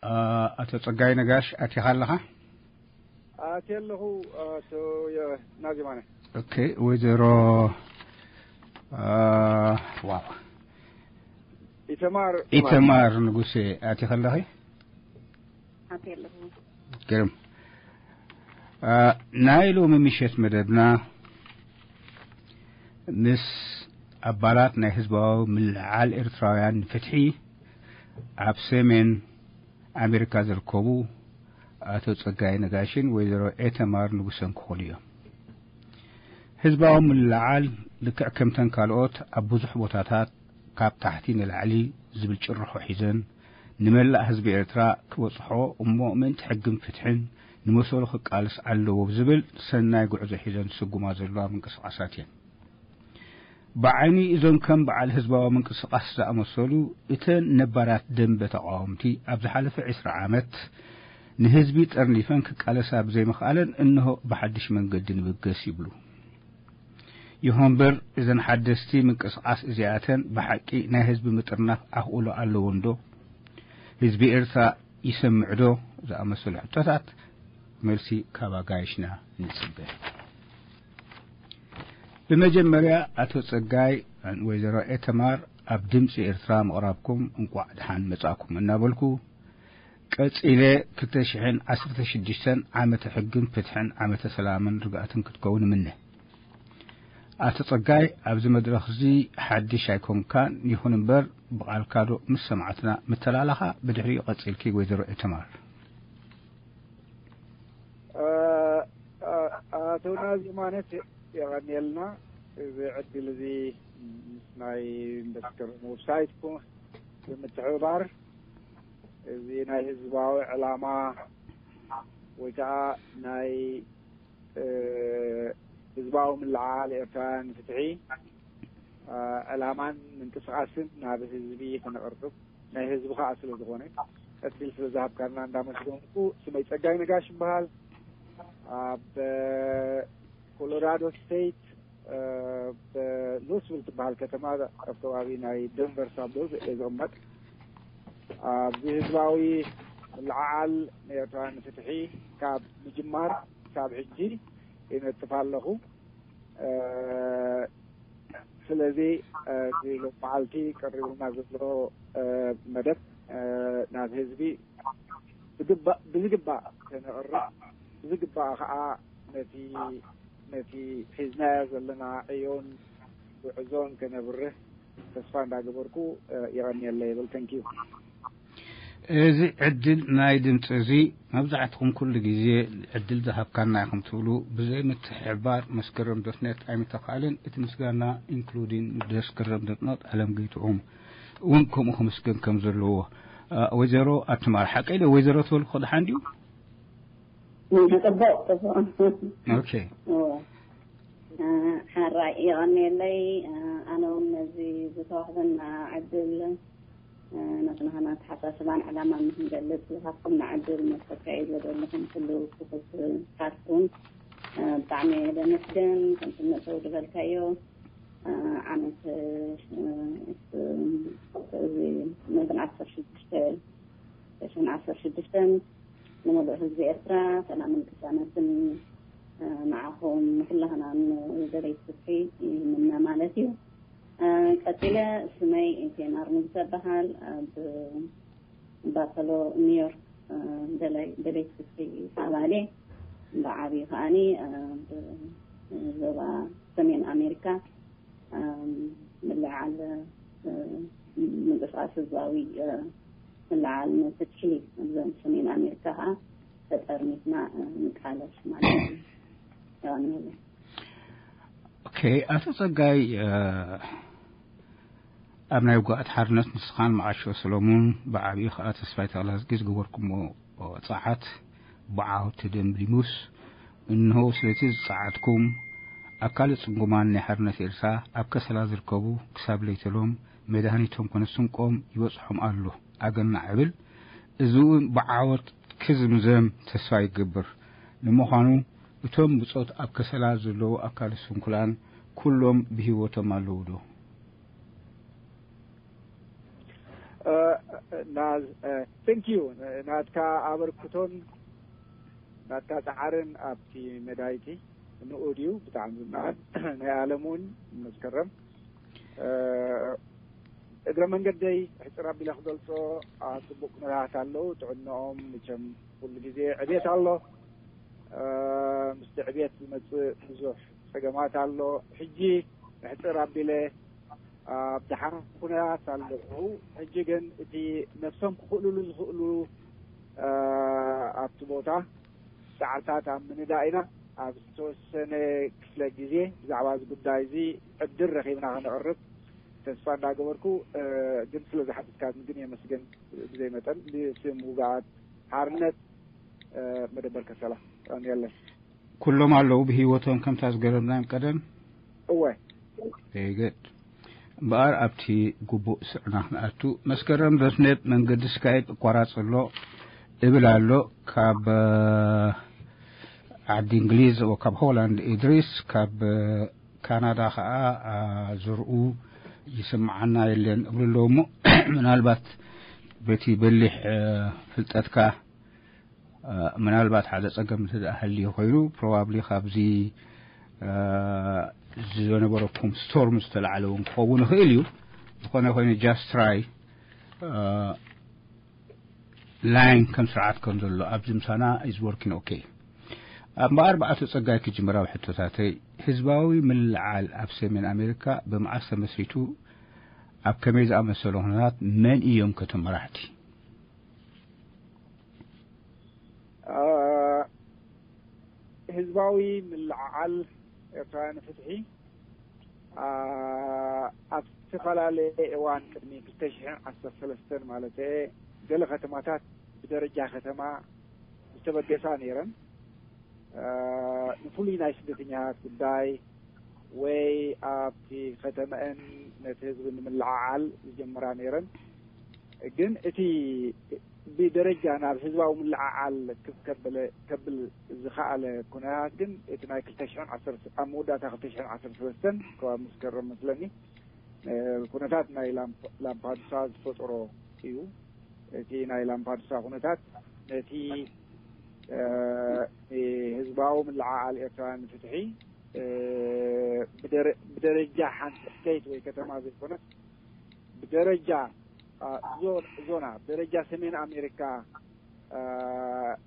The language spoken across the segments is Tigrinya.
አ፣ ኣቶ ጸጋይ ነጋሽ፣ ኣቲኻ ኣለኻ? ኣትየ ኣለኹ፣ ኣቶ የ-፣ ናዚማነ። ኦኬ፣ ወይዘሮ፣ አ፣ ዋው። ኢተማር ኢተማር ንጉሴ፣ ኣቲኻ ኣለኺ? ኣትየ ኣለኹ። ግርም። አ፣ ናይ ሎሚ ምሸት መደብና ምስ ኣባላት ናይ ህዝባዊ ምልዕዓል ኤርትራውያን ንፍትሒ ኣብ ሰሜን ኣሜሪካ ዝርከቡ ኣቶ ጸጋይ ነጋሽን ወይዘሮ ኤተማር ንጉሰን ክኾኑ እዮም። ህዝባዊ ምልዕዓል ልክዕ ከምተን ካልኦት ኣብ ብዙሕ ቦታታት ካብ ታሕቲ ንላዕሊ ዝብል ጭርሖ ሒዘን ንመላእ ህዝቢ ኤርትራ ክበጽሖ እሞ ምእንቲ ሕግን ፍትሕን ንመሰሉ ክቃለስ ኣለዎ ብዝብል ሰናይ ጉዕዞ ሒዘን ዝስጉማ ዘለዋ ምንቅስቓሳት እየን። ብዓይኒ እዞም ከም በዓል ህዝባዊ ምንቅስቓስ ዝኣመሰሉ እተን ነባራት ደንበ ተቓወምቲ ኣብ ዝሓለፈ ዕስራ ዓመት ንህዝቢ ጠርኒፈን ክቃለሳ ብዘይምኽኣለን እንሆ ብሓድሽ መንገዲ ንብገስ ይብሉ። ይኹን እምበር እዘን ሓደስቲ ምንቅስቓስ እዚኣተን ብሓቂ ናይ ህዝቢ ምጥርናፍ ኣኽእሎ ኣለወን ዶ? ህዝቢ ኤርትራ ይሰምዕ ዶ? ዝኣመሰሉ ሕቶታት መልሲ ካብ ኣጋይሽና ንጽበ። ብመጀመርያ ኣቶ ጸጋይ ወይዘሮ ኤተማር ኣብ ድምጺ ኤርትራ ምቕራብኩም እንቋዕ ደሓን መጻእኩም እናበልኩ፣ ቀጺለ ክልተ ሽሕን ዓሰርተ ሽዱሽተን ዓመተ ሕግን ፍትሕን ዓመተ ሰላምን ርግኣትን ክትከውን እምነ። ኣቶ ጸጋይ፣ ኣብዚ መድረኽ እዚ ሓድሽ ኣይኮንካን፣ ይኹን እምበር ብቓልካ ዶ ምስ ሰማዕትና ምተላላኻ፣ ብድሕሪኡ ቀጺልኪ ወይዘሮ ኤተማር። እ፣ እ፣ ኣቶ ናዚ ማለት የቐንየልና። እዚ ዕድል እዚ ምስ ናይ መስከረም ዌብሳይት ኮ-፣ ብምትሕብባር እዚ ናይ ህዝባዊ ዕላማ ወይ ከዓ ናይ፣ እ፣ ህዝባዊ ምልዓል ኤርትራውያን ፍትሒ፣ እ፣ ዕላማን ምንቅስቓስን ናብ ህዝቢ ከነቕርብ ናይ ህዝቢ ከዓ ስለ ዝኾነ ዕድል ስለ ዝሃብካና እንዳመስገንኩ፣ ስመይ ጸጋይ ነጋሽ ይበሃል። ኣብ፣ እ፣ ኮሎራዶ ስቴት፣ እ፣ ሉስቪል ትበሃል ከተማ ኣብ ከባቢ ናይ ደንቨር ሳብርብ እየ ዝቕመጥ። ኣብዚ ህዝባዊ ምልዕዓል ንኤርትራውያን ፍትሒ ካብ ምጅማር ክሳብ ሕጂ ይነጥፍ ኣለኹ። እ፣ ስለዚ፣ እ፣ እዚ ሎም መዓልቲ ቀሪቡና ዘሎ፣ እ፣ መደብ፣ እ፣ ናብ ህዝቢ ብግባእ፣ ብዝግባእ ከነቕርብ፣ ብዝግባእ ከዓ ነቲ፣ ነቲ ሒዝናዮ ዘለና ዕዮን ጉዕዞን ከነብርህ ተስፋ እንዳገበርኩ፣ እ፣ የቐንየለይ ይብል። ተንኪዩ። እዚ ዕድል ናይ ድምፂ እዚ መብዛሕትኹም ኩሉ ግዜ ዕድል ዝሃብካና ኢኹም ትብሉ፣ ብዘይ ምትሕብባር መስከረም ዶት ኔት ኣይምተኻእልን። እቲ ምስጋና ኢንክሉዲን መስከረም ዶት ኔት ኣለም ገይትኦም እውን ከምኡ ክምስገን ከም ዘለዎ። እ፣ ወይዘሮ ኣትማር ሓቀይ ዶ ወይዘሮ ትበልኩ ደሓን ድዩ? ጽቡቕ፣ ጽቡቕ። ኦኬ። እወ። እ፣ ሓራይ የቐንየለይ። እ፣ ኣነ እውን ነዚ ዝተዋህበና ዕድል፣ እ፣ ነቲ ናህና ኣተሓሳስባን ዕላማን ንክንገልጽ ዝሃብኩምና ዕድል መሰካይ ዘለኹም ኩሉ ክፉት ካርቱን፣ እ፣ ብጣዕሚ እየ ዘመስግን። ከምቲ መእተዊ ዝበልካዮ፣ እ፣ ዓመት፣ እ፣ እ፣ እዚ መበል ዓሰርተ ሽዱሽተ፣ ዕስራን ዓሰርተ ሽዱሽተን ንምሉእ ህዝቢ ኤርትራ ሰላምን ቅሳነትን፣ እ፣ ንዓኹም ንኩላህናን ደለይቲ ፍትሒ ይምነ ማለት እዩ። እ፣ ቀጺለ ስመይ ቴማር ንጉሰ እበሃል። ኣብ ባፈሎ ኒውዮርክ፣ እ፣ ደላይ-፣ ደለይቲ ፍትሒ ኣባል እየ። ብዓብዩ ከኣኒ፣ እ፣ ብ-፣ ዞባ ሰሜን ኣሜሪካ፣ እ፣ ምልዕዓል፣ እ፣ ምንቅስቃስ ህዝባዊ፣ እ፣ ምልዕዓል ንፍትሒ ኣብዞም ሰሜን ኣሜሪካ ከዓ ተጠርኒፍና፣ እ፣ ንቃለስ ማለት እዩ። የቐንየለይ። ኦኬ፣ ኣቶ ጸጋይ፣ እ፣ ኣብ ናይ ውግኣት ሓርነት ንስኻን መዓሾ ሰሎሙን ብዓብዩ ከዓ ተስፋይ ተኽለዝጊ ዝገበርኩሞ ጸዓት ብዓወት ተደምዲሙስ፣ እንሆ ስለቲ ዝጸዓትኩም ኣካለ ጽንጉማን ናይ ሓርነት ኤርትራ ኣብ ከሰላ ዝርከቡ ክሳብ ለይተሎም መድሃኒቶም ኮነ ስንቆም ይበጽሖም ኣሎ። ኣገናዕ እብል። እዚ እውን ብዓወት ክዝምዘም ተስፋ ይገብር። ንምዃኑ እቶም ብጾት ኣብ ከሰላ ዘለዉ ኣካለ ስንኩላን ኩሎም ብህይወቶም ኣለዉ ዶ? እ፣ ናዝ thank you ናትካ ኣበርክቶን ናትካ ጻዕርን ኣብቲ መዳይቲ ንኡድ እዩ። ብጣዕሚ ዝናኣድ ናይ ዓለም እውን መስከረም እግረ መንገደይ ሕፅር ኣቢለ ክገልፆ ኣብ ፅቡቅ ኩነታት ኣለዉ። ጥዕናኦም መቸም ኩሉ ግዜ ዕቤት ኣሎ። ምስቲ ዕቤት ዝመፅእ ብዙሕ ፀገማት ኣሎ። ሕጂ ሕፅር ኣቢለ ኣብ ደሓን ኩነታት ኣለዉ። ሕጂ ግን እቲ ነብሶም ክኽእልሉ ዝኽእሉ ኣብቲ ቦታ ፃዕርታት ኣብ ምንዳእ ኢና። ኣብ ዝተወሰነ ክፍለ ግዜ ብዛዕባ እዚ ጉዳይ እዚ ዕድል ረኺብና ከነቕርብ ተስፋ እንዳገበርኩ ግን ስለ ዝሓትትካኒ ግን የመስግን። ብዘይ መጠን ብስም ውግኣት ሓርነት መደበር ከሰላ ቀንየለይ። ኩሎም ኣለዉ ብህይወቶም ከምታ ዝገረብናዮም ቀደም። እወ። Very good። እምበኣር ኣብቲ ግቡእ ስዕና ክንኣቱ መስከረም ዶትኔት መንገዲ ስካይፕ እቋራጽ ኣሎ እብል ኣሎ። ካብ ዓዲ እንግሊዝ ካብ ሆላንድ ኢድሪስ፣ ካብ ካናዳ ከዓ ዝርኡ ይስምዓና የለን እብሉ ኣለዉ። እሞ ምናልባት በቲ በሊሕ ፍልጠትካ ምናልባት ሓደ ጸገም እንተ ደኣ ሃልዩ ኮይኑ፣ ፕሮባብሊ ካብዚ ዝነበረኩም ስቶርም ዝተላዕለ እውን ክኸውን ይኽእል እዩ። ዝኾነ ኮይኑ just try line ከም ስርዓት ከም ዘሎ ኣብዚ ምሳና is working okay። እምበኣር ብኣቶ ጸጋይ ክጅምር ኣብ ሕቶታተይ፣ ህዝባዊ ምልዓል ኣብ ሰሜን ኣሜሪካ ብመዓስ ተመስሪቱ? ኣብ ከመይ ዝኣመሰለ ኩነታት? መን እዮም ከቶም መራሕቲ? ህዝባዊ ምልዕዓል ኤርትራውያን ፍትሒ ኣብ ዝተፈላለየ እዋን ቅድሚ ክልተ ሽሕን ዓሰርተ ሰለስተን ማለት ገለ ከተማታት ብደረጃ ከተማ ዝተበገሳ ነይረን። ንፍሉይ ናይ ስደተኛታት ጉዳይ ወይ ኣብቲ ከተመአን ነቲ ህዝቢ ንምልዕዓል ዝጀመራ ነይረን። ግን እቲ ብደረጃ ናብ ህዝባዊ ምልዕዓል ክብ ከበለ ከብል ዝኸኣለ ኩነታት ግን እቲ ናይ ክልተ ሽሕን ዓሰርተ ኣብ መወዳእታ ክልተ ሽሕን ዓሰርተ ሰለስተን ከባቢ መስከረም መስለኒ ኩነታት ናይ ላምፓዱሳ ዝፈጠሮ እዩ። እቲ ናይ ላምፓዱሳ ኩነታት ነቲ ህዝባዊ ምልዕዓል ኤርትራውያን ፍትሒ ብደረጃ ሓንቲ ስቴት ወይ ከተማ ዘይኮነስ ብደረጃ ዞና ብደረጃ ሰሜን ኣሜሪካ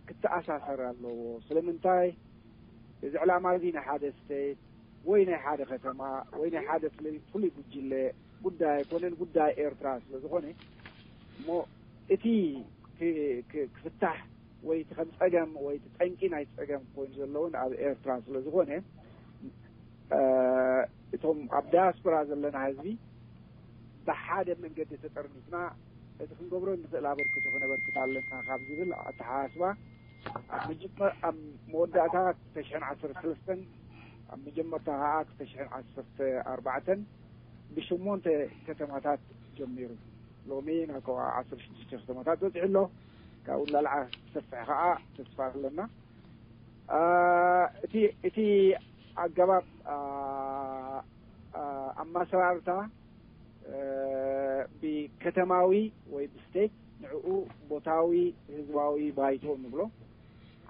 ክተኣሳሰር ኣለዎ። ስለምንታይ? እዚ ዕላማ እዚ ናይ ሓደ ስቴት ወይ ናይ ሓደ ከተማ ወይ ናይ ሓደ ፍሉይ ጉጅለ ጉዳይ ኣይኮነን፣ ጉዳይ ኤርትራ ስለ ዝኾነ እሞ እቲ ክፍታሕ ወይ እቲ ከም ጸገም ወይ እቲ ጠንቂ ናይ ጸገም ኮይኑ ዘለውን ኣብ ኤርትራ ስለ ዝኾነ እቶም ኣብ ዳያስፖራ ዘለና ህዝቢ ብሓደ መንገዲ ተጠርኒፍና እቲ ክንገብሮ እንኽእል ኣበርክቶ ክነበርክት ኣለና ካብ ዝብል ኣተሓሳስባ ኣብ መጀመር ኣብ መወዳእታ ክልተ ሽሕን ዓሰርተ ሰለስተን ኣብ መጀመርታ ከዓ ክልተ ሽሕን ዓሰርተ ኣርባዕተን ብሽሞንተ ከተማታት ጀሚሩ ሎሚ ናብ ዓሰርተ ሽዱሽተ ከተማታት በፂሑ ኣሎ። ካብኡ ንላዕሊ ክሰፍሕ ከዓ ተስፋ ኣለና። እቲ እቲ ኣገባብ ኣማሰራርታ ብከተማዊ ወይ ብስቴት ንዕኡ ቦታዊ ህዝባዊ ባይቶ ንብሎ።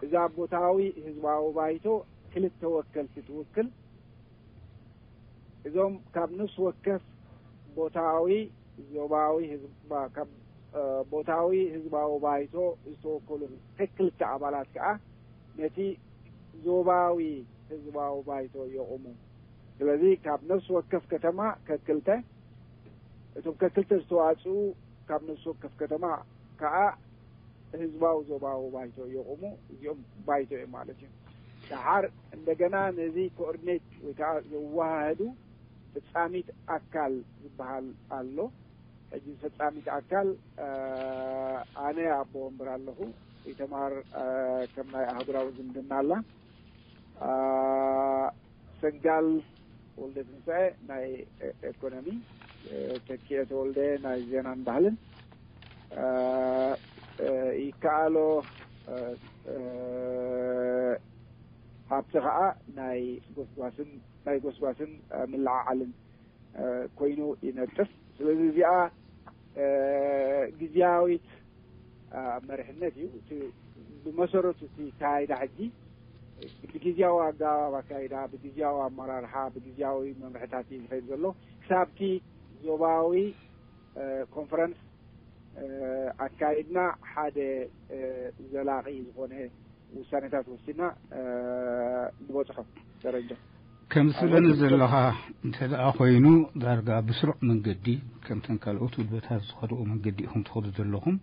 እዛ ቦታዊ ህዝባዊ ባይቶ ክልተ ወከልቲ ትውክል። እዞም ካብ ነፍሲ ወከፍ ቦታዊ ዞባዊ ህዝባ ካብ ቦታዊ ህዝባዊ ባይቶ ዝተወከሉ ክልተ ኣባላት ከዓ ነቲ ዞባዊ ህዝባዊ ባይቶ የቑሙ። ስለዚ ካብ ነፍሲ ወከፍ ከተማ ከክልተ እቶም ከክልተ ዝተዋፅኡ ካብ ነፍሲ ወከፍ ከተማ ከዓ ህዝባዊ ዞባዊ ባይቶ የቑሙ። እዚኦም ባይቶ እዮም ማለት እዩ። ደሓር እንደገና ነዚ ኮኦርዲኔት ወይ ከዓ ዘወሃህዱ ፈጻሚት ኣካል ዝበሃል ኣሎ። ሕጂ ፈጻሚት ኣካል ኣነ ኣቦ ወንበር ኣለኹ። ኢተማር ከም ናይ ኣህጉራዊ ዝምድና ኣላ። ሰጋል ወልደ ትንሳኤ ናይ ኤኮኖሚ፣ ተኪኤ ተወልደ ናይ ዜናን ባህልን፣ ይከኣሎ ሃብቲ ከዓ ናይ ጎስጓስን ናይ ጎስጓስን ምልዓዓልን ኮይኑ ይነጥፍ። ስለዚ እዚኣ ግዝያዊት መሪሕነት እዩ። እቲ ብመሰረቱ እቲ ኣካይዳ ሕጂ ብግዝያዊ ኣገባብ ኣካይዳ፣ ብግዝያዊ ኣመራርሓ፣ ብግዝያዊ መምርሕታት እዩ ዝኸይድ ዘሎ። ክሳብቲ ዞባዊ ኮንፈረንስ ኣካይድና ሓደ ዘላቒ ዝኾነ ውሳኔታት ወሲድና ንበፅሖ ደረጃ። ከም ትብለኒ ዘለኻ እንተ ደኣ ኮይኑ፣ ዳርጋ ብስሩዕ መንገዲ ከምተን ካልኦት ውድበታት ዝኸድኦ መንገዲ ኢኹም ትኸዱ ዘለኹም።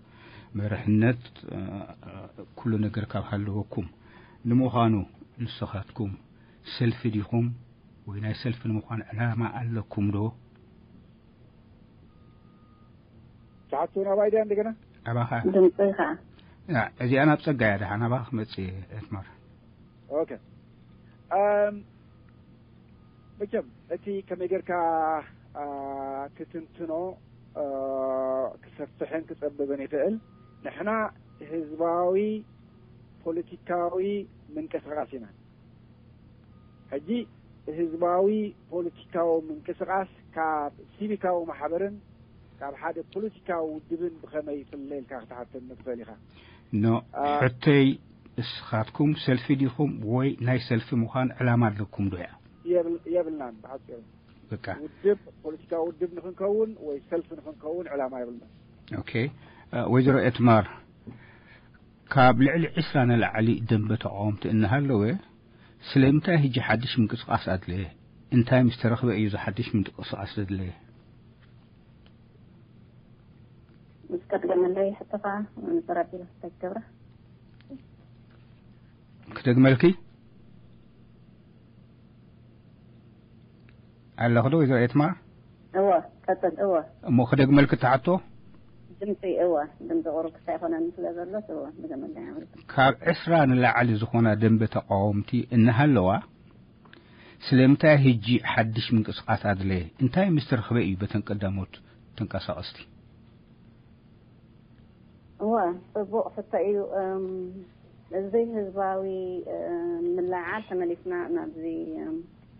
መርሕነት ኩሉ ነገር ካብ ሃለወኩም። ንምዃኑ ንስኻትኩም ሰልፊ ዲኹም ወይ ናይ ሰልፊ ንምዃን ዕላማ ኣለኩም ዶ? ትሓቱ ናባይ ድያ እንደገና? ኣባኻ። ድምፂ ኸዓ። እዚኣ ናብ ፀጋ እያ ደሓን ኣባኻ ክመፅእ እየ። ኤትማር። ኦኬ። መቸም እቲ ከመይ ጌርካ ክትንትኖ ክሰፍሕን ክጸብብን ይኽእል። ንሕና ህዝባዊ ፖለቲካዊ ምንቅስቃስ ኢና። ሕጂ ህዝባዊ ፖለቲካዊ ምንቅስቃስ ካብ ሲቪካዊ ማሕበርን ካብ ሓደ ፖለቲካዊ ውድብን ብኸመይ ይፍለ ኢልካ ክትሓተኒ ትኽእል ኢኻ። ኖ፣ ሕቶይ እስኻትኩም ሰልፊ ዲኹም ወይ ናይ ሰልፊ ምዃን ዕላማ ኣለኩም ዶ እያ? የብልናን። ብሓፂሩ በቃ። ውድብ፣ ፖለቲካዊ ውድብ ንኽንከውን ወይ ሰልፊ ንኽንከውን ዕላማ የብልናን። ኦኬ። ወይዘሮ ኤትማር፣ ካብ ልዕሊ ዕስራ ንላዕሊ ደንበ ተቃወምቲ እናሃለወ ስለምንታይ ሕጂ ሓድሽ ምንቅስቃስ ኣድለየ? እንታይ ምስ ተረኽበ እዩ እዚ ሓድሽ ምንቅስቃስ ዘድለየ? ምስ ቀደመለይ ሕቶኻ ንሰራቢል ክገብራ ክደግመልኪ ኣለኹ ዶ ወይዘሮ ኤትማር? እወ፣ ቀጽል። እወ። እሞ ክደግመልኪ ትሓቶ? ድምፂ፣ እወ፣ ድምፂ ቁሩብ ክሳይ ኮነኒ ስለ ዘሎ፣ እወ፣ ንገመዳ ያምልክ። ካብ ዕስራ ንላዕሊ ዝኾና ደንበ ተቃወምቲ እናሃለዋ ስለምንታይ ሕጂ ሓድሽ ምንቅስቃስ ኣድለየ? እንታይ ምስ ተረኽበ እዩ በተን ቀዳሞት ተንቀሳቀስቲ? እወ፣ ጽቡቕ ሕቶ እዩ። እዚ ህዝባዊ ምልዕዓል ተመሊስና ናብዚ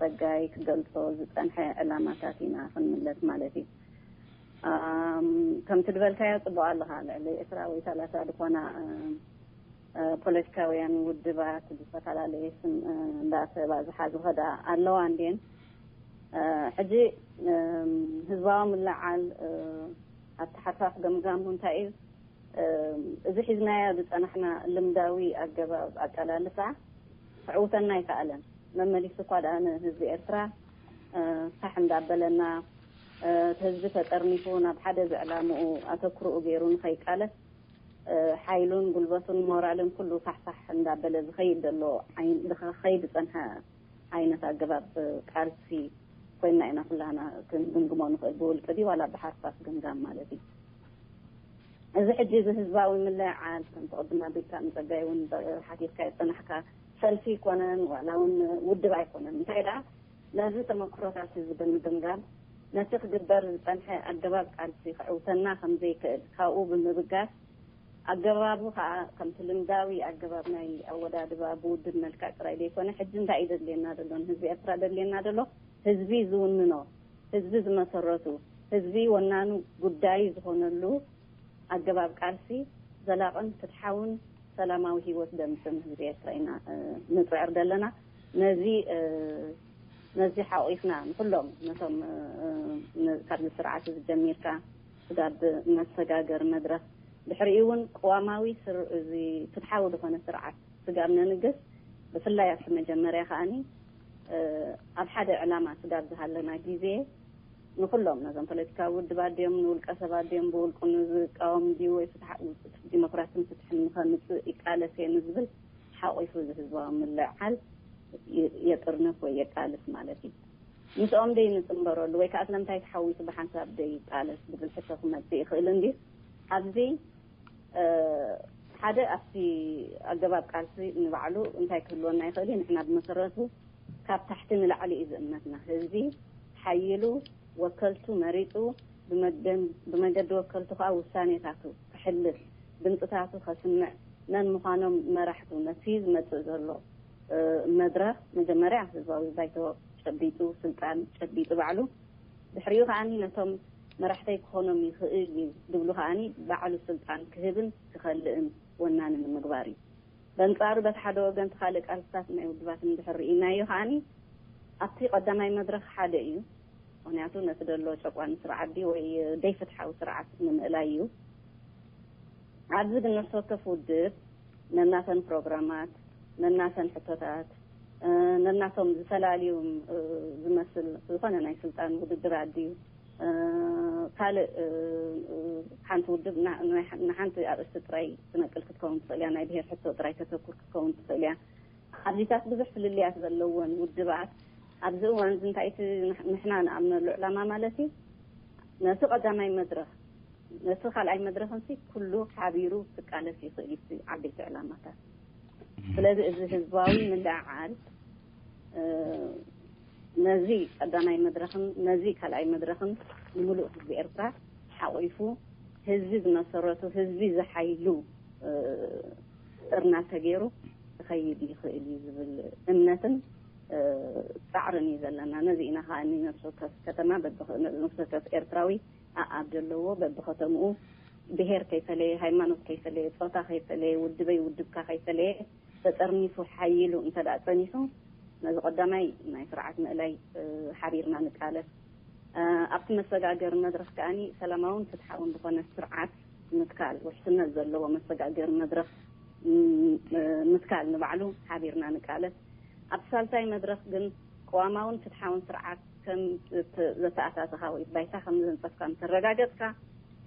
ጸጋይ ክገልጾ ዝጸንሐ ዕላማታት ኢና ክንምለስ ማለት እዩ። ከምቲ ዝበልካዮ ጽቡቕ ኣለኻ። ልዕሊ ዕስራ ወይ ሰላሳ ዝኾና ፖለቲካውያን ውድባት ብዝተፈላለየ ስም እንዳተባዝሓ ዝኸዳ ኣለዋ እንድየን። ሕጂ ህዝባዊ ምልዕዓል ኣተሓሳስ ገምጋሙ እንታይ እዩ? እዚ ሒዝናዮ ዝጸናሕና ልምዳዊ ኣገባብ ኣቀላልሳ ክዕውተና ኣይከኣለን። መመሊሱ እኳ ደኣ ንህዝቢ ኤርትራ ፋሕ እንዳበለና፣ እቲ ህዝቢ ተጠርኒፉ ናብ ሓደ ዝዕላምኡ ኣተኩሮኡ ገይሩ ንኸይቃለስ፣ ሓይሉን ጉልበቱን ሞራልን ኩሉ ፋሕፋሕ እንዳበለ ዝኸይድ ዘሎ፣ ዝኸይድ ዝጸንሐ ዓይነት ኣገባብ ቃልሲ ኮይና ኢና ኩላና ክንግምግሞ ንኽእል፣ ብውልቂ ድዩ ዋላ ብሓሳብ ግምጋም ማለት እዩ። እዚ ሕጂ እዚ ህዝባዊ ምልዕዓል ከምቲ ቅድም ኣቢልካ ንጸጋይ እውን ሓቲትካ ይጸናሕካ፣ ሰልፊ ኣይኮነን ዋላ እውን ውድብ ኣይኮነን። እንታይ ደኣ ነዚ ተመክሮታት እዚ ብምግምጋም ነቲ ክግበር ዝጸንሐ ኣገባብ ቃልሲ ክዕውተና ከም ዘይክእል ካብኡ ብምብጋስ ኣገባቡ ከኣ ከምቲ ልምዳዊ ኣገባብ ናይ ኣወዳድባ ብውድብ መልክዕ ጥራይ ዘይኮነ፣ ሕጂ እንታይ እዩ ዘድልየና ዘሎ? ንህዝቢ ኤርትራ ዘድልየና ዘሎ ህዝቢ ዝውንኖ፣ ህዝቢ ዝመሰረቱ፣ ህዝቢ ወናኑ ጉዳይ ዝኾነሉ ኣገባብ ቃልሲ ዘላቕን ፍትሓውን ሰላማዊ ህይወት ዘምጽእ ንህዝቢ ኤርትራ ኢና ንጽዕር ዘለና። ነዚ ነዚ ሓቑፍና ንኩሎም ነቶም ካብዚ ስርዓት እዚ ጀሚርካ ስጋብ መሰጋገሪ መድረኽ፣ ድሕሪኡ እውን ቅዋማዊ እዚ ፍትሓዊ ዝኾነ ስርዓት ስጋብ ነንግስ፣ ብፍላይ ኣብቲ መጀመርያ ከኣኒ ኣብ ሓደ ዕላማ ስጋብ ዝሃለና ግዜ ንኩሎም ነዞም ፖለቲካዊ ውድባት ድዮም ንውልቀ ሰባት ድዮም ብውልቁ ንዝቃወም ድዩ ወይ ዲሞክራሲን ፍትሕን ንኸምፅእ ይቃለስ እየ ንዝብል ሓቑፉ እዚ ህዝባዊ ምልዕዓል የጥርንፍ ወይ የቃልስ ማለት እዩ። ምስኦም ደይ ንፅንበረሉ ወይ ከዓ ስለምንታይ ተሓዊሱ ብሓንሳብ ደይ ይቃለስ ዝብል ሕቶ ክመፅእ ይኽእል እንዲ ኣብዚ ሓደ ኣብቲ ኣገባብ ቃልሲ ንባዕሉ እንታይ ክህልወና ይኽእል እዩ? ንሕና ብመሰረቱ ካብ ታሕቲ ንላዕሊ እዩ ዝእምነትና። ህዝቢ ሓይሉ ወከልቱ መሪፁ ብመገዲ ወከልቱ ከዓ ውሳኔታቱ ክሕልፍ ድምፅታቱ ከስምዕ መን ምዃኖም መራሕቱ ነቲ ዝመፅእ ዘሎ መድረኽ መጀመርያ ህዝባዊ ባይቶ ጨቢጡ ስልጣን ጨቢጡ ባዕሉ ድሕሪኡ ከዓኒ ነቶም መራሕተይ ክኾኖም ይኽእል እዩ ዝብሉ ከኣኒ ባዕሉ ስልጣን ክህብን ክኸልእን ወናኒ ንምግባር እዩ። በንጻሩ በቲ ሓደ ወገን እቲ ካልእ ቃልስታት ናይ ውድባት እንድሕር ርኢናዮ ከኣኒ ኣብቲ ቀዳማይ መድረኽ ሓደ እዩ። ምኽንያቱ ነቲ ደሎ ጨቋኒ ስርዓት ድዩ ወይ ደይፍትሓዊ ስርዓት ንምእላይ እዩ። ኣብዚ ግን ነፍሲ ወከፍ ውድብ ነናተን ፕሮግራማት፣ ነናተን ሕቶታት፣ ነናቶም ዝፈላልዮም ዝመስል ዝኾነ ናይ ስልጣን ውድድር ኣድዩ ካልእ ሓንቲ ውድብ ንሓንቲ ኣርእስቲ ጥራይ ትነቅል ክትከውን ትኽእል እያ። ናይ ብሄር ሕቶ ጥራይ ተተኩር ክትከውን ትኽእል እያ። ኣብዚታት ብዙሕ ፍልልያት ዘለዎን ውድባት ኣብዚ እዋን እዚ እንታይ እቲ ንሕና ንኣምነሉ ዕላማ ማለት እዩ ነቲ ቀዳማይ መድረኽ ነቲ ካልኣይ መድረኽንሲ ኩሉ ሓቢሩ ክቃለስ ይኽእል እዩ ዓበይቲ ዕላማታት። ስለዚ እዚ ህዝባዊ ምልዕዓል ነዚ ቀዳማይ መድረኽን ነዚ ካልኣይ መድረኽን ንምሉእ ህዝቢ ኤርትራ ሓቂፉ ህዝቢ ዝመሰረቱ ህዝቢ ዝሓይሉ ጥርና ተገይሩ ክኸይድ ይኽእል እዩ ዝብል እምነትን ፃዕርን እዩ ዘለና። ነዚ ኢና ከዓ ነብሰ ወከፍ ከተማ ነብሰ ወከፍ ኤርትራዊ ኣኣብ ዘለዎ በብከተምኡ ብሄር ከይፈለየ፣ ሃይማኖት ከይፈለየ፣ ፆታ ከይፈለየ፣ ውድበይ ውድብካ ከይፈለየ ተጠርኒፉ ሓይሉ እንተ ደኣ ጸኒሑ ነዚ ቀዳማይ ናይ ስርዓት ምእላይ ሓቢርና ንቃለስ። ኣብቲ መሰጋገሪ መድረኽ ከኣኒ ሰላማውን ፍትሓውን ዝኾነ ስርዓት ምትካል፣ ውሕስነት ዘለዎ መሰጋገሪ መድረኽ ምትካል ንባዕሉ ሓቢርና ንቃለስ። ኣብቲ ሳልሳይ መድረኽ ግን ቅዋማውን ፍትሓውን ስርዓት ከም ዘተኣታተኻ ወይ ባይታ ከም ዘንጸፍካ ምስ ኣረጋገጽካ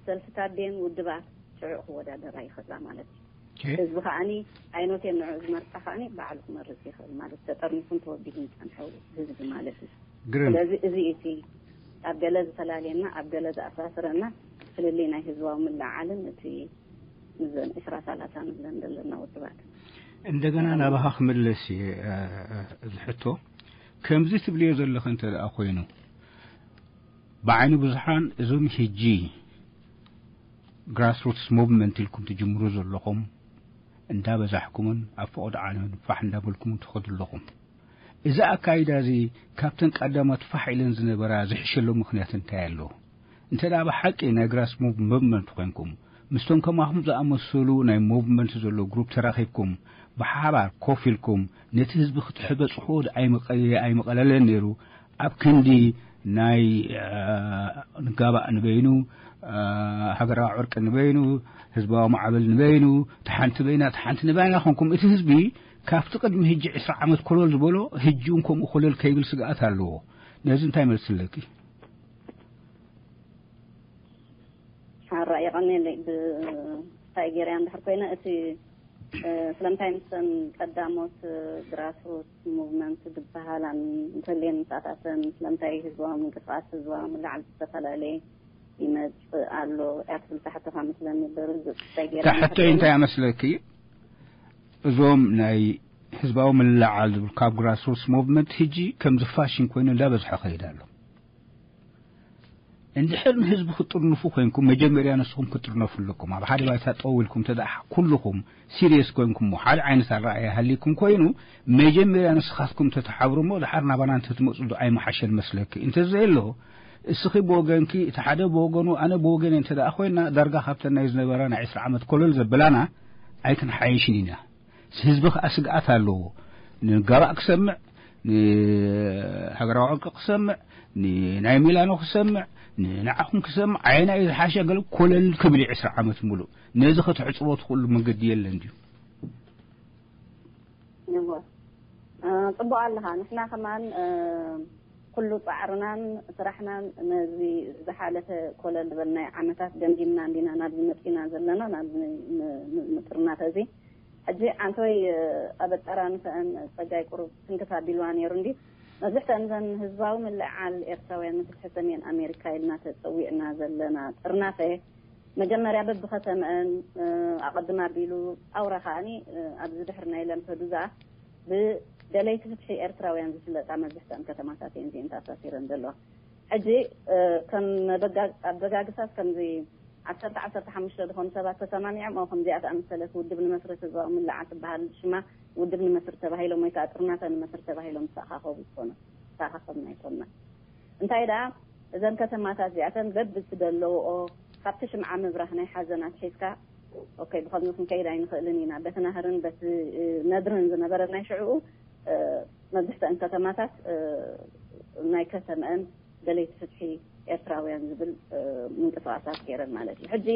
ሰልፍታት ድየን ውድባት ሽዑ ክወዳደራ ይኽእላ ማለት እዩ። ህዝቢ ከዓኒ ኣይኖቴን ንዑ ዝመርጻ ከዓኒ ባዕሉ ክመርጽ ይኽእል ማለት ተጠርኒፉን ተወዲቡን ዝጸንሐ ህዝቢ ማለት እዩ። ግርም ስለዚ እዚ እቲ ኣብ ገለ ዝፈላልየና ኣብ ገለ ዝኣሳስረና ፍልልይ ናይ ህዝባዊ ምልዓልን እቲ ምዘን ዕስራ ሰላሳ ንብለን ዘለና ውድባት እንደገና ናባኻ ክምለስ እየ። እዚ ሕቶ ከምዚ ትብልዮ ዘለኺ እንተ ደኣ ኮይኑ ብዓይኒ ብዙሓን እዞም ሕጂ ግራስሩትስ ሙቭመንት ኢልኩም ትጅምሩ ዘለኹም እንዳበዛሕኩምን ኣብ ፈቐዶ ዓለምን ፋሕ እንዳበልኩምን ትኸዱ ኣለኹም። እዚ ኣካይዳ እዚ ካብተን ቀዳሞት ፋሕ ኢለን ዝነበራ ዝሕሸሉ ምኽንያት እንታይ ኣሎ? እንተ ደኣ ብሓቂ ናይ ግራስ ሙቭመንት ኮይንኩም ምስቶም ከማኹም ዝኣመሰሉ ናይ ሙቭመንት ዘሎ ግሩፕ ተራኺብኩም ብሓባር ኮፍ ኢልኩም ነቲ ህዝቢ ክትሕበጽሕዎ ኣይመቐለለን ነይሩ ኣብ ክንዲ ናይ ንጋባእ ንበይኑ ሃገራዊ ዕርቂ ንበይኑ ህዝባዊ ማዕበል ንበይኑ ተሓንቲ በይና ተሓንቲ ንበይና ኮንኩም እቲ ህዝቢ ካብቲ ቅድሚ ህጂ ዕስራ ዓመት ኮለል ዝበሎ ህጂ እውን ከምኡ ኮለል ከይብል ስግኣት ኣለዎ። ነዚ እንታይ መልሲ ኣለኪ? ሓራ የቐኔለይ ብታይ ገይርያ እንድሕር ኮይነ እቲ ስለምንታይ ምስተን ቀዳሞት ግራስሩት ሙቭመንት ዝበሃላ እንተልየን ምሳታተን ስለምንታይ ህዝባዊ ምንቅስቃስ ህዝባዊ ምልዓል ዝተፈላለየ ይመፅእ ኣሎ እያ ትብል ታሕቶኻ መስለኒ በርግፅ እንታይ ገይራ እታ ሕቶይ እንታይ ኣመስለኪ? እዞም ናይ ህዝባዊ ምልዓል ዝብል ካብ ግራስሩትስ ሙቭመንት ህጂ ከምዚ ፋሽን ኮይኑ እንዳበዝሐ ከይድ ኣሎ። እንድሕር ንህዝቢ ክትጥርንፉ ኮይንኩም መጀመርያ ንስኹም ክትጥርነፉ ኣለኩም። ኣብ ሓደ ባይታ ጠው ኢልኩም ተደኣ ኩልኹም ሲሪየስ ኮይንኩም ሓደ ዓይነት ኣረኣእያ ሃሊኩም ኮይኑ መጀመርያ ንስኻትኩም ተተሓብሩ እሞ ድሓር ናባና እንተትመፁ ዶ ኣይመሓሸን መስለኪ? እንተዘየሎ እስኺ ብወገንኪ እቲ ሓደ ብወገኑ ኣነ ብወገን እንተ ደኣ ኮይና ዳርጋ ካብተን ናይ ዝነበራ ናይ ዕስራ ዓመት ኮለል ዘበላና ኣይክንሓየሽን ኢና። ህዝቢ ከዓ ስግኣት ኣለዎ። ንጋባእ ክሰምዕ፣ ንሃገራዊ ዕርቂ ክሰምዕ፣ ንናይ ሚላኖ ክሰምዕ፣ ንዓኹም ክሰምዕ፣ ኣየና እዩ ዝሓሸ ገለ ኮለል ክብል እዩ ዕስራ ዓመት ሙሉእ። ነዚ ከተዕፅቦ ትኽእሉ መንገዲ የለን ድዩ? እወ። እ፣ ጽቡቕ ኣለኻ። ንሕና ከማን፣ እ፣ ኩሉ ጻዕርናን ስራሕናን ነዚ ዝሓለፈ ኮለል ዝበልናዮ ዓመታት ገምጊምና እንዲና ናብዚ መጺና ዘለና፣ ናብዚ ን-፣ ን-፣ ንጥርናፈ እዚ። ሕጂ ዓንተወይ፣ እ፣ ኣበጠራንፈአን ጸጋይ ቁሩብ ትንክፍ ኣቢልዋ ነይሩ እንዲ። መብዝሕተን እዘን ህዝባዊ ምልዕዓል ኤርትራውያን ንፍትሒ ሰሜን ኣሜሪካ ኢልና ተጸዊዕና ዘለና ጥርናፈ፣ መጀመርያ በብኸተመአን፣ እ፣ ኣቐድም ኣቢሉ ኣውራ ከኣኒ፣ እ፣ ኣብዚ ድሕሪ ናይ ለምፐዱዛ ብደለይቲ ፍትሒ ኤርትራውያን ዝፍለጣ መብዝሕተኣን ከተማታት እየን እዚአን ተኣሳሲረን ዘለዋ። ሕጂ፣ እ፣ ከም መበጋ-፣ ኣበጋግሳስ ከምዚ ዓሰርተ ዓሰርተ ሓሙሽተ ዝኾኑ ሰባት ተሰማሚዖም፣ "ኦ፣ ከምዚኣ ዝኣመሰለት ውድብ ንመስርት ህዝባዊ ምልዓል ትበሃል ሽማ ውድብ ንመስርት" ተባሂሎም ወይ ከዓ ጥርናፈ ንመስርት ተባሂሎም ዝተኣኻኸቡ ዝኾኑ፣ ዝተኣኻኸብና ኣይኮንና። እንታይ ደኣ፣ እዘን ከተማታት እዚኣተን በብዝደለውኦ ካብቲ ሽምዓ ምብራህ ናይ ሓዘን ኣትሒዝካ፣ ኦኬ፣ ብኸምዚ ክንከይድ ኣይንኽእልን ኢና፣ በቲ ናህርን በቲ ነድርን ዝነበረ ናይ ሽዕኡ መብዝሕተን ከተማታት ናይ ከተመአን ደለይቲ ፍትሒ ኤርትራውያን ዝብል ምንቅስቃሳት ገይረን ማለት እዩ። ሕጂ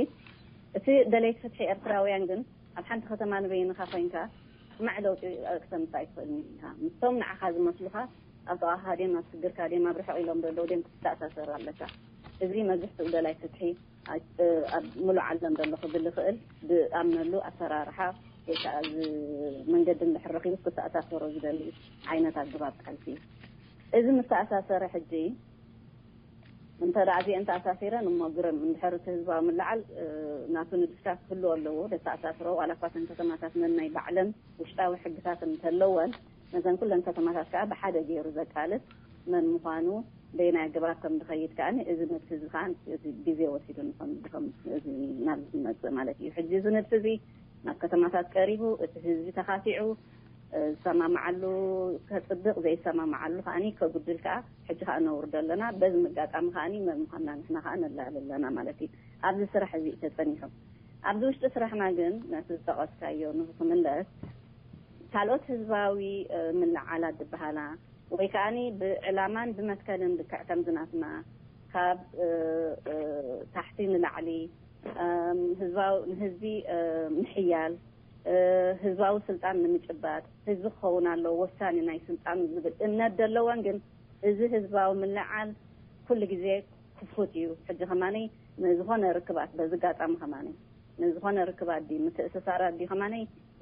እቲ ደለይቲ ፍትሒ ኤርትራውያን ግን ኣብ ሓንቲ ከተማ ንበይንኻ ኮይንካ ስማዕ ለውጢ ክተምጽእ ኣይትኽእልን ኢኻ። ምስቶም ንዓኻ ዝመስሉኻ ኣብ ጥቓኻ ድዮም፣ ኣብ ስግርካ ድዮም፣ ኣብ ርሕቕ ኢሎም ዘለዉ ድዮም ክትተኣሳሰር ኣለካ። እዚ መብዝሕትኡ ደላይ ፍትሒ ኣብ ሙሉእ ዓለም ዘሎ ክብል ይኽእል ብኣምነሉ ኣሰራርሓ ወይ ከዓ እዚ መንገዲ እንድሕር ረኺቡ ክተኣሳሰሮ ዝደሊ ዓይነት ኣገባብ ቃልሲ እዩ። እዚ ምስ ተኣሳሰረ ሕጂ እንተ ደኣ እዚአን ተኣሳሲረን እሞ ግርም እንድሕር እቲ ህዝባዊ ምልዓል ናቱ ንድፍታት ክህልዎ ኣለዎ። ዘተኣሳስሮ ዋላ እኳ እተን ከተማታት ነናይ ባዕለን ውሽጣዊ ሕግታት እንተለወን ነዘን ኩለን ከተማታት ከዓ ብሓደ ገይሩ ዘቃልስ መን ምዃኑ በየናይ ኣገባብ ከም ዝኸይድ ከዓ እዚ ንድፊ እዚ ከዓ ግዜ ወሲዱ ንኸም ከም እዚ ናብ ዝመፅእ ማለት እዩ። ሕጂ እዚ ንድፊ እዚ ናብ ከተማታት ቀሪቡ እቲ ህዝቢ ተኻቲዑ ዝሰማማዓሉ ከፅድቕ ዘይሰማማዓሉ ከዓኒ ከጉድል ከዓ ሕጂ ከዓ ነውርዶ ኣለና። በዚ ምጋጣሚ ከዓኒ መን ምዃንና ንሕና ከዓ ነላለ ኣለና ማለት እዩ። ኣብዚ ስራሕ እዚ እዩ ተፀኒሑ። ኣብዚ ውሽጢ ስራሕና ግን ነቲ ዝጠቐስካዮ ንክምለስ ካልኦት ህዝባዊ ምልዓላት ዝበሃላ ወይ ከዓኒ ብዕላማን ብመትከልን ልክዕ ከምዚ ናትና ካብ ታሕቲ ንላዕሊ ህዝቢ ምሕያል ህዝባዊ ስልጣን ንምጭባጥ ህዝቢ ክኸውን ኣለዎ ወሳኒ ናይ ስልጣኑ ዝብል እምነት ዘለወን ግን እዚ ህዝባዊ ምልዓል ኩሉ ግዜ ክፉት እዩ። ሕጂ ከማኒ ንዝኾነ ርክባት በዚ ኣጋጣሚ ከማኒ ንዝኾነ ርክባት ድዩ ምትእስሳራት ድዩ ከማኒ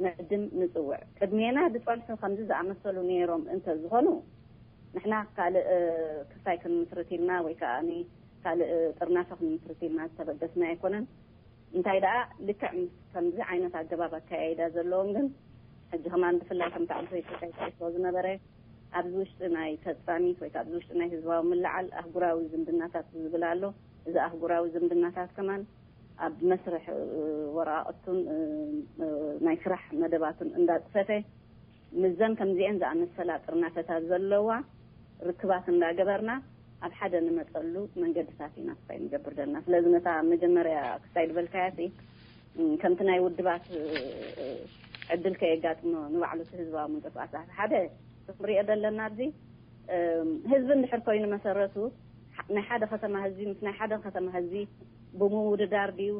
ንዕድም ንፅውዕ። ቅድሜና ዝፀንሑ ከምዚ ዝኣመሰሉ ነይሮም እንተ ዝኾኑ ንሕና ካልእ ክስታይ ክንምስርት ኢልና ወይ ከዓ ካልእ ጥርናፈ ክንምስርት ኢልና ዝተበገስና ኣይኮነን። እንታይ ደኣ ልክዕ ምስ ከምዚ ዓይነት ኣገባብ ኣካያይዳ ዘለዎም ግን ሕጂ ከማን ብፍላይ ከምቲ ኣንቶይ ተጠቂስዎ ዝነበረ ኣብዚ ውሽጢ ናይ ፈጻሚት ወይ ኣብዚ ውሽጢ ናይ ህዝባዊ ምልዓል ኣህጉራዊ ዝምድናታት ዝብል ኣሎ። እዚ ኣህጉራዊ ዝምድናታት ከማን ኣብ መስርሕ ወረቃቅቱን ናይ ስራሕ መደባቱን እንዳፅፈተ ምዘን ከምዚአን ዝኣመሰላ ጥርናፈታት ዘለዋ ርክባት እንዳገበርና ኣብ ሓደ ንመፀሉ መንገድታት ኢና ክሳይ ንገብር ዘለና። ስለዚ ነታ መጀመርያ ክሳይ ዝበልካያ ከምቲ ናይ ውድባት ዕድል ከየጋጥሞ ንባዕሉ እቲ ህዝባዊ ምንቅስቃሳት ሓደ ክንሪኦ ዘለና ኣብዚ ህዝቢ እንድሕር ኮይኑ መሰረቱ ናይ ሓደ ከተማ ህዝቢ ምስ ናይ ሓደ ከተማ ህዝቢ ብምውድዳር ድዩ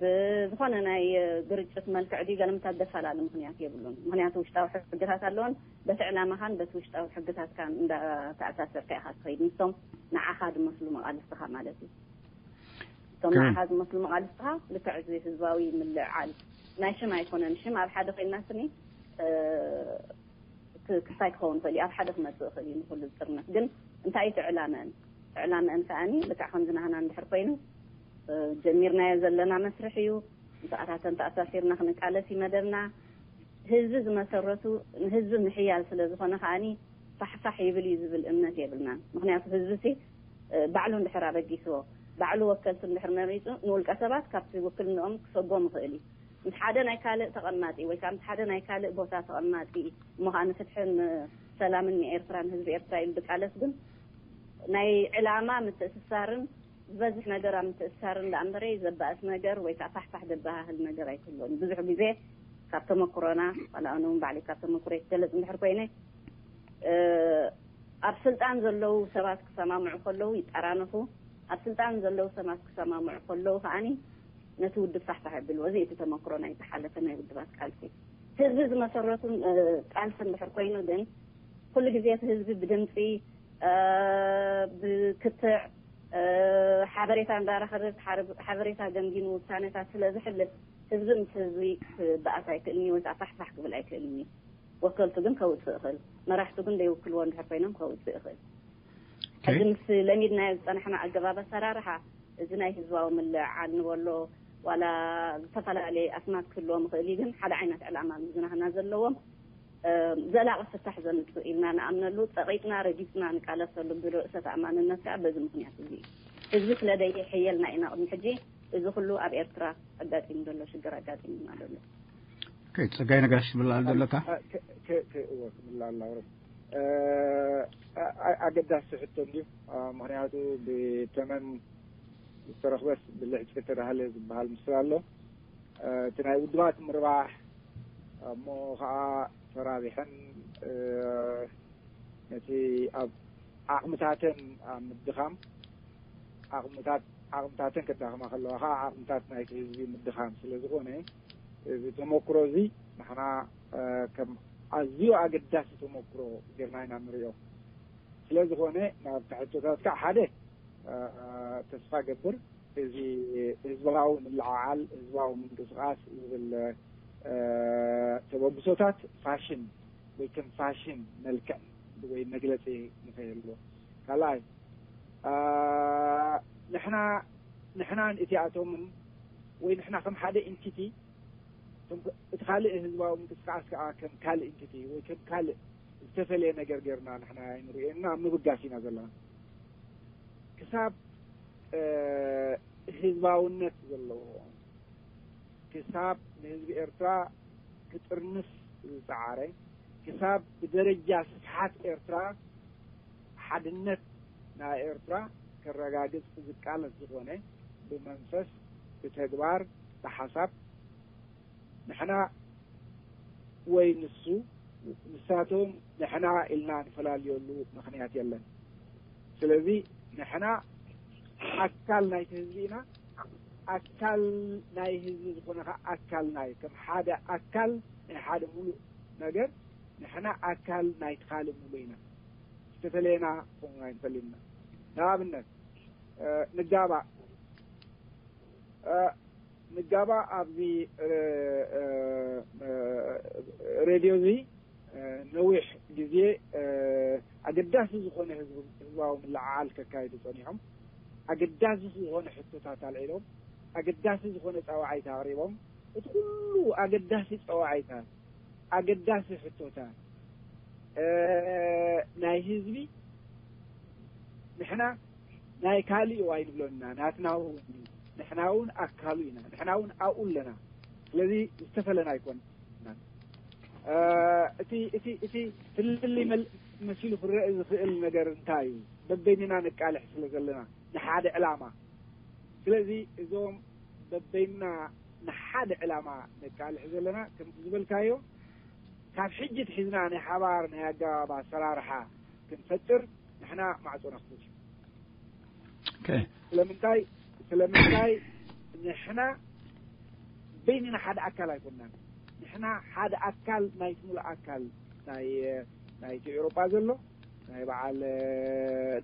ብዝኾነ ናይ ግርጭት መልክዕ ድዩ ገለምታት ዘፈላለ ምክንያት የብሉን። ምክንያቱ ውሽጣዊ ሕግታት ኣለዎን በቲ ዕላማኻን በቲ ውሽጣዊ ሕግታትካን እንዳተኣሳሰርካ ኢኻ ትኸይድ ምስቶም ንዓኻ ዝመስሉ መቃልስትኻ ማለት እዩ። እቶም ንዓኻ ዝመስሉ መቃልስትኻ ልክዕ እዚ ህዝባዊ ምልዕዓል ናይ ሽም ኣይኮነን። ሽም ኣብ ሓደ ኮይንና ስኒ ክስታይ ክኸውን ይኽእል እዩ። ኣብ ሓደ ክመፅእ ይኽእል እዩ ንኩሉ ዝጥርነፍ ግን እንታይ እዩ እቲ ዕላመአን? ዕላመአን ከዓኒ ልክዕ ከምዚ ናህና እንድሕር ኮይኑ ጀሚርናዮ ዘለና መስርሕ እዩ። ንስኣታተን ተኣሳሲርና ክንቃለስ እዩ መደብና። ህዝቢ ዝመሰረቱ ንህዝቢ ምሕያል ስለ ዝኾነ ከዓኒ ፋሕፋሕ ይብል እዩ ዝብል እምነት የብልናን። ምክንያቱ ህዝቢ ሲ ባዕሉ እንድሕር ኣበጊስዎ ባዕሉ ወከልቲ እንድሕር መሪፁ ንውልቀ ሰባት ካብቲ ውክልንኦም ክሰጎም ይኽእል እዩ። ምስ ሓደ ናይ ካልእ ተቐማጢ ወይ ከዓ ምስ ሓደ ናይ ካልእ ቦታ ተቐማጢ እሞ ከዓ ንፍትሕን ሰላምን ንኤርትራን ህዝቢ ኤርትራ ኢሉ ዝቃለስ ግን ናይ ዕላማ ምትእስሳርን ዝበዝሕ ነገር ኣብ ምትእስሳርን ደኣ እምበረ ዘባእስ ነገር ወይ ከዓ ፋሕፋሕ ዘበሃህል ነገር ኣይክህልዎን። ብዙሕ ግዜ ካብ ተመክሮና ዋላ ኣነ እውን ባዕለይ ካብ ተመክሮ ይገለፅ እንድሕር ኮይነ ኣብ ስልጣን ዘለዉ ሰባት ክሰማምዑ ከለዉ ይጠራነፉ፣ ኣብ ስልጣን ዘለዉ ሰባት ክሰማምዑ ከለዉ ከዓኒ ነቲ ውድብ ፋሕፋሕ የብልዎ። እዚ እቲ ተመክሮ ናይ ዝሓለፈ ናይ ውድባት ቃልሲ ህዝቢ ዝመሰረቱን ቃልሲ እንድሕር ኮይኑ ግን ኩሉ ግዜ እቲ ህዝቢ ብድምፂ ብክትዕ ሓበሬታ እንዳረኸበ ሓበሬታ ገምጊኑ ውሳነታት ስለ ዝሕልፍ ህዝቢ ምስ ህዝቢ ክበኣስ ኣይክእልን እዩ ወይ ከዓ ፋሕፋሕ ክብል ኣይክእልን እዩ። ወከልቱ ግን ከውፅእ ይኽእል። መራሕቱ ግን ዘይውክልዎ እንድሕር ኮይኖም ከውፅእ ይኽእል። ሕዚ ምስ ለሚድናዮ ዝፀናሕና ኣገባብ ኣሰራርሓ እዚ ናይ ህዝባዊ ምልዕዓል ንበሎ ዋላ ዝተፈላለየ ኣስማት ክህልዎም ይኽእል እዩ ግን ሓደ ዓይነት ዕላማ ምዝናህና ዘለዎም ዘላቒ ፍታሕ ዘምፅእ ኢልና ንኣምነሉ ፀቒጥና ረጊፅና ንቃለሰሉ ብርእሰ ተኣማንነት ከዓ በዚ ምክንያት እዚ እዩ። ህዝቢ ስለ ደይሕየልና ኢና ቅድሚ ሕጂ እዚ ኩሉ ኣብ ኤርትራ ኣጋጢሙ ዘሎ ሽግር ኣጋጢሙና ዘሎ። ኦኬ፣ ጸጋይ ነጋሽ ትብል ኣለካ? ክብል ኣለውረ እ፣ ኣ-፣ ኣገዳሲ ሕቶ እንድዩ። እ፣ ምኽንያቱ ብተመን ዝተረኽበስ ብልሕፂ ተዳህለ ዝበሃል ምስል ኣሎ። እ፣ እቲ ናይ ውድባት ምርባሕ እሞ ከዓ ተራቢሐን፣ እ፣ ነቲ ኣብ ዓቕምታተን ኣብ ምድኻም፣ ዓቕምታት ዓቕምታተን ከዳኽማ ከለዋ ከዓ ዓቕምታት ናይቲ ህዝቢ ምድኻም ስለ ዝኾነ፣ እዚ ተመክሮ እዚ ንሕና፣ እ፣ ከም ኣዝዩ ኣገዳሲ ተመክሮ ጌርና ኢና ንሪኦ። ስለ ዝኾነ ናብቲ ሕቶታትካ ሓደ፣ እ፣ ተስፋ ገብር እዚ ህዝባዊ ምልዕዓል፣ ህዝባዊ ምንቅስቃስ ዝብል፣ እ፣ ተበግሶታት ፋሽን ወይ ከም ፋሽን መልክዕ ወይ መግለፂ ንኸይህልዎ። ካልኣይ፣ እ፣ ንሕና፣ ንሕናን እቲኣቶምን ወይ ንሕና ከም ሓደ ኢንቲቲ፣ ከም እቲ ካልእ ህዝባዊ ምንቅስቃስ ከዓ ከም ካልእ ኢንቲቲ ወይ ከም ካልእ ዝተፈለየ ነገር ጌርና ንሕና ኣይንርእዮን ኢና፣ ኣብ ምብጋስ ኢና ዘለና። ክሳብ፣ እ፣ ህዝባውነት ዘለዎ፣ ክሳብ ንህዝቢ ኤርትራ ክጥርንፍ ዝጸዓረ፣ ክሳብ ብደረጃ ስፍሓት ኤርትራ ሓድነት ናይ ኤርትራ ከረጋግጽ ዝቃለስ ዝኾነ፣ ብመንፈስ፣ ብተግባር፣ ብሓሳብ፣ ንሕና ወይ ንሱ፣ ንሳቶም ንሕና ኢልና ንፈላልየሉ ምኽንያት የለን። ስለዚ ንሕና ኣካል ናይቲ ህዝቢ ኢና። ኣካል ናይ ህዝቢ ዝኾነ ኸዓ ኣካልና እዩ። ከም ሓደ ኣካል ናይ ሓደ ሙሉእ ነገር ንሕና ኣካል ናይቲ ካልእ ሙሉእ ኢና። ዝተፈለየና ክኸውን ኣይንፈልይና። ንኣብነት፣ እ፣ ንጋባእ፣ እ፣ ንጋባእ ኣብዚ፣ እ፣ እ፣ እ፣ ሬድዮ እዚ፣ እ፣ ነዊሕ ግዜ፣ እ፣ ኣገዳሲ ዝኾነ ህዝብ-፣ ህዝባዊ ምልዕዓል ከካይዱ ጸኒሖም። ኣገዳሲ ዝኾነ ሕቶታት ኣልዒሎም። ኣገዳሲ ዝኾነ ጸዋዒታ ኣቕሪቦም። እቲ ኩሉ ኣገዳሲ ጸዋዒታ፣ ኣገዳሲ ሕቶታት፣ እ፣ ናይ ህዝቢ ንሕና ናይ ካልእ እዩ ኣይንብሎን ኢና፣ ናትና እውን እዩ። ንሕና እውን ኣካሉ ኢና፣ ንሕና እውን ኣብኡ ኣለና። ስለዚ ዝተፈለና ኣይኮንና። እ፣ እቲ፣ እቲ፣ እቲ ፍልልይ መል-፣ መሲሉ ክረአ ዝኽእል ነገር እንታይ እዩ? በበይንና ነቃልሕ ስለ ዘለና ንሓደ ዕላማ። ስለዚ እዞም በበይንና ንሓደ ዕላማ ነቃልሕ ዘለና፣ ከምቲ ዝበልካዮ፣ ካብ ሕጂ ትሒዝና ናይ ሓባር ናይ ኣገባብ ኣሰራርሓ ክንፈጥር ንሕና ማዕጾና ክፉት እዩ። ኦኬ። ስለምንታይ፣ ስለምንታይ ንሕና በይንና ሓደ ኣካል ኣይኮናን። ንሕና ሓደ ኣካል ናይቲ ሙሉእ ኣካል ናይ፣ ናይቲ ኤውሮጳ ዘሎ፣ ናይ በዓል፣ እ፣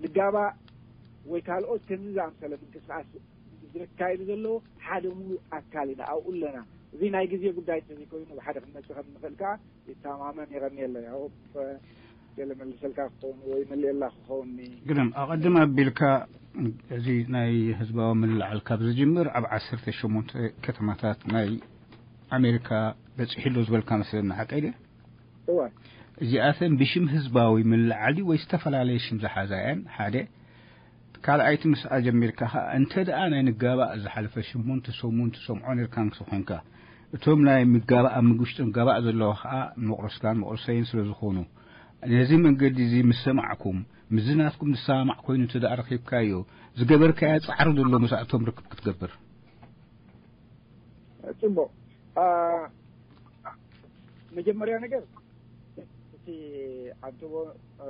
ንጋባእ ወይ ካልኦት ከምዚ ዝኣምሰለ ምንቅስቃስ ዘካይዱ ዘለዉ ሓደ ሙሉእ ኣካል ኢና። ኣብኡ ኣለና። እዚ ናይ ግዜ ጉዳይ እንተዘይኮይኑ፣ ብሓደ ክንመጽእ ከም ንኽእል ከኣ ይተማመን። የቐንየለይ። ኣሁብ ገለ መልሰልካ ክኸውን ወይ መልየላ ክኸውን። ግርም፣ ኣቐድም ኣቢልካ እዚ ናይ ህዝባዊ ምልዕዓል ካብ ዝጅምር ኣብ ዓሰርተ ሸሞንተ ከተማታት ናይ ኣሜሪካ በጺሑ ኣሎ ዝበልካ መስለኒ፣ ሓቀይ ድዩ? እወ። እዚኣተን ብሽም ህዝባዊ ምልዕዓል ድዩ ወይ ዝተፈላለየ ሽም ዝሓዛ እየን? ሓደ። ካልኣይቲ ምስኣ ጀሚርካ ኸኣ፣ እንተ ደኣ ናይ ንጋባእ ዝሓለፈ ሸሞንተ ሰሙን ትሰምዖ ነርካን ክስ-፣ ኮንካ፣ እቶም ናይ ምጋባእ፣ ኣብ ምግቢ ውሽጢ ምጋባእ ዘለዉ ኸኣ መቑረስካን መቑረሰይን ስለ ዝኾኑ፣ ነዚ መንገዲ እዚ ምስ ሰማዕኩም፣ ምስዚ ናትኩም ዝሰማማዕ ኮይኑ እንተ ደኣ ረኺብካዮ፣ ዝገበርካዮ ጻዕሪ ዶ ኣሎ ምስኣቶም ርክብ ክትገብር? ጽቡቕ። አ፣ መጀመርያ ነገር፣ እቲ ኣንተቦ፣ እ፣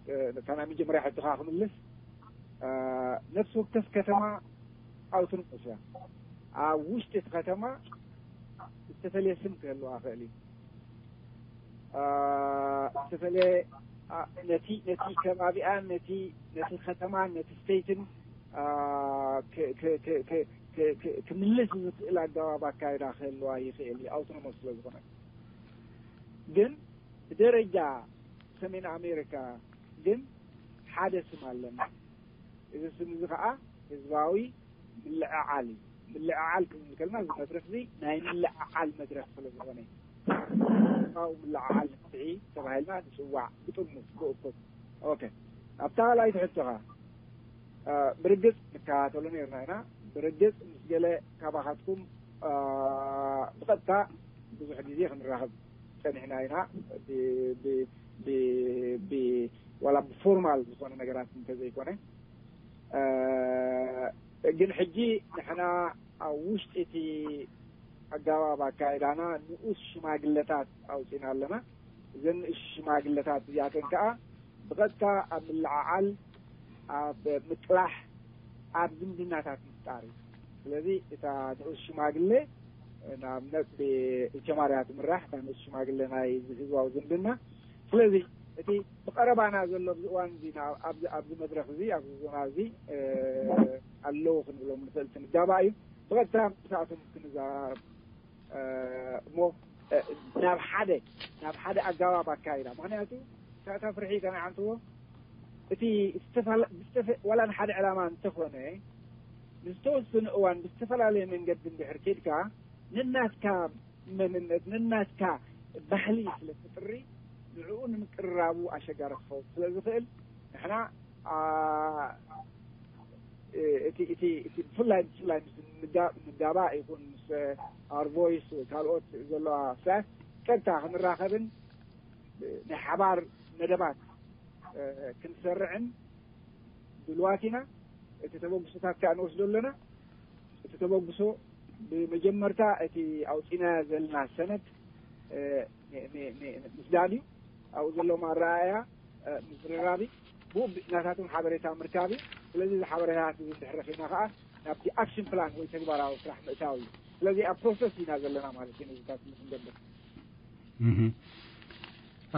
እ፣ እታ ናይ መጀመርያ ሕቶኻ ክምልስ፣ እ፣ ነፍሲ ወከፍ ከተማ ኣውቶኖመስ እያ። ኣብ ውሽጢ እቲ ከተማ ዝተፈለየ ስም ክህልዋ ይኽእል እዩ። እ፣ ዝተፈለየ፣ እ፣ ነቲ፣ ነቲ ከባቢኣን፣ ነቲ፣ ነቲ ከተማን፣ ነቲ ስቴትን፣ እ፣ ክ-፣ ክ-፣ ክ-፣ ክ-፣ ክ-፣ ክ-፣ ክምልስ ዝኽእል ኣገባብ ኣካይዳ ክህልዋ ይኽእል እዩ፣ ኣውቶኖመስ ስለ ዝኾነ። ግን ብደረጃ ሰሜን ኣሜሪካ ግን ሓደ ስም ኣለና። እዚ ስም እዚ ኸዓ ህዝባዊ ምልዕዓል እዩ። ምልዕዓል ክንብል ከለና፣ እዚ መድረኽ እዚ ናይ ምልዕዓል መድረኽ ስለ ዝኾነ፣ ህዝባዊ ምልዕዓል ንፍትሒ ተባሂልና ንጽዋዕ፣ ብጥርሙዝ፣ ብእኩብ። ኦኬ። ኣብታ ካልኣይቲ ሕቶኻ፣ እ፣ ብርግጽ ንከታተሎ ነርና ኢና። ብርግጽ ምስ ገለ ካባኻትኩም፣ እ፣ ብቐጥታ ብዙሕ ግዜ ክንራኸብ ጸኒሕና ኢና። ብ- ብ- ብ- ብ- ዋላ ብፎርማል ዝኾነ ነገራት እንተዘይኮነ፣ እ፣ ግን ሕጂ ንሕና ኣብ ውሽጢ እቲ ኣገባብ ኣካይዳና ንኡስ ሽማግለታት ኣውፂና ኣለና። እዘን ንኡስ ሽማግለታት እዚኣተን ከዓ ብቐጥታ ኣብ ምልዓዓል፣ ኣብ ምጥላሕ፣ ኣብ ዝምድናታት ምፍጣር እዩ። ስለዚ እታ ንኡስ ሽማግለ ንኣብነት ብእቸማርያ ትምራሕ እታ ንኡስ ሽማግለ ናይ ህዝባዊ ዝምድና። ስለዚ እቲ ብቐረባና ዘሎ ኣብዚ እዋን እዚ ናብ- ኣብዚ ኣብዚ መድረኽ እዚ ኣብዚ ዞና እዚ እ፣ ኣለዉ ክንብሎም ንኽእል እቲ ምጋባእ እዩ። ብቐጥታ ምስኣቶም ክንዛረብ እ፣ እሞ እ፣ ናብ ሓደ ናብ ሓደ ኣገባብ ኣካይዳ። ምክንያቱ እታ ፍርሒ ከነዓንትዎ እቲ ዝተፈላ- ዝተፈ- ዋላ ንሓደ ዕላማ እንተኾነ ንዝተወሰነ እዋን ብዝተፈላለየ መንገዲ እንድሕር ኬድካ ንናትካ መንነት ንናትካ ባህሊ ስለ ትጥሪ ንዕኡ ንምቅርራቡ ኣሸጋሪ ክኸውን ስለ ዝኽእል ንሕና ኣ፣ እቲ እቲ እቲ ብፍላይ ብፍላይ ምስ ንጋ- ንጋባእ ይኹን ምስ ኣርቮይስ ካልኦት ዘለዋ ፍሳት ቀጥታ ክንራኸብን ናይ ሓባር መደባት እ፣ ክንሰርዕን ድልዋት ኢና። እቲ ተበግሶታት ከዓ ንወስዶ ኣለና። እቲ ተበግሶ ብመጀመርታ እቲ ኣውፂና ዘለና ሰነድ እ፣ ን- ን- ን- ምስዳድ እዩ። ኣብኡ ዘለዎም ኣረኣእያ እ፣ ምዝርራብ እዩ። ብኡ ናታቶም ሓበሬታ ምርካብ እዩ። ስለዚ እዚ ሓበሬታታት እዚ እንድሕር ረኺብና ከዓ ናብቲ ኣክሽን ፕላን ወይ ተግባራዊ ስራሕ ምእታው እዩ። ስለዚ ኣብ ፕሮሰስ ኢና ዘለና ማለት እዩ። ነዚታት ምስ ንገብር እህ።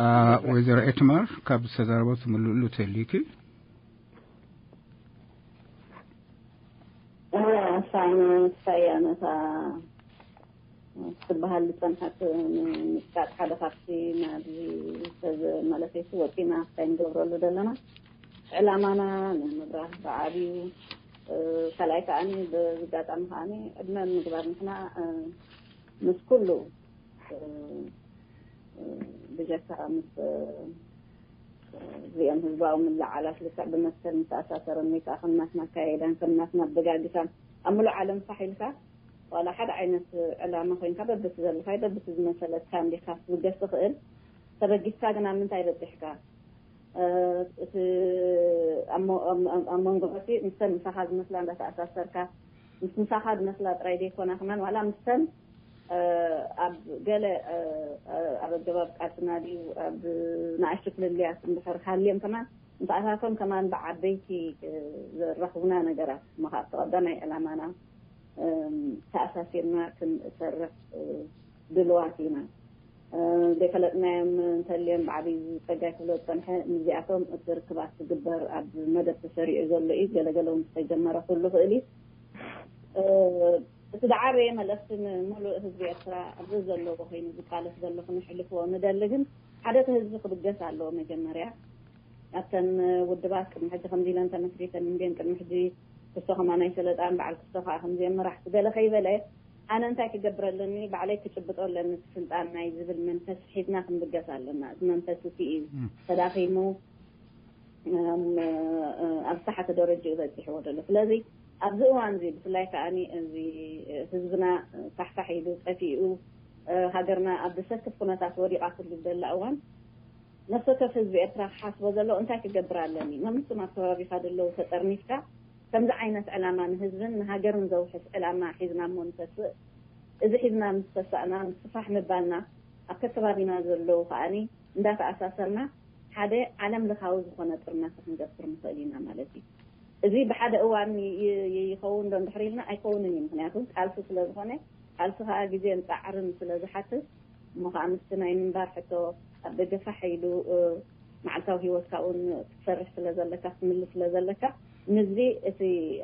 አ፣ ወይዘሮ ኤትማር ካብ ዝተዛረቦ ትምልእሉ ተልዩኪ። እሳነ ሳያ ነታ ክትበሃል ዝፀንሐት ምጥቃጥ ሓደ ካብቲ ናብዚ ሰብ ማለት እዩ ወፂና እንታይ ንገብረሉ ዘለና ዕላማና ንምብራህ ብዓብዩ ካልኣይ ከዓኒ ብዝጋጣሚ ከዓኒ ዕድመ ምግባር ንሕና ምስ ኩሉ ብጀካ ምስ እዚኦም ህዝባዊ ምልዓላት ልክዕ ብመሰል ምተኣሳሰረን ወይ ከዓ ከም ናትና ኣካያይዳን ከም ናትና ኣበጋግሳን ኣብ ምሉእ ዓለም ፋሕ ኢልካ ዋላ ሓደ ዓይነት ዕላማ ኮይንካ በብቲ ዘለካዮ በብቲ ዝመሰለትካ እንዲካ ክትብገስ ትኽእል። ተበጊስካ ግን ኣብ ምንታይ በፂሕካ? እቲ ኣብ መንጎ እቲ ምስተን ምሳኻ ዝመስላ እንዳተኣሳሰርካ ምስ ምሳኻ ዝመስላ ጥራይ ዘይኮና ከማን ዋላ ምስተን ኣብ ገለ ኣብ ኣገባብ ቃልስና ድዩ ኣብ ንኣሽቱ ፍልልያት እንድሕር ሃልዮም ከማን ምሳእታቶም ከማን ብዓበይቲ ዘራኽቡና ነገራት እሞ ከዓ ኣብቲ ቀዳማይ ዕላማና ተኣሳሲርና ክንሰርሕ ድልዋት ኢና። ዘይፈለጥናዮም እንተልዮም ብዓብዪ ጸጋይ ክብሎ ዝጸንሐ ምስዚኣቶም እቲ ርክባት ክግበር ኣብ መደብ ተሰሪዑ ዘሎ እዩ። ገለገለ እውን ዝተጀመረ ክህሉ ይኽእል እዩ። እቲ ዝዓበየ መልእኽቲ ንምሉእ ህዝቢ ኤርትራ ኣብዚ ዘለዎ ኮይኑ ዝቃለስ ዘሎ ክነሕልፍዎ ንደሊ ግን ሓደ እቲ ህዝቢ ክብገስ ኣለዎ መጀመርያ ኣብተን ውድባት ቅድሚ ሕጂ ከምዚ ኢለን ተመስሪተን እንድየን ቅድሚ ሕጂ ክስቶ ከማን ኣይሰለጣን በዓል ክስቶ ከዓ ከምዚኦም መራሕቲ ገለ ከይበለ ኣነ እንታይ ክገብር ኣለኒ ባዕለይ ክጭብጦ ኣለኒ እቲ ስልጣን ናይ ዝብል መንፈስ ሒዝና ክንብገስ ኣለና። እዚ መንፈስ እቲ እዩ ተዳኺሙ ኣብ ዝተሓተ ደረጃ እዩ በፂሕዎ ዘሎ። ስለዚ ኣብዚ እዋን እዚ ብፍላይ ከዓ እዚ ህዝብና ፋሕፋሕ ኢሉ ጠፊኡ ሃገርና ኣብ ዘሰክፍ ኩነታት ወዲቓ ክሉ ዘላ እዋን ነፍሰ ወከፍ ህዝቢ ኤርትራ ክሓስቦ ዘለዎ እንታይ ክገብር ኣለኒ መምስም ኣብ ከባቢካ ዘለዉ ተጠርኒፍካ ከምዚ ዓይነት ዕላማ ንህዝብን ንሃገርን ዘውሕስ ዕላማ ሒዝና እሞ ንተስእ እዚ ሒዝና ምስ ተሳእና ምስፋሕ ምባልና ኣብ ከከባቢና ዘለዉ ከዓኒ እንዳተኣሳሰርና ሓደ ዓለም ለኻዊ ዝኾነ ጥርናፈ ክንገብር ንኽእል ኢና ማለት እዩ። እዚ ብሓደ እዋን ይኸውን ዶ እንድሕር ኢልና ኣይከውንን እዩ። ምክንያቱ ቃልሲ ስለ ዝኾነ ቃልሲ ከዓ ግዜን ፃዕርን ስለ ዝሓትት እሞ ከዓ ምስቲ ናይ ምንባር ሕቶ ኣብ ደገ ፋሕ ኢሉ መዓልታዊ ሂወትካ እውን ክትሰርሕ ስለ ዘለካ ክትምልስ ስለ ዘለካ ምስዚ እቲ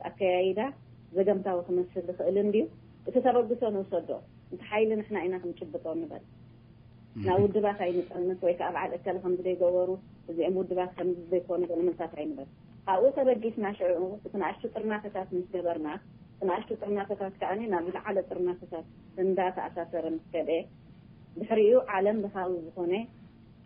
ኣከያይዳ ዘገምታዊ ክመስል ይኽእል እንድዩ። እቲ ተበግሶ ንውሰዶ። እቲ ሓይሊ ንሕና ኢና ክንጭብጦ ንበል። ናብ ውድባት ኣይንጠምት ወይ ከዓ በዓል እከለ ከምዚ ዘይገበሩ እዚኦም ውድባት ከምዚ ዘይኮኑ ገለመልታት ኣይንበል። ካብኡ ተበጊስና ሽዑ እቲ ንኣሽቱ ጥርናፈታት ምስ ገበርና እቲ ንኣሽቱ ጥርናፈታት ከዓ ናብ ዝለዓለ ጥርናፈታት እንዳተኣሳሰረ ምስ ከደ ድሕሪኡ ዓለም ለኻዊ ዝኾነ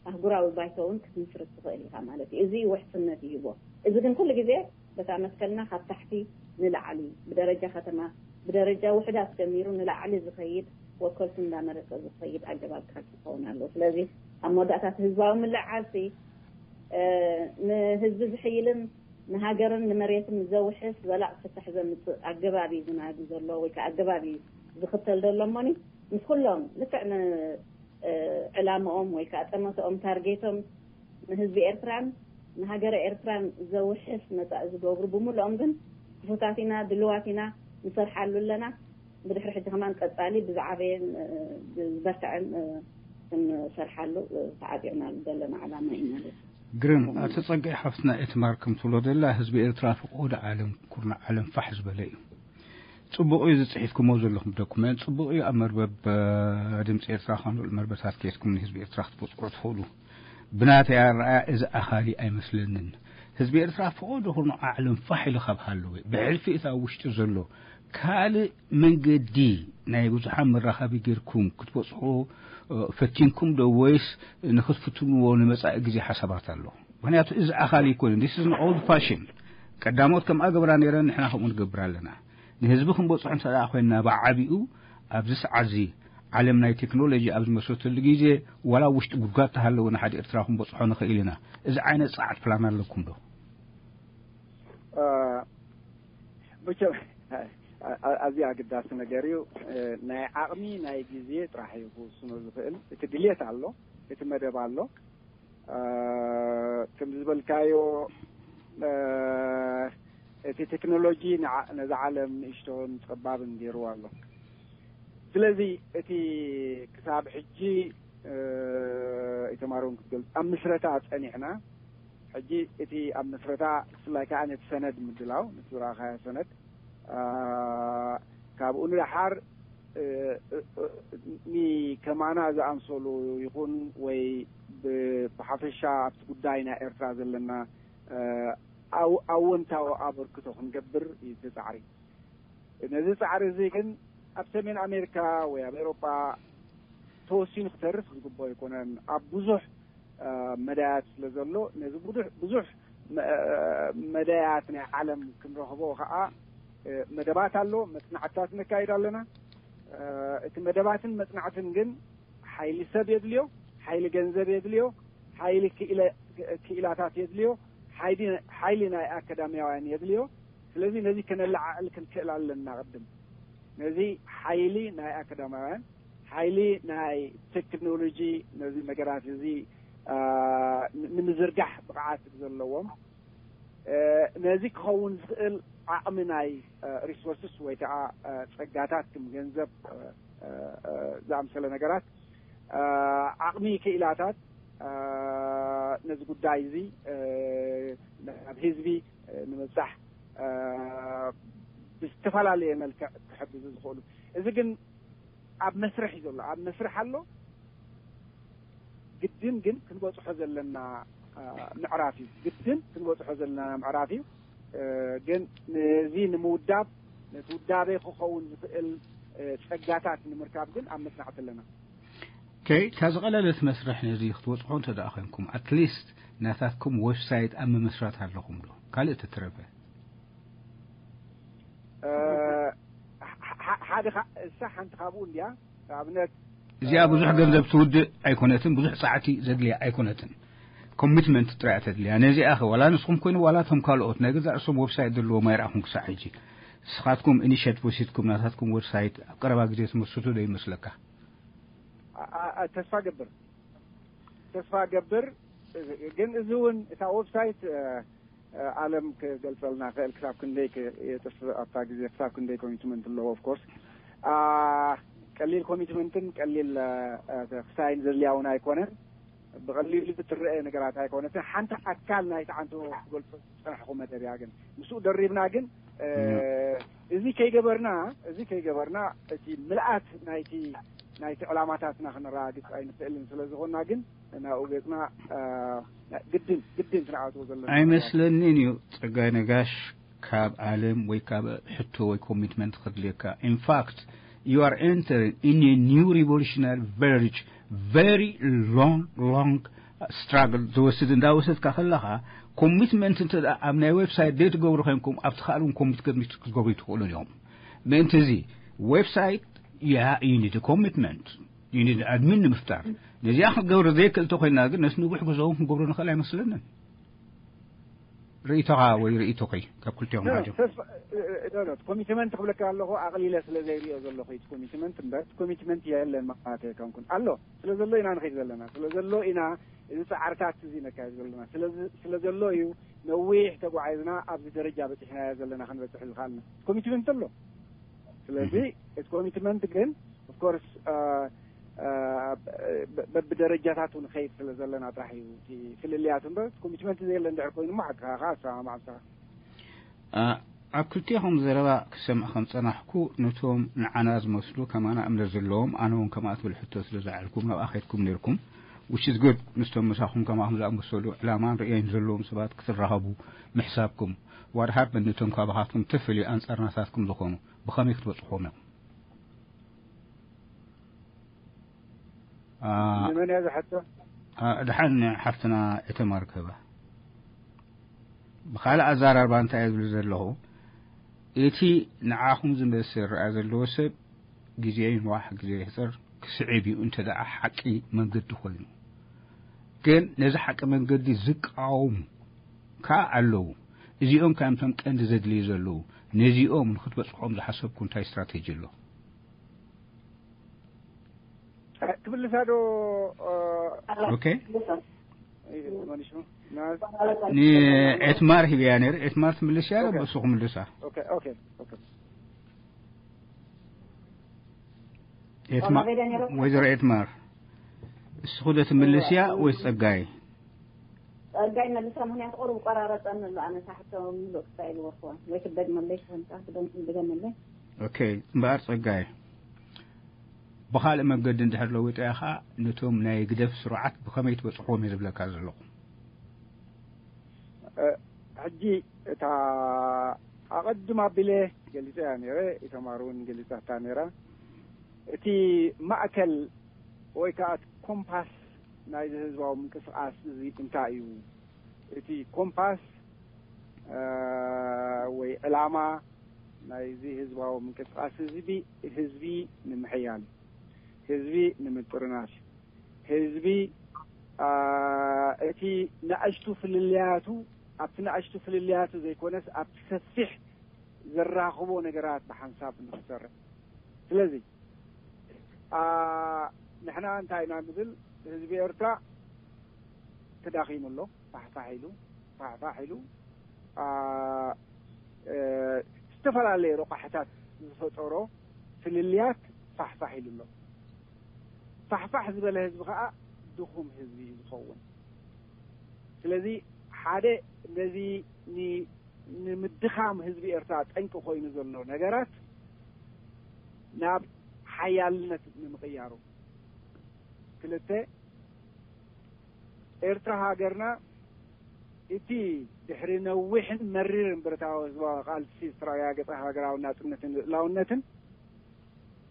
ኣህጉራዊ ባይቶ እውን ክትምስርት ትኽእል ኢኻ ማለት እዩ። እዚ ውሕስነት ይህቦ። እዚ ግን ኩሉ ግዜ በታ መትከልና ካብ ታሕቲ ንላዕሊ ብደረጃ ከተማ ብደረጃ ውሕዳት ጀሚሩ ንላዕሊ ዝኸይድ ወከልቱ እንዳመረጸ ዝኸይድ ኣገባብ ክኸውን ኣለዎ። ስለዚ ኣብ መወዳእታ እቲ ህዝባዊ ምልዕዓል ሲ ንህዝቢ ዝሕይልን ንሃገርን ንመሬትን ዘውሕስ ዘላቕ ፍታሕ ዘምፅእ ኣገባብ እዩ ዝናዲ ዘሎ ወይ ከዓ ኣገባብ እዩ ዝኽተል ዘሎ እሞኒ ምስ ኩሎም ልክዕ ንዕላምኦም ወይ ከዓ ጠመተኦም ታርጌቶም ንህዝቢ ኤርትራን ንሃገረ ኤርትራን ዘውሕስ መፃኢ ዝገብሩ ብምልኦም ግን ክፉታት ኢና ድልዋት ኢና ንሰርሓሉ ኣለና። ብድሕሪ ሕጂ ከማን ቀፃሊ ብዝዓበየን ዝበርትዐን ክንሰርሓሉ ተዓጢቕና ዘለና ዓላማ እዩ ማለት እዩ። ግርም ኣቲ ጸጋይ ሓፍትና ኤትማር ከም ትብሎ ዘላ ህዝቢ ኤርትራ ፍቆዶ ዓለም ኩርና ዓለም ፋሕ ዝበለ እዩ። ጽቡቕ እዩ ዝጽሒፍኩሞ ዘለኹም ዶኩመንት ጽቡቕ እዩ። ኣብ መርበብ ድምፂ ኤርትራ ከም ልዑል መርበታት ከይድኩም ንህዝቢ ኤርትራ ክትበፅዑ ትኽእሉ። ብናተይ ኣረኣያ እዚ ኣኻሊ ኣይመስለንን። ህዝቢ ኤርትራ ፍቆዶ ኩርና ዓለም ፋሕ ኢሉ ካብ ሃለወ ብሕልፊ እቲ ኣብ ውሽጢ ዘሎ ካልእ መንገዲ ናይ ብዙሓን መራኸቢ ጌርኩም ክትበፅሑ ፈቲንኩም ዶ ወይስ ንክትፍትንዎ ንመፃኢ ግዜ ሓሳባት ኣሎ? ምክንያቱ እዚ ኣኻሊ ይኮነ this is old fashion ቀዳሞት ከምኣ ገብራ ነይረን ንሕና ከምኡ ንገብር ኣለና። ንህዝቢ ክንበፅሖ እንተ ኮይንና ብዓቢኡ ኣብዚ ሰዓት እዚ ዓለም ናይ ቴክኖሎጂ ኣብ ዝመሰረተሉ ግዜ ዋላ ውሽጢ ጉድጓድ ተሃለወ ንሓደ ኤርትራ ክንበፅሖ ንኽእል ኢና። እዚ ዓይነት ፃዓት ፕላን ኣለኩም ዶ? መቸም ኣዝዩ ኣገዳሲ ነገር እዩ። ናይ ዓቕሚ ናይ ግዜ ጥራሕ እዩ ክውስኖ ዝኽእል። እቲ ድልየት ኣሎ፣ እቲ መደብ ኣሎ። ከም ዝበልካዮ እቲ ቴክኖሎጂ ነዛ ዓለም ንእሽቶን ጸባብን ገይርዋ ኣሎ። ስለዚ እቲ ክሳብ ሕጂ ኢተማር እውን ክትገልጽ ኣብ ምስረታ ጸኒሕና። ሕጂ እቲ ኣብ ምስረታ ብፍላይ ከዓ ነቲ ሰነድ ምድላው ነቲ ዝረኣኻዮ ሰነድ ካብኡ ንደሓር ከማና ዝኣምሰሉ ይኹን ወይ ብሓፈሻ ኣብቲ ጉዳይ ናይ ኤርትራ ዘለና ኣወንታዊ ኣበርክቶ ክንገብር እዩ እቲ ፃዕሪ። ነዚ ፃዕሪ እዚ ግን ኣብ ሰሜን ኣሜሪካ ወይ ኣብ ኤሮጳ ተወሲኑ ክተርፍ ዝግብኦ ኣይኮነን። ኣብ ብዙሕ መዳያት ስለ ዘሎ ነዚ ብዙሕ መዳያት ናይ ዓለም ክንረኽቦ ከዓ መደባት ኣሎ፣ መፅናዕትታት ነካይድ ኣለና። እቲ መደባትን መፅናዕትን ግን ሓይሊ ሰብ የድልዮ፣ ሓይሊ ገንዘብ የድልዮ፣ ሓይሊ ክኢላታት የድልዮ፣ ሓይሊ ናይ ኣካዳሚያውያን የድልዮ። ስለዚ ነዚ ከነለዓዕል ክንክእል ኣለና። ቅድም ነዚ ሓይሊ ናይ ኣካዳሚያውያን ሓይሊ ናይ ቴክኖሎጂ ነዚ ነገራት እዚ ንምዝርጋሕ ብቕዓት ዘለዎም ነዚ ክኸውን ዝኽእል ዓቕሚ ናይ ሪሶርስስ ወይ ከዓ ጸጋታት ከም ገንዘብ ዝኣምሰለ ነገራት ዓቕሚ ክኢላታት ነዚ ጉዳይ እዚ ናብ ህዝቢ ንምብጻሕ ብዝተፈላለየ መልክዕ ክሕግዙ ዝኽእሉ። እዚ ግን ኣብ መስርሕ እዩ ዘሎ፣ ኣብ መስርሕ ኣሎ። ግድን ግን ክንበጽሖ ዘለና ምዕራፍ እዩ። ግድን ክንበጽሖ ዘለና ምዕራፍ እዩ። ግን ነዚ ንምውዳብ ነቲ ውዳቤ ክኸውን ዝኽእል ጸጋታት ንምርካብ ግን ኣብ መጽናዕቲ ኣለና። ከይ እታ ዝቐለለት መስርሕ ነዚ ክትበጽሖ እንተ ደኣ ኮንኩም ኣትሊስት ናታትኩም ዌብሳይት ኣብ ምምስራት ኣለኹም ዶ ካልእ ተትረፈ? ሓደ እሳ ሓንቲ ካብኡ እንዲያ ኣብነት እዚኣ ብዙሕ ገንዘብ ትውድእ ኣይኮነትን፣ ብዙሕ ጻዕቲ ዘድልያ ኣይኮነትን። ኮሚትመንት ጥራይ ተድልያ ነዚኣ ኸ ዋላ ንስኹም ኮይኑ ዋላ ቶም ካልኦት ናይ ገዛእ ርእሶም ዌብሳይት ዘለዎም ኣይረኣኹም ክሳዕ ሕጂ። ንስኻትኩም ኢኒሽቲቭ ወሲድኩም ናታትኩም ዌብሳይት ኣብ ቀረባ ግዜ ትመስርቱ ዶ ይመስለካ? ተስፋ ገብር ተስፋ ገብር ግን እዚ እውን እታ ዌብሳይት ኣለም ክገልጸልና ክእል ክሳብ ክንደይ የጥፍ ኣብታ ግዜ ክሳብ ክንደይ ኮሚትመንት ኣለዎ። ኦፍኮርስ ቀሊል ኮሚትመንትን ቀሊል ክሳይን ዘድልያ እውን ኣይኮነን። ብቐሊሉ ትረአ ነገራት ኣይኮነትን። ሓንቲ ኣካል ናይቲ ዓንቶ ክገልጾ ዝጸናሕኩ መደብ እያ። ግን ምስኡ ደሪብና ግን እዚ ከይገበርና እዚ ከይገበርና እቲ ምልኣት ናይቲ ናይቲ ዕላማታትና ክነረጋግጽ ኣይንኽእልን ስለ ዝኾንና ግን ናብኡ ገጽና ግድን ግድን ክንኣትዎ ዘለና ኣይመስለንን እዩ። ጸጋይ ነጋሽ ካብ ዓለም ወይ ካብ ሕቶ ወይ ኮሚትመንት ክድልየካ። In fact you are entering in a new revolutionary very very long long struggle ዝወስድ እንዳወሰድካ ከለኻ ኮሚትመንት እንተ ኣብ ናይ ዌብሳይት ዘይትገብሩ ኮይንኩም ኣብቲ ካልእ እውን ኮሚት ክትገብሩ ትኽእሉ እዮም። ምእንቲ እዚ ዌብሳይት Yeah, you need a commitment. You need admin ንምፍጣር። ነዚኣ ክንገብር ዘይክእል ተኮይና ግን ነቲ ንጉሕ ጉዞ እውን ክንገብሮ ንኽእል ኣይመስለንን። ርእይቶኻ ወይ ርእይቶኺ ካብ ክልቲኦም ሓደ። ኮሚትመንት ክብለካ ኣለኹ ኣቕሊለ ስለ ዘይሪኦ ዘለኹ እቲ ኮሚትመንት እምበር ኮሚትመንት የለን ማለት ኣይኮንኩን ኣሎ። ስለ ዘሎ ኢና ንኸይድ ዘለና። ስለ ዘሎ ኢና እዚ ፃዕርታት እዚ ነካይድ ዘለና። ስለ ዘሎ እዩ ነዊሕ ተጓዒዝና ኣብዚ ደረጃ በፂሕናዮ ዘለና ክንበፅሕ ዝኽኣልና። ኮሚትመንት ኣሎ። ስለዚ እቲ ኮሚትመንት ግን ኦፍኮርስ በብደረጃታቱ ንኸይድ ስለ ዘለና ጥራሕ እዩ እቲ ፍልልያት እምበር ኮሚትመንት ዘየለ እንድሕር ኮይኑ ሞ ሓቅኻ ከዓ ኣሰማማዕ ምሳኻ። ኣብ ክልቲኹም ዘረባ ክሰምዕ ከም ጸናሕኩ ነቶም ንዓና ዝመስሉ ከማና እምነት ዘለዎም ኣነ እውን ከምኣ ትብል ሕቶ ስለ ዝዓልኩም ናብኣ ከድኩም ነርኩም። Which is good። ምስቶም ምሳኹም ከማኹም ዝኣመሰሉ ዕላማን ርእየን ዘለዎም ሰባት ክትራኸቡ ምሕሳብኩም። What happened ነቶም ካባኻትኩም ተፈልዩ ኣንጻር ናታትኩም ዝኾኑ ብኸመይ ክትበጽሕዎም ኢኹም? ንመን እያ ዝሓቶ? ድሓን ሓፍትና እተማር ክህባ። ብኻልእ ኣዛራርባ እንታይ እየ ዝብል ዘለኹ፣ እቲ ንዓኹም ዝመስል ረኣ ዘለዎ ሰብ ግዜ ይንዋሕ ግዜ ይሕፅር ክስዕብ እዩ እንተ ደኣ ሓቂ መንገዲ ኮይኑ። ግን ነዚ ሓቂ መንገዲ ዝቃወሙ ከዓ ኣለዉ። እዚኦም ከምቶም ቀንዲ ዘድልዩ ዘለዉ። ነዚኦም ንክትበፅሖም ዝሓሰብኩ እንታይ ስትራቴጂ ኣሎ? ክምልሳ ዶ? ኦኬ። ንኤትማር ሂብያ ነይሩ። ኤትማር ትምልስያ ዶ በሱ ክምልሳ? ኤትማር፣ ወይዘሮ ኤትማር እስኹ ዶ ትምልስያ ወይስ ጸጋይ? ጸጋይ መልሳ፣ ምኽንያቱ ቁሩብ ቆራረጸኒ ኣሎ። ኣነ ሳሕቶም ምሉእ ክሳይ ዝበርክዋ ወይ ክደግመለይ ክኾን ክደግመለይ። ኦኬ። እምበኣር ጸጋይ፣ ብኻልእ መገዲ እንድሕር ለዊጠያ ኸዓ ነቶም ናይ ግደፍ ስሩዓት ብኸመይ ትበጽሕዎም እየ ዝብለካ ዘለኹ። ሕጂ እታ ኣቐድም ኣቢለ ገሊጸያ ነይረ፣ ኢተማር እውን ገሊጻታ ነይራ። እቲ ማእከል ወይ ከዓ እቲ ኮምፓስ ናይዚ ህዝባዊ ምንቅስቃስ እዚ እንታይ እዩ? እቲ ኮምፓስ ወይ ዕላማ ናይዚ ህዝባዊ ምንቅስቃስ ህዝቢ ህዝቢ ንምሕያል፣ ህዝቢ ንምጥርናፍ፣ ህዝቢ እቲ ንኣሽቱ ፍልልያቱ ኣብቲ ንኣሽቱ ፍልልያቱ ዘይኮነስ ኣብቲ ሰፊሕ ዘራኽቦ ነገራት ብሓንሳብ ንክሰርሕ። ስለዚ ንሕና እንታይ ኢና ንብል? ህዝቢ ኤርትራ ተዳኺሙ ኣሎ። ፋሕፋሕ ኢሉ ፋሕፋሕ ኢሉ ዝተፈላለየ ረቋሕታት ዝፈጠሮ ፍልልያት ፋሕፋሕ ኢሉ ኣሎ። ፋሕፋሕ ዝበለ ህዝቢ ከዓ ድኹም ህዝቢ እዩ ዝኸውን። ስለዚ ሓደ ነዚ ንምድኻም ህዝቢ ኤርትራ ጠንቂ ኮይኑ ዘሎ ነገራት ናብ ሓያልነት ንምቕያሩ። ክልተ፣ ኤርትራ ሃገርና እቲ ድሕሪ ነዊሕን መሪርን ብረታዊ ህዝባዊ ቃልሲ ዝተረጋገጸ ሃገራዊ ናጽነትን ልእላውነትን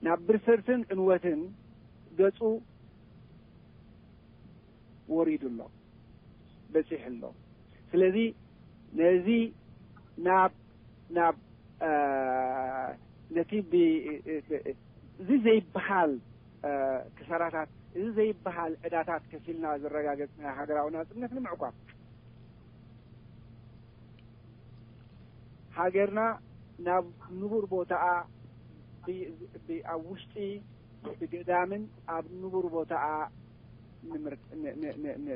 ናብ ብርሰትን ዕንወትን ገጹ ወሪዱ ኣሎ፣ በጺሑ ኣሎ። ስለዚ ነዚ ናብ ናብ ነቲ እዚ ዘይበሃል ክሳራታት፣ እዚ ዘይበሃል ዕዳታት ከፊልና ዝረጋገጽናዮ ሃገራዊ ናጽነት ንምዕቋብ፣ ሃገርና ናብ ንቡር ቦታኣ ኣብ ውሽጢ ብግዳምን ኣብ ንቡር ቦታኣ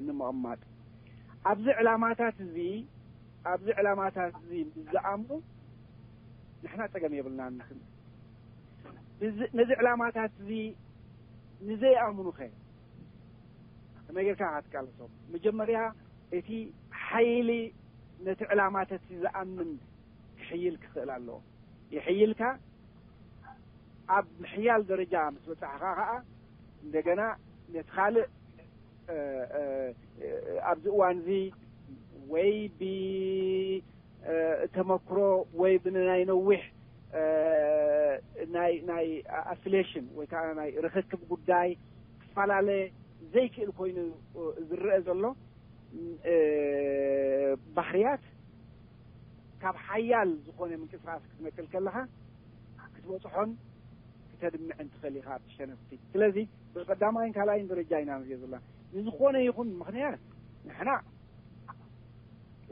ንምቕማጥ፣ ኣብዚ ዕላማታት እዚ ኣብዚ ዕላማታት እዚ ምስ ዝኣምኑ ንሕና ጸገም የብልናን። ነዚ ዕላማታት እዚ ንዘይኣምኑኸ ከመይ ጌርካ ክትቃለሶም? መጀመርያ እቲ ሓይሊ ነቲ ዕላማታት ዝኣምን ክሕይል ክኽእል ኣለዎ። ይሕይልካ ኣብ ምሕያል ደረጃ ምስ በጻሕኻ ኸኣ እንደገና ነቲ ካልእ ኣብዚ እዋን እዚ ወይ ብተመክሮ ወይ ብናይ ነዊሕ ናይ ናይ ኣፊሌሽን ወይ ከዓ ናይ ርክክብ ጉዳይ ክፈላለ ዘይክእል ኮይኑ ዝረአ ዘሎ ባህርያት ካብ ሓያል ዝኾነ ምንቅስቃስ ክትነቅል ከለኻ ክትበፅሖን ተድምዕን ትኽእል ኢኻ ኣብቲ ሸነኽቲ። ስለዚ ብቐዳማይን ካልኣይን ደረጃ ኢና ንሪኦ ዘለና። ንዝኾነ ይኹን ምኽንያት ንሕና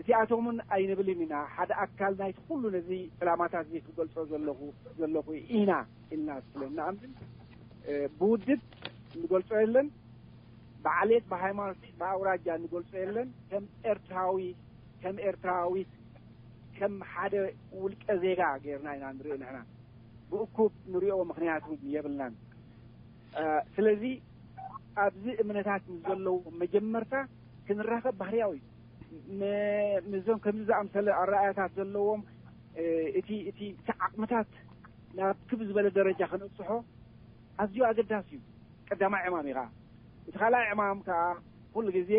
እቲኣቶምን ኣይንብልን ኢና። ሓደ ኣካል ናይቲ ኩሉ ነዚ ዕላማታት እዚ ክገልጾ ዘለኹ ዘለኹ ኢና ኢልና ስለ እንኣምን ብውድብ ንገልጾ የለን። ብዓሌት ብሃይማኖት ብኣውራጃ ንገልጾ የለን። ከም ኤርትራዊ ከም ኤርትራዊት ከም ሓደ ውልቀ ዜጋ ጌርና ኢና ንሪኦ ንሕና። ብእኩብ ንሪኦ ምኽንያት እውን የብልናን። ስለዚ ኣብዚ እምነታት ንዘለዉ መጀመርታ ክንራኸብ ባህርያዊ እዩ። ምስዞም ከምዚ ዝኣምሰለ ኣረኣያታት ዘለዎም እቲ እቲ እቲ ዓቕምታት ናብ ክብ ዝበለ ደረጃ ከነብፅሖ ኣዝዩ ኣገዳሲ እዩ። ቀዳማይ ዕማም እዩ ከዓ። እቲ ካልኣይ ዕማም ከዓ ኩሉ ግዜ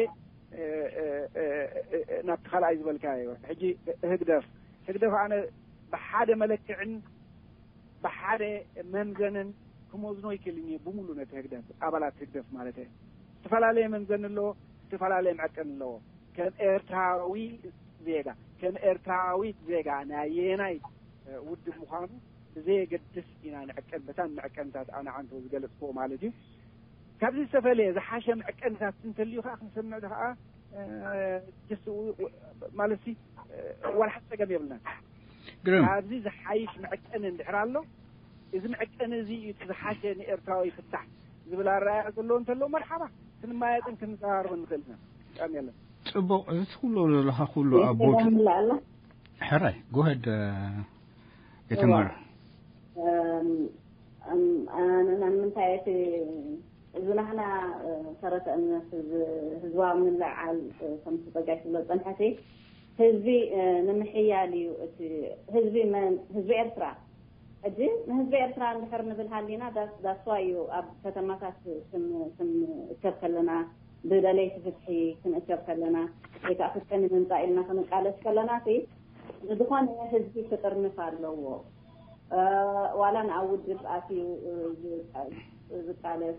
ናብቲ ካልኣይ ዝበልካ እዩ። ሕጂ ህግደፍ ህግደፍ ኣነ ብሓደ መለክዕን ብሓደ መምዘንን ክመዝኖ ይክእልን እየ። ብምሉ ነቲ ህግደፍ ኣባላት ህግደፍ ማለት እየ። ዝተፈላለየ መምዘኒ ኣለዎ፣ ዝተፈላለየ መዐቀኒ ኣለዎ። ከም ኤርትራዊ ዜጋ ከም ኤርትራዊት ዜጋ ናየናይ ውድብ ምዃኑ ብዘየገድስ ኢና ንዕቀን በታ መዐቀንታት ኣነ ዓንቶ ዝገለፅክዎ ማለት እዩ። ካብዚ ዝተፈለየ ዝሓሸ መዐቀንታት እንተልዩ ከዓ ክንሰምዕ ከዓ ማለት ዋላ ሓንቲ ፀገም የብልናን። ግርም ካብዚ ዝሓይሽ መዐቀኒ እንድሕር ኣሎ እዚ መዐቀኒ እዚ እዩ እቲ ዝሓሸ ንኤርትራዊ ፍታሕ ዝብል ኣረኣያ ዘለዎ እንተሎ መርሓባ ክንማየጥን ክንዘራረብ ንኽእል ኢና። ጣም የለን። ጽቡቕ። እዚ ትብሎ ዘለኻ ኩሉ ኣቦት ይስተጋምላ ኣሎ ሕራይ ጎሄድ የተማር ኣነ ንምንታይ እቲ እዚ ናህና ሰረተ እምነት ህዝባዊ ምልዕዓል ከም ተጠጋይ ክብሎ ዝፀንሐቲ ህዝቢ ንምሕያል እዩ። እቲ ህዝቢ መን ህዝቢ ኤርትራ ሕጂ ንህዝቢ ኤርትራ እንድሕር ንብል ሃሊና ዳስዋ እዩ ኣብ ከተማታት ክንእከብ ከለና ብደለይቲ ፍትሒ ክንእከብ ከለና ወይ ከዓ ፍትሒ ንምምፃእ ኢልና ክንቃለስ ከለና ሲ ንዝኾነ ህዝቢ ክጥርንፍ ኣለዎ። ዋላ ንኣብ ውድብ ኣትዩ ዝቃለስ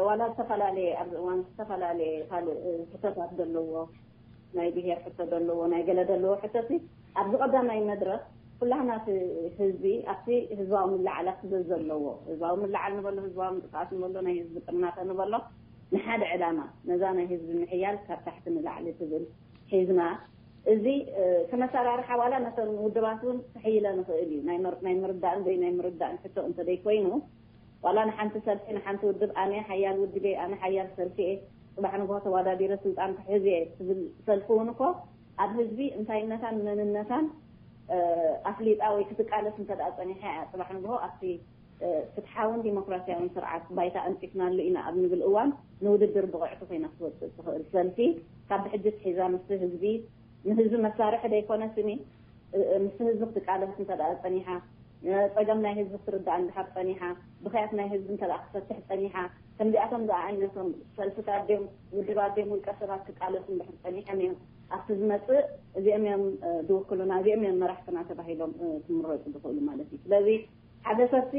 ዋላ ዝተፈላለየ ኣብዚ እዋን ዝተፈላለየ ካልእ ሕቶታት ዘለዎ ናይ ብሄር ሕቶ ዘለዎ ናይ ገለ ዘለዎ ሕቶሲ ኣብዚ ቀዳማይ መድረክ ኩላህና እቲ ህዝቢ ኣብቲ ህዝባዊ ምልዓል ክብል ዘለዎ ህዝባዊ ምልዓል ንበሎ ህዝባዊ ምንቅስቃስ ንበሎ ናይ ህዝቢ ጥርናፈ ንበሎ ንሓደ ዕላማ ነዛ ናይ ህዝቢ ምሕያል ካብ ታሕቲ ንላዕሊ ትብል ሒዝና እዚ ከመሰራርሓ ዋላ ነተን ውድባት እውን ክሕይለ ንኽእል እዩ ናይ ምርዳእን ዘይናይ ምርዳእን ሕቶ እንተደይኮይኑ ዋላ ንሓንቲ ሰልፊ ንሓንቲ ውድብ ኣነ ሓያል ውድብ እየ ኣነ ሓያል ሰልፊ እየ ፅባሕ ንግሆ ተዋዳዲረ ስልጣን ክሕዝ እየ ትብል ሰልፊ እውን እኮ ኣብ ህዝቢ እንታይነታን መንነታን ኣፍሊጣ ወይ ክትቃለስ እንተደኣ ፀኒሓ እያ ፅባሕ ንግሆ ኣብቲ ፍትሓውን ዲሞክራሲያውን ስርዓት ባይታ ኣንፂፍናሉ ኢና ኣብ ንብል እዋን ንውድድር ብቕዕቲ ኮይና ክትወፅእ ትኽእል ሰልፊ ካብ ብሕጂ ትሒዛ ምስቲ ህዝቢ ንህዝቢ መሳርሒ ደይኮነ ስኒ ምስ ህዝቢ ክትቃለስ እንተ ደኣ ጸኒሓ፣ ጸገም ናይ ህዝቢ ክትርዳእ እንድሓር ጸኒሓ፣ ብኽያት ናይ ህዝቢ እንተ ደኣ ክትፈትሕ ጸኒሓ፣ ከምዚኣቶም ዝኣይነቶም ሰልፍታት ድዮም ውድባት ድዮም ውልቀ ሰባት ክቃለሱ እንድሕር ጸኒሖም እዮም ኣብቲ ዝመጽእ እዚኦም እዮም ዝውክሉና፣ እዚኦም እዮም መራሕትና ተባሂሎም ክምረጹ ዝኽእሉ ማለት እዩ። ስለዚ ሓደ ሰብሲ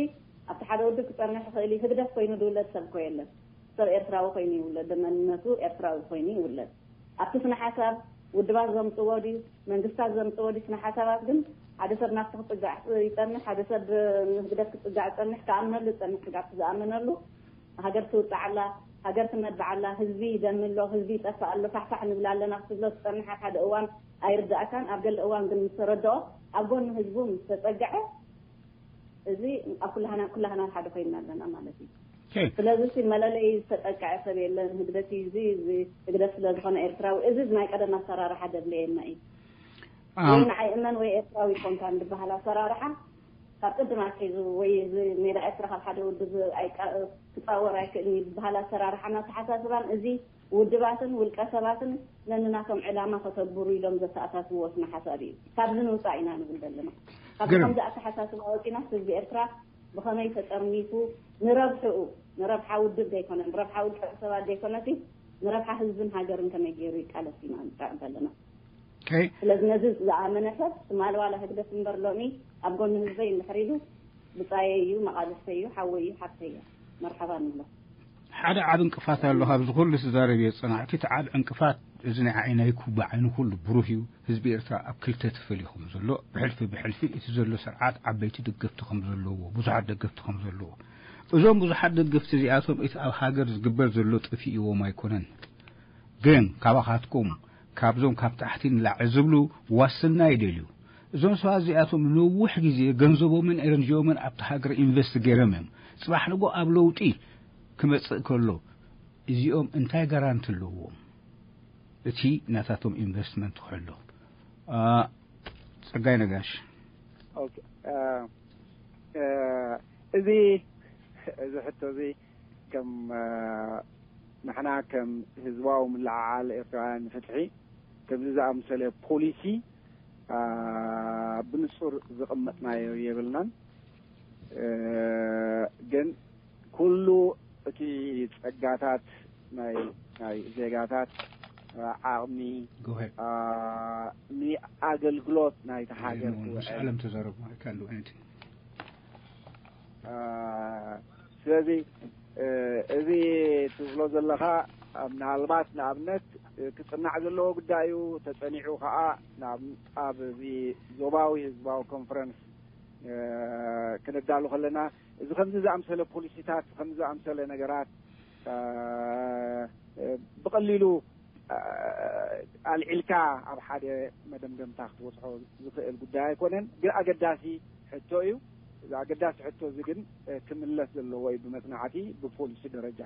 ኣብቲ ሓደ ውድብ ክጸንሕ ይኽእል እዩ። ህግደፍ ኮይኑ ዝውለድ ሰብ እኮ የለን። ሰብ ኤርትራዊ ኮይኑ ይውለድ፣ ብመንነቱ ኤርትራዊ ኮይኑ ይውለድ። ኣብቲ ስነ ሓሳብ ውድባት ዘምጽዎ ድዩ መንግስታት ዘምጽዎ ድዩ ስነ ሓሳባት ግን ሓደ ሰብ ናብቲ ክጽጋዕ ይጸንሕ፣ ሓደ ሰብ ንህግደፍ ክጽጋዕ ይጸንሕ፣ ክኣምነሉ ይጸንሕ፣ ስጋብ ዝኣመነሉ ሃገር ትውጻዓላ፣ ሃገር ትነብዓላ፣ ህዝቢ ይደምሎ፣ ህዝቢ ይጠፍእ ኣሎ፣ ፋሕፋሕ ንብል ኣለና ክትብሎ ትጸንሕ ኣብ ሓደ እዋን ኣይርዳእካን፣ ኣብ ገለ እዋን ግን ምስ ተረድኦ ኣብ ጎኒ ህዝቡ ምስ ተጸግዐ እዚ ኣብ ኩላህና ኩላህና ሓደ ኮይና ኣለና ማለት እዩ። ስለዚ ሲ መለለይ ዝተጠቀዐ ሰብ የለን። ህግደት እዩ እዚ እዚ ህግደት ስለ ዝኾነ ኤርትራዊ እዚ ናይ ቀደም ኣሰራርሓ ደድለየና እዩ። ወይ ንዓይ እመን ወይ ኤርትራዊ ኮንካ ንድበሃል ኣሰራርሓ ካብ ቅድም ኣትሒዙ ወይ እዚ ሜዳ ኤርትራ ካብ ሓደ ውድብ ኣይቃ- ክፃወር ኣይክእልን እዩ ዝበሃል ኣሰራርሓን ኣተሓሳስባን እዚ ውድባትን ውልቀ ሰባትን ነንናቶም ዕላማ ከተግብሩ ኢሎም ዘተኣሳስብዎ ስነ ሓሳብ እዩ። ካብዚ ንውፃእ ኢና ንብል ዘለና። ካብዚ ግርም። ከምዚ ኣተሓሳስባ ወፂና ህዝቢ ኤርትራ ብኸመይ ተጠርኒፉ ንረብሕኡ ንረብሓ ውድብ ዘይኮነ ንረብሓ ውልቀ ሰባት ዘይኮነሲ ንረብሓ ህዝብን ሃገርን ከመይ ገይሩ ይቃለስ ኢና ንጠዕም ዘለና። ኦኬ። ስለዚ ነዚ ዝኣመነ ሰብ ትማሊ ዋላ ህግደፍ እምበር ሎሚ ኣብ ጎኒ ህዝበይ እንድሕር ኢሉ ብፃየይ እዩ መቓልሕተይ እዩ ሓወይ እዩ ሓፍተይ እያ መርሓባ ንብሎ። ሓደ ዓብ ዕንቅፋት ኣሎ። ካብዚ ኩሉ ዝዛረብ እየ ዝጸናሕኩ። እቲ ዓብ ዕንቅፋት እዚ ናይ ዓይናይ ኩባ ዓይኑ ኩሉ ብሩህ እዩ። ህዝቢ ኤርትራ ኣብ ክልተ ተፈልዩ ከም ዘሎ፣ ብሕልፊ ብሕልፊ እቲ ዘሎ ስርዓት ዓበይቲ ደገፍቲ ከም ዘለዎ፣ ብዙሓት ደገፍቲ ከም ዘለዎ። እዞም ብዙሓት ደገፍቲ እዚኣቶም እቲ ኣብ ሃገር ዝግበር ዘሎ ጠፊእዎም ኣይኮነን። ግን ካባኻትኩም፣ ካብዞም ካብ ታሕቲ ንላዕሊ ዝብሉ ዋስትና ይደልዩ። እዞም ሰባት እዚኣቶም ነዊሕ ግዜ ገንዘቦምን ኤነርጂኦምን ኣብቲ ሃገር ኢንቨስት ገይሮም እዮም። ጽባሕ ንጎ ኣብ ለውጢ ክመጽእ ከሎ እዚኦም እንታይ ጋራንቲ ኣለዎም? እቲ ናታቶም ኢንቨስትመንት ክሕሎ። አ፣ ጸጋይ ነጋሽ። ኦኬ፣ አ፣ አ፣ እዚ፣ እዚ ሕቶ እዚ ከም፣ አ፣ ንሕና ከም ህዝባዊ ምልዕዓል ኤርትራውያን ንፍትሒ ከምዚ ዝኣምሰለ ፖሊሲ፣ አ፣ ብንጹር ዘቐመጥናዮ የብልናን። እ፣ ግን ኩሉ እቲ ጸጋታት ናይ፣ ናይ ዜጋታት፣ አ፣ ዓቕሚ፣ Go ahead. አ፣ ንኣገልግሎት ናይቲ ሃገር No, no, ክውዕል። ዓለም ተዛረቡ፣ I can't do anything. አ፣ ስለዚ፣ እ፣ እዚ ትብሎ ዘለኻ፣ አ፣ ምናልባት ንኣብነት፣ እ፣ ክጽናዕ ዘለዎ ጉዳይ እዩ። ተጸኒዑ ኸኣ ናብ፣ ኣብ እዚ ዞባዊ ህዝባዊ ኮንፈረንስ እ፣ ክነዳሉ ከለና፣ እዚ ከምዚ ዝኣምሰለ ፖሊሲታት፣ ከምዚ ዝኣምሰለ ነገራት፣ እ፣ እ፣ ብቐሊሉ፣ እ፣ ኣልዒልካ ኣብ ሓደ መደምደምታ ክትበጽሖ ዝኽእል ጉዳይ ኣይኮነን። ግን ኣገዳሲ ሕቶ እዩ። እዚ ኣገዳሲ ሕቶ እዚ ግን፣ እ፣ ክምለስ ዘለዎ እዩ ብመጽናዕቲ፣ ብፖሊሲ ደረጃ።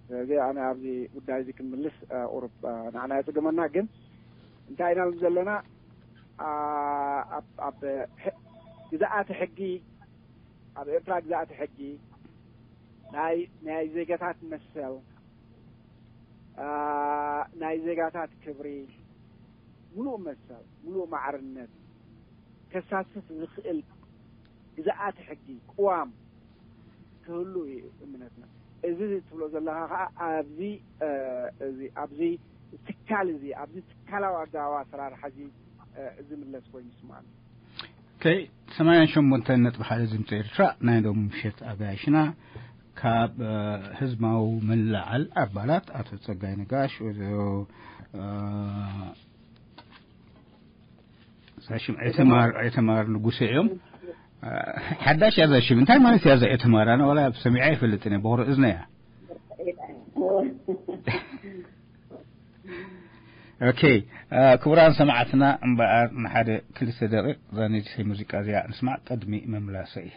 ስለዚ ኣነ ኣብዚ ጉዳይ እዚ ክምልስ፣ እ፣ ቁሩብ፣ እ፣ ንዓና የጽግመና። ግን እንታይ ኢና ዘለና? ኣ፣ ኣብ፣ ኣብ ሕ-፣ ግዝኣተ ሕጊ፣ ኣብ ኤርትራ ግዝኣተ ሕጊ ናይ፣ ናይ ዜጋታት መሰል፣ ኣ፣ ናይ ዜጋታት ክብሪ፣ ምሉእ መሰል፣ ምሉእ ማዕርነት ከሳትፍ ዝኽእል ግዝኣተ ሕጊ፣ ቅዋም ክህሉ እዩ እምነትና። እዚ ትብሎ ዘለኻ ኸኣ ኣብዚ፣ እ፣ እዚ፣ ኣብዚ ትካል እዚ፣ ኣብዚ ትካላዊ ኣገባብ ኣሰራርሓ እዚ፣ እ፣ ዝምለስ ኮይኑ ይስምዓኒ። ኦኬ፣ ሰማንያን ሸሞንተን ነጥቢ ሓደ ድምፂ ኤርትራ ናይ ሎሚ ምሸት ኣጋይሽና ካብ፣ እ፣ ህዝባዊ ምልዕዓል ኣባላት ኣቶ ጸጋይ ነጋሽ፣ ወይዘሮ፣ እ፣ እዛ ሽም ኣይተማር፣ ኣይተማር ንጉሴ እዮም። አ፣ ሓዳሽ እያ እዛ ሽም። እንታይ ማለት እያ እዛ ኣይተማር? ኣነ ዋላ ሰሚዐ ኣይፈልጥን እየ፣ በኹሪ እዝነ እያ። ኦኬ፣ አ፣ ክቡራን ሰማዕትና፣ እምበኣር ንሓደ ክልተ ደቂቕ እዛ ነዲሰይ ሙዚቃ እዚኣ ንስማዕ፣ ቅድሚ ምምላሰይ።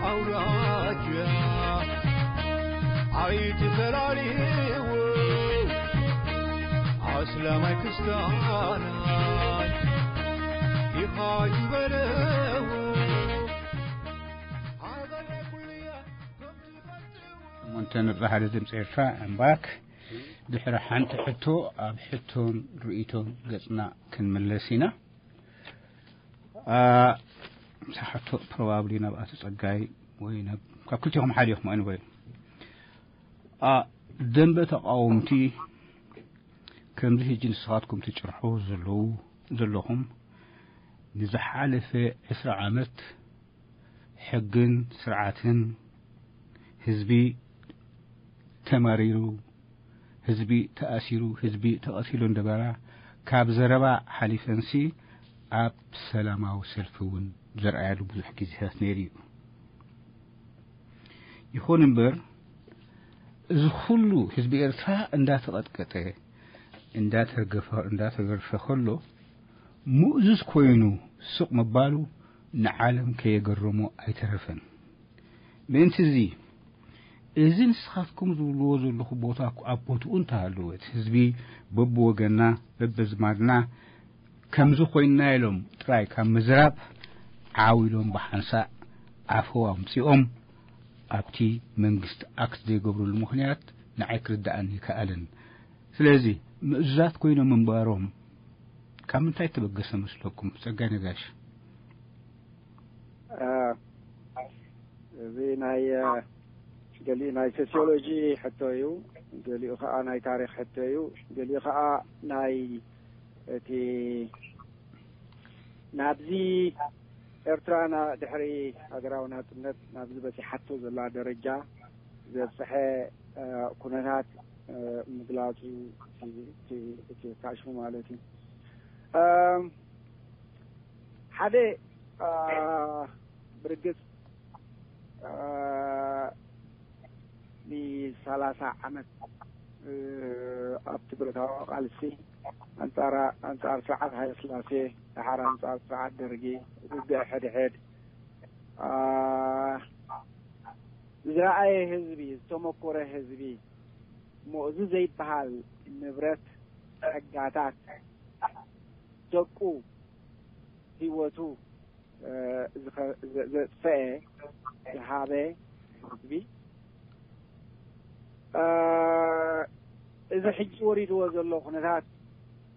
ኣውራጃ ኣይትፈላልይዎ ኣስላማይ ክስታናይ ኢኻ ዝበለዎ ኣበለ ኩልያ እሞንተ ንብዛ ሓደ ድምፂ ኤርትራ እምባክ ድሕሪ ሓንቲ ሕቶ ኣብ ሕቶን ርእይቶን ገፅና ክንምለስ ኢና። ምስ ሓቶ ፕሮባብሊ ናብ ኣቶ ጸጋይ ወይ ናብ ካብ ክልቲኹም ሓደ ኢኹም ኣንወይ ደንበ ተቃወምቲ ከምዚ ሕጂ ንስኻትኩም ትጭርሑ ዘለዉ ዘለኹም ንዝሓለፈ ዕስራ ዓመት ሕግን ስርዓትን ህዝቢ ተማሪሩ ህዝቢ ተኣሲሩ ህዝቢ ተቐቲሉ እንደበራ ካብ ዘረባ ሓሊፈንሲ ኣብ ሰላማዊ ሰልፊ እውን ዘርኣያሉ ብዙሕ ግዜታት ነይሩ እዩ። ይኹን እምበር እዚ ኩሉ ህዝቢ ኤርትራ እንዳተቐጥቀጠ እንዳተገርፈ ከሎ ምእዙዝ ኮይኑ ስቕ ምባሉ ንዓለም ከየገረሞ ኣይተረፈን። ምእንቲ እዚ እዚ ንስኻትኩም ዝብልዎ ዘለኹ ቦታ ኣብ ቦትኡ እንተሃለወት ህዝቢ በብወገና በበዝማድና ከምዚ ኮይንና ኢሎም ጥራይ ካብ ምዝራብ ዓው ኢሎም ብሓንሳእ ኣፈው ኣምጺኦም ኣብቲ መንግስቲ ኣክት ዘይገብርሉ ምኽንያት ንዓይ ክርድኣኒ ይከኣልን። ስለዚ ምእዙዛት ኮይኖም ምንባሮም ካብ ምንታይ እተበገሰ መስለኩም? ጸጋይ ነጋሽ። እዚ ናይ ገሊኡ ናይ ሶሲዮሎጂ ሕቶ እዩ፣ ገሊኡ ከዓ ናይ ታሪክ ሕቶ እዩ፣ ገሊኡ ከዓ ናይ እቲ ናብዚ ኤርትራ ድሕሪ ሃገራዊ ናጽነት ናብዚ በፂሓቶ ዘላ ደረጃ ዘብፅሐ ኩነታት ምግላፁ እቲ ካሽፉ ማለት እዩ። ሓደ ብርግፅ ንሰላሳ ዓመት ኣብቲ ብረታዊ ቃልሲ ኣንፃር ኣንፃር ስርዓት ሃይለስላሴ፣ ደሓር ኣንፃር ስርዓት ደርጊ፣ ውግእ ሕድሕድ፣ ዝረኣየ ህዝቢ፣ ዝተመኮረ ህዝቢ፣ እሞ እዚ ዘይበሃል ንብረት፣ ጸጋታት፣ ደቁ፣ ህይወቱ ዘጥፈአ ዝሃበ ህዝቢ እዚ ሕጂ ወሪድዎ ዘሎ ኩነታት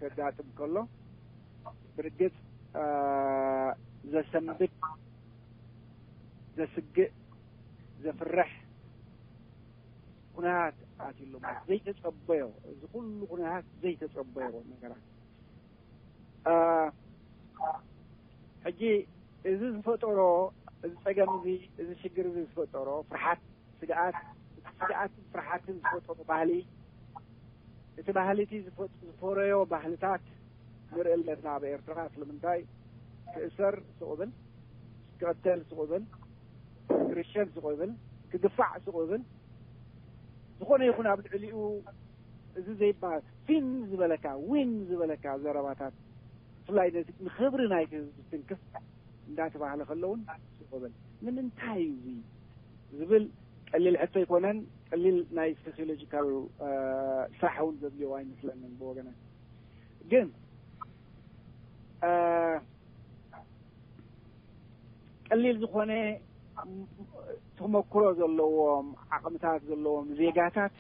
ከጋጥም ከሎ ብርግፅ ዘሰንብድ ዘስግእ ዘፍርሕ ኩነታት ኣትዩሎ ማለት ዘይተፀበዮ እዚ ኩሉ ኩነታት ዘይተፀበዮ ነገራት ሕጂ እዚ ዝፈጠሮ እዚ ፀገም እዚ እዚ ሽግር እዚ ዝፈጠሮ ፍርሓት ስግኣት ስግኣትን ፍርሓትን ዝፈጠሮ ባህሊ እቲ ባህሊ እቲ ዝፈረዮ ባህልታት ንርኢ ኣለና ኣብ ኤርትራ ስለምንታይ ክእሰር ስቕ ብል ክቐተል ስቕ ብል ክርሸን ስቕ ብል ክግፋዕ ስቕ ብል ዝኾነ ይኹን ኣብ ልዕሊኡ እዚ ዘይበሃል ፊን ዝበለካ ዊን ዝበለካ ዘረባታት ብፍላይ ነቲ ንኽብሪ ናይቲ ህዝቢ ዝትንክፍ እንዳተባህለ ከለውን ስቕ ብል ንምንታይ እዩ እዚ ዝብል ቀሊል ሕቶ ኣይኮነን። ቀሊል ናይ ሶሲዮሎጂካል ስራሕ እውን ዘድልዮ ኣይመስለንን ብወገነ ግን ቀሊል ዝኾነ ተመክሮ ዘለዎም ዓቕምታት ዘለዎም ዜጋታት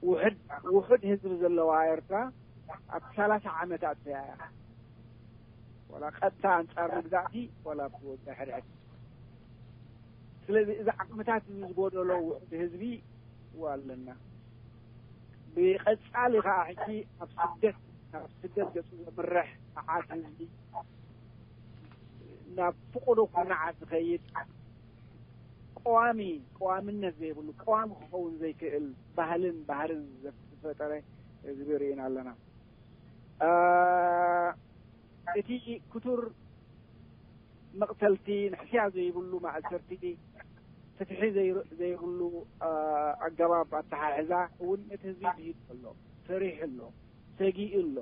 ውሕድ ውሕድ ህዝቢ ዘለዋ ኤርትራ ኣብ ሰላሳ ዓመት ኣጥፍያ እያ። ወላ ቀጥታ ኣንጻር መግዛእቲ ወላ ብወገን ሕድሕድ። ስለዚ እዚ ዓቕምታት እዚ ዝጎደሎ ውሕድ ህዝቢ ኣለና። ብቐጻሊ ከዓ ሕጂ ኣብ ስደት ናብ ስደት ገጹ ዘምርሕ መዓት ህዝቢ ናብ ፍቑዶ ኩርናዓት ዝኸይድ ቀዋሚ ቀዋምነት ዘይብሉ ቀዋሚ ክኸውን ዘይክእል ባህልን ባህርን ዝፈጠረ ህዝቢ ርኢና ኣለና። እቲ ክቱር መቕተልቲ ንሕስያ ዘይብሉ ማእሰርቲ ፍትሒ ዘይብሉ ኣገባብ ኣተሓሕዛ እውን ነቲ ህዝቢ ድሂዱ ኣሎ፣ ፈሪሑ ኣሎ፣ ሰጊኡ ኣሎ።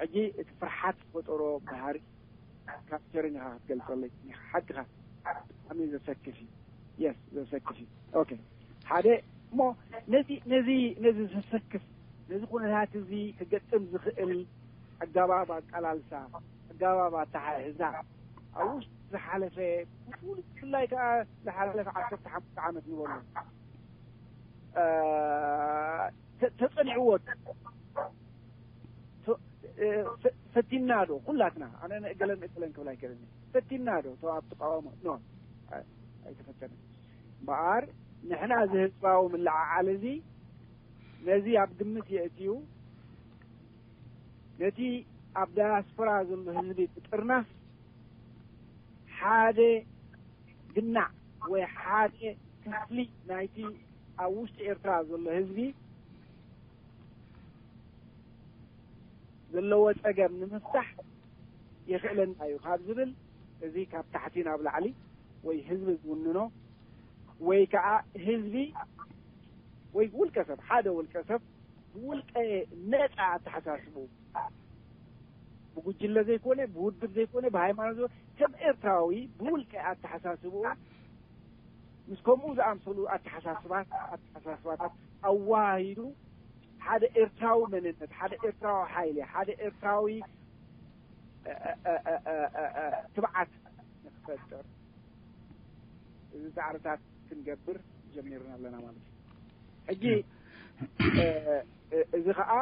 ሕጂ እቲ ፍርሓት ዝፈጠሮ ባህሪ ካፕቸሪንግ ኢኻ ክትገልጸለይ ሓቅኻ። ብጣዕሚ ዘሰክፍ እዩ። የስ፣ ዘሰክፍ እዩ። ኦኬ፣ ሓደ እሞ ነዚ ነዚ ነዚ ዘሰክፍ፣ ነዚ ኩነታት እዚ ክገጥም ዝኽእል ኣገባብ ኣቀላልሳ፣ ኣገባብ ኣተሓሕዛ፣ ኣብ ውሽጢ ዝሓለፈ ብፍሉይ ብፍላይ ከዓ ዝሓለፈ ዓሰርተ ሓሙሽተ ዓመት ንበሎ ተፀኒዕዎ ፈቲና ዶ ኩላትና? ኣነ ንእገለን እገለን ክብል ኣይክእልን። ፈቲና ዶ ተው ኣብ ተቃውሞ ኖ ኣይተፈተነ። እምበኣር ንሕና እዚ ህዝባዊ ምልዓዓል እዚ ነዚ ኣብ ግምት የእትዩ፣ ነቲ ኣብ ዳያስፖራ ዘሎ ህዝቢ ብጥርናፍ ሓደ ግናዕ ወይ ሓደ ክፍሊ ናይቲ ኣብ ውሽጢ ኤርትራ ዘሎ ህዝቢ ዘለዎ ጸገም ንምፍታሕ የኽእለና እዩ ካብ ዝብል፣ እዚ ካብ ታሕቲ ናብ ላዕሊ ወይ ህዝቢ ዝውንኖ ወይ ከዓ ህዝቢ ወይ ውልቀ ሰብ፣ ሓደ ውልቀ ሰብ ብውልቀ ነፃ ኣተሓሳስቡ፣ ብጉጅለ ዘይኮነ፣ ብውድብ ዘይኮነ፣ ብሃይማኖት ዘይኮነ፣ ከም ኤርትራዊ ብውልቀ ኣተሓሳስብኡ ምስ ከምኡ ዝኣምሰሉ ኣተሓሳስባት ኣተሓሳስባታት ኣዋሂዱ ሓደ ኤርትራዊ መንነት፣ ሓደ ኤርትራዊ ሓይሊ፣ ሓደ ኤርትራዊ ትብዓት ንክፈጥር እዚ ፃዕርታት ክንገብር ጀሚርና ኣለና ማለት እዩ። ሕጂ እዚ ከዓ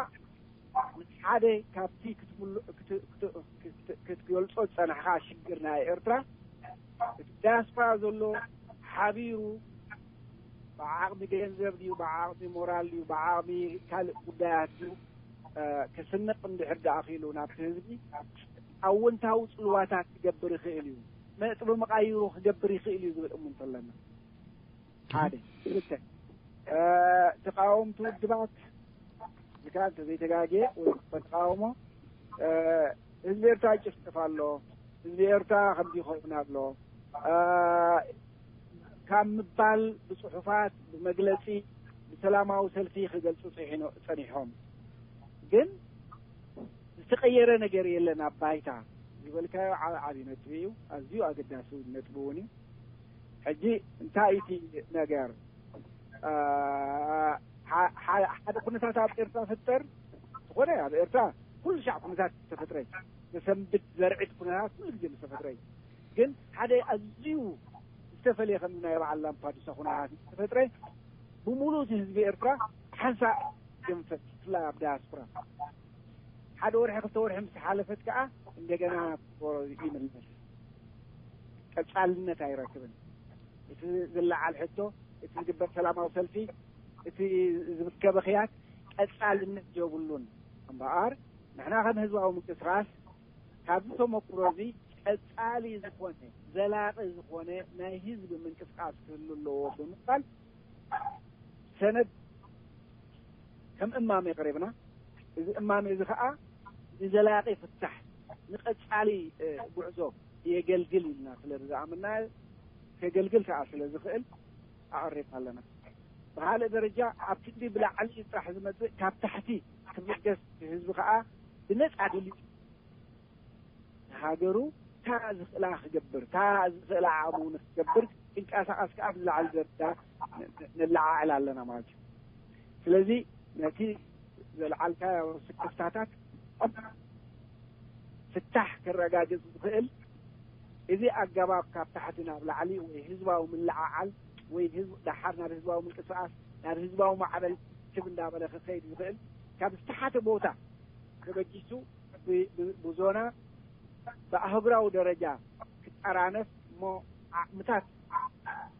ምስ ሓደ ካብቲ ክትገልጾ ዝፀናሕካ ሽግር ናይ ኤርትራ፣ እቲ ዳያስፖራ ዘሎ ሓቢሩ ብዓቕሚ ገንዘብ ድዩ፣ ብዓቕሚ ሞራል ድዩ፣ ብዓቕሚ ካልእ ጉዳያት ድዩ ክስንቕ እንድሕር ደኣ ክኢሉ ናብቲ ህዝቢ ኣወንታዊ ፅልዋታት ክገብር ይኽእል እዩ፣ ነጥቢ መቓይሮ ክገብር ይኽእል እዩ ዝብል እሙንቶ ኣለና። ሓደ ክልተ ተቃወምቲ ውድባት እዚ ከዓ እንተዘይተጋግየ ወይ ተቃውሞ ህዝቢ ኤርትራ ይጭፍጨፍ ኣሎ፣ ህዝቢ ኤርትራ ከምዚ ይኸውን ኣሎ ካብ ምባል ብፅሑፋት ብመግለፂ ብሰላማዊ ሰልፊ ክገልፁ ፀኒሖም ግን ዝተቀየረ ነገር የለን ኣብ ባይታ ዝበልካዮ ዓብዪ ነጥቢ እዩ። ኣዝዩ ኣገዳሲ ነጥቢ እውን እዩ። ሕጂ እንታይ እቲ ነገር ሓደ ኩነታት ኣብ ኤርትራ ፍጠር ዝኾነ ኣብ ኤርትራ ኩሉ ሻዕ ኩነታት ዝተፈጥረ መሰንብት ዘርዒት ኩነታት ኩሉ ግዜ ዝተፈጥረ ግን ሓደ ኣዝዩ ዝተፈለየ ከም ናይ በዓል ላምፓዱሳ ኩነታት ዝተፈጥረ ብሙሉእ ህዝቢ ኤርትራ ሓንሳእ ገንፈል ብፍላይ ኣብ ዳያስፖራ ሓደ ወርሒ ክልተ ወርሒ ምስ ሓለፈት ከዓ እንደገና ይምለስ፣ ቀፃልነት ኣይረክብን። እቲ ዝለዓል ሕቶ፣ እቲ ዝግበር ሰላማዊ ሰልፊ፣ እቲ ዝብከ ብኽያት ቀፃልነት የብሉን። እምበኣር ንሕና ከም ህዝባዊ ምንቅስቃስ ካብዚ ተመኩሮ እዚ ቀፃሊ ዝኾነ ዘላቂ ዝኾነ ናይ ህዝቢ ምንቅስቃስ ክህሉ ኣለዎ ብምባል ሰነድ ከም እማመ የቕሪብና። እዚ እማመ እዚ ከዓ ንዘላቂ ፍታሕ ንቀፃሊ ጉዕዞ የገልግል ኢልና ስለ ዝኣምና ከገልግል ከዓ ስለ ዝኽእል ኣቕሪብና ኣለና። ብካልእ ደረጃ ኣብ ክንዲ ብላዕሊ ጥራሕ ዝመፅእ ካብ ታሕቲ ክብገስ ህዝቢ ከዓ ብነፃ ድልዩ ንሃገሩ እታ ዝኽእላ ክገብር እታ ዝኽእላ ዓቕሙ ንክገብር ክንቀሳቀስ ከዓ ብዝለዓለ ደረጃ ንለዓዕል ኣለና ማለት እዩ። ስለዚ ነቲ ዘልዓልካዮ ስክፍታታት ፍታሕ ክረጋግፅ ዝኽእል እዚ ኣገባብ ካብ ታሕቲ ናብ ላዕሊ ወይ ህዝባዊ ምልዓዓል ወይ ህዝብ ደሓር ናብ ህዝባዊ ምንቅስቃስ ናብ ህዝባዊ ማዕበል ክብ እንዳበለ ክኸይድ ዝኽእል ካብ ዝተሓተ ቦታ ተበጊሱ ብዞና ብኣህጉራዊ ደረጃ ክጠራነፍ እሞ ዓቕምታት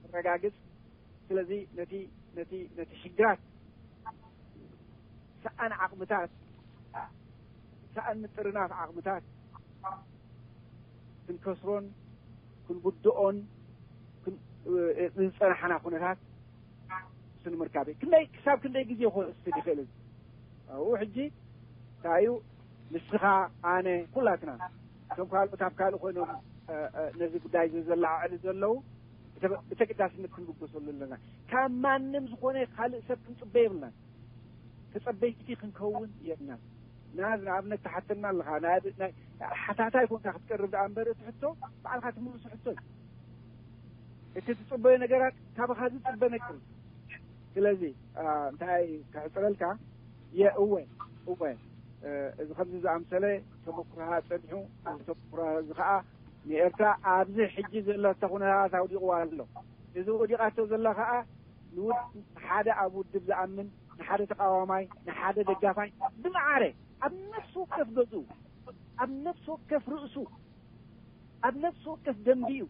ክረጋግፅ ስለዚ ነቲ ነቲ ነቲ ሽግራት ሰኣን ዓቕምታት ሰኣን ምጥርናፍ ዓቕምታት ክንከስሮን ክንጉድኦን ዝፀናሕና ኩነታት ስንምርካብ ክንደይ ክሳብ ክንደይ ግዜ ክወስድ ይኽእል ኣብኡ ሕጂ እንታይ እዩ ንስኻ ኣነ ኩላትና እቶም ካልኦት ኣብ ካልእ ኮይኖም ነዚ ጉዳይ ዘዘለዓዕሉ ዘለዉ ብተገዳስነት ክንብገሰሉ ኣለና። ካብ ማንም ዝኾነ ካልእ ሰብ ክንጽበ የብልናን። ተጸበይቲ ክንከውን የብልናን። ንኣብነት ትሓተና ኣለኻ፣ ሓታታይ ኮንካ ክትቀርብ ደኣ እምበር እቲ ሕቶ ባዕልኻ ትምልሱ ሕቶ እዩ። እቲ ትጽበዮ ነገራት ካባኻ ዝጽበ ነገር እዩ። ስለዚ እንታይ ክሕጽረልካ? የእወ እወ እዚ ከምዚ ዝኣምሰለ ተመኩሮኻ ጸኒሑ፣ እዚ ተመኩሮ እዚ ኸኣ ንኤርትራ ኣብዚ ሕጂ ዘለቶ ኩነታት ኣውዲቕዋ ኣሎ። እዚ ወዲቓቶ ዘላ ኸኣ ንውድ ንሓደ ኣብ ውድብ ዝኣምን፣ ንሓደ ተቃዋማይ፣ ንሓደ ደጋፋይ ብመዓረ ኣብ ነፍሲ ወከፍ ገዝኡ፣ ኣብ ነፍሲ ወከፍ ርእሱ፣ ኣብ ነፍሲ ወከፍ ደንቢኡ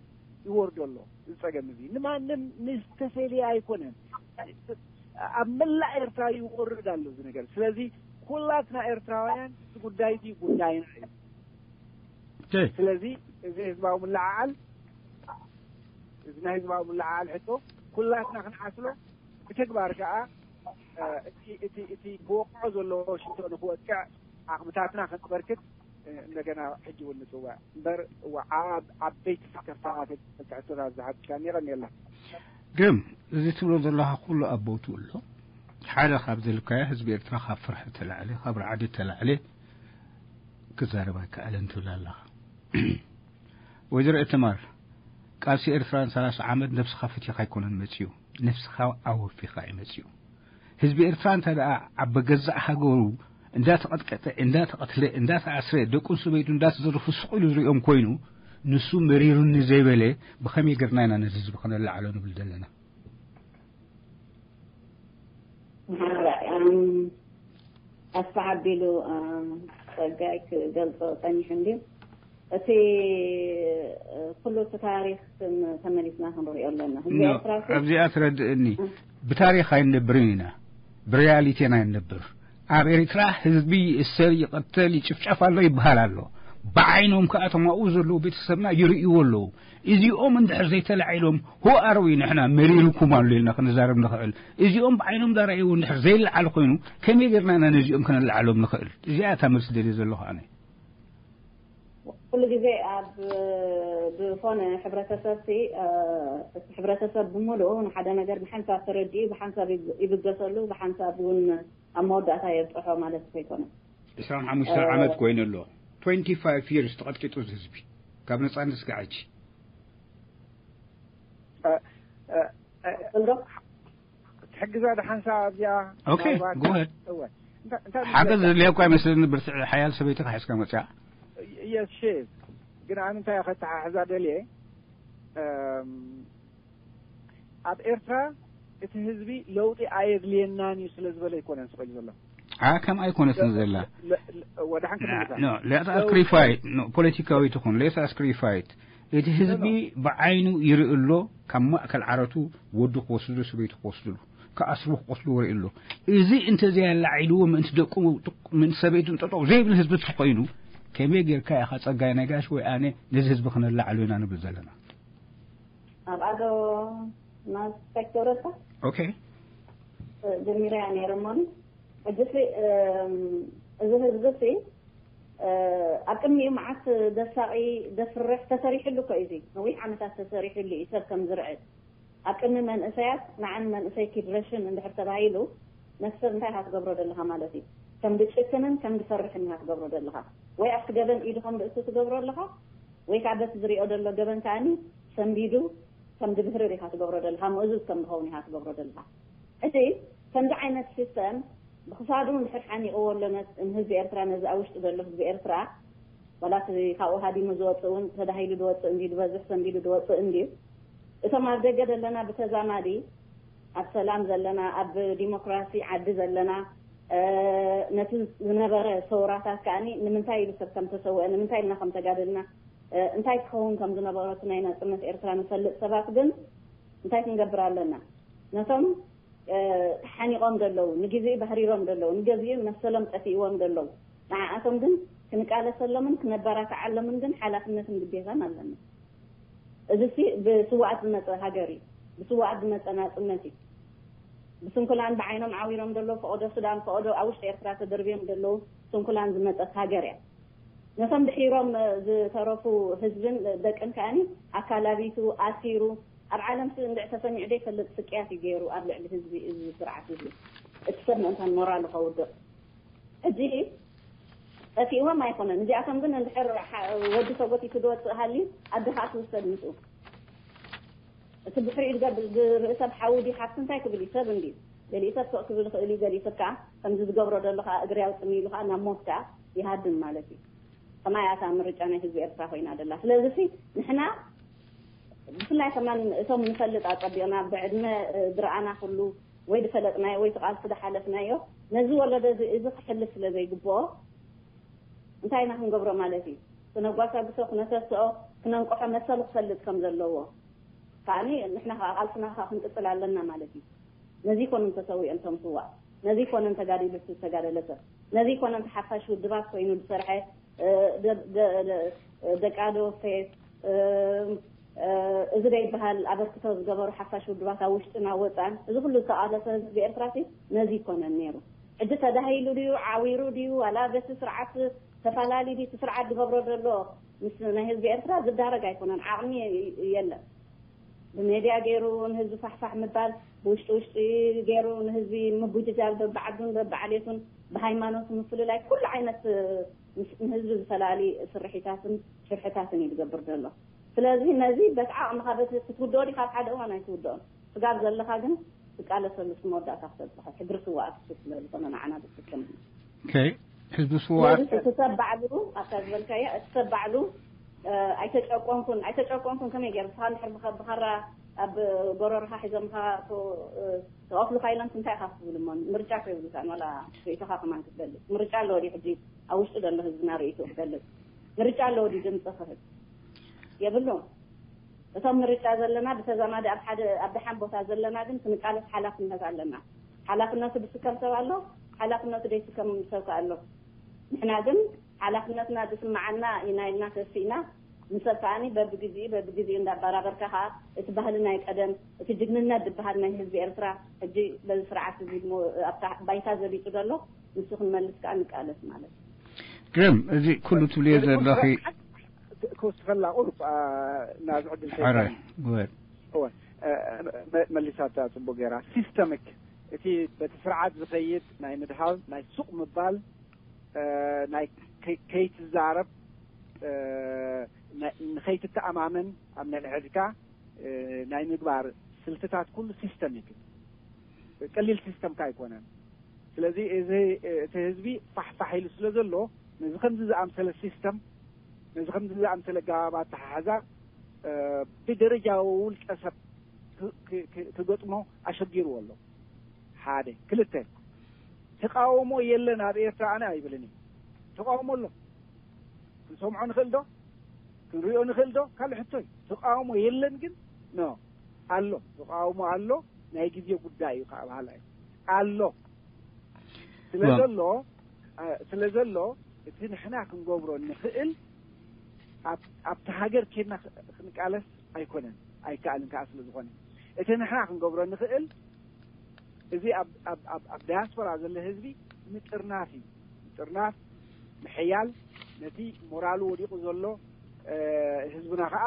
ይወርዶ ኣሎ። እዚ ጸገም እዚ ንማንም ዝተፈልየ ኣይኮነን። ኣብ መላእ ኤርትራ ይወርድ ኣሎ እዚ ነገር። ስለዚ ኩላትና ኤርትራውያን እዚ ጉዳይ እዚ ጉዳይና እዩ። ስለዚ እዚ ህዝባዊ ምልዕዓል እዚ ናይ ህዝባዊ ምልዕዓል ሕቶ ኩላትና ክንዓስሎ፣ ብተግባር ከኣ እቲ እቲ እቲ ክወቅዖ ዘለዎ ሽቶ ንክወቅዕ ዓቕምታትና ከንበርክት እንደገና ሕጂ እውን ንጽውዕ እምበር ዓበይቲ ስከፍታታት ሕቶታት ዝሓትካኒ የቐንየልና። ግን እዚ ትብሎ ዘለኻ ኩሉ ኣብ ቦትኡ ኣሎ። ሓደ ካብ ዘልካዮ ህዝቢ ኤርትራ ካብ ፍርሒ ተላዕለ ካብ ርዓዲ ተላዕለ ክዛረብ ኣይከኣለን ትብል ኣለኻ። ወይዘሮ ኤተማር ቃልሲ ኤርትራ ንሰላሳ ዓመት ነብስኻ ፈቲኻ ኣይኮነን መጺኡ፣ ነብስኻ ኣወፊኻ እዩ መጺኡ። ህዝቢ ኤርትራ እንተ ደኣ ኣብ ገዛእ ሃገሩ እንዳተቐጥቀጠ እንዳተቐትለ እንዳተኣስረ ደቁን ሰበይቱ እንዳተዘርፉ ስቕ ኢሉ ዝሪኦም ኮይኑ ንሱ መሪሩኒ ዘይበለ ብኸመይ ገርና ኢና ነዚ ህዝቢ ከነላዕሎ ንብል ዘለና? ኣስፋ ኣቢሉ ጸጋይ ክገልጾ ጸኒሑ እንድዩ። እቲ ኩሉ እቲ ታሪክ ተመሊስና ክንሪኦ ኣለና። ህዝቢ ኤርትራ እኮ ኣብዚኣ ትረድእኒ። ብታሪክ ኣይንነብርን ኢና፣ ብሪያሊቲ ኢና ንነብር። ኣብ ኤርትራ ህዝቢ ይእሰር፣ ይቐተል፣ ይጭፍጨፍ ኣሎ ይበሃል ኣሎ። ብዓይኖም ከኣ እቶም ኣብኡ ዘለዉ ቤተሰብና ይርእይዎ ኣለዉ። እዚኦም እንድሕር ዘይተላዒሎም፣ who are we ንሕና መሪርኩም ኣሎ ኢልና ክንዛረብ ንኽእል። እዚኦም ብዓይኖም ዳረኣይዎ እንድሕር ዘይለዓል ኮይኑ፣ ከመይ ጌርና ኢና ነዚኦም ከነለዓሎም ንኽእል? እዚኣ እታ መልሲ ደልየ ዘለኹ ኣነ። ኩሉ ግዜ ኣብ ዝኾነ ሕብረተሰብ ሲ እቲ ሕብረተሰብ ብምሉኡ ንሓደ ነገር ብሓንሳብ ተረዲኡ ብሓንሳብ ይብገሰሉ፣ ብሓንሳብ እውን ኣብ መወዳእታ የብፅሖ ማለት እኮ ኣይኮነን። ዕስራን ሓሙሽተን ዓመት ኮይኑ ኣሎ። Twenty five years ተቐጥቂጡ እዚ ህዝቢ ካብ ነፃነት እስካዕ ሕጂ። እንዶ ትሕግዛ ዶ ሓንሳብ ኣብዚኣ? Okay, ምናልባት- go ahead. እወ። እንታይ- እንታይ ሓገዝ ምትለካ? ዘድልያ እኳ ኣይመስለኒ ብርትዕ ሓያል ሰበይቲ ካ ሒዝካ መፅያ። የስ ሼፍ፣ ግን ኣነ እንታይ ከተሓሕዛ ደልየ፣ እም፣ ኣብ ኤርትራ እቲ ህዝቢ ለውጢ ኣየድልየናን እዩ ስለ ዝበለ ኣይኮነን ስቕ ኢሉ ዘሎ። ዓ ከም ኣይኮነትን ዘላ ለ- ለ- ወደ ሓንከ No, let us clarify. No, ፖለቲካዊ ትኹን let us clarify. እቲ ህዝቢ ብዓይኑ ይርኢ ኣሎ። ካብ ማእከል ዓረቱ ወዱ ክወስዱ ሰበይቱ ክወስዱ ክኣስሩ ክቆስሉ ይርኢ ኣሎ። እዚ እንተዘይ ኣላዒልዎ ምእንቲ ደቁ ምእንቲ ሰበይቱ ጠጠው ዘይብል ህዝቢ ተኮይኑ ከመይ ጌርካ ኢኻ ጸጋይ ነጋሽ ወይ ኣነ ነዚ ህዝቢ ክነላዕሎ ኢና ንብል ዘለና? ኣብ ኣዶ ማስፔክተረታ Okay. ጀሚረያ ነይረ እሞኒ ሕጂ ሲ እም፣ እዚ ህዝቢ ሲ እ፣ ኣብ ቅድሚኡ መዓት ደሳቂ ደፍርሕ ተሰሪሕሉ እኮ እዩ እዚ ነዊሕ ዓመታት ተሰሪሕሉ እዩ ሰብ ከም ዝርዕድ ኣብ ቅድሚ መንእሰያት ንዓን መንእሰይ ኪድረሽን እንድሕር ተባሂሉ ነቲ ሰብ እንታይ ኢኻ ትገብሮ ዘለኻ ማለት እዩ ከም ድጭክንን ከም ድፈርሕን ኢኻ ትገብሮ ዘለኻ ወይ ኣብቲ ገበን ኢዱ ከም ርእሱ ትገብሮ ኣለኻ ወይ ከዓ በቲ ዝሪኦ ዘሎ ገበን ከዓኒ ሰንቢዱ ከም ድብህርር ኢኻ ትገብሮ ዘለኻ ምእዙዝ ከም ድኸውን ኢኻ ትገብሮ ዘለኻ ሕጂ ከምዚ ዓይነት ሲስተም ብክሳዱ እንድሕር ሓኒቕዎ ኣሎ ንህዝቢ ኤርትራ ነዚ ኣብ ውሽጢ ዘሎ ህዝቢ ኤርትራ ዋላ እቲ ካብኡ ሃዲሙ ዝወፅእ እውን ተዳሂሉ ዝወፅእ እንድዩ ዝበዝሕ ሰንቢዱ ዝወፅእ እንድዩ እቶም ኣብ ደገ ዘለና ብተዛማዲ ኣብ ሰላም ዘለና ኣብ ዲሞክራሲ ዓዲ ዘለና ነቲ ዝነበረ ሰውራታት ከዓኒ ንምንታይ ኢሉ ሰብ ከም ተሰውአ ንምንታይ ኢልና ከም ተጋደልና እንታይ ክኸውን ከም ዝነበሮ እቲ ናይ ናፅነት ኤርትራ ንፈልጥ ሰባት ግን እንታይ ክንገብር ኣለና ነቶም ተሓኒቖም ዘለዉ ንግዜኡ ባህሪሮም ዘለዉ ንገዜኡ መሰሎም ጠፊእዎም ዘለዉ ንዓኣቶም ግን ክንቃለሰሎምን ክነበራትዓሎምን ግን ሓላፍነትን ግዴታን ኣለና እዚሲ ብስዋኣት ዝመፀ ሃገር እዩ ብስዋኣት ዝመፀ ናፅነት እዩ ብስንኩላን ብዓይኖም ዓዊሮም ዘለዉ ፈቐዶ ሱዳን ፈቐዶ ኣብ ውሽጢ ኤርትራ ተደርብዮም ዘለዉ ስንኩላን ዝመፀት ሃገር እያ ነቶም ድሒሮም ዝተረፉ ህዝብን ደቅን ከዓኒ ኣካላቢቱ ኣሲሩ ኣብ ዓለም ስ እንድዕ ተሰሚዑ ዘይፈልጥ ስቅያት እዩ ገይሩ ኣብ ልዕሊ ህዝቢ፣ እዚ ስርዓት እዚ። እቲ ሰብ ምእንታን ሞራሉ ከውድቕ። ሕጂ ጠፊእዎም ኣይኮነን። እዚኣቶም ግን እንድሕር ሓ-፣ ወዲ ተጎቲቱ ዝወፅእ ሃልዩ፣ ኣደ ከዓ ትውሰድ ምስኡ። እቲ ብሕሪኡ ዝገብር፣ ዝርኢ ሰብ ሓዊ ድዩ ሓፍቲ እንታይ ክብል እዩ? ሰብ እንድዩ። ገሊኡ ሰብ ስቕ ክብል ይኽእል እዩ፣ ገሊኡ ሰብ ከዓ ከምዚ ዝገብሮ ዘሎ ከዓ እግሪ ኣውፅኒ ኢሉ ከዓ ናብ ሞት ከዓ ይሃድም ማለት እዩ። ከማይ ኣታ ምርጫ ናይ ህዝቢ ኤርትራ ኮይና ደላ። ስለዚ ሲ ንሕና ብፍላይ ከማን እቶም ንፈልጥ ኣጸቢቕና ብዕድመ፣ እ፣ ዝረኣና ኩሉ ወይ ዝፈለጥናዮ ወይ እቲ ቃልሲ ዝሓለፍናዮ ነዚ ወለዶ እዚ፣ እዚ ክሕልፍ ስለ ዘይግብኦ እንታይ ኢና ክንገብሮ ማለት እዩ? ክነጓሳግሶ፣ ክነተስኦ፣ ክነንቅሖ መሰሉ ክፈልጥ ከም ዘለዎ። ከኣኒ ንሕና ከኣ ቃልስና ከኣ ክንቅጽል ኣለና ማለት እዩ። ነዚ ይኮኑ ተሰዊኦም እቶም ስዋእ፣ ነዚ ይኮነ ተጋዲሉ ዝተጋደለ ሰብ፣ ነዚ ይኮነ ሓፋሽ ውድባት ኮይኑ ዝሰርሐ፣ እ፣ ደ-፣ ደ-፣ ደ-፣ ደቃዶ ፌስ፣ እ፣ እ፣ እዚ ደይበሃል ኣበርክቶ ዝገበሩ ሓፋሽ ውድባት ኣብ ውሽጥን ኣብ ወጻእን፣ እዚ ኩሉ ዝተቓለሰ ህዝቢ ኤርትራ ሲ ነዚ ይኮነን ነይሩ። ሕጂ ተዳሂሉ ድዩ፣ ዓዊሩ ድዩ፣ ዋላ በቲ ስርዓት ተፋላሊ ድዩ፣ እቲ ስርዓት ዝገብሮ ዘሎ ምስ ናይ ህዝቢ ኤርትራ ዝዳረግ ኣይኮነን፣ ዓቕሚ የለን። ብሜድያ ገይሩ ንህዝቢ ፋሕፋሕ ምባል፣ ብውሽጢ ውሽጢ ገይሩ ንህዝቢ ምጉጅጃል በብዓዱን በብዓሌቱን ብሃይማኖት ምፍልላይ ኩሉ ዓይነት ምስ-፣ ንህዝቢ ዝፈላሊ ስርሒታትን ሽርሕታትን እዩ ዝገብር ዘሎ። ስለዚ ነዚ በቲ ዓቕምኻ በቲ ክትውድኦ ዲኻ ኣብ ሓደ እዋን ኣይትውድኦን። ስጋብ ዘለኻ ግን ትቃለሰሉ እስከ መወዳእታ ክተብጽሖ። ሕድሪ ስውኣት እሱ ስለ ዝኾነ ንዓና ዝጥቀም። ኦኬ፣ ህዝቢ ስውኣት ስለዚ እቲ ሰብ ባዕሉ ኣብታ ዝበልካያ፣ እቲ ሰብ ባዕሉ፣ እ፣ ኣይተጨቆንኩን፣ ኣይተጨቆንኩን ከመይ ገይሩ? ንስኻ እንድሕር ብኸ-፣ ብኻራ ኣብ ጎረርኻ ሒዞምኻ ቶ-፣ እ፣ ተቐትሉኻ ኢሎምስ እንታይ ኢኻ ክትብል እሞ? ምርጫ እኮ የብሉካን፣ ዋላ ርእይቶኻ ከማን ክትገልጽ። ምርጫ ኣለዎ ድዩ ሕጂ ኣብ ውሽጢ ዘሎ ህዝብና ርእይትኡ ክገልጽ? ምርጫ ኣለዎ ድዩ ድምፂ ክህብ? የብሉን። እቶም ምርጫ ዘለና ብተዛማዲ ኣብ ሓደ፣ ኣብ ደሓን ቦታ ዘለና ግን ክንቃለስ ሓላፍነት ኣለና። ሓላፍነቱ ዝስከም ሰብ ኣሎ፣ ሓላፍነቱ ዘይስከም ሰብ ከኣ ኣሎ። ንሕና ግን ሓላፍነትና ዝስምዓና ኢና ኢልና ተሲእና፣ ንሰብ ከኣኒ በብግዜኡ፣ በብግዜኡ እንዳበራበርካ ከኣ እቲ ባህሊ ናይ ቀደም፣ እቲ ጅግንነት ዝበሃል ናይ ህዝቢ ኤርትራ፣ ሕጂ በዚ ስርዓት እዚ ሞ-፣ ኣብታ ባይታ ዘቢጡ ዘሎ፣ ንሱ ክንመልስ ከኣ ንቃለስ ማለት እዩ። ግርም፣ እዚ ኩሉ ትብልዮ ዘለኺ ክወስኸላ ቁሩብ፣ አ፣ ናብዚ ዕድል ሕራይ፣ ከይኮነ። Go ahead። እወ፣ እ፣ መ-፣ መሊሳታ ጽቡቅ ገይራ። ሲስተሚክ፣ እቲ በቲ ስርዓት ዝኸይድ ናይ ምድሃብ፣ ናይ ሱቕ ምባል፣ እ፣ ናይ ከይ-፣ ከይትዛረብ፣ እ፣ ናይ፣ ንኸይትተኣማመን ኣብ ነንሕድካ፣ እ፣ ናይ ምግባር ስልትታት ኩሉ ሲስተሚክ እዩ። ቀሊል ሲስተምካ ኣይኮነን። ስለዚ እዚ፣ እቲ ህዝቢ ፋሕፋሕ ኢሉ ስለ ዘሎ፣ ነዚ ከምዚ ዝኣምሰለ ሲስተም፣ ነዚ ከምዚ ዝኣምሰለ ኣገባብ ኣተሓሕዛ፣ እ፣ ብደረጃ ውልቀ ሰብ ክ-፣ ክ-፣ ክ-፣ ክገጥሞ ኣሸጊርዎ ኣሎ። ሓደ። ክልተ፣ ተቃውሞ የለን ኣብ ኤርትራ ኣነ ኣይብልን እየ። ተቃውሞ ኣሎ። ክንሰምዖ ንኽእል ዶ? ክንሪኦ ንኽእል ዶ? ካልእ ሕቶ እዩ። ተቃውሞ የለን ግን፣ ኖ፣ ኣሎ። ተቃውሞ ኣሎ። ናይ ግዜ ጉዳይ እዩ ከዓ በሃላይ ኣሎ። ስለ ዋ- ዘሎ፣ እ፣ ስለ ዘሎ፣ እቲ ንሕና ክንገብሮ ንኽእል፣ ኣብ-፣ ኣብቲ ሃገር ኬድና ክ-፣ ክንቃለስ ኣይኮነን፣ ኣይከኣልን ከዓ ስለ ዝኾነ፣ እቲ ንሕና ክንገብሮ ንኽእል፣ እዚ ኣብ፣ ኣብ፣ ኣብ፣ ኣብ ዳያስፖራ ዘሎ ህዝቢ ምጥርናፍ እዩ። ምጥርናፍ፣ ምሕያል፣ ነቲ ሞራሉ ወዲቑ ዘሎ፣ እ፣ ህዝብና ከዓ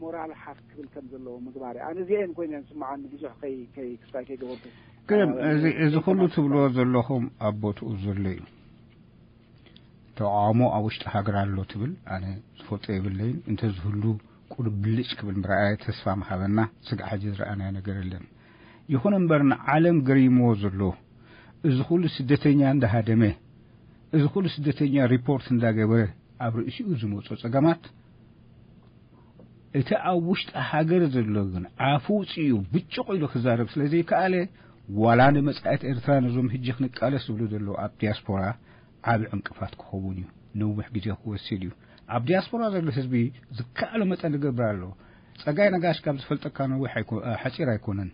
ሞራሉ ሓፍ ክብል ከም ዘለዎ ምግባር እዩ። ኣነ እዚአን ኮይነን ስምዓኒ፣ ብዙሕ ከይ-፣ ከይ-፣ ክስታይ ከይገበርኩ። ግርም፣ እ፣ እዚ፣ እዚ ኩሉ ትብልዎ ዘለኹም ኣብ ቦትኡ ዘሎ እዩ። ተቃውሞ ኣብ ውሽጢ ሃገር ኣሎ ትብል፣ ኣነ ዝፈልጦ የብለይን። እንተዝህሉ ቁሩብ ብልጭ ክብል ምርኣየ ተስፋ ምሃበና። ስጋዕ ሕጂ ዝረኣናዮ ነገር የለን። ይኹን እምበር ንዓለም ገሪምዎ ዘሎ፣ እዚ ኩሉ ስደተኛ እንዳሃደመ፣ እዚ ኩሉ ስደተኛ ሪፖርት እንዳገበረ፣ ኣብ ርእሲኡ ዝመጾ ጸገማት፣ እቲ ኣብ ውሽጢ ሃገር ዘሎ ግን ኣፉ ውጽኡ ብጭቕ ኢሉ ክዛረብ ስለ ዘይከኣለ፣ ዋላ ንመጻኢት ኤርትራ ነዞም ሕጂ ክንቃለስ ዝብሉ ዘለዉ ኣብ ዲያስፖራ ዓቢ ዕንቅፋት ክኸውን እዩ። ነዊሕ ግዜ ክወስድ እዩ። ኣብ ዲያስፖራ ዘሎ ህዝቢ ዝከኣሎ መጠን ዝገብር ኣሎ። ጸጋይ ነጋሽ ካብ ዝፈልጠካ ነዊሕ ኣይኮ-፣ እ፣ ሓጺር ኣይኮነን።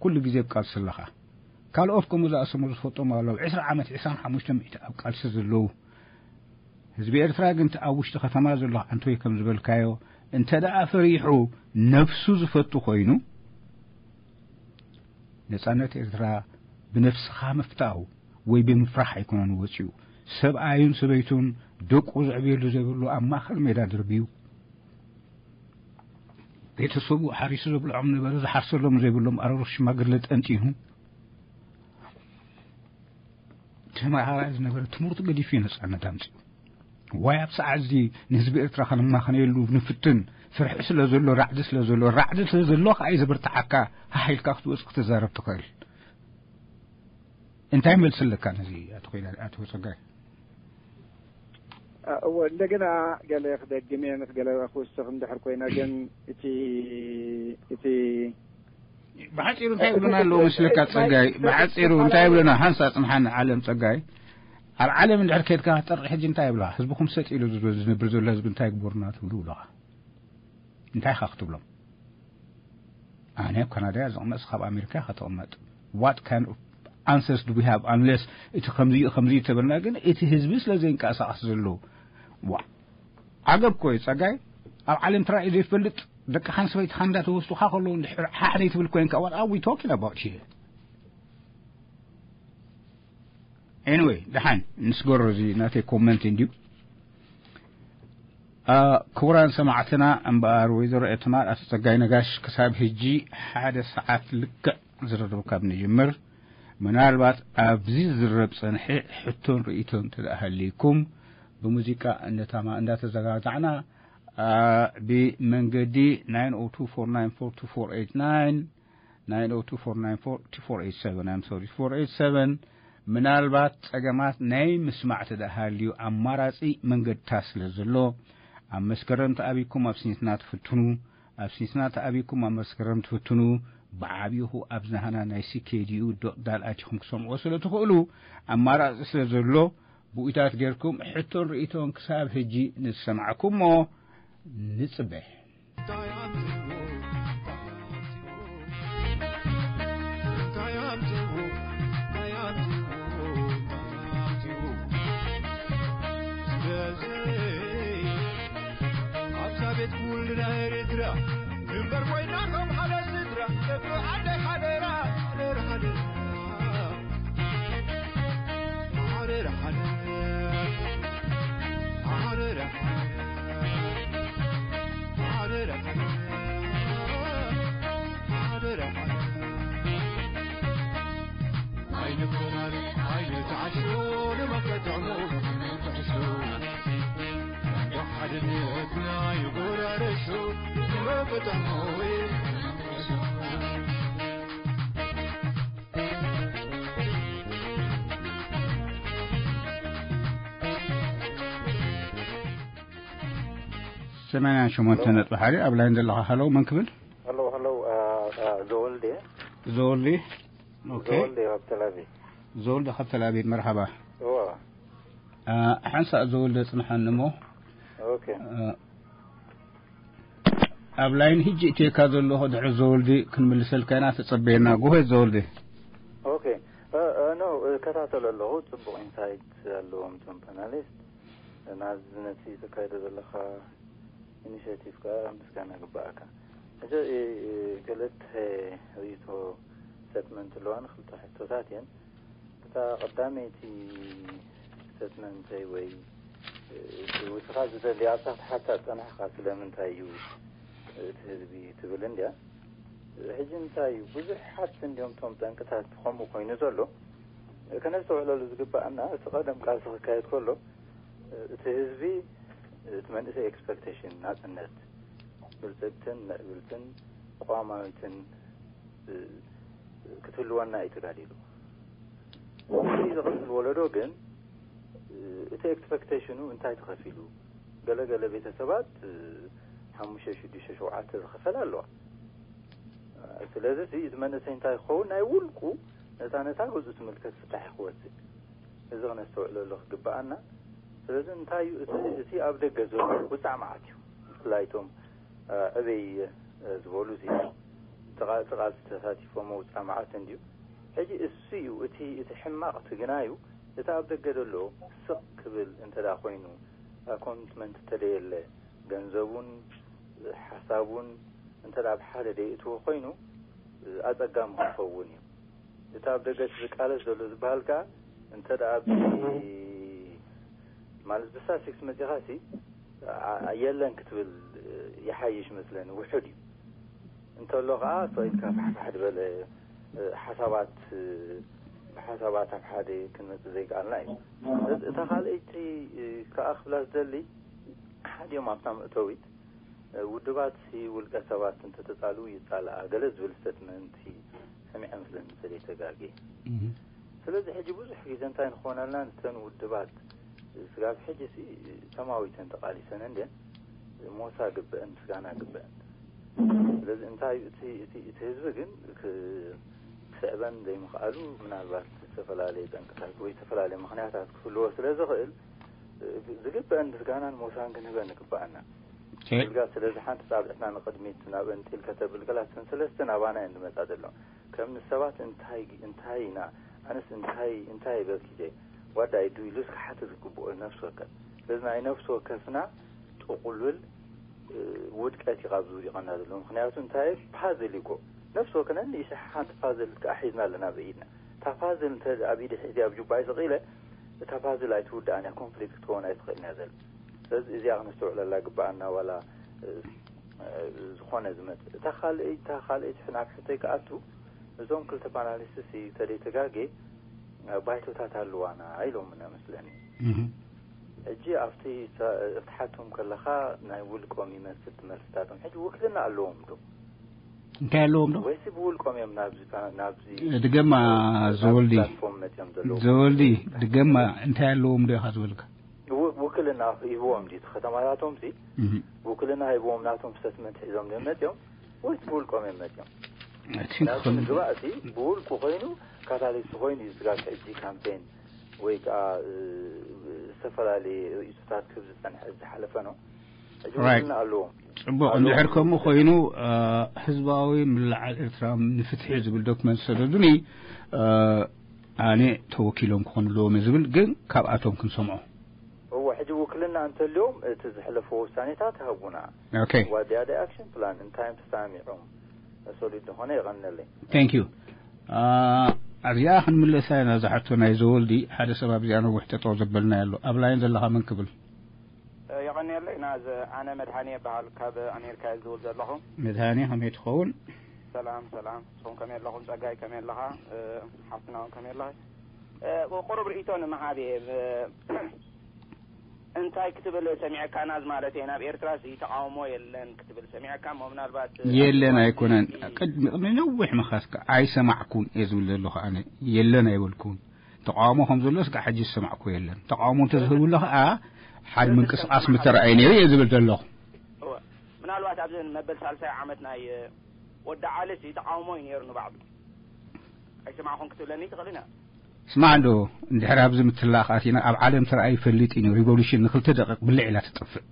ኩሉ ግዜ ኣብ ቃልሲ ኣለኻ። ካልኦት ከምኡ ዝኣሰሙ ዝፈልጦም ኣለዉ። ዕስራ ዓመት፣ ዕስራን ሓሙሽተ ሚእቲ ኣብ ቃልሲ ዘለዉ። ህዝቢ ኤርትራ ግን እቲ ኣብ ውሽጢ ከተማ ዘሎ ኣንቶይ ከም ዝበልካዮ፣ እንተ ደኣ ፈሪሑ ነፍሱ ዝፈቱ ኮይኑ፣ ነጻነት ኤርትራ ብነፍስኻ ምፍታው ወይ ብምፍራሕ ኣይኮነን ወጺኡ። ሰብኣዩን ሰበይቱን ደቁ ዘዕብየሉ ዘይብሉ ኣብ ማእከል ሜዳ ድርብዩ። ቤተሰቡ ሓሪሱ ዘብልዖም ነበረ፣ ዝሓርሰሎም ዘይብሎም ኣረሩ ሽማግለ ጠንጢኑ ተማሃራይ ዝነበረ ትምህርቱ ገዲፉ እዩ ነጻነት ኣምጺኡ። ዋይ ኣብ ሰዓት እዚ ንህዝቢ ኤርትራ ከነማኸነየሉ ንፍትን፣ ፍርሒ ስለ ዘሎ፣ ራዕዲ ስለ ዘሎ፣ ራዕዲ ስለ ዘሎ ከኣ እዩ ዘበርትዓካ፣ ሃሕ ኢልካ ክትወጽእ ክትዛረብ ትኽእል። እንታይ መልሲ ኣለካ ነዚ ኣቶ ኮይና፣ ኣቶ ጸጋይ? እወ፣ እንደገና ገለ ክደግም እየ፣ ምስ ገለ ክውስኽ እንድሕር ኮይነ፣ ግን እቲ፣ እቲ ብሓጺሩ እንታይ ይብሉና ኣለዉ መስለካ ጸጋይ? ብሓጺሩ እንታይ ይብሉና? ሓንሳ ጽንሓኒ ዓለም ጸጋይ። ኣብ ዓለም እንድሕር ከድካ ጠርቂ ሕጂ እንታይ ይብሉኻ? ህዝብኹም ሰጥ ኢሉ ዝነብር ዘሎ ህዝቢ እንታይ ይግበሩና ትብሉ ይብሉኻ? እንታይ ኢኻ ክትብሎም? ኣነ ኣብ ካናዳ እየ ዝቕመጥ፣ ንስኻ ኣብ ኣሜሪካ ኢኻ ትቕመጥ። What kind of answers do we have unless እቲ ከምዚ እዩ፣ ከምዚ እዩ ተበልና፣ ግን እቲ ህዝቢ ስለ ዘይንቀሳቐስ ዘሎ። ዋ፣ ዓገብ እኮ እዩ ጸጋይ። ኣብ ዓለም ተራእዩ ዘይፈልጥ፣ ደቅኻን ሰበይትኻን እንዳተወስዱኻ ከለዉ እንድሕር ሓሓደይ ትብል ኮይንካ፣ what are we talking about here? Anyway፣ ደሓን ንስገሮ፣ እዚ ናተይ ኮመንት እንድዩ። አ፣ ክቡራን ሰማዕትና፣ እምበኣር ወይዘሮ ኤትማር ኣቶ ጸጋይ ነጋሽ ክሳብ ሕጂ ሓደ ሰዓት ልክዕ ዝርርብ ካብ ንጅምር፣ ምናልባት ኣብዚ ዝርርብ ጸንሐ ሕቶን ርእይቶን እንተ ደኣ ሃልይኩም፣ ብሙዚቃ እንደታማ-፣ እንዳተዘጋጋዕና፣ አ፣ ብመንገዲ nine oh two four nine four two four eight nine፣ nine oh two four nine four two four eight seven፣ I'm sorry፣ four eight seven፣ ምናልባት ጸገማት ናይ ምስማዕ ተደኣ ሃልዩ ኣማራጺ መንገድታት ስለ ዘሎ፣ ኣብ መስከረም ተኣቢኩም ኣብ ስኒትና ትፍትኑ፣ ኣብ ስኒትና ተኣቢኩም ኣብ መስከረም ትፍትኑ፣ ብዓቢኹ ኣብ ዝናህና ናይ CKDU dot dal ኣቲኹም ክሰምዑ ስለ ትኽእሉ፣ ኣማራጺ ስለ ዘሎ፣ ብኡይታት ጌርኩም ሕቶን ርእይቶን ክሳብ ሕጂ ንዝሰማዕኩሞ ንጽበ። ስለዚ ኣብዛ ቤት ኩልና ኤርትራ ድንበር ኮይና ከም ሓደ ስድራ ደቂ ዓደይ ሓደራ፣ ሓደራ፣ ሓደራ፣ ሓደራ፣ ሓደራ፣ ሓደራ፣ ሓደራ፣ ሓደራ፣ ሓደራ። ኣይንፈራረ፣ ኣይንተዓሾ፣ ንመኸጥዕሞ ንመፍሕሶ። እንዶ ሓድነትና ይጎራረሶ፣ ንመኸጥዕሞ ንመፍሕሶ። ሰማንያን ሸሞንተ ነጥቢ ሓደ ኣብ ላይን ዘለኻ። ሃሎ፣ መን ክብል? ሃሎ፣ ሃሎ፣ አ፣ አ፣ ዘወልደ። ዘወልደ። ኦኬ። ዘወልደ ካብ ተላቪቭ። ዘወልደ ካብ ተላቪቭ፣ መርሓባ። እዋ። አ፣ ሓንሳእ ዘወልደ ጽንሓኒ እሞ። ኦኬ። አ፣ ኣብ ላይን ሕጂ እትየካ ዘለኹ ድሕሪ ዘወልደ ክንምልሰልካ ኢና፣ ተጸበየና። ጎሄድ ዘወልደ። ኦኬ። እ፣ እ፣ ኖ፣ እከታተሎ ኣለኹ። ጽቡቕ ኢንሳይት ኣለዎም እቶም ፓናሊስት። ናዚ ነቲ ተካይዶ ዘለኻ ኢኒሼቲቭ ከኣ ምስጋና ይግበኣካ። ሕጂ፣ እ፣ እ፣ ክልተ ርእይቶ ስቴትመንት ኣለዋ፣ ንክልተ ሕቶታት እየን። እታ ቀዳመይቲ ስቴትመንተይ ወይ፣ እ፣ ውስኻ ዝደሊ ኣብታ ክትሓታ ዝጸናሕካ ስለምንታይ እዩ እቲ ህዝቢ ትብል እንድያ። ሕጂ እንታይ እዩ፣ ብዙሓት እንድዮም እቶም ጠንቅታት ከምኡ ኮይኑ ዘሎ። ከነስተውዕለሉ ዝግበኣና፣ እቲ ቀደም ቃልሲ ክካየድ ከሎ፣ እቲ ህዝቢ፣ እቲ መንእሰይ ኤክስፐክቴሽን ናጽነት፣ ብልጽግትን ምዕብልትን ቀዋማዊትን፣ እ፣ ክትህልወና እዩ ተጋዲሉ። እዚ ዝቕጽል ወለዶ ግን፣ እ፣ እቲ ኤክስፐክቴሽኑ እንታይ ተኸፊሉ? ገለ ገለ ቤተሰባት፣ እ፣ ሓሙሽተ፣ ሽዱሽተ፣ ሸውዓተ ዝኸፈላ ኣለዋ። ስለዚ እዚ፣ እቲ መንእሰይ እንታይ ክኸውን፣ ናይ ውልቁ ነታ፣ ነታ ገዝኡ ትምልከት ፍታሕ ክወስድ። እዚ ክነስተውዕለሉ ክግበኣና። ስለዚ እንታይ እዩ፣ እቲ፣ እቲ ኣብ ደገ ዘሎ ውጻዕ መዓት እዩ። ብፍላይ እቶም፣ እ፣ ዕበይ፣ እ፣ ዝበሉ እዚ፣ እቲ ቃ-፣ እቲ ቃልሲ ተሳቲፎም ውጻዕ መዓት እንድዩ። ሕጂ እሱ እዩ እቲ፣ እቲ ሕማቕ፣ እቲ ግናዩ፣ እቲ ኣብ ደገ ዘሎ ስቕ ክብል እንተ ደኣ ኮይኑ፣ እ፣ ኮሚትመንት እንተ ደየለ፣ ገንዘቡን ሓሳቡን እንተ ደኣ ኣብ ሓደ ደየእትዎ ኮይኑ፣ እ፣ ኣጸጋሚ ክኸውን እዩ። እቲ ኣብ ደገ እቲ ዝቃለስ ዘሎ ዝበሃል ከኣ፣ እንተ ደኣ ብ-፣ ማለት ብስታቲስቲክስ መጺኻሲ፣ ኣ-፣ የለን ክትብል፣ እ፣ ይሓይሽ መስለኒ፣ ውሑድ እዩ። እንተሎ ከዓ እቶ ኢልካ ፋሕፋሕ ዝበለ ሓሳባት፣ ብሓሳባት ኣብ ሓደ ክንመፅእ ዘይከኣልና እዩ። እታ ካልኣይቲ ከዓ ክብላ ዝደሊ፣ ሓዲኦም ኣብታ መእተዊት ውድባት ውልቀ ሰባት እንተተፃልኡ ይፃልኣ ገለ ዝብል ስተትመንት ሰሚዐ መስለኒ፣ እንተዘይተጋጌ። ስለዚ ሕጂ ብዙሕ ግዜ እንታይ ንኾነልና፣ ንተን ውድባት ስጋብ ሕጂ ሲ ተማዊተን ተቓሊሰን እንድየን፣ ሞሳ ግበአን፣ ምስጋና ግበአን። ስለዚ እንታይ እቲ እቲ እቲ ህዝቢ ግን ክ- ክስዕበን ዘይምኽኣሉ፣ ምናልባት ዝተፈላለየ ጠንቅታት ወይ ዝተፈላለየ ምኽንያታት ክህልዎ ስለ ዝኽእል፣ ዝግበአን ምስጋናን ሞሳን ክንህበን ይግበኣና። ግልጋል ስለዚ ሓንቲ ጻብዕትና ንቕድሚት ናብ እንጢል ከተብል ገላተን ሰለስተ ናባና እየን ዝመጻ ዘለዋ። ከም ንሰባት እንታይ እንታይ ኢና፣ ኣነስ እንታይ እንታይ በልኪ ጀይ ዋዳ ኢዱ ኢሉስ ክሓትት ዝግብኦ ነፍሲ ወከፍ። ስለዚ ናይ ነፍሲ ወከፍና ጥቑሉል ውድቀት እዩ ካብ ዝውዲቐና ዘሎ። ምክንያቱ እንታይ ፓዝል ይኮ ነፍሲ ወከፍ ነንእሽሓ ሓንቲ ፓዝል ከዓ ሒዝና ኣለና ብኢድና። እታ ፓዝል እንተ ኣብ ኢደ ሒዚ ኣብ ጁባይ ስቕ ኢለ እታ ፓዝል ኣይትውዳእን እያ፣ ኮምፕሊት ክትከውን ኣይትኽእልን እያ ዘለ። ስለዚ እዚኣ ክነስተውዕለላ ግባኣና ዋላ ዝኾነ ዝመፅእ። እታ ካልእቲ እታ ካልእቲ ናብ ሕቶይ ክኣቱ፣ እዞም ክልተ ፓናሊስትስ ተደይ ተጋጌ ባይቶታት ኣለዋና ኢሎምና መስለኒ። ሕጂ ኣብቲ ኣብቲ ሓቶም ከለኻ ናይ ውልቆም ይመስል እቲ መልስታቶም። ሕጂ ውክልና ኣለዎም ዶ? እንታይ ኣለዎም ዶ? ወይሲ ብውልቆም እዮም ናብዚ ናብዚ ድገማ ዘወልዲ ዘወልዲ ድገማ እንታይ ኣለዎም ዶ ኢኻ ዝበልካ? ውክልና ሂብዎም ዲ ከተማታቶም ሲ ውክልና ሂብዎም ናቶም ስተትመንት ሒዞም ዶ መፅኦም ወይስ ብውልቆም እዮም መፅኦም? ግባእሲ ብውልቁ ኮይኑ ካታሊስት ኮይኑ እዩ ስጋብ ሕጂ ካምፔን ወይ ከዓ ዝተፈላለዩ ርእይቶታት ክህብ ዝፀንሐ ዝሓለፈ ነው። ሕጂ ውክልና ኣለዎም። ፅቡቕ እንድሕር ከምኡ ኮይኑ ህዝባዊ ምልዓል ኤርትራ ንፍትሒ ዝብል ዶክመንት ዝሰደዱኒ ኣነ ተወኪሎም ክኾኑ ኣለዎም ዝብል ግን ካብኣቶም ክንሰምዖ። እወ ሕጂ ውክልና እንተልዮም እቲ ዝሕለፈ ውሳኔታት ሃቡና። Okay. What the other action plan እንታይ ተሰማሚዖም? ሶሊድ ዝኾነ ይቐነለይ። Thank you. ኣብዚኣ ክንምለሳ ኢና። እዛ ሕቶ ናይ ዘወልዲ ሓደ ሰብ ኣብዚኣ ነዊሕ ጠጠው ዘበልና ኣሎ። ኣብ ላይን ዘለኻ መን ክብል? የቐንየለይ ናዝ ኣነ መድሃኒ ይበሃል ካብ ኣሜሪካ እየ ዝድውል ዘለኹ። መድሃኒ ከመይ ትኸውን? ሰላም ሰላም፣ ንስኹም ከመይ ኣለኹም? ጸጋይ ከመይ ኣለኻ? ሓፍትና እውን ከመይ ኣለኺ? ቁሩብ ርእይቶ ንምሃብ እየ። እንታይ ክትብል ሰሚዐካ ናዝ ማለት እየ፣ ናብ ኤርትራ ሲ ተቃውሞ የለን ክትብል ሰሚዐካ እሞ ምናልባት የለን ኣይኮነን። ቅድሚ ቅድሚ ነዊሕ ምኻስካ ኣይሰማዕኩን እየ ዝብል ዘለኹ ኣነ። የለን ኣይበልኩን። ተቃውሞ ከም ዘሎ ስጋዕ ሕጂ ዝሰማዕኩ የለን። ተቃውሞ እንተዝህብሉ ከዓ ሓደ ምንቅስቃስ ምተረኣየ ነይሩ እየ ዝብል ዘለኹ። ምናልባት ኣብዚ መበል ሳልሳይ ዓመት ናይ ወዲ ዓሊ ሲ ተቃውሞ እዩ ነይሩ ንባዕሉ። ኣይሰማዕኹን ክትብለኒ ትኽእል ኢና። ስማዕ እንዶ እንድሕር ኣብዚ ምትላኽ ኣቲና ኣብ ዓለም ተረኣዩ ይፈልጥ እዩ። ሪቮሉሽን ንክልተ ደቂቕ ብልዕ ኢላ ትጠፍእ።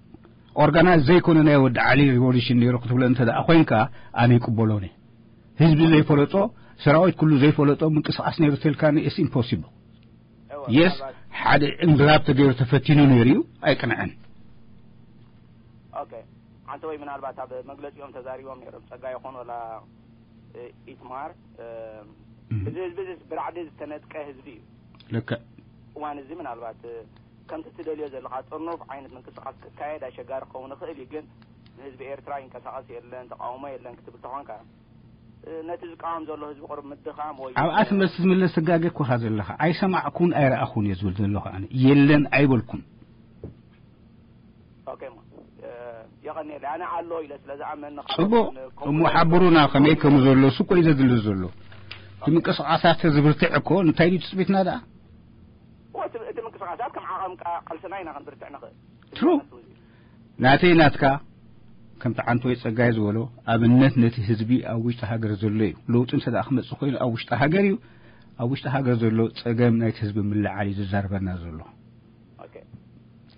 ኦርጋናይዝ ዘይኮነ ናይ ወዲ ዓሊ ሪቮሉሽን ነይሩ ክትብለ እንተ ደኣ ኮይንካ ኣነ ይቅበሎን እየ። ህዝቢ ዘይፈለጦ ሰራዊት ኩሉ ዘይፈለጦ ምንቅስቃስ ነይሩ ተልካኒ is impossible። የስ ሓደ እንግላብ ተገይሩ ተፈቲኑ ነይሩ እዩ ኣይቅንዐን። ኦኬ ኣንተ ወይ ምናልባት ኣብ መግለፂኦም ተዛሪቦም ነይሮም ጸጋ ይኾን ወላ ኢትማር እዚ ህዝቢ እዚ ብራዕዲ ዝተነጥቀ ህዝቢ እዩ። ልክዕ። እዋን እዚ ምናልባት ከምቲ ትደልዮ ዘለኻ ጥርኑፍ ዓይነት ምንቅስቃስ ክካየድ ኣሸጋሪ ክኸውን ይኽእል እዩ፣ ግን ንህዝቢ ኤርትራ ይንቀሳቐስ የለን ተቃውሞ የለን ክትብል ተኾንካ ነቲ ዝቃወም ዘሎ ህዝቢ ቁሩብ ምድኻም ወይ ኣብኣ ትመስል ዝምለስ ስጋገ እኮ ኢኻ ዘለኻ። ኣይሰማዕኩን ኣይረኣኹን እየ ዝብል ዘለኹ ኣነ። የለን ኣይበልኩን። ኦኬ እሞ የቐንየለይ ኣነ ኣሎ ኢለ ስለ ዝኣመኒ ጽቡቕ እሞ ሓብሩና ከመይ ከም ዘሎ እሱ እኮ እዩ ዘድሊ ዘሎ እቲ ምንቅስቃሳት ዝብርትዕ እኮ እንታይ ድዩ ትጽቢትና ደኣ እቲ ምንቅስቃሳት ከም ዓቐም ቃልስና ኢና ክንብርትዕ ንኽእል ትሩ ናተይ ናትካ ከምቲ ዓንቶይ ጸጋይ ዝበሎ ኣብነት ነቲ ህዝቢ ኣብ ውሽጢ ሃገር ዘሎ እዩ ለውጢ እንተ ደኣ ክመጽእ ኮይኑ ኣብ ውሽጢ ሃገር እዩ ኣብ ውሽጢ ሃገር ዘሎ ጸገም ናይቲ ህዝቢ ምልዓል እዩ ዝዛርበና ዘሎ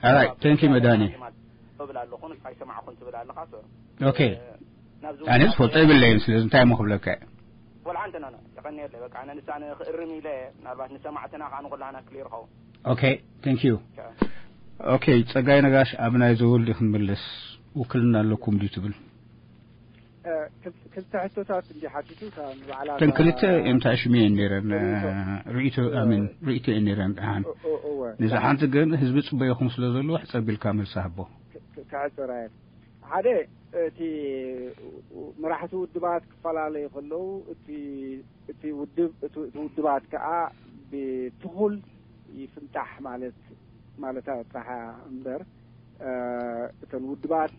Alright, thank you መድሃኔ። እብል ኣለኹ ንስኻ ኣይሰማዕኹን ትብል ኣለኻ። ሶ ኦኬ። ናብዚ ኣነ ዝፈልጦ የብለይን ስለዚ እንታይ እሞ ክብለካ እየ። ወላ ሓንቲ ኖ ኖ የቐንየለይ በቃ ኣነ ንሳ ንኽእርም ኢለ ምናልባት ንሰማዕትና ከዓ ንኩላህና ክሊር ኸውን። ኦኬ፣ thank you። ኦኬ፣ ጸጋይ ነጋሽ ኣብ ናይ ዘወልዲ ክንምልስ ውክልና ኣለኩም ድዩ ትብል? ክልተ ሕቶታት እንዲ ሓቲቱ እታ ንባዕላ ከም ክልተ እየን ተኣሽሙ እየን ነይረን ርእይቶ ኣሚን ርእይቶ እየን ነይረን ደሓን ነዚ ሓንቲ ግን ህዝቢ ፅበየኹም ስለ ዘለዎ ሕፀር ቢልካ መልሲ ሃቦ ከሕፅራ እየን ሓደ እቲ መራሕቲ ውድባት ክፈላለዩ ከለዉ እቲ እቲ ውድብ እቲ እቲ ውድባት ከኣ ብትኹል ይፍንጣሕ ማለት ማለታ ጥራሕ እምበር እተን ውድባት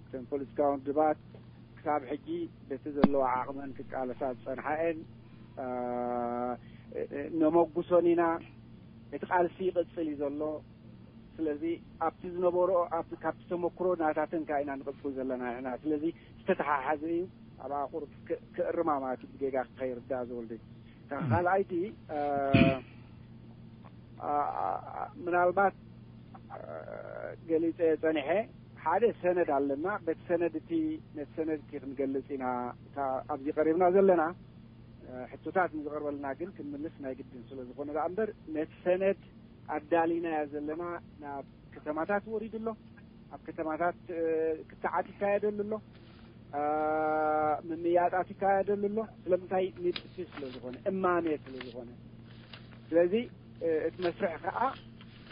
እተን ፖለቲካዊ ውድባት ክሳብ ሕጂ በቲ ዘለዎ ዓቕመን ክቃለሳ ዝጸንሓ እየን። ነመጉሶን ኢና። እቲ ቃልሲ ይቕጽል እዩ ዘሎ። ስለዚ ኣብቲ ዝነበሮ ኣብቲ ካብቲ ተመክሮ ናታተን ከኣ ኢና ንቕጽል ዘለና ኢና። ስለዚ ዝተተሓሓዘ እዩ። ኣብኣ ቁሩብ ክእርማ ማለት እዩ፣ ብጌጋ ከይርዳእ ዝወልደ። ካልኣይቲ ምናልባት ገሊፀ ፀኒሐ ሓደ ሰነድ ኣለና። በቲ ሰነድ እቲ ነቲ ሰነድ እቲ ክንገልፅ ኢና እታ ኣብዚ ቀሪብና ዘለና ሕቶታት ንዝቐርበልና ግን ክንምልስ ናይ ግድን ስለ ዝኾነ ደኣ እምበር ነቲ ሰነድ ኣዳሊናያ ዘለና ናብ ከተማታት ወሪዱ ኣሎ። ኣብ ከተማታት ክትዓት ይካየደሉ ኣሎ። ምምያጣት ይካየደሉ ኣሎ። ስለምንታይ? ንድፊ ስለ ዝኾነ፣ እማመ ስለ ዝኾነ። ስለዚ እቲ መስርሕ ከዓ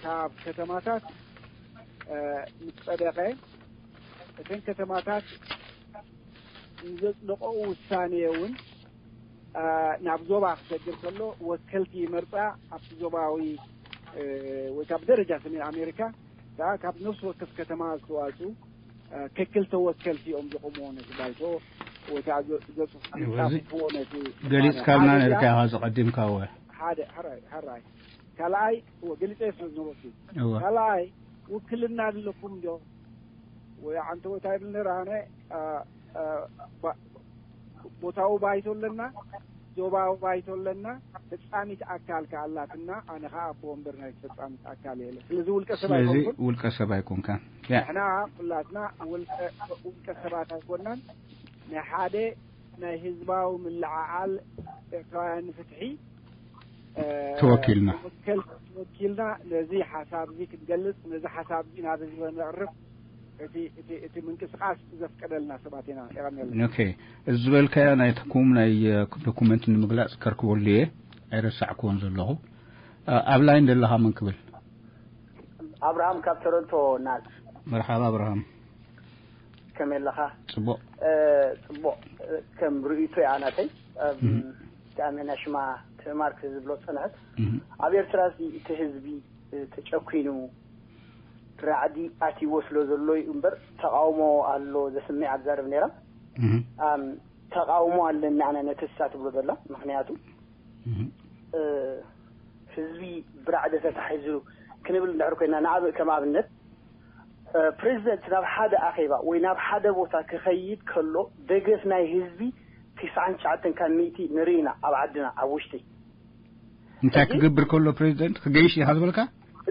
ካብ ከተማታት ምስ ጸደቐ እተን ከተማታት ንዘጽደቐኡ ውሳኔ እውን ናብ ዞባ ክሰግር ከሎ ወከልቲ ይመርጻ። ኣብቲ ዞባዊ ወይ ካብ ደረጃ ሰሜን ኣሜሪካ ከዓ ካብ ነፍሲ ወከፍ ከተማ ዝተዋፅኡ ከክል ተወከልቲ እዮም ዘቆምዎ ነቲ ባይቶ ወይ ከዓ ዘፅፍዎ ነቲ ገሊፅካልና ነርካ ኢኻ ዝቐዲምካ ወ ሓደ ሕራይ ሕራይ ካልኣይ ገሊፀ ስለ ዝነበርኩ ካልኣይ ውክልና ኣለኩም ዶ ወይ ዓንተ ወታ ይብል ነር ኣነ ቦታዊ ባይቶ ኣለና፣ ዞባዊ ባይቶ ኣለና፣ ፈጻሚት ኣካል ከኣ ኣላትና። ኣነ ከኣ ኣቦ ወንበር ናይ ፈጻሚት ኣካል እየ። ስለዚ ውልቀ ሰብ ስለዚ ኣይኮንኩን። ውልቀ ሰብ ኣይኮንካን። ያ። ንሕና ኩላትና ውልቀ ውልቀ ሰባት ኣይኮናን። ናይ ሓደ ናይ ህዝባዊ ምልዕዓል ኤርትራውያን ንፍትሒ ተወኪልና። ተወኪልና ነዚ ሓሳብ እዚ ክንገልጽ ነዚ ሓሳብ እዚ ናብ ህዝቢ ነቕርብ እቲ እቲ እቲ ምንቅስቃስ ዘፍቀደልና ሰባት ኢና። የቐንየልና። ኦኬ፣ እዚ ዝበልካዮ ናይትኩም ናይ ዶኩመንት ንምግላጽ ከርክበሉ እየ፣ ኣይረሳዕክዎን ዘለኹ። ኣብ ላይን ዘለኻ መን ክብል? ኣብርሃም ካብ ቶሮንቶ ናት። መርሓባ ኣብርሃም። ከመይ ኣለኻ? ጽቡቕ። ጽቡቕ። ከም ርእይቶ እያ ናተይ። ብጣዕሚ ናይ ሽማ ትእማር ክዝብሎ ጸንሐት። ኣብ ኤርትራ እዚ እቲ ህዝቢ ተጨኪኑ ራዕዲ ኣትይዎ ስለ ዘሎ እዩ እምበር ተቃውሞ ኣሎ ዘስምዕ ኣብ ዛረብ ነይራ። ተቃውሞ ኣለኒ ኣነ ነቲ እሳ ትብሎ ዘላ። ምክንያቱ ህዝቢ ብራዕዲ ተታሒዙ ክንብል እንድሕር ኮይና ንኣብእ ከም ኣብነት ፕሬዚደንት ናብ ሓደ ኣኼባ ወይ ናብ ሓደ ቦታ ክኸይድ ከሎ ደገፍ ናይ ህዝቢ ትስዓን ትሽዓተን ካብ ሚእቲ ንርኢ ኢና ኣብ ዓድና ኣብ ውሽጢ። እንታይ ክገብር ከሎ ፕሬዚደንት ክገይሽ ኢኻ ዝበልካ?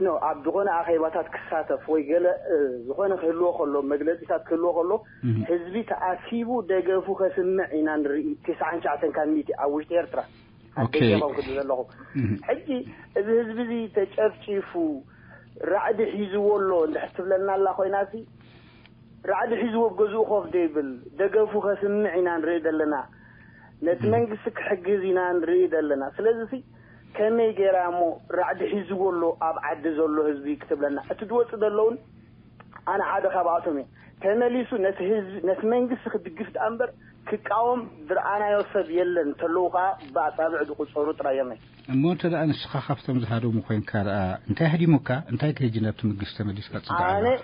ኖ ኣብ ዝኾነ ኣኼባታት ክሳተፍ ወይ ገለ ዝኾነ ክህልዎ ከሎ መግለፂታት ክህልዎ ከሎ ህዝቢ ተኣኪቡ ደገፉ ከስምዕ ኢና ንርኢ። ትስዓን ትሽዓተን ካብ ሚእቲ ኣብ ውሽጢ ኤርትራ ኣደይ ኦኬ። ሸኸም ክብል ዘለኹ ሕጂ እዚ ህዝቢ እዚ ተጨፍጪፉ ራዕዲ ሒዝዎ ኣሎ እንድሕር ትብለና ኣላ ኮይና ሲ ራዕዲ ሒዝዎ ኣብ ገዝኡ ኮፍ ዘይብል ደገፉ ከስምዕ ኢና ንርኢ ዘለና። ነቲ መንግስቲ ክሕግዝ ኢና ንርኢ ዘለና። ስለዚ ሲ ከመይ ገይራ እሞ ራዕዲ ሒዝዎ ኣሎ ኣብ ዓዲ ዘሎ ህዝቢ ክትብለና እቲ ዝወፅእ ዘለውን ኣነ ሓደ ካብኣቶም እየ። ተመሊሱ ነቲ ህዝቢ ነቲ መንግስቲ ክድግፍ ደኣ እምበር ክቃወም ዝረኣናዮ ሰብ የለን። እንተለዉ ከዓ ብኣፃብዕ ዝቁፀሩ ጥራይ እዮም። እሞ እንተ ደኣ ንስኻ ካብቶም ዝሃደሙ ኮይንካ ደኣ እንታይ ሃዲሙካ? እንታይ ከ ሕጂ ናብቲ መንግስቲ ተመሊስካ ትፅጋዕ ኣነ ኣለኻ?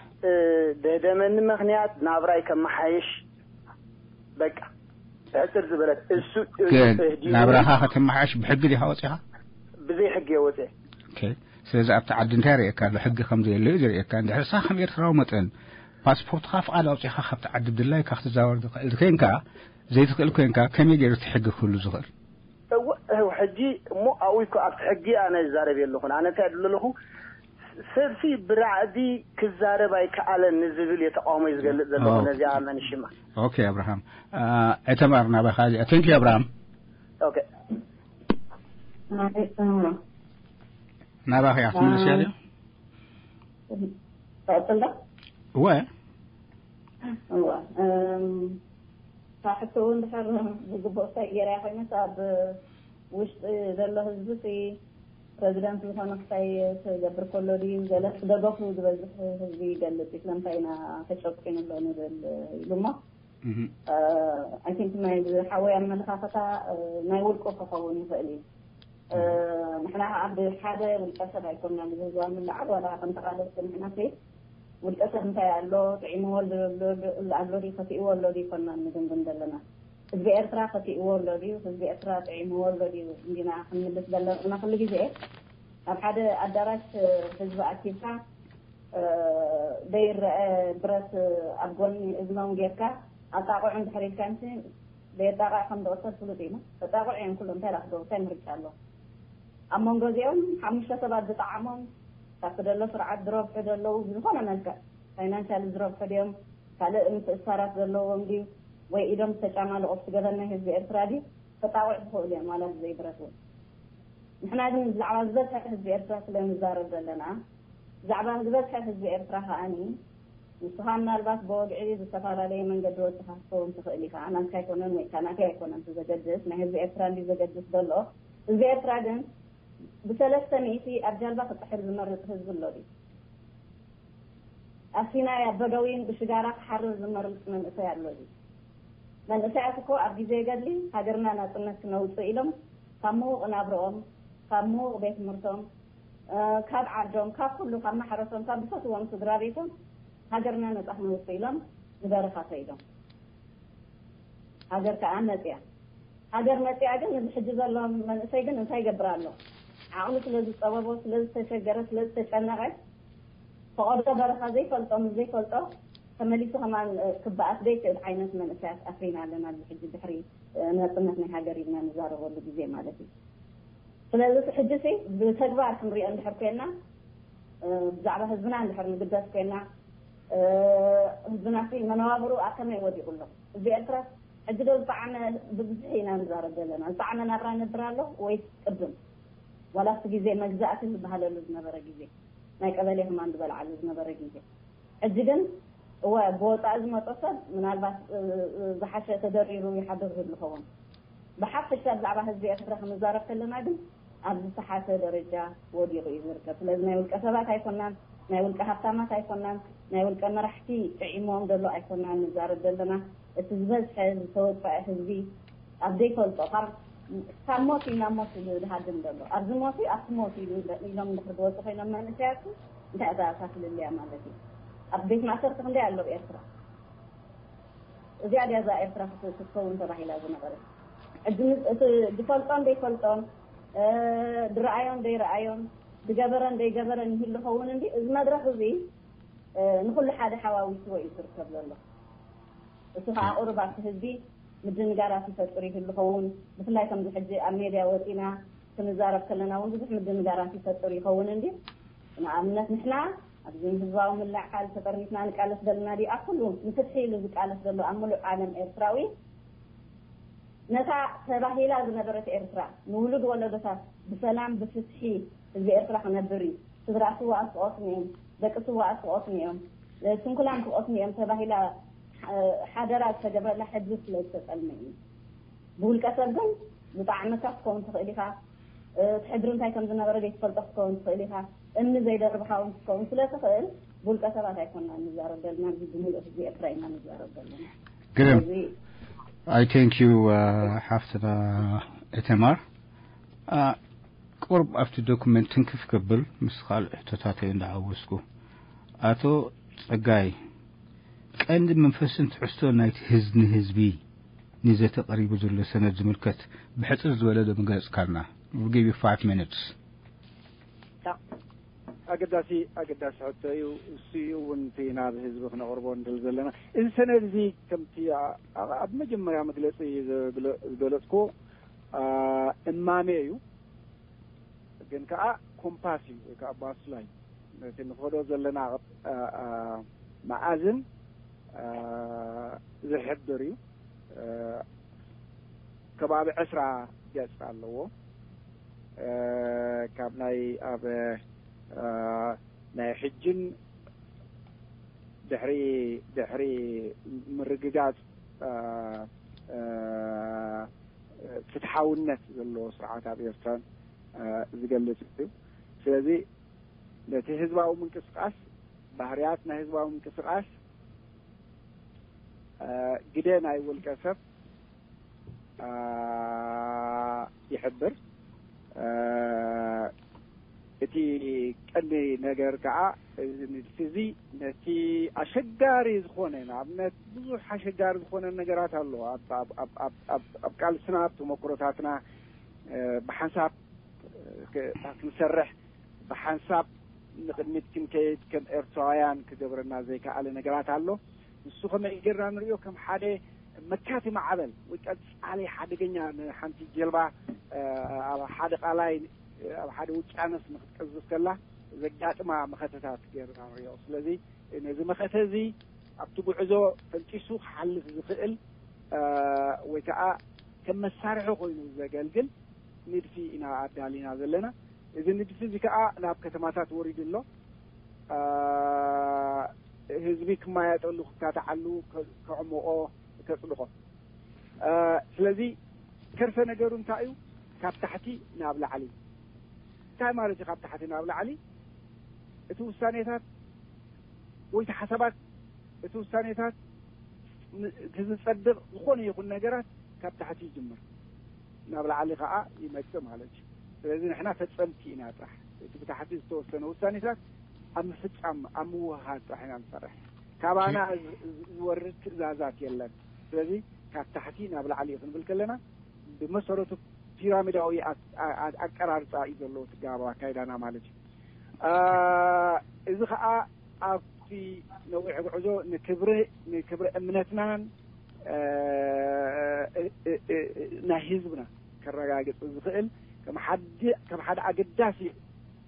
ደህደመኒ ምኽንያት ናብራይ ከመሓየሽ በቃ ብሕፅር ዝበለት እሱ ግን እህዲሙኒ ናብራኻ ከተመሓየሽ ብሕጊ ዲኻ ወፂኻ? ብዘይ ሕጊ እየ ወፅአ። ኦኬ። ስለዚ ኣብቲ ዓዲ እንታይ ርእየካ ኣሎ? ሕጊ ከም ዘየለዩ ዝርእየካ። እንድሕር ንስኻ ከም ኤርትራዊ መጠን ፓስፖርትኻ ፍቓድ ኣውፂኻ ካብቲ ዓዲ ብድላይካ ክትዛወር ዝኽእል ኮይንካ ዘይትኽእል ኮይንካ ከመይ ገይሩ እቲ ሕጊ ክህሉ ዝኽእል? እወ እው ሕጂ እሞ ኣብኡ እኮ ኣብቲ ሕጊ ኣነ ይዛረብ የለኹን። ኣነ እንታይ እብል ኣለኹ ሰብሲ ብራዕዲ ክዛረብ ኣይከኣለን ንዝብል እየ ተቃውሞ ዝገልጽ ዘለኹ ኦ። ነዚኣ መንሽማ። ኦኬ ኣብርሃም። አ፣ ዕተማር ናባኻ እዚኣ። Thank you ኣብርሃም። ኦኬ። ናባኻ እያ ክትምልስ እያ ድዩ? ቀጽል ዶ? እወ። እወ። እም፣ ካብ ሕቶ እውን ድሕር ብግቡእ እንታይ ገይራ እያ ኮይነስ ኣብ ውሽጢ ዘሎ ህዝቢ ሲ ፕረዚደንት ዝኾነ ክሳይ ክገብር ከሎ ድዩ ገለ ደገፉ ዝበዝሕ ህዝቢ ይገልጽ እዩ። ስለምንታይ ኢና ተጨቁኑ ኣሎ ንብል ኢሉ እሞ፣ I think ናይ ዝሓወይ ኣመለኻኸታ ናይ ውልቁ ክኸውን ይኽእል እዩ። ንሕና ከዓ ብሓደ ውልቀ ሰብ ኣይኮንና ንዝህዝባ ምልዓል ዋላ ከም ተቓለስቲ ንሕና ሴ ውልቀ ሰብ እንታይ ኣሎ ጥዒምዎ ኣሎ ኣሎ ድዩ ከፊእዎ ኣሎ ድዩ ይኮንና ንግምግም ዘለና። ህዝቢ ኤርትራ ከፊእዎ ኣሎ ድዩ ህዝቢ ኤርትራ ጥዒምዎ ኣሎ ድዩ እንዲና ክንምልስ ዘለና ኩሉ ግዜ ኣብ ሓደ ኣዳራሽ ህዝቢ ኣኪብካ ደይረአ ብረት ኣብ ጎኒ እዝኖም ጌርካ ኣጣቕዑ እንድሕር ኢልካ ንሲ ደየጣቕዕ ከም ዝቕተል ፍሉጥ እዩ። ተጣቕዑ እዮም ኩሎም እንታይ ዳክዶ እንታይ ምርጫ ኣሎ? ኣብ መንጎ እዚኦም ሓሙሽተ ሰባት ዝጠዓሞም ካብ ክደሎ ስርዓት ዝረብሑ ዘለዉ ብዝኾነ መልክዕ ፋይናንሻል ዝረብሑ ድዮም ካልእ ምትእሳራት ዘለዎም ድዩ ወይ ኢዶም ዝተጫማልቑ ኣብቲ ገበን ናይ ህዝቢ ኤርትራ ድዩ? ተጣቕዑ ዝኽእሉ እዮም ዋላ ብዘይ ብረት እውን። ንሕና ግን ብዛዕባ ዝበዝሐ ህዝቢ ኤርትራ ስለ ንዛረብ ዘለና ብዛዕባ ዝበዝሐ ህዝቢ ኤርትራ ከዓኒ ንስኻ ምናልባት ብወግዒ ዝተፈላለየ መንገዲ ወፂኻ ክትከውን ትኽእል ኢኻ። ናትካ ኣይኮነን ወይ ከዓ ናተይ ኣይኮነን እቲ ዘገድስ ናይ ህዝቢ ኤርትራ እንዲ ዘገድስ ዘሎ። ህዝቢ ኤርትራ ግን ብሰለስተ ሚእቲ ኣብ ጃልባ ክጥሕል ዝመርፅ ህዝቢ ኣሎ ድዩ? ኣብ ሲናይ ኣብ በደዊን ብሽጋራ ክሓርር ዝመርፅ መንእሰይ ኣሎ ድዩ? መንእሰያት እኮ ኣብ ግዜ ገድሊ ሃገርና ናፅነት ክነውፅእ ኢሎም ካብ ምዉቕ ናብርኦም ካብ ምዉቕ ቤት ትምህርቶም ካብ ዓዶም ካብ ኩሉ ካብ ማሕረሶም ካብ ዝፈትዎም ስድራ ቤቶም ሃገርና ነፃ ክነውፅእ ኢሎም ንበረኻ ከይዶም ሃገር ከዓ መፅያ። ሃገር መፅያ ግን እዚ ሕጂ ዘሎ መንእሰይ ግን እንታይ ይገብር ኣሎ? ዓቕሉ ስለ ዝፀበቦ ስለ ዝተሸገረ ስለ ዝተጨነቐ ፈቐዶ በረኻ ዘይፈልጦ ምስ ዘይፈልጦ ተመሊሱ ከማን ክበኣስ ዘይክእል ዓይነት መንእሰያት ኣፍሪና ኣለና። እዚ ሕጂ ድሕሪ ነፅነት ናይ ሃገር ኢልና ንዛረበሉ ግዜ ማለት እዩ። ስለዚ ሕጂ ሲ ብተግባር ክንሪኦ እንድሕር ኮይና ብዛዕባ ህዝብና እንድሕር ንግደስ ኮይና ህዝብና ሲ መነባብሩ ኣብ ከመይ ወዲቑ ኣሎ? ህዝቢ ኤርትራ ሕጂ ዶ ዝጠዓመ ብብዝሒ ኢና ንዛረብ ዘለና ዝጠዓመ ናብራ ነብር ኣሎ ወይስ ቅድም ዋላ ኣብቲ ግዜ መግዛእቲ ዝበሃለሉ ዝነበረ ግዜ ናይ ቀበሌ ከማን ዝበልዓሉ ዝነበረ ግዜ ሕጂ ግን እወ ብወፃኢ ዝመፆ ሰብ ምናልባት ዝሓሸ ተደሪሩ ይሓድር ዝብል ዝኸውን ብሓፈሻ ብዛዕባ ህዝቢ ኤርትራ ክንዛረብ ከለና ግን ኣብ ዝተሓተ ደረጃ ወዲቑ እዩ ዝርከብ። ስለዚ ናይ ውልቀ ሰባት ኣይኮናን፣ ናይ ውልቀ ሃብታማት ኣይኮናን፣ ናይ ውልቀ መራሕቲ ጥዒሞም ዘሎ ኣይኮናን ንዛረብ ዘለና። እቲ ዝበዝሐ ዝተወፀዐ ህዝቢ ኣብ ዘይፈልጦ ካብ ካብ ሞት እዩ ናብ ሞት እዩ ዝሃድም ዘሎ። ኣብዚ ሞት እዩ ኣብቲ ሞት እዩ ኢሎም እንድሕር ዝወፁ ኮይኖም መንእሰያት እንታይ እዛ እታ ፍልልያ ማለት እዩ? ኣብ ቤት ማእሰርቲ ክንደይ ኣለዉ ኤርትራ? እዚኣ ድያ እዛ ኤርትራ ክትከውን ተባሂላ ዝነበረት? ሕጂ እቲ ዝፈልጦን ዘይፈልጦን ዝረኣዮን ዘይረኣዮን ዝገበረን ዘይገበረን ይህሉ ኸውን እንዲ እዚ መድረኽ እዚ ንኩሉ ሓደ ሓዋዊስዎ እዩ ዝርከብ ዘሎ። እሱ ከዓ ቁሩብ ኣብቲ ህዝቢ ምድንጋራት ይፈጥር ይህሉ ኸውን። ብፍላይ ከምዚ ሕጂ ኣብ ሜድያ ወፂና ክንዛረብ ከለና እውን ብዙሕ ምድንጋራት ይፈጥር ይኸውን እንዲ ንኣብነት ንሕና ኣብዚ ህዝባዊ ምልዕዓል ተጠርኒፍና ንቃለስ ዘለና ድዩ ኣብ ኩሉ ንፍትሒ ኢሉ ዝቃለስ ዘሎ ኣብ ሙሉእ ዓለም ኤርትራዊ ነታ ተባሂላ ዝነበረት ኤርትራ ንውሉድ ወለዶታት ብሰላም ብፍትሒ ህዝቢ ኤርትራ ክነብር እዩ ስድራ ስዋኣት ክቐስኑ እዮም ደቂ ስዋኣት ክቐስኑ እዮም ስንኩላን ክቐስኑ እዮም ተባሂላ ሓደራ ዝተገብረላ ሕዚ ስለ ዝተጠልመ እዩ ብውልቀ ሰብ ግን ዝጠዓመካ ክትከውን ትኽእል ኢኻ እቲ ሕድሪ እንታይ ከም ዝነበረ ዘይትፈልጦ ክትከውን ትኽእል ኢኻ እምኒ ዘይደርብኻ እውን ክትከውን ስለ ትኽእል ብውልቀ ሰባት ኣይኮንና ንዛረብ ዘለና እዚ ብምሉእ ህዝቢ ኤርትራ ኢና ንዛረብ ዘለና ግርም ስለዚ I thank you ሓፍትና እተማር ቁርብ ኣብቲ ዶኩመንት ትንክፍ ክብል ምስ ካልእ ሕቶታተይ እንዳሓወስኩ ኣቶ ጸጋይ ቀንዲ መንፈስን ትሕዝቶን ናይቲ ህዝ ንህዝቢ ንዘተ ቀሪቡ ዘሎ ሰነድ ዝምልከት ብሕጽር ዝበለ ዶ ምገለጽካልና? We'll give you five minutes. ኣገዳሲ ኣገዳሲ ሕቶ እዩ። እሱ እዩ እውን እቲ ናብ ህዝቢ ክነቕርቦ ንደሊ ዘለና። እዚ ሰነድ እዚ ከምቲ ኣብ መጀመርያ መግለፂ ዝገለፅኩ እማሜ እዩ። ግን ከዓ ኮምፓስ እዩ ወይ ከዓ ባስላ እዩ። ነቲ ንኸዶ ዘለና መኣዝን ዝሕብር እዩ። ከባቢ ዕስራ ገፅ ኣለዎ። ካብ ናይ ኣብ ናይ ሕጅን ድሕሪ ድሕሪ ምርግጋፅ ፍትሓውነት ዘለዎ ስርዓት ኣብ ኤርትራን ዝገልጽ እዩ። ስለዚ ነቲ ህዝባዊ ምንቅስቃስ፣ ባህርያት ናይ ህዝባዊ ምንቅስቃስ፣ ግደ ናይ ውልቀ ሰብ ይሕብር። እቲ ቀንዲ ነገር ከዓ እዚ ንድፊ እዚ ነቲ ኣሸጋሪ ዝኾነ፣ ንኣብነት ብዙሕ ኣሸጋሪ ዝኾነ ነገራት ኣሎ ኣብ ቃልስና፣ ኣብ ተመክሮታትና ብሓንሳብ ክንሰርሕ፣ ብሓንሳብ ንቕድሚት ክንከይድ ከም ኤርትራውያን ክገብረና ዘይከኣለ ነገራት ኣሎ። ንሱ ከመይ ጌርና ንሪኦ? ከም ሓደ መካቲ ማዕበል ወይ ቀጻሊ ሓደገኛ፣ ንሓንቲ ጀልባ ኣብ ሓደ ቃላይ፣ ኣብ ሓደ ውቅያኖስ ንክትቀዝፍ ከላ ዘጋጥማ መኸተታት ጌርና ንሪኦ። ስለዚ ነዚ መኸተ እዚ ኣብቲ ጉዕዞ ፈንጢሱ ክሓልፍ ዝኽእል ወይ ከዓ ከም መሳርሒ ኮይኑ ዘገልግል ንድፊ ኢና ኣዳሊና ዘለና። እዚ ንድፊ እዚ ከዓ ናብ ከተማታት ወሪዱ ኣሎ። ህዝቢ ክማየጠሉ፣ ክካታዓሉ፣ ከዕምቆ፣ ከፅድቆ። ስለዚ ከርሰ ነገሩ እንታይ እዩ? ካብ ታሕቲ ናብ ላዕሊ። እንታይ ማለት እዩ ካብ ታሕቲ ናብ ላዕሊ? እቲ ውሳኔታት ወይ እቲ ሓሳባት፣ እቲ ውሳኔታት፣ እቲ ዝጸድቕ ዝኾነ ይኹን ነገራት ካብ ታሕቲ ይጅምር፣ ናብ ላዕሊ ከኣ ይመጽእ ማለት እዩ። ስለዚ ንሕና ፈጸምቲ ኢና ጥራሕ። እቲ ብታሕቲ ዝተወሰነ ውሳኔታት ኣብ ምፍጻም፣ ኣብ ምውህሃድ ጥራሕ ኢና ንሰርሕ። ካባና ዝወርድ ትእዛዛት የለን። ስለዚ ካብ ታሕቲ ናብ ላዕሊ እዩ ክንብል ከለና ብመሰረቱ ፒራሚዳዊ ኣቀራርፃ እዩ ዘለዎ ትጋባዊ ኣካይዳና ማለት እዩ። እዚ ከዓ ኣብቲ ነዊሕ ጉዕዞ ንክብሪ ንክብሪ እምነትናን ናይ ህዝብና ከረጋግፅ ዝኽእል ከም ሓደ ኣገዳሲ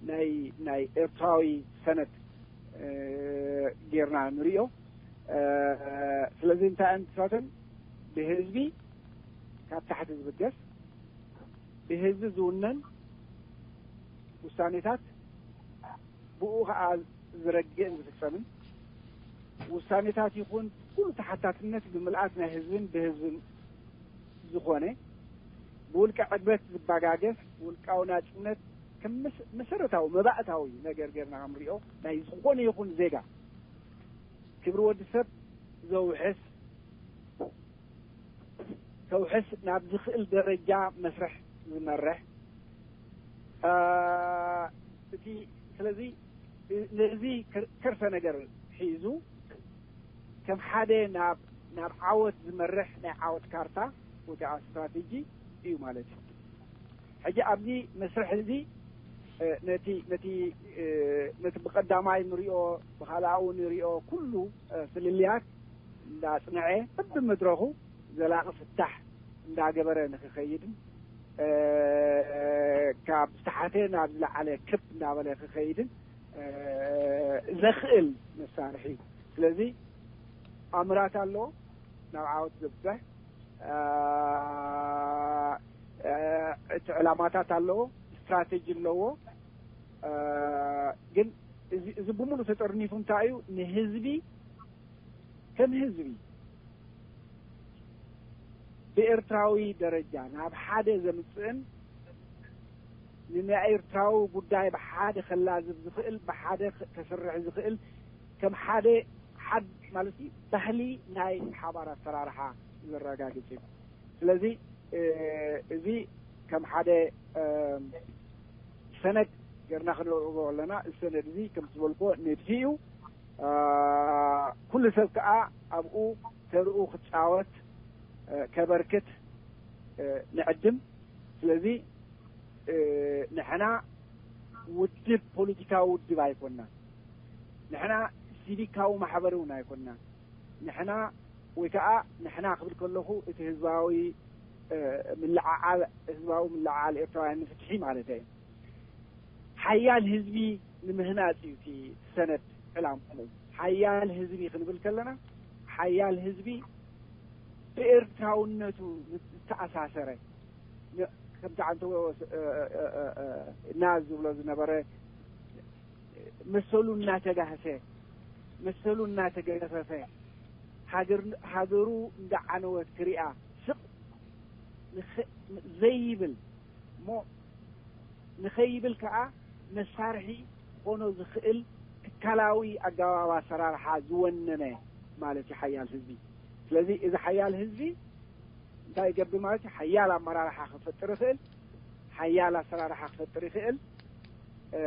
ናይ ናይ ኤርትራዊ ሰነድ ጌርና ንሪኦ። ስለዚ እንታይ ንሳተን ብህዝቢ ካብ ታሕቲ ዝብገስ ብህዝቢ ዝውነን ውሳኔታት ብኡ ከዓ ዝረግእን ዝፍጸምን ውሳኔታት ይኹን ኩሉ ተሓታትነት ብምልኣት ናይ ህዝብን ብህዝብን ዝኾነ ብውልቀ ዕግበት ዝባጋገስ ውልቃዊ ናጽነት ከም መሰረታዊ መባእታዊ ነገር ጌርና ክንሪኦ ናይ ዝኾነ ይኹን ዜጋ ክብሪ ወዲ ሰብ ዘውሕስ ከውሕስ ናብ ዝኽእል ደረጃ መስርሕ ዝመርሕ እቲ ስለዚ ነዚ ከርሰ ነገር ሒዙ ከም ሓደ ናብ ናብ ዓወት ዝመርሕ ናይ ዓወት ካርታ ወይ ከዓ ስትራቴጂ እዩ ማለት እዩ። ሕጂ ኣብዚ መስርሕ እዚ ነቲ ነቲ ነቲ ብቀዳማይ ንሪኦ ብካልኣኡ ንሪኦ ኩሉ ፍልልያት እንዳጽንዐ በብመድረኹ ዘላቒ ፍታሕ እንዳገበረ ንክኸይድን ካብ ዝተሓተ ናብ ዝለዓለ ክብ እንዳበለ ክኸይድን ዘኽእል መሳርሒ እዩ። ስለዚ ኣምራት ኣለዎ ናብ ዓወት ዘብፅሕ እቲ ዕላማታት ኣለዎ፣ ስትራቴጂ ኣለዎ። ግን እዚ ብምሉእ ተጠርኒፉ እንታይ እዩ ንህዝቢ ከም ህዝቢ ብኤርትራዊ ደረጃ ናብ ሓደ ዘምፅእን ንናይ ኤርትራዊ ጉዳይ ብሓደ ከላዝብ ዝኽእል ብሓደ ከስርሕ ዝኽእል ከም ሓደ ሓድ ማለት ባህሊ ናይ ሓባር ኣሰራርሓ ዘረጋግፅ እዩ። ስለዚ እዚ ከም ሓደ ሰነድ ጌርና ክንረኽቦ ኣለና። እዚ ሰነድ እዚ ከም ዝበልኮ ንድፊ እዩ። ኩሉ ሰብ ከዓ ኣብኡ ተርኡ ክፃወት ከበርክት ንዕድም። ስለዚ ንሕና ውድብ ፖለቲካዊ ውድብ ኣይኮና፣ ንሕና ሲቪካዊ ማሕበር እውን ኣይኮና። ንሕና ወይ ከዓ ንሕና ክብል ከለኹ እቲ ህዝባዊ ምልዓዓል ህዝባዊ ምልዓዓል ኤርትራውያን ንፍትሒ ማለት እዩ። ሓያል ህዝቢ ንምህናፅ እዩ እቲ ሰነድ ዕላምኡ። ሓያል ህዝቢ ክንብል ከለና ሓያል ህዝቢ ብኤርትራውነቱ ዝተኣሳሰረ ከምቲ ዓንተዎ እና ዝብሎ ዝነበረ መሰሉ እናተጋህሰ መሰሉ እናተገፈፈ ሃገሩ እንዳዓነወት ክሪኣ ስቕ ዘይብል እሞ ንኸይብል ከኣ መሳርሒ ክኾኖ ዝኽእል ትካላዊ ኣገባብ ኣሰራርሓ ዝወነነ ማለት እዩ ሓያል ህዝቢ። ስለዚ እዚ ሓያል ህዝቢ እንታይ ይገብር ማለት እዩ? ሓያል ኣመራርሓ ክፈጥር ይኽእል፣ ሓያል ኣሰራርሓ ክፈጥር ይኽእል። እ፣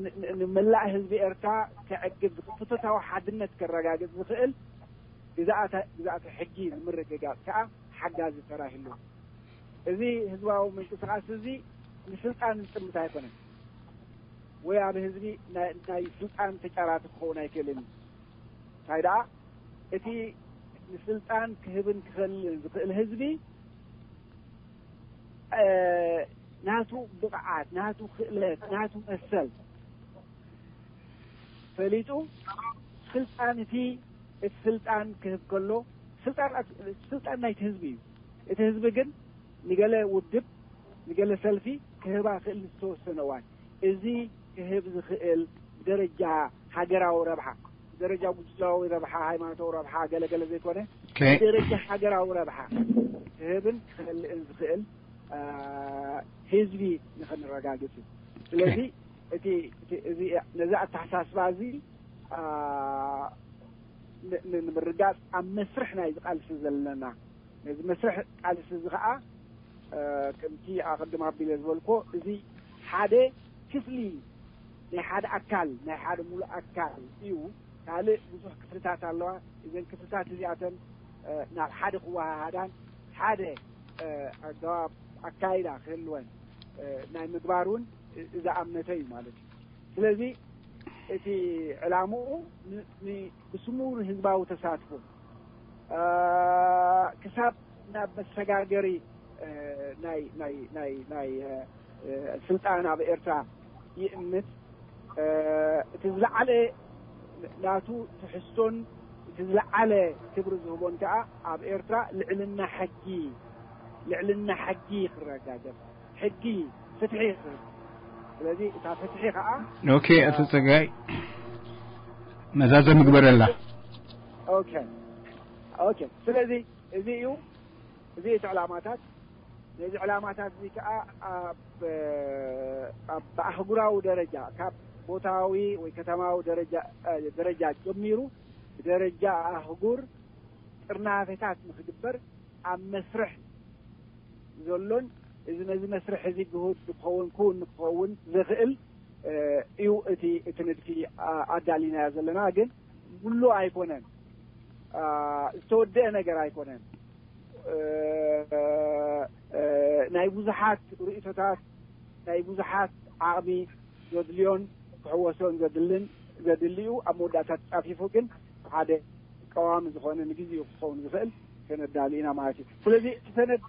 ን- ን- ንመላእ ህዝቢ ኤርትራ ከዕግብ ዝኽእል፣ ፍትታዊ ሓድነት ከረጋግጽ ዝኽእል ግዛኣተ ግዛኣተ ሕጊ ንምርግጋጽ ከኣ ሓጋዚ ተራ ይህልዎ። እዚ ህዝባዊ ምንቅስቃስ እዚ ንስልጣን ዝጥምት ኣይኮነን፣ ወይ ኣብ ህዝቢ ናይ ናይ ስልጣን ተጫራቲ ክኸውን ኣይክእልን እዩ። እንታይ ደኣ እቲ ንስልጣን ክህብን ክኸልልን ዝኽእል ህዝቢ እ፣ ናቱ ብቕዓት፣ ናቱ ክእለት፣ ናቱ መሰል ፈሊጡ ስልጣን እቲ እቲ ስልጣን ክህብ ከሎ ስልጣን ኣት- ስልጣን ናይቲ ህዝቢ እዩ። እቲ ህዝቢ ግን ንገለ ውድብ ንገለ ሰልፊ ክህባ ክእል ዝተወሰነ እዋን እዚ ክህብ ዝኽእል ብደረጃ ሃገራዊ ረብሓ ብደረጃ ጉጅላዊ ረብሓ ሃይማኖታዊ ረብሓ ገለገለ ዘይኮነ ብደረጃ ሃገራዊ ረብሓ ክህብን ክኸልእን ዝኽእል እ፣ ህዝቢ ንኸንረጋግጽ እዩ። ስለዚ እቲ እቲ- እዚ ነዚ ኣተሓሳስባ እዚ እ፣ ን- ን- ንምርጋጽ ኣብ መስርሕ ናይ ዝቃልሲ ዘለና ነዚ መስርሕ ቃልሲ እዚ ከዓ እ፣ ከምቲ ኣቐድም ኣቢለ ዝበልኮ እዚ ሓደ ክፍሊ ናይ ሓደ ኣካል ናይ ሓደ ሙሉእ ኣካል እዩ። ካልእ ብዙሕ ክፍልታት ኣለዋ። እዘን ክፍልታት እዚኣተን እ፣ ናብ ሓደ ክወሃሃዳን ሓደ እ፣ ኣገባብ ኣካይዳ ክህልወን እ፣ ናይ ምግባር እውን እ- ዝኣምነተ እዩ ማለት እዩ። ስለዚ እቲ ዕላምኡ ን- ን- ብስሙር ህዝባዊ ተሳትፎ እ፣ ክሳብ ናብ መሰጋገሪ እ፣ ናይ ናይ ናይ ናይ እ፣ እ፣ ስልጣን ኣብ ኤርትራ ይእምት እ፣ እቲ ዝለዓለ ናቱ ትሕዝቶን እቲ ዝለዓለ ክብሪ ዝህቦን ከዓ ኣብ ኤርትራ ልዕልና ሕጊ ልዕልና ሕጊ ክረጋገጽ ሕጊ ፍትሒ ክህብ ስለዚ እታ ፍትሒ ከዓ ኦኬ ኣቶ ጸጋይ መዛዘ ምግበረላ ኦኬ ኦኬ ስለዚ እዚ እዩ እዚ እቲ ዕላማታት ነዚ ዕላማታት እዚ ከዓ ኣብ ኣብ ኣህጉራዊ ደረጃ ካብ ቦታዊ ወይ ከተማዊ ደረጃ ደረጃ ጀሚሩ ብደረጃ ኣህጉር ጥርናፈታት ንክግበር ኣብ መስርሕ ዘሎን እዚ ነዚ መስርሕ እዚ ግሁድ ንክኸውን ክውን ንክኸውን ዝኽእል እዩ እቲ እቲ ንድፊ ኣዳሊናዮ ዘለና ግን ሙሉእ ኣይኮነን ዝተወደአ ነገር ኣይኮነን ናይ ብዙሓት ርእቶታት ናይ ብዙሓት ዓቕሚ ዘድልዮን ክሕወሶን ዘድልን ዘድልዩ ኣብ መወዳእታ ተጻፊፉ ግን ሓደ ቀዋሚ ዝኾነ ንግዜኡ ክኸውን ዝኽእል ሰነድ ዳሊ ኢና ማለት እዩ። ስለዚ እቲ ሰነድ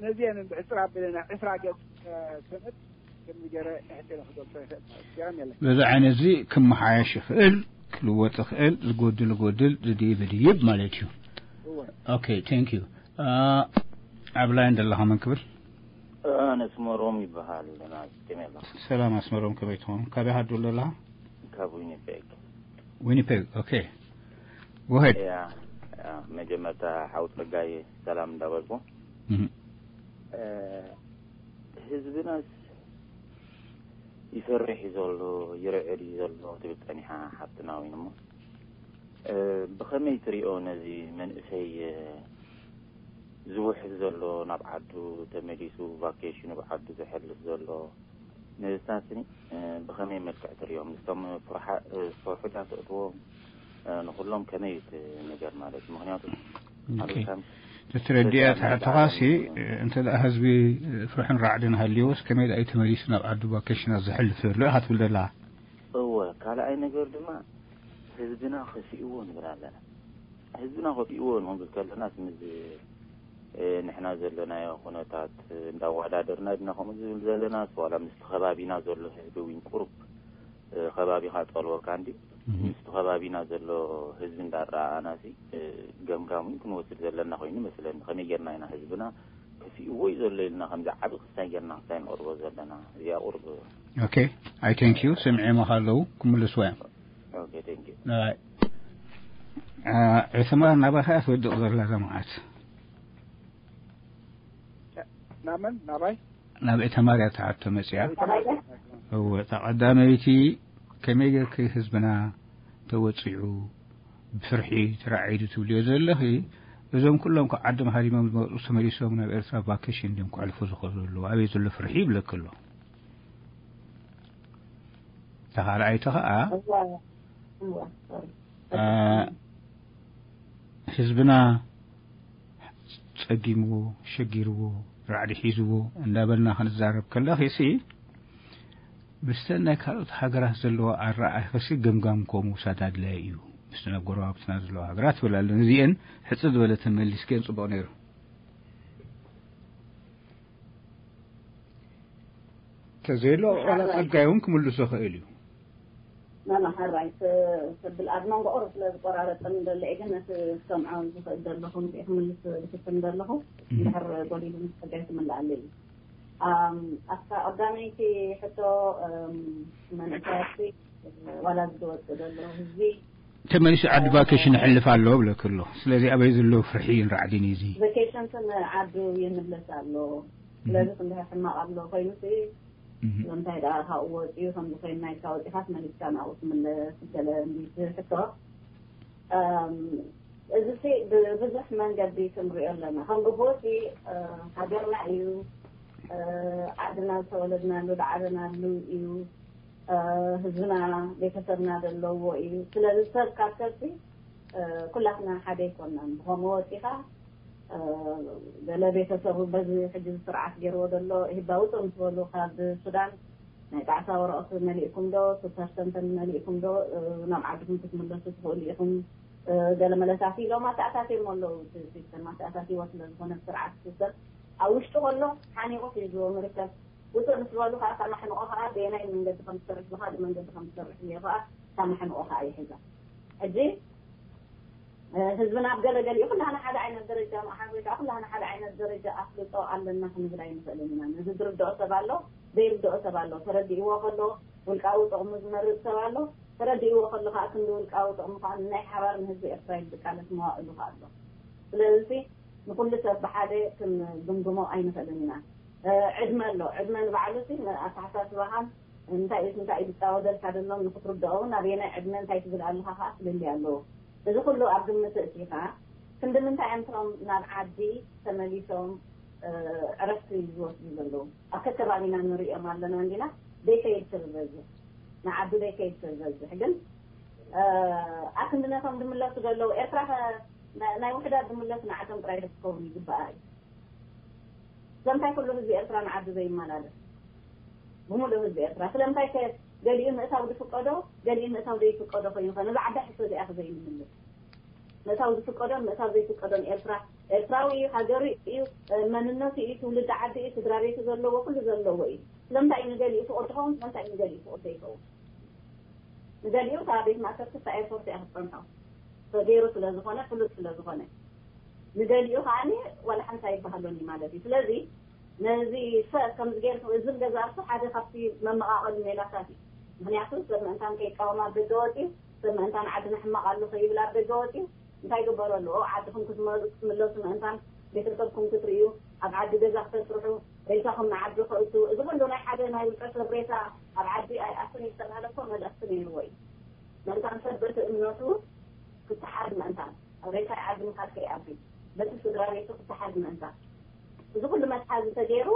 ነዚአን ብዕፅር ኣቢለና ዕስራ ገፅ ሰነድ ከምዚ ገይረ ሕፂረ ክገልፆ ይኽእል ማለት እዩ። የቐንየለይ። በዚ ዓይነት እዚ ክመሓየሽ ይኽእል፣ ክልወጥ ይኽእል፣ ዝጎድል ይጎድል፣ ዝድይብ ይድይብ ማለት እዩ። እወ። ኦኬ፣ ቴንክ ዩ። ኣብ ላይን ዘለኻ መን ክብል? ኣነስመሮም ይበሃል። ናስቴሜላ ሰላም ኣስመሮም፣ ከመይ ትኾኑ? ካበይ ሃዱ ኣለኻ? ካብ ዊኒፔግ። ዊኒፔግ። ኦኬ፣ ጎሄድ። ያ ያ፣ መጀመርታ ሓው ጸጋይ ሰላም እንዳበልኩ፣ ህዝብናስ ይፈርሕ እዩ ዘሎ፣ ይርዕድ እዩ ዘሎ ትብል ጸኒሓ ሓፍትና ዊን። እሞ ብኸመይ ትሪኦ ነዚ መንእሰይ ዝውሕዝ ዘሎ፣ ናብ ዓዱ ተመሊሱ ቫኬሽኑ ብዓዱ ዘሕልፍ ዘሎ፣ ነዚታት ብኸመይ መልክዕ ትሪኦም? ምስቶም ፍርሓ- ፍርሑዳት እትዎም ንኹሎም ከመይ እዩ እቲ ነገር ማለት እዩ? ምኽንያቱ ኦኬ። ኣብታ ተትረዲኣ ትሕትኻ ሲ እንተ ደኣ ህዝቢ ፍርሕን ራዕድን ሃልዮስ ከመይ ደኣ እዩ ተመሊሱ ናብ ዓዱ ቫኬሽናት ዘሕልፍ ዘሎ ኢኻ ትብል ዘለኻ? እወ፣ ካልኣይ ነገር ድማ ህዝብና ከፊእዎ ንብል ኣለና። ህዝብና ከፊእዎ ንክንብል ከለና ምስ ንሕና ዘለናዮ ኩነታት እንዳወዳደርና ድና ከምኡ ዝብል ዘለና ዋላ ምስቲ ከባቢና ዘሎ ህዝቢ እውን ቁሩብ ከባቢኻ ጸልወካ እንዲ ምስቲ ከባቢና ዘሎ ህዝቢ እንዳረኣናሲ ገምጋም እውን ክንወስድ ዘለና ኮይኑ መስለኒ። ከመይ ጌርና ኢና ህዝብና ከፊእዎ እዩ ዘሎ ኢልና ከምዚ ዓቢ ክስታይ ጌርና ክስታይ ንቕርቦ ዘለና እዚኣ ቁሩብ ኦኬ። ኣይ ቴንክ ዩ። ሰሚዐ መኻ ኣለዉ ክምልስዎ እዮም። ኦኬ፣ ቴንክ ዩ። ዕስማን ናባኻ እያ ትወድቕ ዘላ እዛ መዓት። ናመን ናባይ ናብ እተማርያ ተሓቶ መጽያ። እወ፣ እታ ቀዳመይቲ፣ ከመይ ጌርኪ ህዝብና ተወጺዑ ብፍርሒ ተራዒዱ ትብልዮ ዘለኺ? እዞም ኩሎም ካብ ዓዶም ሃዲሞም ዝመጹ ተመሊሶም ናብ ኤርትራ ቫኬሽን ድዮም ክሕልፉ ዝኽእሉ ዘለዉ? ኣበይ ዘሎ ፍርሒ ይብለኪ ኣሎ። እታ ካልኣይቲ ኸኣ፣ እዋ፣ እዋ፣ ሶሪ። አ፣ ህዝብና ጸጊምዎ፣ ሸጊርዎ፣ ራዕዲ ሒዝዎ እንዳበልና ክንዛረብ ከለኺ ሲ፣ ምስተን ናይ ካልኦት ሃገራት ዘለዎ ኣረኣእያኺ ሲ፣ ገምጋም ከምኡ ምውሳድ ኣድላዪ እዩ። ምስቲ ናብ ጎረባብትና ዘለዋ ሃገራት ትብል ኣለና። እዚአን ሕጽር ዝበለ ተመሊስክየን ጽቡቕ ነይሩ። ተዘይሎ ዋላ ጸጋይ እውን ክምልሶ ክእል እዩ። መመሃራይ ስ-፣ ስብል ኣብ መንጎ ቁሩብ ስለ ዝቆራረጸኒ ዘሎ እየ፣ ግን ነቲ ክሰምዖ ዝኽእል ዘለኹ ንርኢ ክምልስ ዝፍትን ዘለኹ። እም። እንድሕር ጎዲሉ ምስ ጸጋይ ክምልኣለይ እዩ። ኣም፣ ኣብታ ቀዳመይቲ ሕቶ፣ እም፣ መንእሰያት ዋላ ዝወጽእ ዘሎ ህዝቢ ተመሊሱ ዓዲ እ፣ ቫኬሽን ይሕልፍ ኣሎ ብለክ ኣሎ። ስለዚ ኣበይ ዘሎ ፍርሒ ይንራዕድን እዩ እዚ? ቫኬሽን ስም ዓዱ ይምለስ ኣሎ። ስለዚ እም። ክንድሕር ሕማቕ ኣሎ ኮይኑ ሲ እም። ስለምንታይ ደኣ ካብኡ ወጺኡ ከምዚ ኮይንና ኢልካ ወጺኻስ መሊስካ ናብኡ ትምለስ ገለ እንዲ ዝብል ሕቶ። እም፣ እዚ ሲ ብብዙሕ መንገዲ ክንሪኦ ኣለና። ከም ግቡእ ሲ፣ እ፣ ሃገርና እዩ፣ እ፣ ዓድና ዝተወለድናሉ፣ ዝዓበናሉ እዩ፣ እ፣ ህዝብና፣ ቤተሰብና ዘለዎ እዩ። ስለዚ ሰብ ካብ ሰብ ሲ፣ እ፣ ኩላትና ሓደ ኣይኮናን። ብኸምኡ ወጺኻ፣ እ፣ ገለ ቤተሰቡ በዚ ሕጂ ስርዓት ገይርዎ ዘሎ፣ ሂባ ውጹእ ምስ በሉ ካብ ሱዳን ናይ ጣዕሳ ወረቐት መሊእኩም ዶ፣ ቱ ፐርሰንት መሊእኩም ዶ፣ እ፣ ናብ ዓድኹም ክትምለሱ ትኽእሉ ኢኹም፣ እ፣ ገለ መለሳት ኢሎም ኣተኣታትዮም ኣለዉ። እቲ ሲስተም ኣተኣታትይዎ ስለ ዝኾነ ስርዓት ሲስተም ኣብ ውሽጡ ከሎ ሓኒቑ ሒዝዎም ይርከብ። ውጹእ ምስ በሉ ከኣ፣ እታ ማሕንቆ ከኣ በየናይ መንገዲ ከም ትሰርሕ፣ ብኻልእ መንገዲ ከም ትሰርሕ እኒኦ ከኣ፣ እታ ማሕንቆ ከኣ ይሕዛ። ሕጂ፣ እ፣ ህዝብና ኣብ ገለገሊኡ ኩላህና ሓደ ዓይነት ደረጃ ምሓዝ ወይ ከኣ ኩላህና ሓደ ዓይነት ደረጃ ኣፍልጦ ኣለና ክንብል ኣይንኽእልን ኢና። ነዚ ዝርድኦ ሰብ ኣሎ፣ ዘይርድኦ ሰብ ኣሎ። ተረዲእዎ ከሎ ውልቃዊ ጥቕሙ ዝመርጽ ሰብ ኣሎ፣ ተረዲእዎ ከሎ ከኣ ክንዲ ውልቃዊ ጥቕሙ ከኣ ናይ ሓባር ንህዝቢ ኤርትራ ኢሉ ዝቃለስ መዋእሉ ከኣ ኣሎ። ስለዚ ንኹሉ ሰብ ብሓደ ክንግምግሞ ኣይንኽእልን ኢና። እ፣ ዕድመ ኣሎ። ዕድመ ንባዕሉ ሲ ኣተሓሳስባኻን እንታይ እዩ፣ እንታይ እዩ ዝጻወደልካ ዘሎ ንኽትርድኦ እውን ኣበየናይ ዕድመ እንታይ ትብል ኣለኻ ከኣ ፍልልይ ኣለዎ። እዚ ኩሉ ኣብ ግምት እቲኻ ክንዲ ምንታይ እዮም እቶም ናብ ዓዲ ተመሊሶም፣ እ፣ ዕረፍቲ ዝወስዱ ዘለዉ? ኣብ ከከባቢና ንሪኦም ኣለና እንዲና፣ ዘይከይድ ሰብ ዝበዝሕ፣ ንዓዱ ዘይከይድ ሰብ ዝበዝሕ። ግን፣ እ፣ ኣክንዲ ነቶም ዝምለሱ ዘለዉ፣ ኤርትራ ኸ ና-፣ ናይ ውሕዳት ዝምለሱ ንዓቶም ጥራይ ዶ ክኸውን ይግባኣ እዩ? ስለምንታይ ኩሉ ህዝቢ ኤርትራ ንዓዱ ዘይመላለስ? ብምሉእ ህዝቢ ኤርትራ። ስለምንታይ ከ ገሊኡ ምእታው ዝፍቀዶ፣ ገሊኡ ምእታው ዘይፍቀዶ ኮይኑ ኸ? ነዛ ዓባይ ሕቶ እዚኣ ኸ ዘይንምልስ? ምእታው ዝፍቀዶን ምእታው ዘይፍቀዶን ኤርትራ፣ ኤርትራዊ እዩ፣ ሃገሩ እዩ፣ መንነቱ እዩ፣ ትውልዲ ዓዲ እዩ፣ ስድራ ቤቱ ዘለዎ፣ ኩሉ ዘለዎ እዩ። ስለምንታይ እዩ ንገሊኡ ፍቑድ ዝኸውን? ስለምንታይ እዩ ንገሊኡ ፍቑድ ዘይኸውን? ንገሊኡ ካብ ቤት ማእሰርቲ ክሳብ ኤርፖርት እያ ክትጸንሖ። ተገይሩ ስለ ዝኾነ፣ ፍሉጥ ስለ ዝኾነ። ንገሊኡ ከኣኒ ዋላ ሓንቲ ኣይበሃሎን እዩ ማለት እዩ። ስለዚ ነዚ ሰብ ከምዚ ገይርኩም፣ እዚ ገዛ እሱ ሓደ ካብቲ መመቓቐሊ ሜላታት እዩ። ምኽንያቱ ሰብ ምእንታን ከይቃወም ኣብ ደገ ወፂኡ፣ ሰብ ምእንታን ዓድና ሕማቕ ኣሎ ከይብል ኣብ ደገ ወፂኡ፣ እንታይ ይግበረሉ? ኦ፣ ዓድኹም ክትመ-፣ ክትምለሱ ምእንታን ቤተሰብኩም ክትርእዩ፣ ኣብ ዓዲ ገዛ ክተስርሑ፣ ሬሳኹም ንዓዲ ከእቱ፣ እዚ ኩሉ ናይ ሓደ ናይ ውልቀ ሰብ ሬሳ ኣብ ዓዲ ኣይኣቱን እዩ ዝተባህለ እኮ መልእኽቲ ነይርዎ እዩ። ምእንታን ሰብ በቲ እምነቱ ክተሓዝ ምእንታን፣ ኣብ ሬሳ ዓዲ ምኻድ ከይኣቢ፣ በቲ ስድራ ቤቱ ክተሓዝ ምእንታን። እዚ ኩሉ መትሓዚ ተገይሩ፣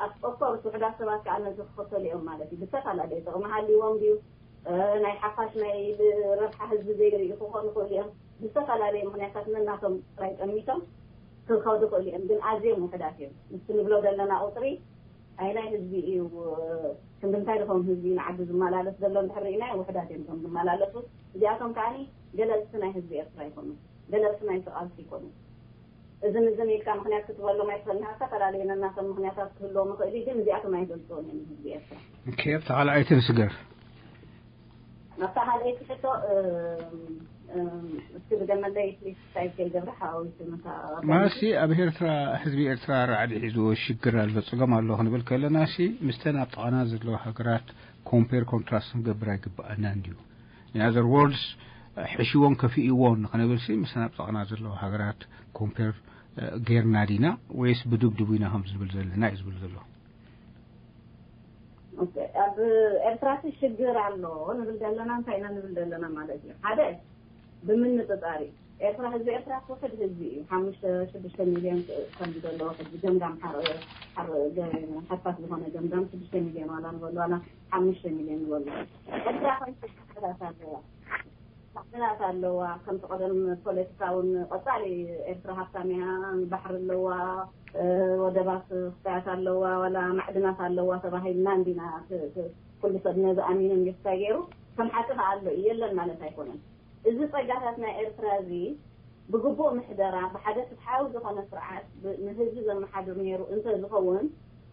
ኣብ ኦፍኮርስ ውሕዳት ሰባት ከዓ ነዚ ክኽተሉ እዮም ማለት እዩ። ብዝተፈላለየ ጥቕሚ ሃልይዎም ድዩ፣ እ፣ ናይ ሓፋሽ ናይ ብ-፣ ረብሓ ህዝቢ ዘይርኢ ክኾኑ ይኽእሉ እዮም። ብዝተፈላለየ ምኽንያታት ነናቶም ጥራይ ጠሚቶም ክኸዱ ይኽእሉ እዮም። ግን ኣዝዮም ውሕዳት እዮም። ምስቲ ንብሎ ዘለና ቁፅሪ ኣይናይ ህዝቢ እዩ፣ ክንዲ እንታይ ዝኾን ህዝቢ ንዓዱ ዝመላለስ ዘሎ እንድሕር ርኢናዮ ውሕዳት እዮም እቶም ዝመላለሱ። እዚኣቶም ከዓኒ ገለፅቲ ናይ ህዝቢ ኤርትራ ይኾኑ፣ ገለፅቲ ናይቲ ቃልሲ ይኾኑ። እዝን እዝን ኢልካ ምኽንያት ክትበሎም ኣይትኽእልን። ዝተፈላለዩ ነናቶም ምኽንያታት ክህልዎም ይኽእል እዩ፣ ግን እዚኣቶም ኣይገልፅዎን እዮም ንህዝቢ ኤርትራ። ኦኬ፣ ኣብታ ካልኣይቲ ንስገር። ኣብታ ካልኣይቲ ሕቶ፣ እም፣ እም፣ እስኪ ብገመለይ ፕሊስ ሳይድ ከይገብረ ሓዋዊሱ ምሳ ማሲ ኣብ ኤርትራ፣ ህዝቢ ኤርትራ ራዕዲ ሒዝዎ ሽግር ኣሎ፣ ጸገም ኣሎ ክንብል ከለና ሲ፣ ምስተን ኣብ ጥቓና ዘለዋ ሃገራት ኮምፔር ኮንትራስት ክንገብር ኣይግባኣናን ድዩ? In other words፣ ሕሽዎን ከፊእዎን ንኽንብል ሲ፣ ምስተን ኣብ ጥቓና ዘለዋ ሃገራት ኮምፔር ጌርና ዲና ወይስ ብድብድቡ ኢና ከም ዝብል ዘለና እዩ ዝብል ዘሎ። ኣብ ኤርትራሲ ሽግር ኣሎ ንብል ዘለና እንታይ ኢና ንብል ዘለና ማለት እዩ? ሓደ ብምንፅፃር እዩ። ኤርትራ ህዝቢ ኤርትራ ውሕድ ህዝቢ እዩ። ሓሙሽተ ሽዱሽተ ሚልዮን ከምዚ ዘለዎ ሕዚ ገምጋም ሓርፋት ዝኾነ ገምጋም ሽዱሽተ ሚልዮን ዋላ ንበሉ ዋላ ሓሙሽተ ሚልዮን ንበሉ። ኤርትራ ኮይንሰታት ኣለዋ ማዕድናት ኣለዋ። ከምቲ ቀደም ፖለቲካ እውን ቀፃሊ ኤርትራ ሃብታም እያ፣ ባሕሪ ኣለዋ፣ ወደባት ክታያት ኣለዋ፣ ዋላ ማዕድናት ኣለዋ ተባሂልና እንዲና ኩሉ ሰብ ነዚ ኣሚኑ እንዲስታይ ገይሩ ከም ሓቂ ከኣ ኣሎ የለን ማለት ኣይኮነን። እዚ ጸጋታት ናይ ኤርትራ እዚ ብግቡእ ምሕደራ ብሓደ ፍትሓዊ ዝኾነ ስርዓት ንህዝቢ ዘመሓድር ነይሩ እንተ ዝኸውን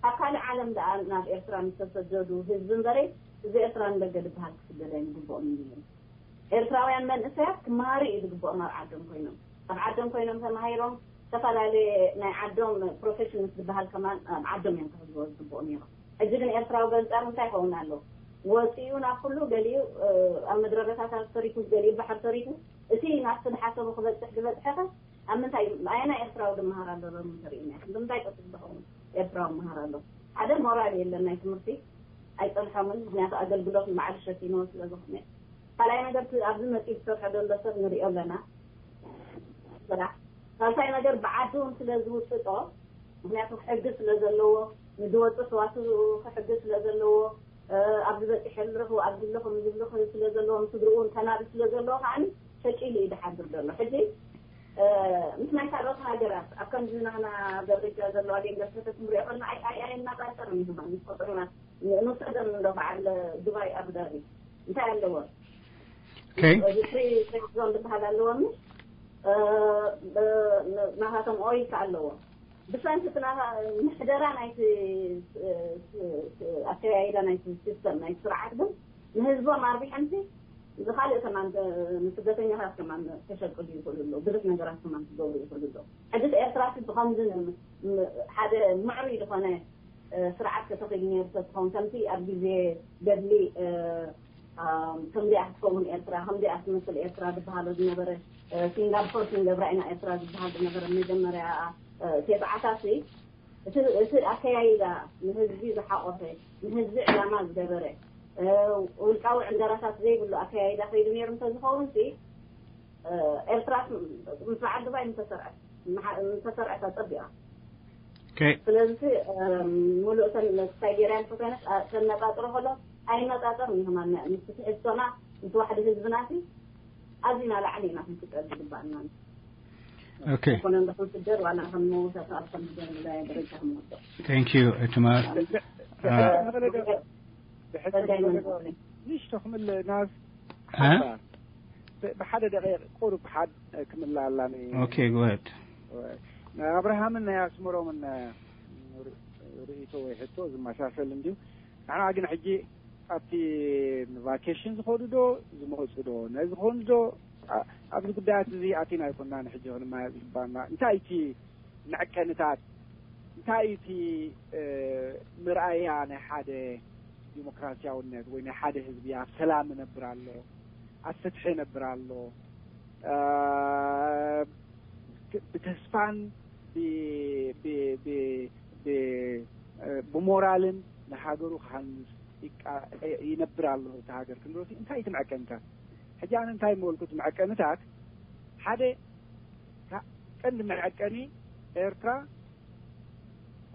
ካብ ካልእ ዓለም ደኣ ናብ ኤርትራ ምስተሰደዱ ህዝቢ እምበረይ እዚ ኤርትራ ንደገ ዝበሃል ክስደድ ኣይምግብኦም እዩ ነይሩ። ኤርትራውያን መንእሰያት ክመሃሩ እዩ ዝግብኦም ኣብ ዓዶም ኮይኖም ኣብ ዓዶም ኮይኖም ተማሂሮም ዝተፈላለየ ናይ ዓዶም ፕሮፌሽንስ ዝበሃል ከማን ኣብ ዓዶም እዮም ክሕዝዎ ዝግብኦም ነይሮም። ሕጂ ግን ኤርትራዊ በንጻሩ እንታይ ይኸውን ኣሎ? ወፂኡ ናብ ኩሉ ገሊኡ ኣብ ምድረበታታት ተሪፉ ገሊኡ ባሕሪ ተሪፉ እቲ ናብቲ ዝሓሰቡ ክበፅሕ ዝበፅሐኸ ኣብ ምንታይ ኣየና ኤርትራዊ ድመሃር ኣሎ ሎሚ ተሪእና ኢኹም ብምንታይ ቀፅል ዝኸውን ኤርትራዊ መሃር ኣሎ ሓደ ሞራል የለን ናይ ትምህርቲ ኣይፀንሖምን ምክንያቱ ኣገልግሎት ንባዕሉ ሸፊንዎ ስለዝኾነ ካልኣይ ነገር ኣብዚ መፂኡ ዝሰርሖ ዘሎ ሰብ ንሪኦ ኣለና ስራሕ ሳልሳይ ነገር ብዓዲ እውን ስለ ዝውጥጦ ምክንያቱ ክሕግዝ ስለ ዘለዎ ንዝወፁ ኣሕዋቱ ክሕግዝ ስለ ዘለዎ ኣብዚ በፂሐ ኣለኹ ኣብዚ ኣለኹ ንዝብሉ ስለ ዘለዎ ስድርኡ እውን ተናቢ ስለ ዘለዎ ከዓ ተቂሉ እዩ ዝሓድር ዘሎ ሕጂ ምስ ናይ ካልኦት ሃገራት ኣብ ከምዚ ናህና ደረጃ ዘለዋ ዴንገርሰተት ንሪኦ ከለና ኣይኣየናፃፀርን እዩ ማለት ቁፅርና ንውሰደን እንዶ በዓል ዱባይ ኣቡዳቢ እንታይ ኣለዎ ድሕሪ ዞን ዝበሃል ኣለዎ ናታቶም ኦይልካ ኣለዎ ብሰንኪ እቲ ምሕደራ ናይቲ ኣከያይዳ ናይቲ ሲስተም ናይቲ ስርዓት ግን ንህዝቦም ኣርቢሐምሲ ንካልእ ከማን ንስደተኛታት ከማን ተሸቅሉ ይኽእሉ ኣለዉ ብዙሕ ነገራት ከማን ክገብሩ ይኽእሉ ኣለዉ ሕጂ ኤርትራ ሲ ብኸምዚ ሓደ ምዕሩይ ዝኾነ ስርዓት ከተኺሉ ነይሩ ተትኸውን ከምቲ ኣብ ግዜ ገድሊ ከምዚኣ ክትከውን ኤርትራ ከምዚኣ ትመስል ኤርትራ ዝበሃሎ ዝነበረ ሲንጋፖር ክንገብራ ኢና ኤርትራ ዝበሃል ዝነበረ መጀመርያ ሴብዓታት እቲ ኣከያይዳ ንህዝቢ ዝሓቆፈ ንህዝቢ ዕላማ ዝገበረ ውልቃዊ ዕንደራታት ዘይብሉ ኣከያይዳ ከይዱ ነይሩ እንተዝኸውን ሲ ኤርትራ ምስ በዓል ዱባይ ምተሰርዐት ምተሰርዐት ኣፀቢቓ ስለዚ ሙሉእ ሰን ሳይቤርያን ተኮይነስ ተነፃፅሮ ከሎ ኣይነፃፀር ንህማና ምስ ትሕዝቶና ምስ ዋሕዲ ህዝብና ሲ ኣዚና ላዕሊ ኢና ክንክቀል ዝግባእና Okay. ኮነ እንደኹም ስደር ዋላ ከም መወሰት ኣብ ከም ደረጃ ክንወስዶ Thank you, Tamar. ንሽቶ ክምል ናብ ብሓደ ደቂቕ ቁሩብ ሓድ ክምላ ኣላኒ Okay, go ahead. ናይ ኣብርሃምን ናይ ኣስመሮምን ርእይቶ ወይ ሕቶ ዝመሳሰል እንድዩ። ንሕና ግን ሕጂ ኣብቲ ቫኬሽን ዝኸዱ ዶ ዝመፁ ዶ ነዚ ኾኑ ዶ ኣብዚ ጉዳያት እዚ ኣቲና ኣይኮናን ሕጂ ክንመያየጥ ዝግባና። እንታይ እቲ መዐቀንታት እንታይ እቲ ምርኣያ ናይ ሓደ ዲሞክራሲያውነት ወይ ናይ ሓደ ህዝቢ ኣብ ሰላም እነብር ኣሎ ኣብ ፍትሒ እነብር ኣሎ ብተስፋን ብሞራልን ንሃገሩ ክሃንፅ ይነብር ኣሎ እቲ ሃገር ክንብሎ እንታይ እቲ መዐቀንታት ሕጂ ኣነ እንታይ ምበልኩ እቲ መዐቀንታት ሓደ ቀንዲ መዐቀኒ ኤርትራ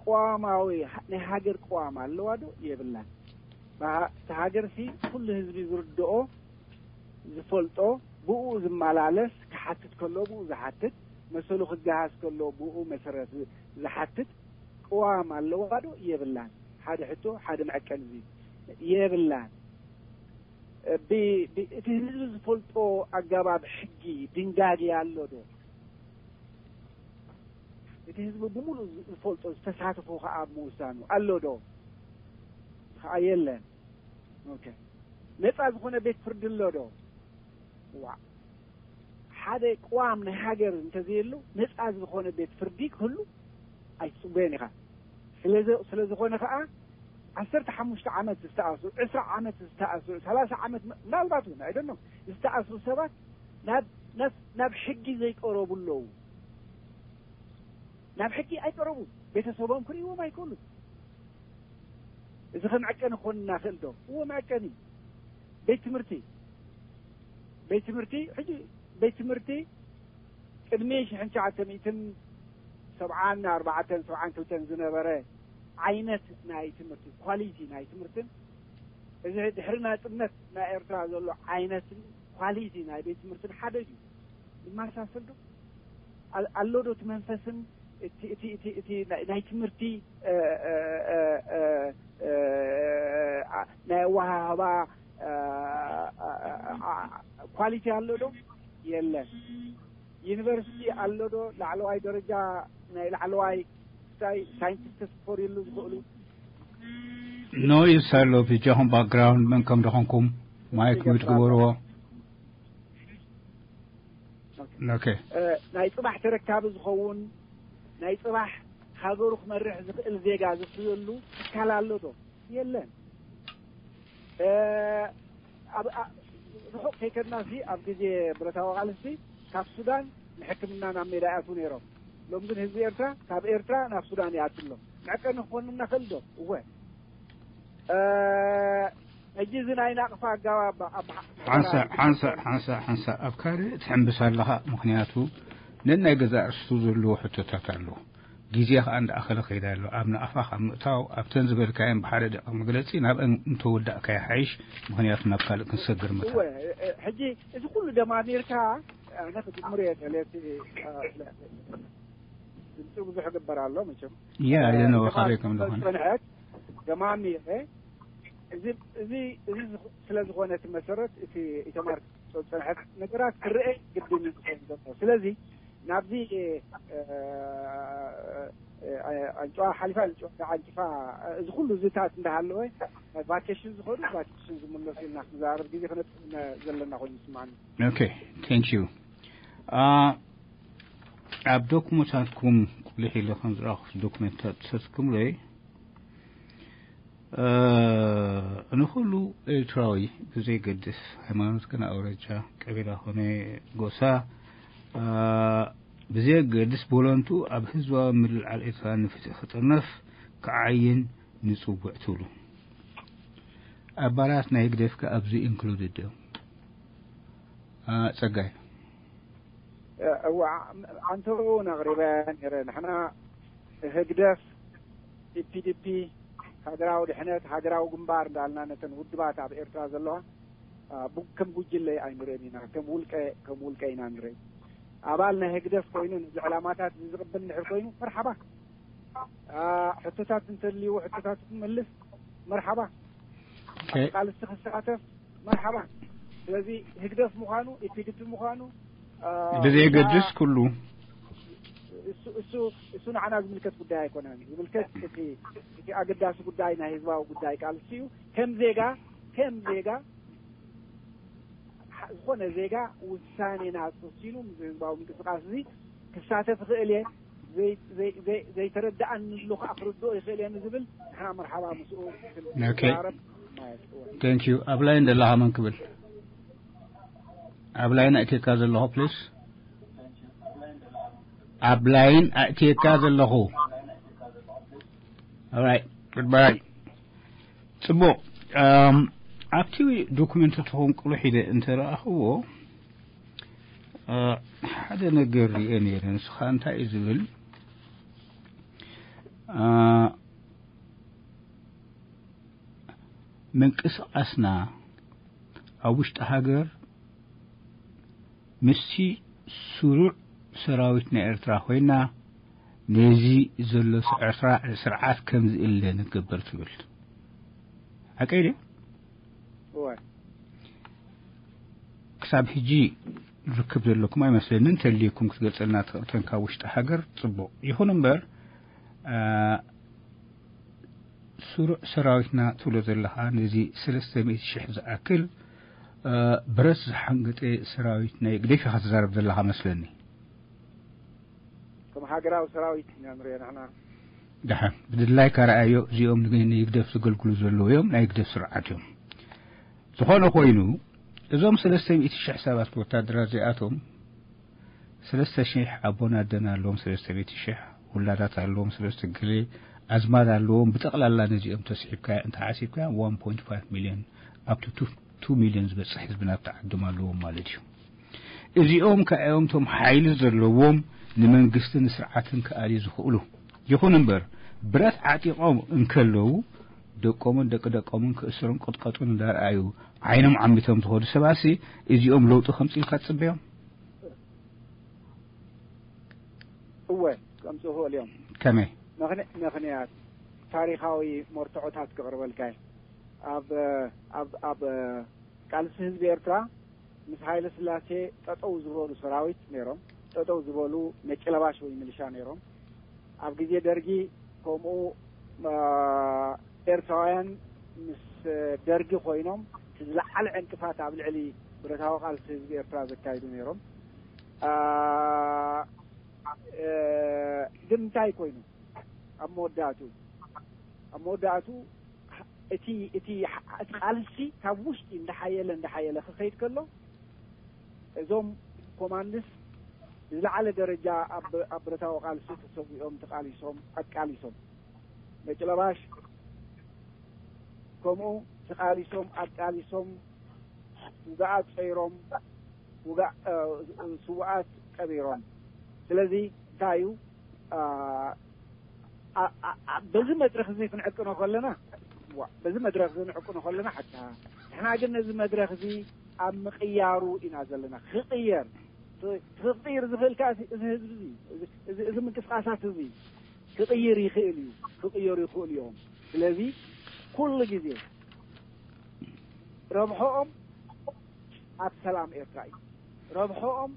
ቅዋማዊ ናይ ሃገር ቅዋም ኣለዋ ዶ የብላን እቲ ሃገር ሲ ኩሉ ህዝቢ ዝርድኦ ዝፈልጦ ብኡ ዝመላለስ ክሓትት ከሎ ብኡ ዝሓትት መሰሉ ክገሃስ ከሎ ብኡ መሰረት ዝሓትት ቅዋም ኣለዋ ዶ የብላን ሓደ ሕቶ ሓደ መዐቀን እዚ የብላን እቲ ህዝቢ ዝፈልጦ ኣገባብ ሕጊ ድንጋጌ ኣሎ ዶ እቲ ህዝቢ ብምሉእ ዝፈልጦ ዝተሳተፎ ከዓ ኣብ ምውሳኑ ኣሎ ዶ ከዓ የለን ነፃ ዝኾነ ቤት ፍርዲ ኣሎ ዶ ዋ ሓደ ቅዋም ናይ ሃገር እንተዘየሉ ነፃ ዝኾነ ቤት ፍርዲ ክህሉ ኣይትፅበዮን ኢኻ ስለ ዝኾነ ከዓ ዓሰርተ ሓሙሽተ ዓመት ዝተኣስሩ ዕስራ ዓመት ዝተኣስሩ ሰላሳ ዓመት ምናልባት እውን ኣይደኖ ዝተኣስሩ ሰባት ናብ ሕጊ ዘይቀረቡ ኣለዉ ናብ ሕጊ ኣይቀረቡ። ቤተሰቦም ክርእዎም ኣይክእሉን። እዚ ከ መዐቀኒ ክኾንና ይኽእል ዶ? እዎ፣ መዐቀኒ። ቤት ትምህርቲ፣ ቤት ትምህርቲ፣ ሕጂ ቤት ትምህርቲ ቅድሚ ሽሕን ትሽዓተ ሚእትን ሰብዓን ኣርባዕተን ሰብዓን ክልተን ዝነበረ ዓይነት ናይ ትምህርቲ፣ ኳሊቲ ናይ ትምህርትን፣ እዚ ድሕሪ ናጽነት ናይ ኤርትራ ዘሎ ዓይነትን ኳሊቲ ናይ ቤት ትምህርትን ሓደ ድዩ? ይመሳሰል ዶ? ኣል-፣ ኣሎ ዶ እቲ መንፈስን እቲ፣ እቲ፣ እቲ፣ እቲ ናይ፣ ናይ ትምህርቲ፣ እ፣ እ፣ እ፣ እ፣ እ፣ ኣ-፣ ናይ ኣወሃህባ፣ እ፣ እ፣ እ፣ ኣ-፣ ኳሊቲ ኣሎ ዶ? የለን። ዩኒቨርሲቲ ኣሎ ዶ? ላዕለዋይ ደረጃ፣ ናይ ላዕለዋይ ክስታይ ሳይንቲስት ክፈርየሉ ዝኽእሉ? ኖይስ ኣሎ። ብጃኹም ባክግራውንድ መን ከም ደኾንኩም ማይክ ሚውት ግበርዎ። ኦኬ። እ፣ ናይ ጽባሕ ተረካቢ ዝኸውን፣ ናይ ጽባሕ ሃገሩ ክመርሕ ዝኽእል ዜጋ ዝፍየሉ ትካል ኣሎ ዶ? የለን። እ፣ ኣብ፣ ኣ-፣ ርሑቕ ከይከድናሲ፣ ኣብ ግዜ ብረታዊ ቃልሲ ካብ ሱዳን ንሕክምና ናብ ሜዳ ይኣትዉ ነይሮም። ሎም ግን ህዝቢ ኤርትራ ካብ ኤርትራ ናብ ሱዳን ይኣቱ ኣሎ። መዐቀኒ ክኾንና ይኽእል ዶ? እወ። እ፣ ሕጂ እዚ ናይ ናቕፋ ኣገባብ ኣብ ሓንሳእ፣ ሓንሳእ፣ ሓንሳእ፣ ሓንሳእ ኣብ ካልእ ትሕምብስ ኣለኻ። ምኽንያቱ ነናይ ገዛእ ርእሱ ዘለዎ ሕቶታት ኣሎ። ግዜ ከኣ እንዳኣኸለ ከይዳ ኣሎ። ኣብ ናቕፋ ካብ ምእታው ኣብተን ዝበልካየን ብሓደ ደቂቕ መግለጺ ናብአን እንተወዳእካ ይሓይሽ። ምኽንያቱ ናብ ካልእ ክንሰግር መታ። እወ፣ እ፣ እ፣ ሕጂ እዚ ኩሉ ደማሚርካ፣ ኣነ ክጅምር እየ፣ ተሌቲ፣ እ፣ ድምፂ ብዙሕ ይግበር ኣሎ መቸም። ያ፣ እ፣ የነወ ደማ-፣ ካበይ ከም ዝኾነ። ዝጸንሐት ደማሚረ፣ እዚ፣ እዚ፣ እዚ ዝኹ-፣ ስለ ዝኾነ እቲ መሰረት፣ እቲ ኢተማር ዝጸንሐት ነገራት ክረአ ግድን እዩ ዝኸውን ዘሎ። ስለዚ ናብዚ፣ እ፣ እ፣ እ፣ ኣንጭዋ ሓሊፋ፣ ኣንጭዋ ዓንጭፋ፣ እዚ ኩሉ ዝታት እንዳሃለወ፣ ቫኬሽን ዝኸዱ ቫኬሽን ዝምለሱ ኢልና ክንዛረብ ግዜ ክነጥፍ ዘለና ኮይኑ ይስምዓኒ። ኦኬ፣ ቴንክ ዩ። አ፣ ኣብ ዶኩመንታትኩም ቁልሕ ኢለ ከም ዝረኣኹ ዶኩመንታት ሰትክምለይ፣ እ፣ ንኹሉ ኤርትራዊ ብዘይገድስ ሃይማኖት ኮነ ኣውራጃ፣ ቀቢላ ኮነ ጎሳ፣ እ፣ ብዘየገድስ ብወለንትኡ ኣብ ህዝባዊ ምልዕዓል ኤርትራ ንፍትሒ ክጥርነፍ ክዓይን ንጽውዕ ትብሉ። ኣባላት ናይ ህግደፍ ከ ኣብዚ ኢንክሉድድ እዮም? አ፣ ጸጋይ። እዋ፣ ኣንተኡ ነቕሪበ ነይረ። ንሕና ህግደፍ፣ ኢ ፒ ዲ ፒ፣ ሃገራዊ ድሕነት፣ ሃገራዊ ግንባር እንዳልና ነተን ውድባት ኣብ ኤርትራ ዘለዋ፣ አ፣ ቡ-፣ ከም ጉጅለ ኣይንርእን ኢና። ከም ውልቀ፣ ከም ውልቀ ኢና ንርኢ። ኣባል ናይ ህግደፍ ኮይኑ ነዚ ዕላማታት እዚ ዝቕበል እንድሕር ኮይኑ፣ መርሓባ። አ፣ ሕቶታት እንተልይዎ ሕቶታት ክመልስ፣ መርሓባ። ኦኬ። ኣብ ቃልሲ ክሳተፍ፣ መርሓባ። ስለዚ ህግደፍ ምዃኑ፣ ኢ ፒ ዲ ፒ ምዃኑ፣ አ፣ ብዘየገድስ እና ኩሉ። እሱ፣ እሱ፣ እሱ ንዓና ዝምልከት ጉዳይ ኣይኮነን። ዝምልከት እቲ፣ እቲ ኣገዳሲ ጉዳይ ናይ ህዝባዊ ጉዳይ ቃልሲ እዩ። ከም ዜጋ፣ ከም ዜጋ፣ ሐ-፣ ዝኾነ ዜጋ ውሳኔ ናጽ ወሲኑ ምስ ህዝባዊ ምንቅስቃስ እዚ ክሳተፍ ይኽእል እየ፣ ዘይ-፣ ዘይ-፣ ዘይ-፣ ዘይተረድኣኒ ኣሎ ከኣ ክርድኦ ይኽእል እየ ንዝብል ንሕና መርሓባ ምስኡ ኦኬ። ክንዛረብ ማለት እዩ። ቴንክ ዩ። ኣብ ላይን ዘለኻ መን ክብል? ኣብ ላይን ኣእትየካ ዘለኹ ፕሊስ። ኣብ ላይን ኣእትየካ ዘለኹ። ኦራይት፣ ጉድባይ። ጽቡቕ። ኣም፣ ኣብቲ ዶኩመንት ትኹን ቁልሕ ኢለ እንተረኣኽዎ፣ እ፣ ሓደ ነገር ሪኤ ነይረ። ንስኻ እንታይ እዩ ዝብል? እ፣ ምንቅስቓስና ኣብ ውሽጢ ሃገር ምስቲ ስሩዕ ሰራዊት ናይ ኤርትራ ኮይና፣ ነዚ ዘሎ ስርዓ-፣ ስርዓት ከም ዝእለ ንገብር ትብል። ሓቀይ ድዩ? እወ። ክሳብ ሕጂ ርክብ ዘለኩም ኣይመስለንን። እንተልዩኩም ክትገልጸልና ትኽእል፣ እተን ካብ ውሽጢ ሃገር ጽቡቕ። ይኹን እምበር፣ አ፣ ስሩዕ ሰራዊትና ትብሎ ዘለኻ፣ ነዚ ሰለስተ ሚእቲ ሽሕ ዝኣክል፣ እ፣ ብረት ዝሓንገጠ ሰራዊት ናይ ህግደፍ ኢኻ ትዛረብ ዘለኻ መስለኒ። ከም ሃገራዊ ሰራዊት ኢና ንሪኦ ንሕና። ደሓን፣ ብድላይካ ረኣዮ፣ እዚኦም ን-፣ ንህግደፍ ዘገልግሉ ዘለዉ እዮም፣ ናይ ህግደፍ ስርዓት እዮም። ዝኾነ ኮይኑ፣ እዞም ሰለስተ ሚእቲ ሽሕ ሰባት ወታደራት እዚኣቶም፣ ሰለስተ ሽሕ ኣቦን ኣደን ኣለዎም፣ ሰለስተ ሚእቲ ሽሕ ውላዳት ኣለዎም፣ ሰለስተ ገለ ኣዝማድ ኣለዎም። ብጠቕላላ ነዚኦም ተስሒብካ እንተሓሲብካ one point five million up to two million ዝበፅሕ ህዝቢ ናብቲ ዓዶም ኣለዎም ማለት እዩ። እዚኦም ከኣዮም ቶም ሓይሊ ዘለዎም ንመንግስትን ንስርዓትን ክኣልዩ ዝኽእሉ። ይኹን እምበር ብረት ዓጢቖም እንከለዉ ደቆምን ደቂ ደቆምን ክእሰሩን ቅጥቀጡን እንዳረኣዩ ዓይኖም ዓሚቶም ዝኸዱ ሰባሲ እዚኦም ለውጢ ከምፅኡ ኢልካ ትፅበዮም? እወ፣ ከምፅኡ ይኽእሉ እዮም። ከመይ? ምኽንያት ታሪኻዊ መርትዖታት ክቕርበልካ እየ። ኣብ ኣብ ኣብ ቃልሲ ህዝቢ ኤርትራ ምስ ሃይለ ስላሴ ጠጠው ዝበሉ ሰራዊት ነይሮም፣ ጠጠው ዝበሉ ነጭ ለባሽ ወይ ሚሊሻ ነይሮም። ኣብ ግዜ ደርጊ ከምኡ ኤርትራውያን ምስ ደርጊ ኮይኖም ዝለዓለ ዕንቅፋት ኣብ ልዕሊ ብረታዊ ቃልሲ ህዝቢ ኤርትራ ዘካይዱ ነይሮም። ግን እንታይ ኮይኑ ኣብ መወዳእቱ ኣብ መወዳእቱ እቲ እቲ እቲ ቃልሲ ካብ ውሽጢ እንዳሓየለ እንዳሓየለ ክኸይድ ከሎ እዞም ኮማንድስ ዝለዓለ ደረጃ ኣብ ብረታዊ ቃልሲ ተሰዊኦም ተቃሊሶም ኣቃሊሶም ነጭ ለባሽ ከምኡ ተቃሊሶም ኣቃሊሶም ውግኣት ጸይሮም ውግኣ ስውኣት ቀቢሮም። ስለዚ እንታይ እዩ በዚ መድረኽ እዚ ክንዕቅኖ ከለና በዚ መድረኽ እዚ ንዕቅኖ ከለና ሓታ ንሕና ግን ነዚ መድረኽ እዚ ኣብ ምቕያሩ ኢና ዘለና። ክቕየር ክቕይር ዝኽእል ከዓ እዚ ህዝቢ እዚ እዚ ምንቅስቃሳት እዚ ክቕይር ይኽእል እዩ። ክቕየሩ ይኽእሉ እዮም። ስለዚ ኩሉ ግዜ ረብሖኦም ኣብ ሰላም ኤርትራ እዩ። ረብሖኦም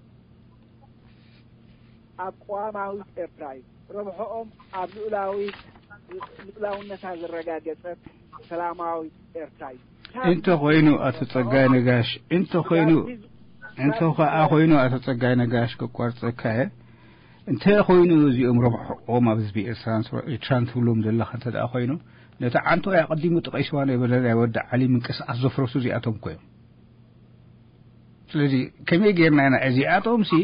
ኣብ ቅዋማዊት ኤርትራ እዩ። ረብሖኦም ኣብ ልኡላዊት ልኡላውነታ ዝረጋገጸት ሰላማዊት ኤርትራ እዩ። እንተ ኮይኑ ኣቶ ጸጋይ ነጋሽ እንተ ኮይኑ እንተ ኸኣ ኮይኑ ኣቶ ጸጋይ ነጋሽ ከቋርጸካ እየ። እንተ ኮይኑ እዚኦም ረብሖኦም ኣብ ህዝቢ ኤርትራን ኤርትራን ትብሎም ዘለኻ እንተ ደኣ ኮይኑ ነቲ ዓንቶ ኣቐዲሙ ጠቒስዋ ነበረ ናይ ወዲ ዓሊ ምንቅስቃስ ዘፍረሱ እዚኣቶም እኮ እዮም። ስለዚ ከመይ ጌርና ኢና እዚኣቶም ሲ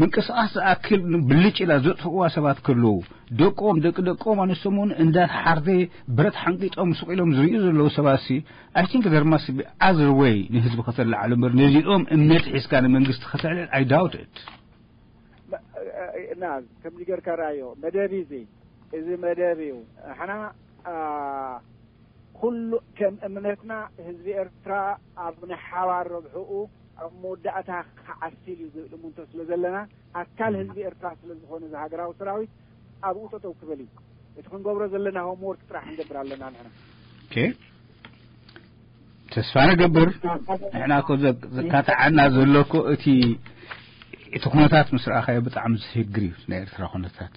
ምንቅስቃስ ዝኣክል ብልጭ ኢላ ዘጥፍእዋ ሰባት ከለዉ ደቆም ደቂ ደቆም ኣነስቶም እውን እንዳሓርደ ብረት ሓንቂጦም ስቕ ኢሎም ዝርእዩ ዘለዉ ሰባት ሲ I think there must be other way ንህዝቢ ከተለዓሉ እምበር ነዚኦም እምነት ሒዝካ ንመንግስቲ ከተዕልል I doubt it። እና ከምዚ ጌርካ ርኣዮ መደብ እዚ እዚ መደብ እዩ። ንሕና ኩሉ ከም እምነትና ህዝቢ ኤርትራ ኣብ ናይ ሓባር ረብሕኡ ኣብ መወዳእታ ክዓስል እዩ ዝብል እምንቶ ስለ ዘለና ኣካል ህዝቢ ኤርትራ ስለ ዝኾነ እዚ ሃገራዊ ሰራዊት ኣብኡ ጠጠው ክብል እዩ። እቲ ክንገብሮ ዘለና ሆምወርክ ጥራሕ ክንገብር ኣለና ንሕና። ተስፋ ንገብር። ንሕና እኮ ዘካትዓና ዘሎ እኮ እቲ እቲ ኩነታት ምስ ረኣኻዮ ብጣዕሚ ዘሽግር እዩ ናይ ኤርትራ ኩነታት።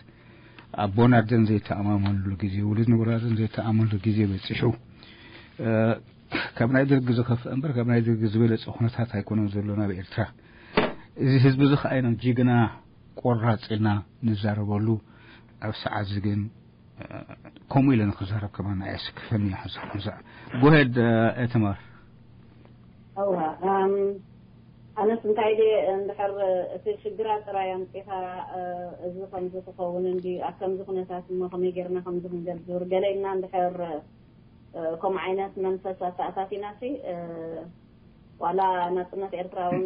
ኣቦና ደን ዘይተኣማመንሉ ግዜ ውሉድ ንውላድን ዘይተኣመንሉ ግዜ በፂሑ። ካብ ናይ ደርጊ ዝኸፍአ እምበር ካብ ናይ ደርጊ ዝበለፀ ኩነታት ኣይኮነን ዘሎ ናብ ኤርትራ። እዚ ህዝቢ እዚ ከዓ ኢና ጅግና ቆራፅ ኢልና ንዛረበሉ። ኣብ ሰዓት እዚ ግን ከምኡ ኢለ ንክዛረብ ከማን ኣየስክፈኒ። ሓንሳ ሓንሳ ጎሄድ እትማር እዋ ኣነስ እንታይ ደ እንድሕር እቲ ሽግራት ጥራይ ኣምፂኻ እዚ ከምዚ ክኸውን እንዲ ኣብ ከምዚ ኩነታት እሞ ከመይ ጌርና ከምዚ ክንገብር ገለ ኢልና እንድሕር ከምኡ ዓይነት መንፈስ ኣተኣታቲና ሲ ዋላ ናፅነት ኤርትራ እውን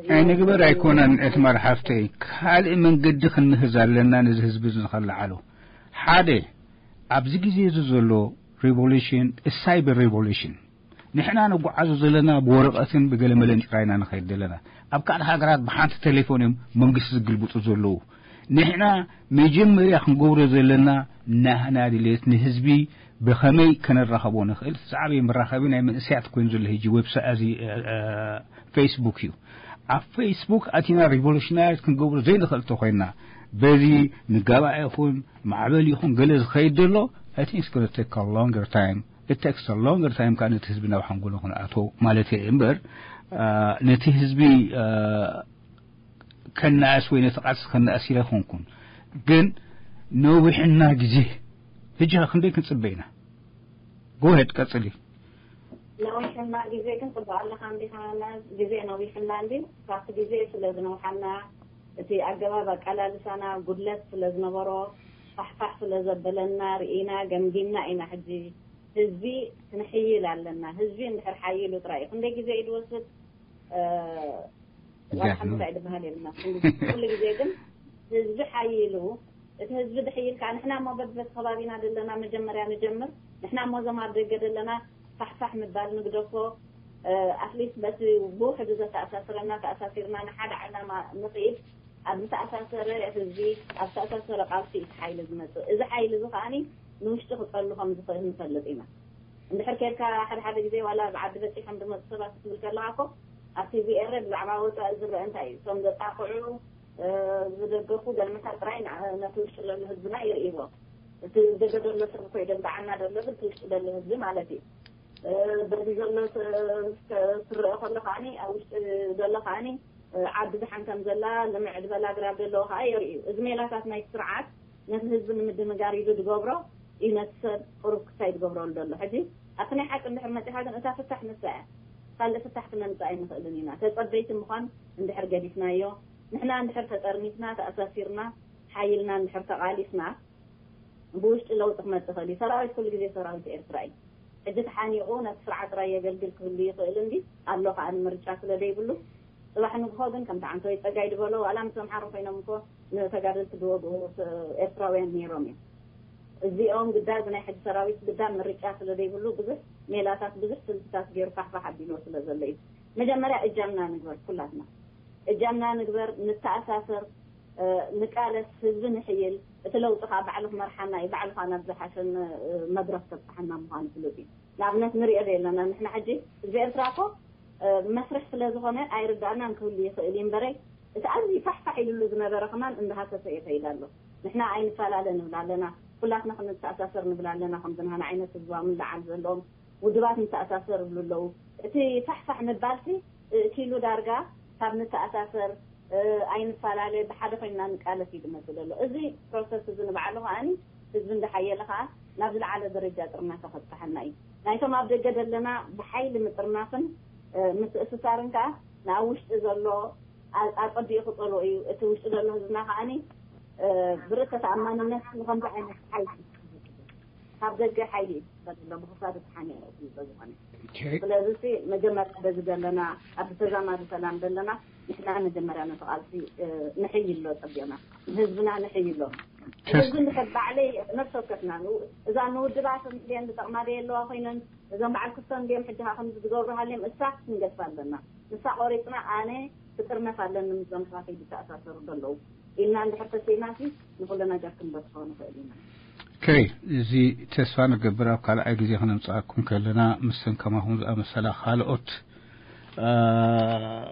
ናይ ንግበር ኣይኮነን። እትማር ሓፍተይ ካልእ መንገዲ ክንምህዝ ኣለና ነዚ ህዝቢ እዚ ንኸለዓሎ ሓደ ኣብዚ ግዜ እዚ ዘሎ ሬቮሉሽን ሳይበር ሬቮሉሽን ንሕና ንጓዓዞ ዘለና ብወረቐትን ብገለመለን ጥራይና ንኸይድ ዘለና ኣብ ካልእ ሃገራት ብሓንቲ ቴሌፎን እዮም መንግስቲ ዝግልብጡ ዘለዉ። ንሕና መጀመርያ ክንገብሮ ዘለና ናህና ድሌት ንህዝቢ ብኸመይ ከነራኸቦ ንኽእል ዝዓበየ መራኸቢ ናይ መንእሰያት ኮይኑ ዘሎ ሕጂ ዌብሳይት እዚ ፌስቡክ እዩ። ኣብ ፌስቡክ ኣቲና ሪቮሉሽናሪ ክንገብሮ ዘይንኽእል ተኮይንና በዚ ንጋባእ ይኹን ማዕበል ይኹን ገለ ዝኸይድ ዘሎ I think it's going to take a longer time. It takes a longer time ከዓ ነቲ ህዝቢ ናብ ሓንጎሎ ክንኣቶ ማለት እየ እምበር ነቲ ህዝቢ ከነኣስ ወይ ነቲ ቃልሲ ከነኣስ ኢለ ኣይኮንኩን። ግን ነዊሕና ግዜ ሕጂ ክንደይ ክንፅበ ኢና? ጎሄድ ቀፅሊ። ነዊሕና ግዜ ግን ፅቡቅ ኣለካ እንዲካ ግዜ ነዊሕና እንዲ ካብቲ ግዜ ስለ ዝነውሓና እቲ ኣገባብ ኣቀላልሳና ጉድለት ስለ ዝነበሮ ፋሕፋሕ ስለ ዘበለና ርኢና ገምጊምና ኢና። ሕጂ ህዝቢ ክንሕይል ኣለና። ህዝቢ እንድሕር ሓይሉ ጥራይ እዩ። ክንደይ ግዜ እዩ ዝወስድ? ዋላ ሓምሳ ይድበሃል የብልና። ኩሉ ግዜ ግን ህዝቢ ሓይሉ፣ እቲ ህዝቢ ድሕይል ከዓ ንሕና እሞ በብበት ከባቢና ዘለና መጀመርያ ንጀምር። ንሕና እሞ እዞም ኣብ ደገ ዘለና ፋሕፋሕ ምባል ንግደፎ። ኣትሊስት በቲ ብውሕዱ ዘተኣሳስረና ተኣሳሲርና ንሓደ ዓላማ ንኽኢድ። ኣብ ዝተኣሳሰረ ህዝቢ፣ ኣብ ዝተኣሳሰረ ቃልሲ እቲ ሓይሊ ዝመፅእ። እዚ ሓይሊ እዚ ከዓኒ ንውሽጢ ክፀሉ ከም ዝኽእል ንፈልጥ ኢና። እንድሕር ኬድካ ሓደ ሓደ ግዜ ዋላ ኣብ ዓዲ በፂሖም ዝመፁ ሰባት ክትብል ከለካ እኮ ኣብ ቲቪ ኤረ ብዛዕባ ወፃኢ ዝረአ እንታይ እዩ? እቶም ዘጣቕዑ፣ ዝደገፉ ገለመታት ጥራይ ነቲ ውሽጢ ዘሎ ህዝብና ይርእይዎ። እቲ ደገ ዘሎ ሰብ እኮ ይደንበዓና ዘሎ ግን እቲ ውሽጢ ዘሎ ህዝቢ ማለት እዩ። በዚ ዘሎ ትረአ ከሎ ከዓኒ ኣብ ውሽጢ ዘሎ ከዓኒ ዓዲ ዝሓንከም ዘላ ልምዕ ዝበላ ኣግራብ ዘለዎ ከዓ የርእዩ። እዚ ሜላታት ናይ ስርዓት ነቲ ህዝቢ ንምድንጋር ኢሉ ዝገብሮ እዩ። ነቲ ሰብ ቅሩብ ክሳይ ዝገብረሉ ዘሎ ሕጂ ኣብቲ ናይ ሓቂ እንድሕር መፂኻ ግን እታ ፍታሕ ንሳ እያ። ካልእ ፍታሕ ክነምፅእ ኣይንኽእልን ኢና። ተፀበይቲ ምዃን እንድሕር ገዲፍናዮ፣ ንሕና እንድሕር ተጠርኒፍና፣ ተኣሳሲርና፣ ሓይልና እንድሕር ተቓሊስና፣ ብውሽጢ ለውጢ ክመፅእ ይኽእል እዩ። ሰራዊት ኩሉ ግዜ ሰራዊት ኤርትራ እዩ። ሕጂ ተሓኒቑ ነቲ ስርዓት ጥራይ የገልግል ክህሉ ይኽእል እንዲ ኣሎ ከዓ ንምርጫ ስለ ዘይብሉ፣ ፅባሕ ንግሆ ግን ከምቲ ዓንተወይ ፀጋይ ዝበሎ ዋላ ምስ ኣምሓሩ ኮይኖም እኮ ንተጋደልቲ ዝወግኡ ኤርትራውያን ነይሮም እዮም። እዚኦም ግዳ እዚ ናይ ሕጂ ሰራዊት ግዳ ምርጫ ስለ ዘይብሉ ብዙሕ ሜላታት ብዙሕ ስልትታት ገይሩ ፋሕፋሕ ኣቢልዎ ስለ ዘሎ እዩ። መጀመርያ እጃምና ንግበር ኩላትና። እጃምና ንግበር፣ ንተኣሳሰር፣ ንቃለስ፣ ህዝቢ ንሕይል። እቲ ለውጢ ከዓ ባዕሉ ክመርሓና እዩ። ባዕሉ ከዓ ናብ ዝሓሸ መድረክ ከብፅሓና ምዃኑ ፍሉጥ እዩ። ንኣብነት ንሪኦ ዘለና ንሕና ሕጂ ህዝቢ ኤርትራ እኮ መስርሕ ስለ ዝኾነ ኣይርዳእናን ክህሉ ይኽእል እዩ እምበረይ እቲ ኣብዚ ፋሕፋሕ ኢሉሉ ዝነበረ ከማን እንዳሃሰሰ ይኸይድ ኣሎ። ንሕና ኣይንፈላለ ንብል ኣለና፣ ኩላትና ክንተኣሳሰር ንብል ኣለና። ከምዚ ንሃና ዓይነት ህዝባዊ ምልዓል ዘለዎም ውድባት ንተኣሳሰር ይብሉ ኣለዉ። እቲ ፋሕፋሕ ምባልሲ እእኪሉ ዳርጋ ካብ ንተኣሳሰር ኣይንፈላለ ብሓደ ኮይንና ንቃለስ እዩ ዝመስል ዘሎ። እዚ ፕሮሰስ እዚ ንባዕሉ ከዓኒ ህዝቢ እንዳሓየለ ከዓ ናብ ዝለዓለ ደረጃ ጥርናፈ ከብፅሓና እዩ። ናይቶም ኣብ ደገ ዘለና ብሓይሊ ምጥርናፍን ምትእስሳርን ከዓ ንኣብ ውሽጢ ዘሎ ኣፀቢቑ ክፀልኦ እዩ። እቲ ውሽጢ ዘሎ ህዝብና ከዓኒ ብርእሰ ተኣማንነት ንከምዚ ዓይነት ሓይሊ ካብ ደገ ሓይሊ እዩ ዝፈለሎ ብክሳዱ ተሓኒቑ እዩ ስለዝኾነ ስለዚ ሲ መጀመርያ በዚ ዘለና ኣብ ተዛማዲ ሰላም ዘለና ንሕና መጀመርያ ነቲ ቃልሲ ንሕይሎ ፀቢቕና ንህዝብና ንሕይሎ ህዝቢ እንድሕር ባዕለይ ነብሰ ወከፍና እዛ ንውድባት ሚልዮን ዝጠቕማ ደየ ኣለዋ ኮይነን እዞም በዓል ክስቶም እንዲኦም ሕጂ ከዓ ከምዚ ዝገብሩ ሃልዮም እሳ ክንገድፋ ኣለና ንሳ ቆሪፅና ኣነ ክጥርነፍ ኣለኒ ምስዞም ሰባተይ ዝተኣሳሰሩ ዘለዉ ኢልና እንድሕር ተሰይማሲ ንኩሉ ነገር ክንበፅሖ ንኽእል ኢና። ኦኬ፣ እዚ ተስፋ ንገብር ኣብ ካልኣይ ግዜ ክነምፅኣኩም ከለና ምስተን ከማኹም ዝኣመሰላ ካልኦት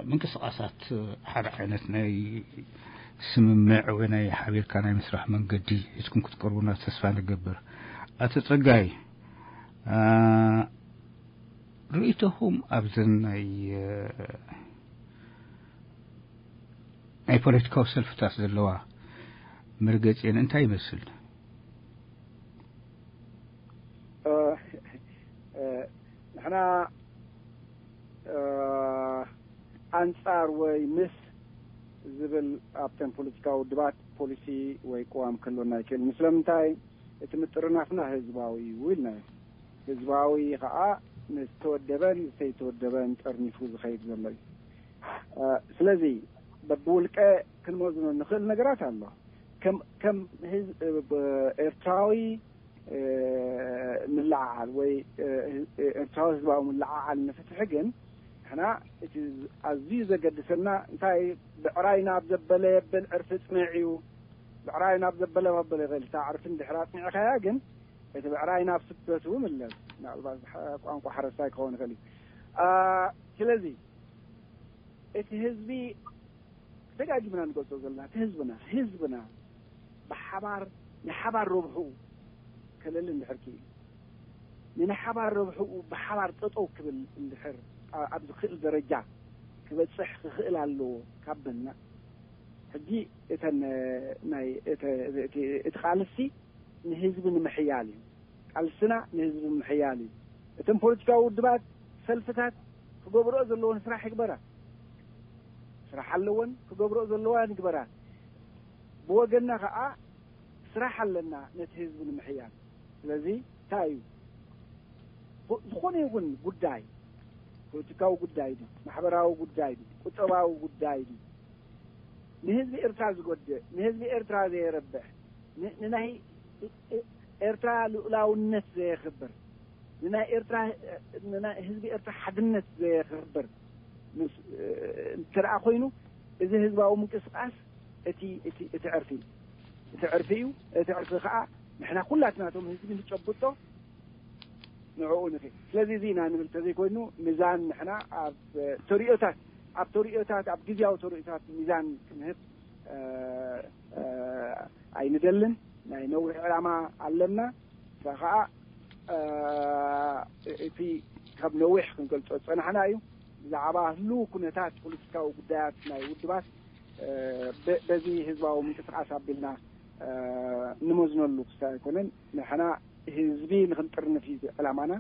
ምንቅስቃሳት ሓደ ዓይነት ናይ ስምምዕ ወይ ናይ ሓቢርካ ናይ ምስራሕ መንገዲ ሒዝኩም ክትቀርቡና ተስፋ ንገብር። ኣቶ ፀጋይ ርእይቶኹም ኣብዘን ናይ ናይ ፖለቲካዊ ሰልፍታት ዘለዋ መርገፂኤን እንታይ ይመስል? ንሕና ኣንፃር ወይ ምስ ዝብል ኣብተን ፖለቲካዊ ውድባት ፖሊሲ ወይ ቅዋም ክህልወና ይክእል። ስለምንታይ እቲ ምጥርናፍና ህዝባዊ እዩ ኢልና ህዝባዊ ከዓ ንዝተወደበን ዝተይተወደበን ጠርኒፉ ዝኸይድ ዘሎ እዩ። ስለዚ በብውልቀ ክንመዝኖ ንኽእል ነገራት ኣሎ። ከም ኤርትራዊ ምልዓዓል ወይ ኤርትራዊ ህዝባዊ ምልዓዓል ንፍትሒ ግን ንሕና እቲ ኣዝዩ ዘገድሰና እንታይ ብዕራይ ናብ ዘበለ የብል ዕርፊ ፅንዕ እዩ። ብዕራይ ናብ ዘበለ መበለ ይኽእል እታ ዕርፊ እንድሕር ኣፅኒዕካያ ግን እቲ ብዕራይ ናብ ስደቱ ምለስ። ምናልባት ቋንቋ ሓረስታይ ክኸውን ይኽእል እዩ። ስለዚ እቲ ህዝቢ ደጋጊምና ንገልጾ ዘለና እቲ ህዝብና ህዝብና ብሓባር ንሓባር ረብሕኡ ከለሊ እንድሕር ክኢሉ ንንሓባር ረብሕኡ ብሓባር ጠጠው ክብል እንድሕር ኣብ ዝኽእል ደረጃ ክበፅሕ ክኽእል ኣለዎ ካብ በልና ሕጂ እተን ናይ እቲ ቃልሲ ንህዝቢ ንምሕያል እዩ። ቃልስና ንህዝቢ ምሕያል እዩ። እቶም ፖለቲካዊ ውድባት፣ ሰልፍታት ክገብርኦ ዘለወን ስራሕ ይግበራ። ስራሕ ኣለወን፣ ክገብርኦ ዘለዋ ይግበራ። ብወገንና ከዓ ስራሕ ኣለና ነቲ ህዝቢ ንምሕያል። ስለዚ እንታይ እዩ? ዝኾነ ይኹን ጉዳይ፣ ፖለቲካዊ ጉዳይ ድዩ፣ ማሕበራዊ ጉዳይ ድዩ፣ ቁጠባዊ ጉዳይ ድዩ፣ ንህዝቢ ኤርትራ ዝጎድእ፣ ንህዝቢ ኤርትራ ዘየረብሕ፣ ንናይ ኤርትራ ልኡላውነት ዘየኽብር፣ ንናይ ኤርትራ ንናይ ህዝቢ ኤርትራ ሓድነት ዘየኽብር ምስ እንተ ደኣ ኮይኑ፣ እዚ ህዝባዊ ምንቅስቃስ እቲ እቲ እቲ ዕርፊ እዩ። እቲ ዕርፊ እዩ። እቲ ዕርፊ ከዓ ንሕና ኩላትና እቶም ህዝቢ ንጨብጦ፣ ንዕኡ ንኺ ስለዚ እዚ ኢና ንብል ተዘይኮይኑ፣ ሚዛን ንሕና ኣብ ተሪኦታት ኣብ ተሪኦታት ኣብ ግዜያዊ ተሪኦታት ሚዛን ክንህብ ኣይንደልን። ናይ ነዊሕ ዕላማ ኣለና። እሳ ከዓ እቲ ካብ ነዊሕ ክንገልጾ ዝጸናሕና እዩ። ብዛዕባ ህልው ኩነታት ፖለቲካዊ ጉዳያት ናይ ውድባት በዚ ህዝባዊ ምንቅስቃስ ኣቢልና ንመዝነሉ ክስታይ ኣይኮነን። ንሕና ህዝቢ ንክንጥርንፍ እዩ ዕላማና።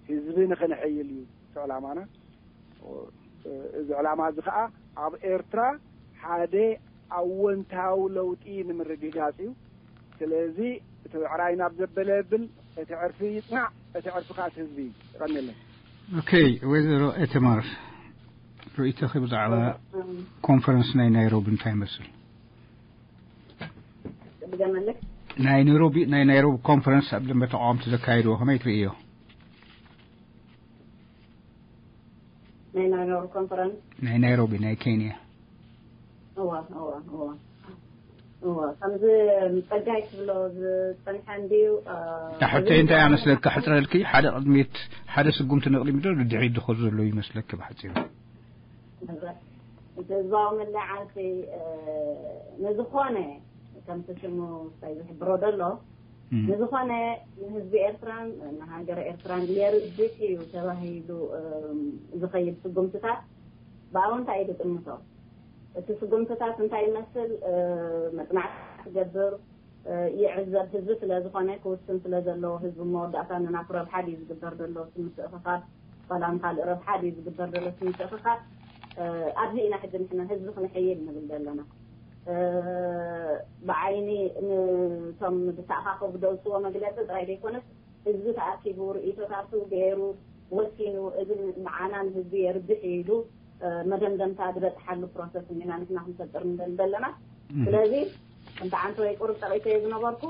ህዝቢ ንክንሕይል እዩ እቲ ዕላማና። እዚ ዕላማ እዚ ከዓ ኣብ ኤርትራ ሓደ ኣወንታዊ ለውጢ ንምርግጋጽ እዩ። ስለዚ እቲ ብዕራይ ናብ ዘበለ የብል፣ እቲ ዕርፊ ይጽናዕ፣ እቲ ዕርፊ ከዓ እቲ ህዝቢ እዩ። ይቐንየለን። ኦኬ፣ ወይዘሮ ኤተማር፣ ርእይቶኺ ብዛዕባ ኮንፈረንስ ናይ ናይሮቢ እንታይ ይመስል? ናይ ናይሮቢ ናይ ናይሮቢ ኮንፈረንስ ኣብ ደንበ ተቃወምቲ ዘካየድዎ ከመይ ትርእዮ? ናይ ናይሮቢ ኮንፈረንስ ናይ ናይሮቢ ናይ ኬንያ። እዋ እዋ እዋ እዋ ከምዚ ጸጋይ ትብሎ ዝጸንሐ እንድዩ። ሕቶይ እንታይ ኣመስለካ ሕጽረልኪ፣ ሓደ ቅድሚት ሓደ ስጉምቲ ነቕድሚት ዶ ድድሕሪት ዝኸዱ ዘለዉ ይመስለኪ ብሓጺሩ? እቲ ህዝባዊ ምልዕዓል ንዝኾነ ከምቲ ሽሙ እንታይ ዝሕብሮ ዘሎ ንዝኾነ ንህዝቢ ኤርትራን ንሃገር ኤርትራን የርብሕ እዩ ተባሂሉ ዝኸይድ ስጉምትታት ብኣወንታ እዩ ዝጥምቶ። እቲ ስጉምትታት እንታይ ይመስል መጽናዕቲ ክገብር ይዕዘብ። ህዝቢ ስለ ዝኾነ ክውስን ስለ ዘለዎ ህዝቢ መወዳእታ ንናቱ ረብሓ ድዩ ዝግበር ዘሎ እቲ ምትእኽኻብ ዋላ ንካልእ ረብሓ ድዩ ዝግበር ዘሎ እቲ ምትእኽኻብ ኣብዚ ኢና ሕጂ ንሕና ህዝቢ ክንሕይል ንብል ዘለና። ብዓይኒ ንቶም ዝተኣኻኸቡ ደውፅዎ መግለፂ ጥራይ ዘይኮነስ ህዝቢ ተኣኪቡ ርእይቶታቱ ገይሩ ወሲኑ እዚ ንዓና ንህዝቢ የርብሕ ኢሉ መደምደምታ ዝበፅሓሉ ፕሮሰስ ኢና ንሕና ክንፈጥር ንደሊ ዘለና። ስለዚ ከምቲ ዓንተ ወይ ቁሩብ ጠቒሰዮ ዝነበርኩ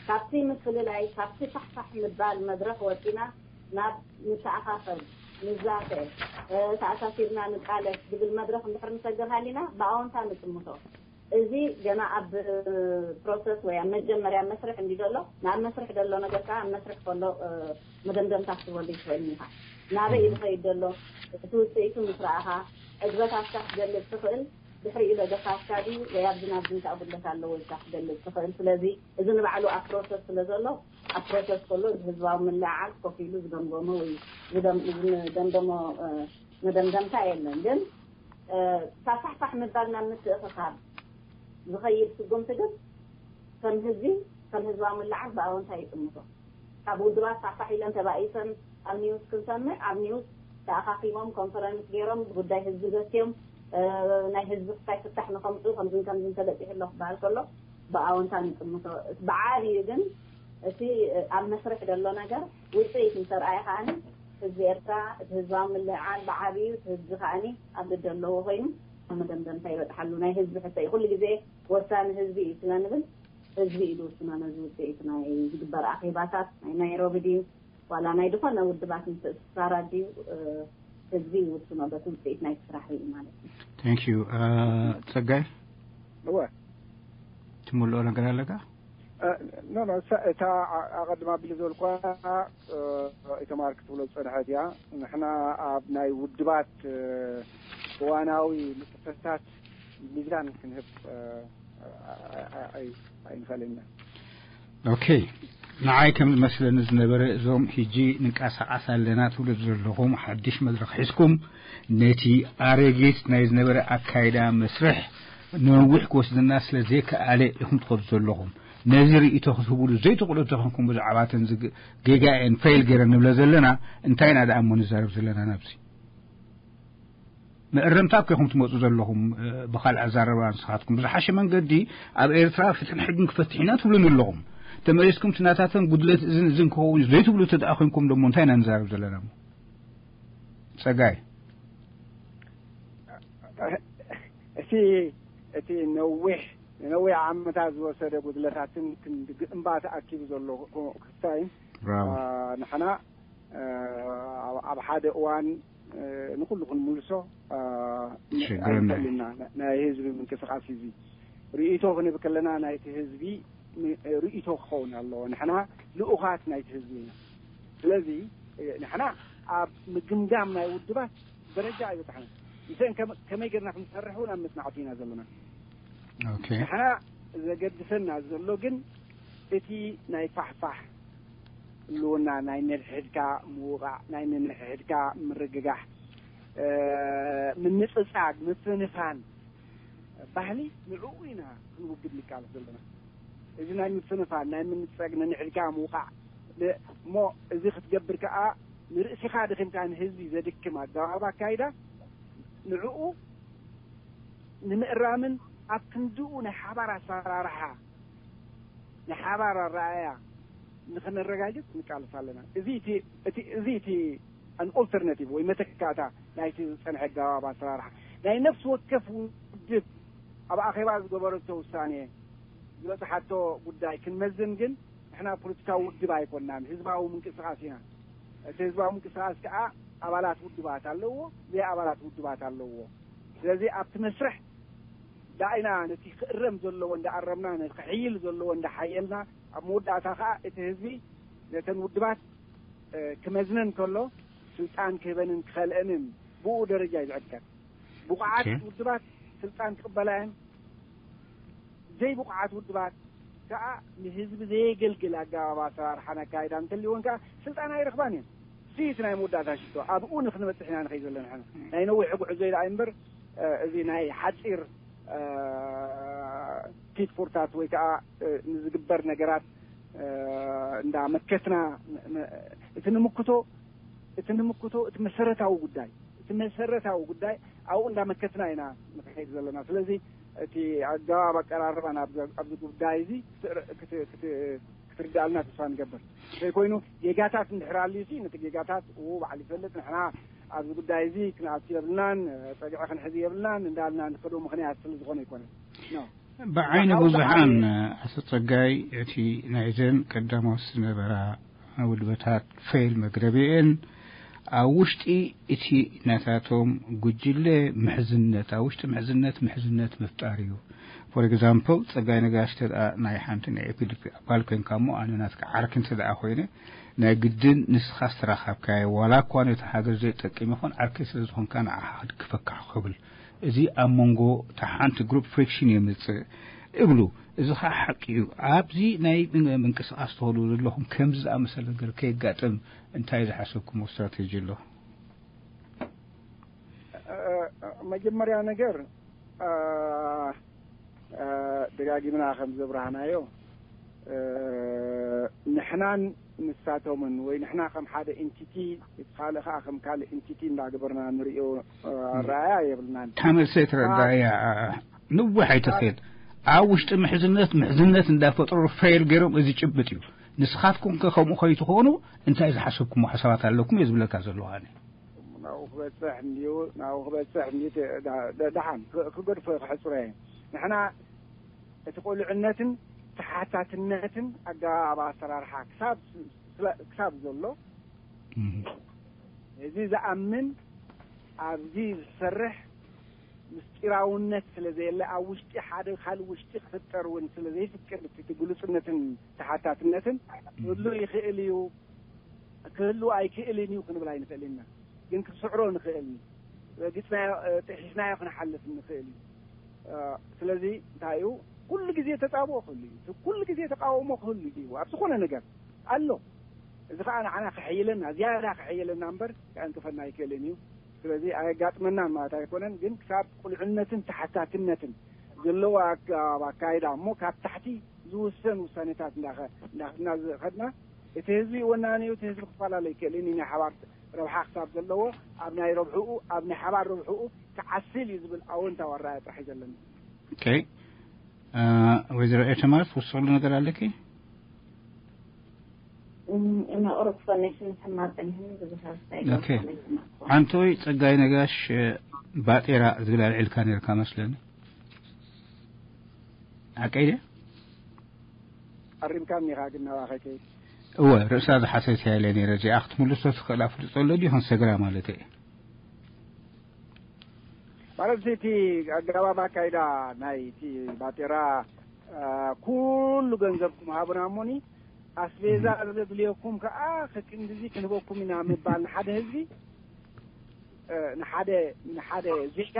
ካብቲ ምፍልላይ ካብቲ ፋሕፋሕ ምባል መድረኽ ወፂና ናብ ንተኣኻኸብ ንዛተ ተኣሳሲርና ንቃለስ ዝብል መድረኽ እንድሕር ንሰግር ሃሊና ብኣወንታ ንጥምቶ። እዚ ገና ኣብ ፕሮሰስ ወይ ኣብ መጀመርያ መስርሕ እንዲ ዘሎ ናብ መስርሕ ዘሎ ነገር ከዓ ኣብ መስርሕ ከሎ መደምደምታ ክትበሉ ይትኽእል ኢኻ። ናበይ እዩ ዝኸይድ ዘሎ እቲ ውፅኢቱ ምስ ረኣኻ ዕግበታትካ ክትገልፅ ትኽእል። ድሕሪኡ ለገሳትካ ድዩ ወይ ኣብዚ ናብዚ እንታይ ጉድለት ኣለዎ ኢልካ ክትገልፅ ትኽእል። ስለዚ እዚ ንባዕሉ ኣብ ፕሮሰስ ስለ ዘሎ ኣብ ፕሮሰስ ከሎ እዚ ህዝባዊ ምልዕዓል ኮፍ ኢሉ ዝገምገሞ ወይ ዝደምደሞ መደምደምታ የለን። ግን ሳፋሕፋሕ ምባል ናብ ምትእኽኻብ ዝኸይድ ስጉምቲ ግን ከም ህዝቢ ከም ህዝባዊ ምልዓል ብኣወንታ ይጥምቶ። ካብ ውድባት ሳፋሕ ኢለን ተባኢሰን ኣብ ኒውስ ክንሰምዕ ኣብ ኒውስ ተኣኻኺቦም ኮንፈረንስ ገይሮም ጉዳይ ህዝቢ ዘትዮም ናይ ህዝቢ ክሳይ ፍታሕ ንኸምፁ ከምዝን ከምዝን ተበፂሑ ኣሎ ክበሃል ከሎ ብኣወንታ ንጥምቶ። ብዓብዩ ግን እቲ ኣብ መስርሕ ዘሎ ነገር ውፅኢት ምስ ኣርኣየ ከዓኒ ህዝቢ ኤርትራ እቲ ህዝባዊ ምልዕዓል ብዓብዩ እቲ ህዝቢ ከዓኒ ኣብ ልደ ኣለዎ ኮይኑ ኣብ መደምደምታ ይበፅሓሉ። ናይ ህዝቢ ሕቶ እዩ። ኩሉ ግዜ ወሳኒ ህዝቢ እዩ ስለ ንብል ህዝቢ እዩ ዝውስኖ ነዚ ውፅኢት ናይ ዝግበር ኣኼባታት ናይ ናይሮቢ ድዩ ዋላ ናይ ዝኾነ ውድባት ምትእስሳራ ድዩ ህዝቢ ይውስኖ በቲ ውፅኢት ናይ ስራሕ እዩ ማለት እዩ። Thank you። ጸጋይ እወ ትምልኦ ነገር ኣለካ? ኖ ኖ እታ ኣቐድማ ቢሉ ዘልኳ ኢተማር ክትብሎ ዝፀንሐት እያ። ንሕና ኣብ ናይ ውድባት እዋናዊ ንጥፈታት ሚዛን ክንህብ ኣይንኽእልን ኢና። ኦኬ፣ ንዓይ ከም ዝመስለኒ ዝነበረ እዞም ሕጂ ንንቀሳቐስ ኣለና ትብሉ ዘለኹም ሓድሽ መድረኽ ሒዝኩም ነቲ ኣረጊት ናይ ዝነበረ ኣካይዳ መስርሕ ነዊሕ ክወስደና ስለ ዘይከኣለ ኢኹም ትኸዱ ዘለኹም። ነዚ ርእይቶ ክትህብሉ ዘይትኽእሉ እንተኾንኩም ብዛዕባ እተን ጌጋ እየን ፌል ገይረን ንብለ ዘለና እንታይ ኢና ደኣ እሞ ንዛረብ ዘለና ናብዚ? መእረምታ እኮ ኢኹም ትመፁ ዘለኹም። ብካልእ ኣዛረባ ንስኻትኩም ብዝሓሸ መንገዲ ኣብ ኤርትራ ፍትሕን ሕግን ክፈትሕ ኢና ትብሉን ኣለኹም። ተመሊስኩም ትናታተን ጉድለት እዝን እዝን ክኸውን ዘይትብሉ ተደኣ ኮንኩም ደሞ እንታይ ኢና ንዛረብ ዘለና? ጸጋይ፣ እቲ እቲ ነዊሕ ነዊሕ ዓመታት ዝወሰደ ጉድለታትን ክንዲ ግእምባ ተኣኪቡ ዘሎ ክስታይ ንሕና ኣብ ሓደ እዋን ንኩሉ ክንምልሶ ሸግረና። ኣይንኽእልና። ናይ ህዝቢ ምንቅስቃስ እዚ ርእይቶ ክንብል ከለና ናይቲ ህዝቢ ርእይቶ ክኸውን ኣለዎ። ንሕና ልኡኻት ናይቲ ህዝቢ ኢና። ስለዚ ንሕና ኣብ ምግምጋም ናይ ውድባት ደረጃ ኣይበጻሕና። ንሰን ከመይ ጌርና ክንሰርሕ እውን ኣብ መጽናዕቲ ኢና ዘለና። ኦኬ። ንሕና ዘገድሰና ዘሎ ግን እቲ ናይ ፋሕፋሕ ህልውና፣ ናይ ነድሕድካ ምውቃዕ፣ ናይ ነንሕድካ ምርግጋሕ፣ ምንጽጻግ፣ ምፍንፋን ባህሊ ንዕኡ ኢና ክንውግድ ንቃለስ ዘለና። እዚ ናይ ምፍንፋን፣ ናይ ምንጻግ፣ ነንሕድካ ምውቃዕ እሞ እዚ ክትገብር ከኣ ንርእስኻ ድኺምካ ንህዝቢ ዘድክም ኣገባብ ኣካይዳ ንዕኡ ንምእራምን ኣብ ክንድኡ ናይ ሓባር ኣሰራርሓ ናይ ሓባር ኣረኣእያ ንኽነረጋግጽ ንቃለስ ኣለና። እዚ እቲ እቲ እዚ እቲ ኣን ኦልተርናቲቭ ወይ መተካእታ ናይቲ ዝጸንሐ ኣገባብ ኣሰራርሓ ናይ ነፍሲ ወከፍ ውድብ ኣብ ኣኼባ ዝገበረቶ ውሳኔ ዝበጽሓቶ ጉዳይ ክንመዝን ግን ንሕና ፖለቲካዊ ውድብ ኣይኮናን፣ ህዝባዊ ምንቅስቃስ ኢና። እቲ ህዝባዊ ምንቅስቃስ ከኣ ኣባላት ውድባት ኣለዎ፣ ዘይ ኣባላት ውድባት ኣለዎ። ስለዚ ኣብቲ መስርሕ ዳኢና ነቲ ክእረም ዘለዎ እንዳኣረምና ነቲ ክሕይል ዘለዎ እንዳሓየልና ኣብ መወዳእታ ከኣ እቲ ህዝቢ ነተን ውድባት ክመዝነን ከሎ ስልጣን ክህበንን ክኸልአንን ብኡ ደረጃ እዩ ዝዕድቀን። ብቑዓት ውድባት ስልጣን ክቕበላ እየን። ዘይብቑዓት ውድባት ከኣ ንህዝቢ ዘየገልግል ኣገባብ ኣሰራርሓን ኣካይዳን እንተልይወን ከኣ ስልጣን ኣይረኽባን እየን። እዚ እቲ ናይ መወዳእታ ሽቶ ኣብኡ ንክንበፅሕ ኢና ንኸይ ዘለና ሕና ናይ ነዊሕ ጉዕዞ ኢላ እምበር እዚ ናይ ሓፂር ፒትፎርታት ወይ ከዓ ንዝግበር ነገራት እንዳ መከትና እቲ ንምክቶ እቲ ንምክቶ እቲ መሰረታዊ ጉዳይ እቲ መሰረታዊ ጉዳይ ኣብኡ እንዳ መከትና ኢና ንኸይድ ዘለና። ስለዚ እቲ ኣገባብ ኣቀራርባን ኣብዚ ጉዳይ እዚ ክትርዳኣልና ተስፋ ንገብር። ዘይኮይኑ ጌጋታት እንድሕር ኣልዩ ሲ ነቲ ጌጋታት ኡ ባዕሉ ይፈልጥ። ንሕና ኣብዚ ጉዳይ እዚ ክንኣቱ የብልናን ጸግዒ ክንሕዝ የብልናን እንዳልና ንኸዶ ምኽንያት ስለ ዝኾነ ኣይኮነን። ብዓይኒ ብዙሓን ኣቶ ጸጋይ እቲ ናይዘን ቀዳሞት ዝነበራ ውድበታት ፌል መግረቢኤን ኣብ ውሽጢ እቲ ናታቶም ጉጅለ ምሕዝነት ኣብ ውሽጢ ምሕዝነት ምሕዝነት ምፍጣር እዩ። ፎር ኤግዛምፕል ጸጋይ ነጋሽ ተኣ ናይ ሓንቲ ናይ ኤፒዲፒ ኣባል ኮይንካ እሞ ኣነ ናትካ ዓርኪ እንተ ደኣ ኮይነ ናይ ግድን ንስኻ ዝተራኻብካዮ ዋላ እኳ ነቲ ሃገር ዘይጠቅም ይኹን ዓርከይ ስለ ዝኾንካ ንዓኻ ክድግፈካ ክብል እዚ ኣብ መንጎ እታ ሓንቲ ግሩፕ ፍሪክሽን የምጽእ እብሉ። እዚ ኸዓ ሓቂ እዩ። ኣብዚ ናይ ምንቅስቃስ ትኸዱ ዘለኹም ከምዚ ዝኣመሰለ ነገር ከየጋጥም እንታይ ዝሓሰብኩሞ ስትራቴጂ ኣሎ? መጀመርያ ነገር ደጋጊምና ከም ዘብራህናዮ ንሕናን ንሳቶምን ወይ ንሕና ከም ሓደ ኢንቲቲ እቲ ካልእ ከዓ ከም ካልእ ኢንቲቲ እንዳገበርና ንሪኦ ኣረኣያ የብልናን። ታመልሰ ትረዳያ ንዋሕ ኣይተኸድ ኣብ ውሽጢ ምሕዝነት ምሕዝነት እንዳፈጠሩ ፌል ገይሮም እዚ ጭብጥ እዩ። ንስኻትኩም ከ ከምኡ ከይትኾኑ እንታይ ዝሓሰብኩሞ ሓሳባት ኣለኩም እየ ዝብለካ ዘለኹ ኣነ። ናብኡ ክበፅሕ እንድዩ ናብኡ ክበፅሕ እንድዩ ደሓን ክገድፎ ክሕፅሮ እየ። ንሕና እቲ ቁልዕነትን ተሓታትነትን ኣገባብ ኣሰራርሓ ክሳብ ክሳብ ዘሎ እዚ ዝኣምን ኣብዚ ዝሰርሕ ምስጢራውነት ስለ ዘየለ ኣብ ውሽጢ ሓደ ካልእ ውሽጢ ክፍጠር እውን ስለ ዘይፍቅድ እቲ ግሉፅነትን ተሓታትነትን ክህሉ ይኽእል እዩ ክህሉ ኣይክእልን እዩ ክንብል ኣይንኽእል ኢና። ግን ክስዕሮ ንኽእል ረጊፅናዮ ጥሒስናዮ ክንሓልፍ ንኽእል እዩ። ስለዚ እንታይ እዩ ኩሉ ግዜ ተፃብኦ ክህሉ እዩ፣ ኩሉ ግዜ ተቃውሞ ክህሉ እዩ ኣብ ዝኾነ ነገር ኣሎ። እዚ ከዓ ንዓና ክሕይለና ዝያዳ ክሕይለና እምበር ከዕንቅፈና ኣይክእልን እዩ። ስለዚ ኣየጋጥመናን ማለት ኣይኮነን፣ ግን ክሳብ ቁልዕነትን ተሓታትነትን ዘለዎ ኣገባብ ኣካይዳ እሞ ካብ ታሕቲ ዝውሰን ውሳኔታት እንዳኸድና እቲ ህዝቢ ወናኒ እዩ፣ እቲ ህዝቢ ክፈላለ ኣይክእልን እዩ ናይ ሓባር ረብሓ ክሳብ ዘለዎ ኣብ ናይ ረብሕኡ ኣብ ናይ ሓባር ረብሕኡ ክዓስል እዩ ዝብል ኣወንታዊ ኣረኣእያ ጥራሕ እዩ ዘለኒ። ኦኬ። ወይዘሮ ኤርትማር ትውስኽሉ ነገር ኣለኪ? መቕረብ ኮኔክሽን ሕማቕ ጸኒሕኒ ብዙሕ ኦኬ። ሓንቶይ ጸጋይ ነጋሽ ባጤራ ዝብል ኣልዒልካ ነርካ መስለኒ። ሓቀይ ድያ? ኣሪምካኒ ኢኻ ግን ናባኸ ከይድ እወ፣ ርእሳ ዝሓሰስ ያለ ነረ እዚኣ ክትምልሶ ትኽእል ኣፍልጦ ኣሎ ድዩ? ክንሰግራ ማለት እየ። ማለት እቲ ኣገባብ ኣካይዳ ናይ እቲ ባጤራ ኩሉ ገንዘብኩም ሃቡና እሞኒ ኣስቤዛ ዘድልየኩም ከዓ ከክንድዚ ክንህበኩም ኢና ምባል ንሓደ ህዝቢ ንሓደ ንሓደ ዜጋ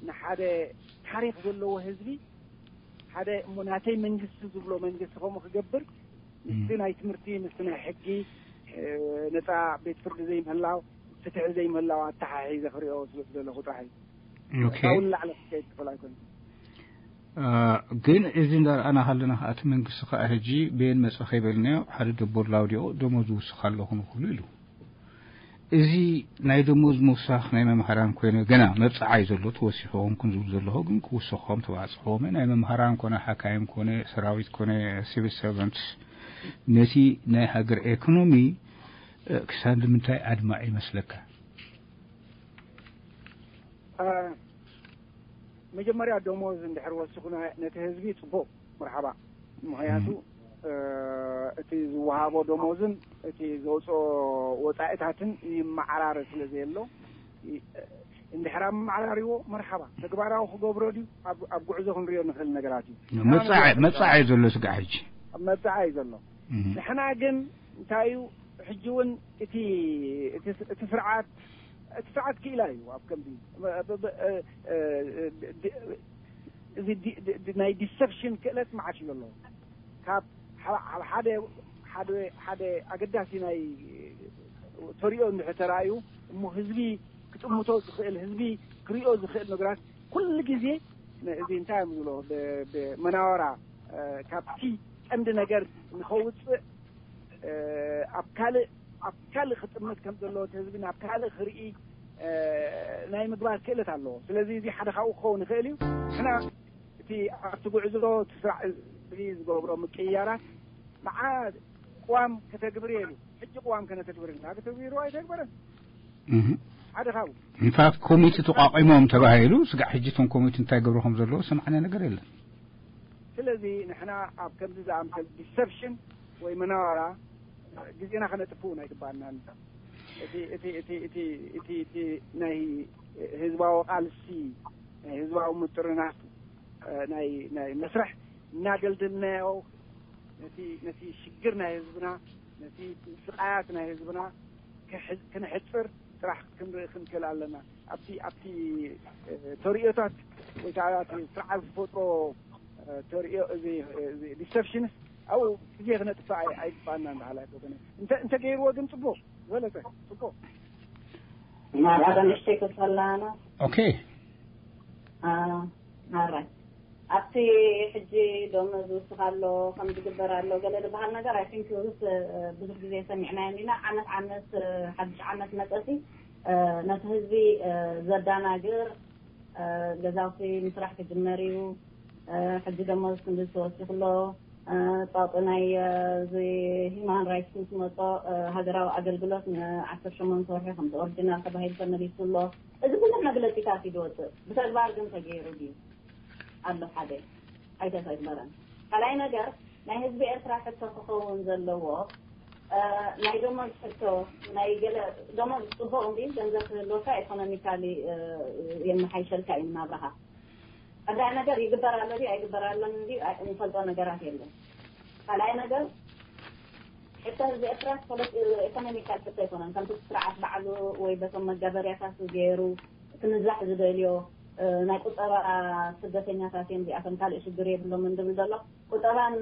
ንሓደ ታሪክ ዘለዎ ህዝቢ ሓደ እሞ ናተይ መንግስቲ ዝብሎ መንግስቲ ከምኡ ክገብር ምስቲ ናይ ትምህርቲ ምስቲ ናይ ሕጊ ነፃ ቤት ፍርዲ ዘይምህላው ፍትሒ ዘይምህላው ኣተሓሒዘ ክሪኦ ዝብል ዘለኹ ጥራሕ እዩ። ኦኬ። ካብኡ ንላዕሊ ክከይድ ክኽእል ኣይኮነን። ግን እዚ እንዳረኣና ከለና ከዓ እቲ መንግስቲ ከዓ ሕጂ ቤን መፀ ከይበልናዮ ሓደ ደቦር ላውዲኦ ደሞዝ ውስኽ ኣለኹ ንክሉ ኢሉ። እዚ ናይ ደሞዝ ምውሳኽ ናይ መምሃራን ኮይነ ገና መብፅዓ እዩ ዘሎ፣ ተወሲኽዎም ኩን ዝብል ዘለኹ ግን ክውሰኾም ተባፅሕዎም ናይ መምሃራን ኮነ ሓካይም ኮነ ሰራዊት ኮነ ሲቪል ሰርቨንትስ ነቲ ናይ ሃገር ኤኮኖሚ ክሳብ ንምንታይ ኣድማዒ ይመስለካ? መጀመርያ ደሞዝ እንድሕር ወሲኹ ነቲ ህዝቢ ፅቡቕ መርሓባ። ምክንያቱ እቲ ዝወሃቦ ደሞዝን እቲ ዘውፅኦ ወፃኢታትን ይመዓራረ ስለ ዘየሎ እንድሕር ኣመዓራሪዎ መርሓባ። ተግባራዊ ክገብሮ ድዩ ኣብ ጉዕዞ ክንሪኦ ንኽእል ነገራት እዩ። መፃዕ እዩ ዘሎ ስጋዕ ሕጂ መፃዕ እዩ ዘሎ። ንሕና ግን እንታይ እዩ ሕጂ እውን እቲ እቲ ስርዓት እቲ ስርዓት ክኢላ እዩ ኣብ ከምዚ እዚ ናይ ዲሰፕሽን ክእለት መዓሽ እዩ ኣለዎ። ካብ ሓደ ሓደ ሓደ ኣገዳሲ ናይ ተሪኦ እንድሕር ተራእዩ እሞ ህዝቢ ክጥምቶ ዝኽእል ህዝቢ ክሪኦ ዝኽእል ነገራት ኩሉ ግዜ እዚ እንታይ እዮም ዝብሎ መናወራ ካብቲ ቀንዲ ነገር ንኸውፅእ ኣብ ካልእ ኣብ ካልእ ክጥምት ከም ዘለዎ እቲ ህዝቢ ናብ ካልእ ክርኢ ናይ ምግባር ክእለት ኣለዎ። ስለዚ እዚ ሓደ ካብኡ ክኸውን ይኽእል እዩ። ንሕና እቲ ኣብቲ ጉዕዞ እቲ ስራሕ እዚ ዝገብሮ ምቅይያራት መዓ ቅዋም ከተግብር የሉ ሕጂ ቅዋም ከነተግብር ኢልና ከተግቢሩ ኣይተግበረን። ሓደ ካብኡ ኢንፋክት ኮሚቴ ተቋቂሞም ተባሂሉ ስጋዕ ሕጂ እቶም ኮሚቴ እንታይ ገብሩ ከም ዘለዎ ሰማዕና ነገር የለን። ስለዚ ንሕና ኣብ ከምዚ ዝኣምሰል ዲሰፕሽን ወይ መናዋራ ግዜና ከነጥፍኡ ናይ ግባኣና እቲ ናይ ህዝባዊ ቃልሲ ናይ ህዝባዊ ምጥርናፍ ናይ ናይ መስርሕ እናደልደልናዮ ነቲ ነቲ ሽግር ናይ ህዝብና ነቲ ስቃያት ናይ ህዝብና ክነሕፅር ጥራሕ ክንርኢ ክንክእል ኣለና። ኣብቲ ኣብቲ ተሪኦታት ወይ ከዓ ስርዓት ዝፈጥሮ ተሪኦ እዚ ዲሰፕሽንስ ኣብኡ ግዜ ክነጥፍእ ኣይግባኣና እንዳሃላ ወገነ እንተ ገይርዎ ግን ፅቡቅ ዝበለፀ ፅቡቅ ናብ ኣዳንሽተይ ክፈላና ኦኬ ኣራይ ኣብቲ ሕጂ ደሞዝ ዝውስኽ ኣሎ ከም ዝግበር ኣሎ ገለ ዝበሃል ነገር ኣይ ቲንክ ብዙሕ ግዜ ሰሚዕናዮም ኢና። ዓመት ዓመት ሓድሽ ዓመት መፀሲ ነቲ ህዝቢ ዘዳናግር ገዛውቲ ምስራሕ ክጅመር እዩ። ሕጂ ደሞዝ ክንዲ ተወሲኽሎ ፃውጢ ናይ እዚ ሂማን ራይትስ ምስ መፆ ሃገራዊ ኣገልግሎት ንዓሰርተ ሸሞንተ ወርሒ ከምቲ ኦሪጂናል ተባሂሉ ተመሊሱ ኣሎ። እዚ ብዙሕ መግለፂታት እዩ ዝወፅእ። ብተግባር ግን ተገይሩ ድዩ ኣሎ ሓደ ኣይተተግበረን። ካልኣይ ነገር ናይ ህዝቢ ኤርትራ ሕቶ ክኸውን ዘለዎ ናይ ደሞዝ ሕቶ ናይ ገለ ደሞዝ ፅቡቅ እንዲ ገንዘብ ክህልወካ ኢኮኖሚካሊ የመሓይሸልካ እዩ ናብራኻ። ቀዳይ ነገር ይግበር ኣሎ ድዩ ኣይግበር ኣሎን እንዲ እንፈልጦ ነገራት የለን። ካልኣይ ነገር ሕቶ ህዝቢ ኤርትራ ኢኮኖሚካል ሕቶ ኣይኮነን። ከምቲ ስርዓት ባዕሉ ወይ በቶም መጋበርያታት ገይሩ ክምዛሕ ዝደልዮ ናይ ቁጠባ ስደተኛታት እዮም እዚኣቶም ካልእ ሽግር የብሎምን ዝብል ዘሎ ቁጠባን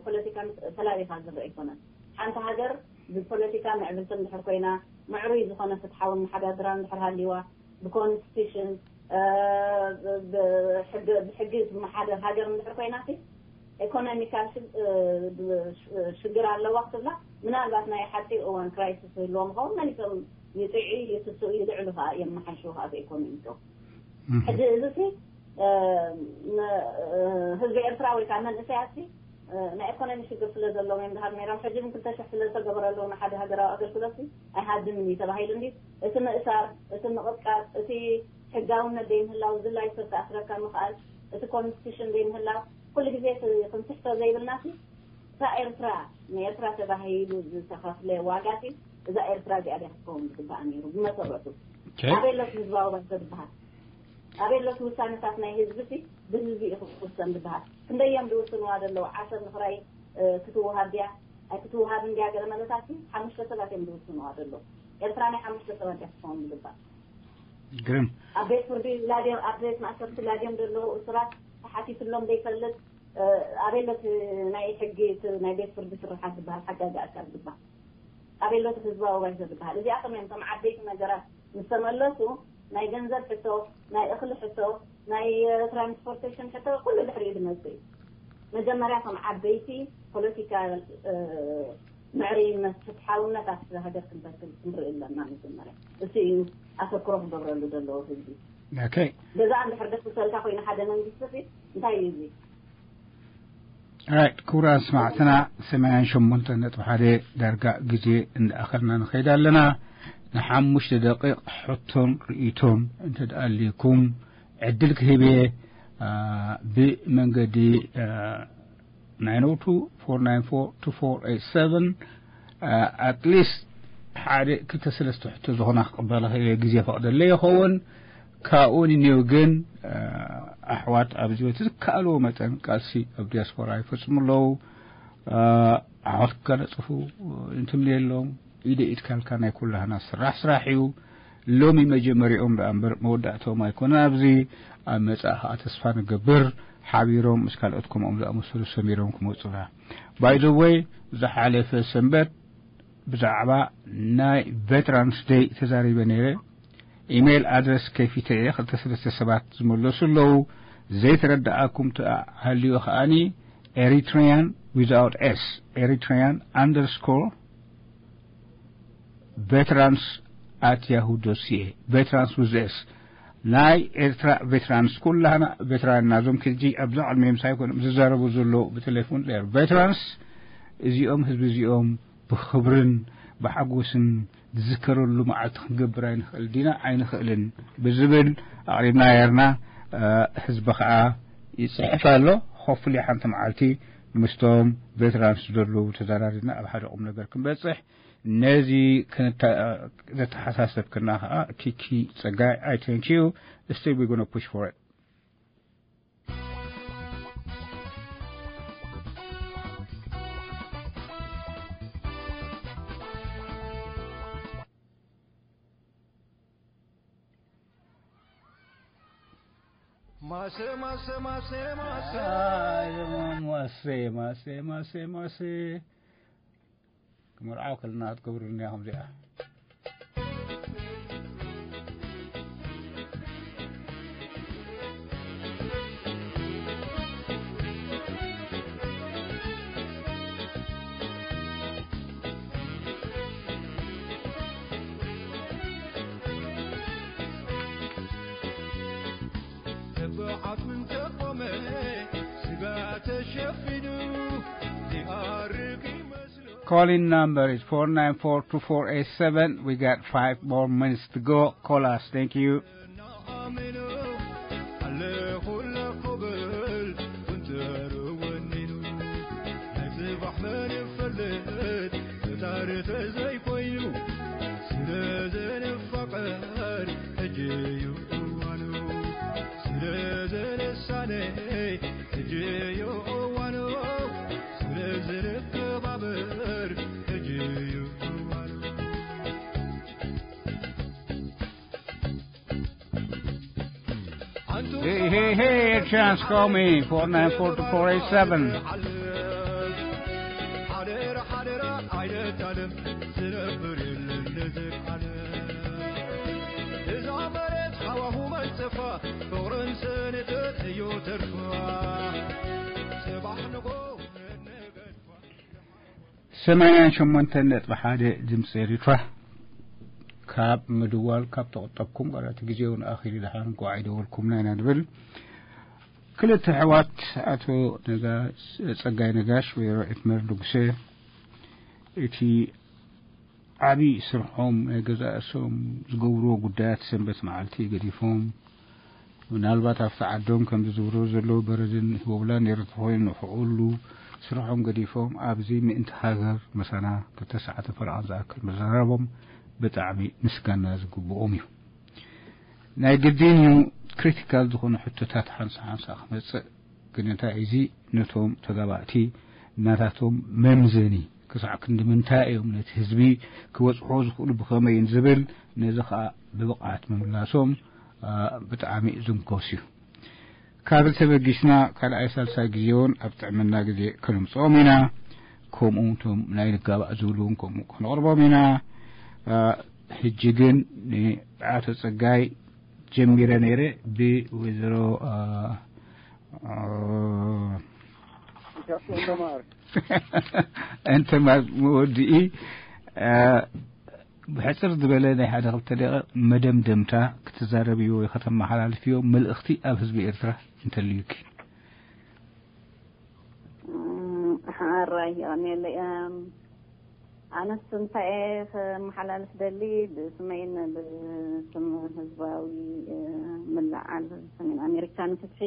ፖለቲካን ፈላሊኻ ዝረአ ኣይኮነን። ሓንቲ ሃገር ብፖለቲካ ምዕብልቲ እንድሕር ኮይና ምዕሩይ ዝኾነ ፍትሓዊ መሓዳድራ እንድሕር ሃልይዋ ብኮንስቲቱሽን ብሕጊ ዝመሓደር ሃገር እንድሕር ኮይና ኢኮኖሚካል ሽግር ኣለዋ ክትብላ ምናልባት ናይ ሓፂር እዋን ክራይሲስ ህልዎም ኸውን መሊሶም ይጥዒ ይስስኡ ይልዕሉ ከዓ የመሓይሽዎ ከዓ ኢኮኖሚቶም ሕጂ እዚ ሲ ህዝቢ ኤርትራ ወይ ከዓ መንእሰያት ሲ ናይ ኢኮኖሚ ሽግር ስለ ዘለዎም እዮም ዝሃብ ነይሮም። ሕጂ ግን ክልተ ሽሕ ስለ ዝተገበረሉ ንሓደ ሃገራዊ ኣገልግሎት ሲ ኣይሃድምን እዩ ተባሂሉ እንዲ እቲ ምእሳር እቲ ምቕጥቃጥ እቲ ሕጋውነት ዘይምህላው ዝላይ ሰብ ክኣስረካ ምኽኣል እቲ ኮንስቲቱሽን ዘይምህላው ኩሉ ግዜ ክንስሕቶ ዘይብልና ሲ እታ ኤርትራ ንኤርትራ ተባሂሉ ዝተኸፍለ ዋጋ ሲ እዛ ኤርትራ እዚኣ ድያ ክትከውን ዝግባኣ ነይሩ ብመሰረቱ ኣበይ ኣሎ ህዝባዊ ባይቶ ዝበሃል ኣበይ ኣሎ ውሳነታት ናይ ህዝቢ ሲ ብህዝቢ እዩ ክውሰን ዝበሃል ክንደይ እዮም ዝውስንዋ ዘለዉ ዓሰብ ምክራይ ክትውሃብ ድያ ኣይክትውሃብን ድያ ገለ መለታት ሲ ሓሙሽተ ሰባት እዮም ዝውስንዋ ዘለዉ ኤርትራ ናይ ሓሙሽተ ሰባት ድያ ክትከውን ዝግባእ ግርም ኣብ ቤት ፍርዲ ላድዮም ኣብ ቤት ማእሰርቲ ላድዮም ዘለዉ እሱራት ተሓቲትሎም ዘይፈልጥ ኣበይ ኣሎ ናይ ሕጊ ናይ ቤት ፍርዲ ስርሓት ዝበሃል ሓጋጊ ኣካል ዝበሃል ኣበይ ኣሎ ህዝባዊ ባይቶ ዝበሃል እዚኣቶም እዮም ከም ዓበይቲ ነገራት ምስ ተመለሱ ናይ ገንዘብ ሕቶ ናይ እኽሊ ሕቶ ናይ ትራንስፖርቴሽን ሕቶ ኩሉ ድሕሪኡ ዝመፅእ እዩ መጀመርያ ከም ዓበይቲ ፖለቲካል ምዕርይነት ፍትሓውነት ኣብቲ ሃገር ክንረክብ ክንርኢ ኣለና መጀመርያ እሱ እዩ ኣተክሮ ክገብረሉ ዘለዎ ህዝቢ okay ገዛ እንድሕር ደስ ሰልካ ኮይኑ ሓደ መንግስቲ ሲ እንታይ እዩ እዚ right ክቡራን ስማዕትና ሰማንያን ሸሞንተን ነጥቢ ሓደ ዳርጋ ግዜ እንዳኣኸልና ንኸይድ ኣለና ንሓሙሽተ ደቂቕ ሕቶን ርእይቶን እንተድኣልኩም ዕድል ክህብ እየ ብመንገዲ nine oh two four nine four two four eight seven at least ሓደ ክልተ ሰለስተ ሕቶ ዝኾና ክቕበላ ግዜ ፈቕደለ ይኸውን ካብኡ ንኔው ግን ኣሕዋት ኣብዚ ዝከኣልዎ መጠን ቃልሲ ኣብ ዲያስፖራ ይፈፅሙ ኣለዉ ኣሕዋት ክጋነፅፉ እንትምልየሎም ኢደ ኢድካልካ ናይ ኩላህና ስራሕ ስራሕ እዩ ሎሚ መጀመሪኦም ደኣ እምበር መወዳእቶም ኣይኮነን ኣብዚ ኣብ መጻኢ ከዓ ተስፋ ንገብር ሓቢሮም ምስ ካልኦት ከምኦም ዝኣመሰሉ ሰሚሮም ክመፁና by the way ዝሓለፈ ሰንበት ብዛዕባ ናይ veterans day ተዛሪበ ነይረ ኢሜይል ኣድረስ ከፊተ እየ ክልተ ሰለስተ ሰባት ዝመለሱ ኣለዉ ዘይተረዳኣኩም ተሃልዩ ከዓኒ Eritrean without S Eritrean underscore veterans at yahoo dot ca veterans with S ናይ ኤርትራ ቬትራንስ ኩላህና ቬትራን ናዞም ክጂ ኣብዛ ቅድሚኦም ሳይኮን ዝዛረቡ ዘለዉ ብቴሌፎን ር ቬትራንስ እዚኦም ህዝቢ እዚኦም ብኽብርን ብሓጎስን ዝዝከረሉ መዓልቲ ክንገብር ኣይንኽእል ዲና ኣይንኽእልን ብዝብል ኣቕሪብና ነርና ህዝቢ ከዓ ይፅሕፍ ኣሎ ሆፍሊ ሓንቲ መዓልቲ ምስቶም ቬትራንስ ዘለዉ ተዘራሪብና ኣብ ሓደ ቁም ነገር ክንበፅሕ ነዚ ዘተሓሳሰብክና ከዓ ኪኪ ፀጋይ I thank you still we gonna push for it ማሰ ማሰ ማሰ ማሰ ማሰ ማሰ ማሰ ማሰ ክመርዓው ከለና ክትገብሩልና ኢኹም እዚኣ ተባዓት ምን ተቆመ ስጋ ተሸፊኑ ሊኣርግ ይመስሎ Calling number is four nine four two four eight seven. We got five more minutes to go. Call us. Thank you. ኣለኹለኹ ብል ቁንጥሩ ወኒኑ ናይ ጽባሕ መን ይፈልጥ ፈጣሪ ተዘይኮይኑ ስለ ዘንፋቐር ሕጂ እዩ እዋኑ ስለ ዘንሳነ ሕጂ እዩ እዋኑ ስለ ዝንከባበር ሕጂ እዩ እዋኑ Hey, hey, hey, Air Chance, call me, four nine four two four eight seven. ሰማንያን ሸሞንተን ነጥቢ ሓደ ድምፂ ኤሪትራ። ካብ ምድዋል ካብ ተቆጠብኩም፣ ቃል እቲ ግዜ እውን ኣኺሉ፣ ደሓን እንኳዕ ኣይደወልኩምና ኢና ንብል። ክልተ ኣሕዋት፣ ኣቶ ነጋ-፣ ጸጋይ ነጋሽ፣ ወይሮ ኤፍመር ንጉሰ፣ እቲ ዓቢ ስርሖም፣ ናይ ገዛእ ርእሶም ዝገብርዎ ጉዳያት ሰንበት መዓልቲ ገዲፎም፣ ምናልባት ኣብቲ ዓዶም ከም ዝዝውሩ ዘለዉ በረድን ህቦብላን ነይሩ ተኾይኑ፣ ንዕኡ ስርሖም ገዲፎም ኣብዚ ምእንቲ ሃገር ምሳና ክልተ ሰዓተ ፈረቓን ዝኣክል ምዝራቦም ብጣዕሚ ምስጋና ዝግብኦም እዩ። ናይ ግድን እዩ ክሪቲካል ዝኾነ ሕቶታት ሓንሳ ሓንሳ ክመጽእ፣ ግን እንታይ እዚ ነቶም ተጋባእቲ ናታቶም መምዘኒ ክሳዕ ክንዲ ምንታይ እዮም ነቲ ህዝቢ ክበጽሖ ዝኽእሉ ብኸመይን ዝብል፣ ነዚ ኸኣ ብብቕዓት ምምላሶም፣ አ፣ ብጣዕሚ ዝምኮስ እዩ። ካብዚ ተበጊስና ካልኣይ ሳልሳይ ግዜ እውን ኣብ ጥዕምና ግዜ ከነምጽኦም ኢና። ከምኡ እቶም ናይ ንጋባእ ዝብሉ እውን ከምኡ ከነቕርቦም ኢና። አ፣ ሕጂ ግን ንኣቶ ጸጋይ ጀሚረ ነይረ ብወይዘሮ፣ አ፣ አ፣ እንተ ማር መወድኢ፣ አ፣ ብሕጽር ዝበለ ናይ ሓደ ክልተ ደቂቕ መደምደምታ ክትዛረብዮ ወይ ከተመሓላልፍዮ መልእኽቲ ኣብ ህዝቢ ኤርትራ እንተልዩኪ። እም፣ ሓራይ የቐንየለይ። እም፣ ኣነስ እንታይ እየ ከመሓላልፍ ደሊ፣ ብስመይን ብስም ህዝባዊ፣ እ፣ ምልዓል ሰሜን ኣሜሪካ ንፍትሒ፣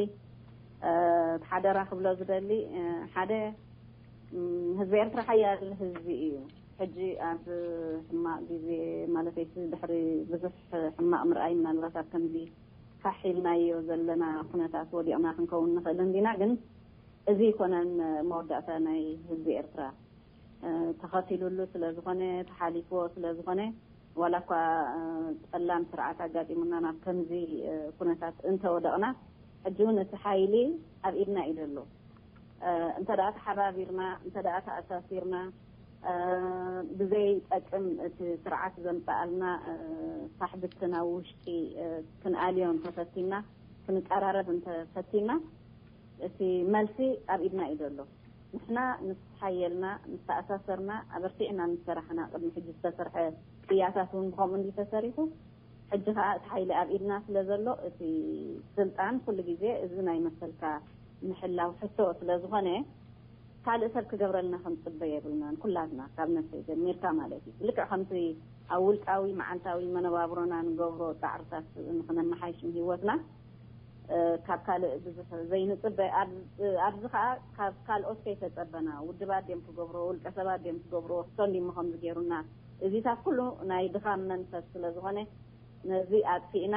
እ፣ እቲ ሓደራ ክብሎ ዝደሊ፣ እ፣ ሓደ፣ እም፣ ህዝቢ ኤርትራ ሓያል ህዝቢ እዩ። ሕጂ ኣብ ሕማቕ ግዜ፣ ማለተይሲ ድሕሪ ብዙሕ ሕማቕ ምርኣይ፣ ምናልባት ኣብ ከምዚ ፋሕ ኢልናዮ ዘለና ኩነታት ወዲቕና ክንከውን ንኽእል እንዲና፣ ግን እዚ ይኮነን መወዳእታ ናይ ህዝቢ ኤርትራ። እ፣ ተኸቲሉሉ ስለ ዝኾነ፣ ተሓሊፍዎ ስለ ዝኾነ፣ ዋላ እኳ፣ እ፣ ጸላም ስርዓት ኣጋጢሙና ናብ ከምዚ፣ እ፣ ኩነታት እንተወደቕና፣ ሕጂ እውን እቲ ሓይሊ ኣብ ኢድና እዩ ዘሎ። እ፣ እንተ ደኣ ተሓባቢርና፣ እንተ ደኣ ተኣሳሲርና፣ እ፣ ብዘይጠቅም እቲ ስርዓት ዘምጽኣልና፣ እ፣ ፋሕ ብትን ኣብ ውሽጢ፣ እ፣ ክንኣልዮ እንተፈቲና፣ ክንቀራረብ እንተፈቲና፣ እቲ መልሲ ኣብ ኢድና እዩ ዘሎ። ንሕና ምስ ሓየልና፣ ምስ ተኣሳሰርና፣ ኣበርቲዕና ምስ ሰራሕና፣ ቅድሚ ሕጂ ዝተሰርሐ ቅያታት እውን ብኸምኡ እንዲ ተሰሪሑ፣ ሕጂ ኸኣ እቲ ሓይሊ ኣብ ኢድና ስለ ዘሎ፣ እቲ ስልጣን ኩሉ ግዜ እዚ ናይ መሰልካ ምሕላው ሕቶ ስለ ዝኾነ፣ ካልእ ሰብ ክገብረልና ክንጽበ የብልናን። ኩላትና፣ ካብ ነፍሰይ ጀሚርካ ማለት እዩ። ልክዕ ከምቲ ኣብ ውልቃዊ መዓልታዊ መነባብሮና ንገብሮ ጻዕርታት ንኽነመሓይሽ ንህይወትና፣ እ፣ ካብ ካልእ ብዙሕ ዘይንጽበ። ኣብ-፣ ኣብዚ ኸኣ ካብ ካልኦት ከይተጸበና፣ ውድባት ድዮም ክገብርዎ፣ ውልቀ ሰባት ድዮም ክገብርዎ፣ ክሶ እንዲሞ ከምዚ ገይሩና፣ እዚታት ኩሉ ናይ ድኻም መንፈስ ስለ ዝኾነ፣ ነዚ ኣጥፊእና፣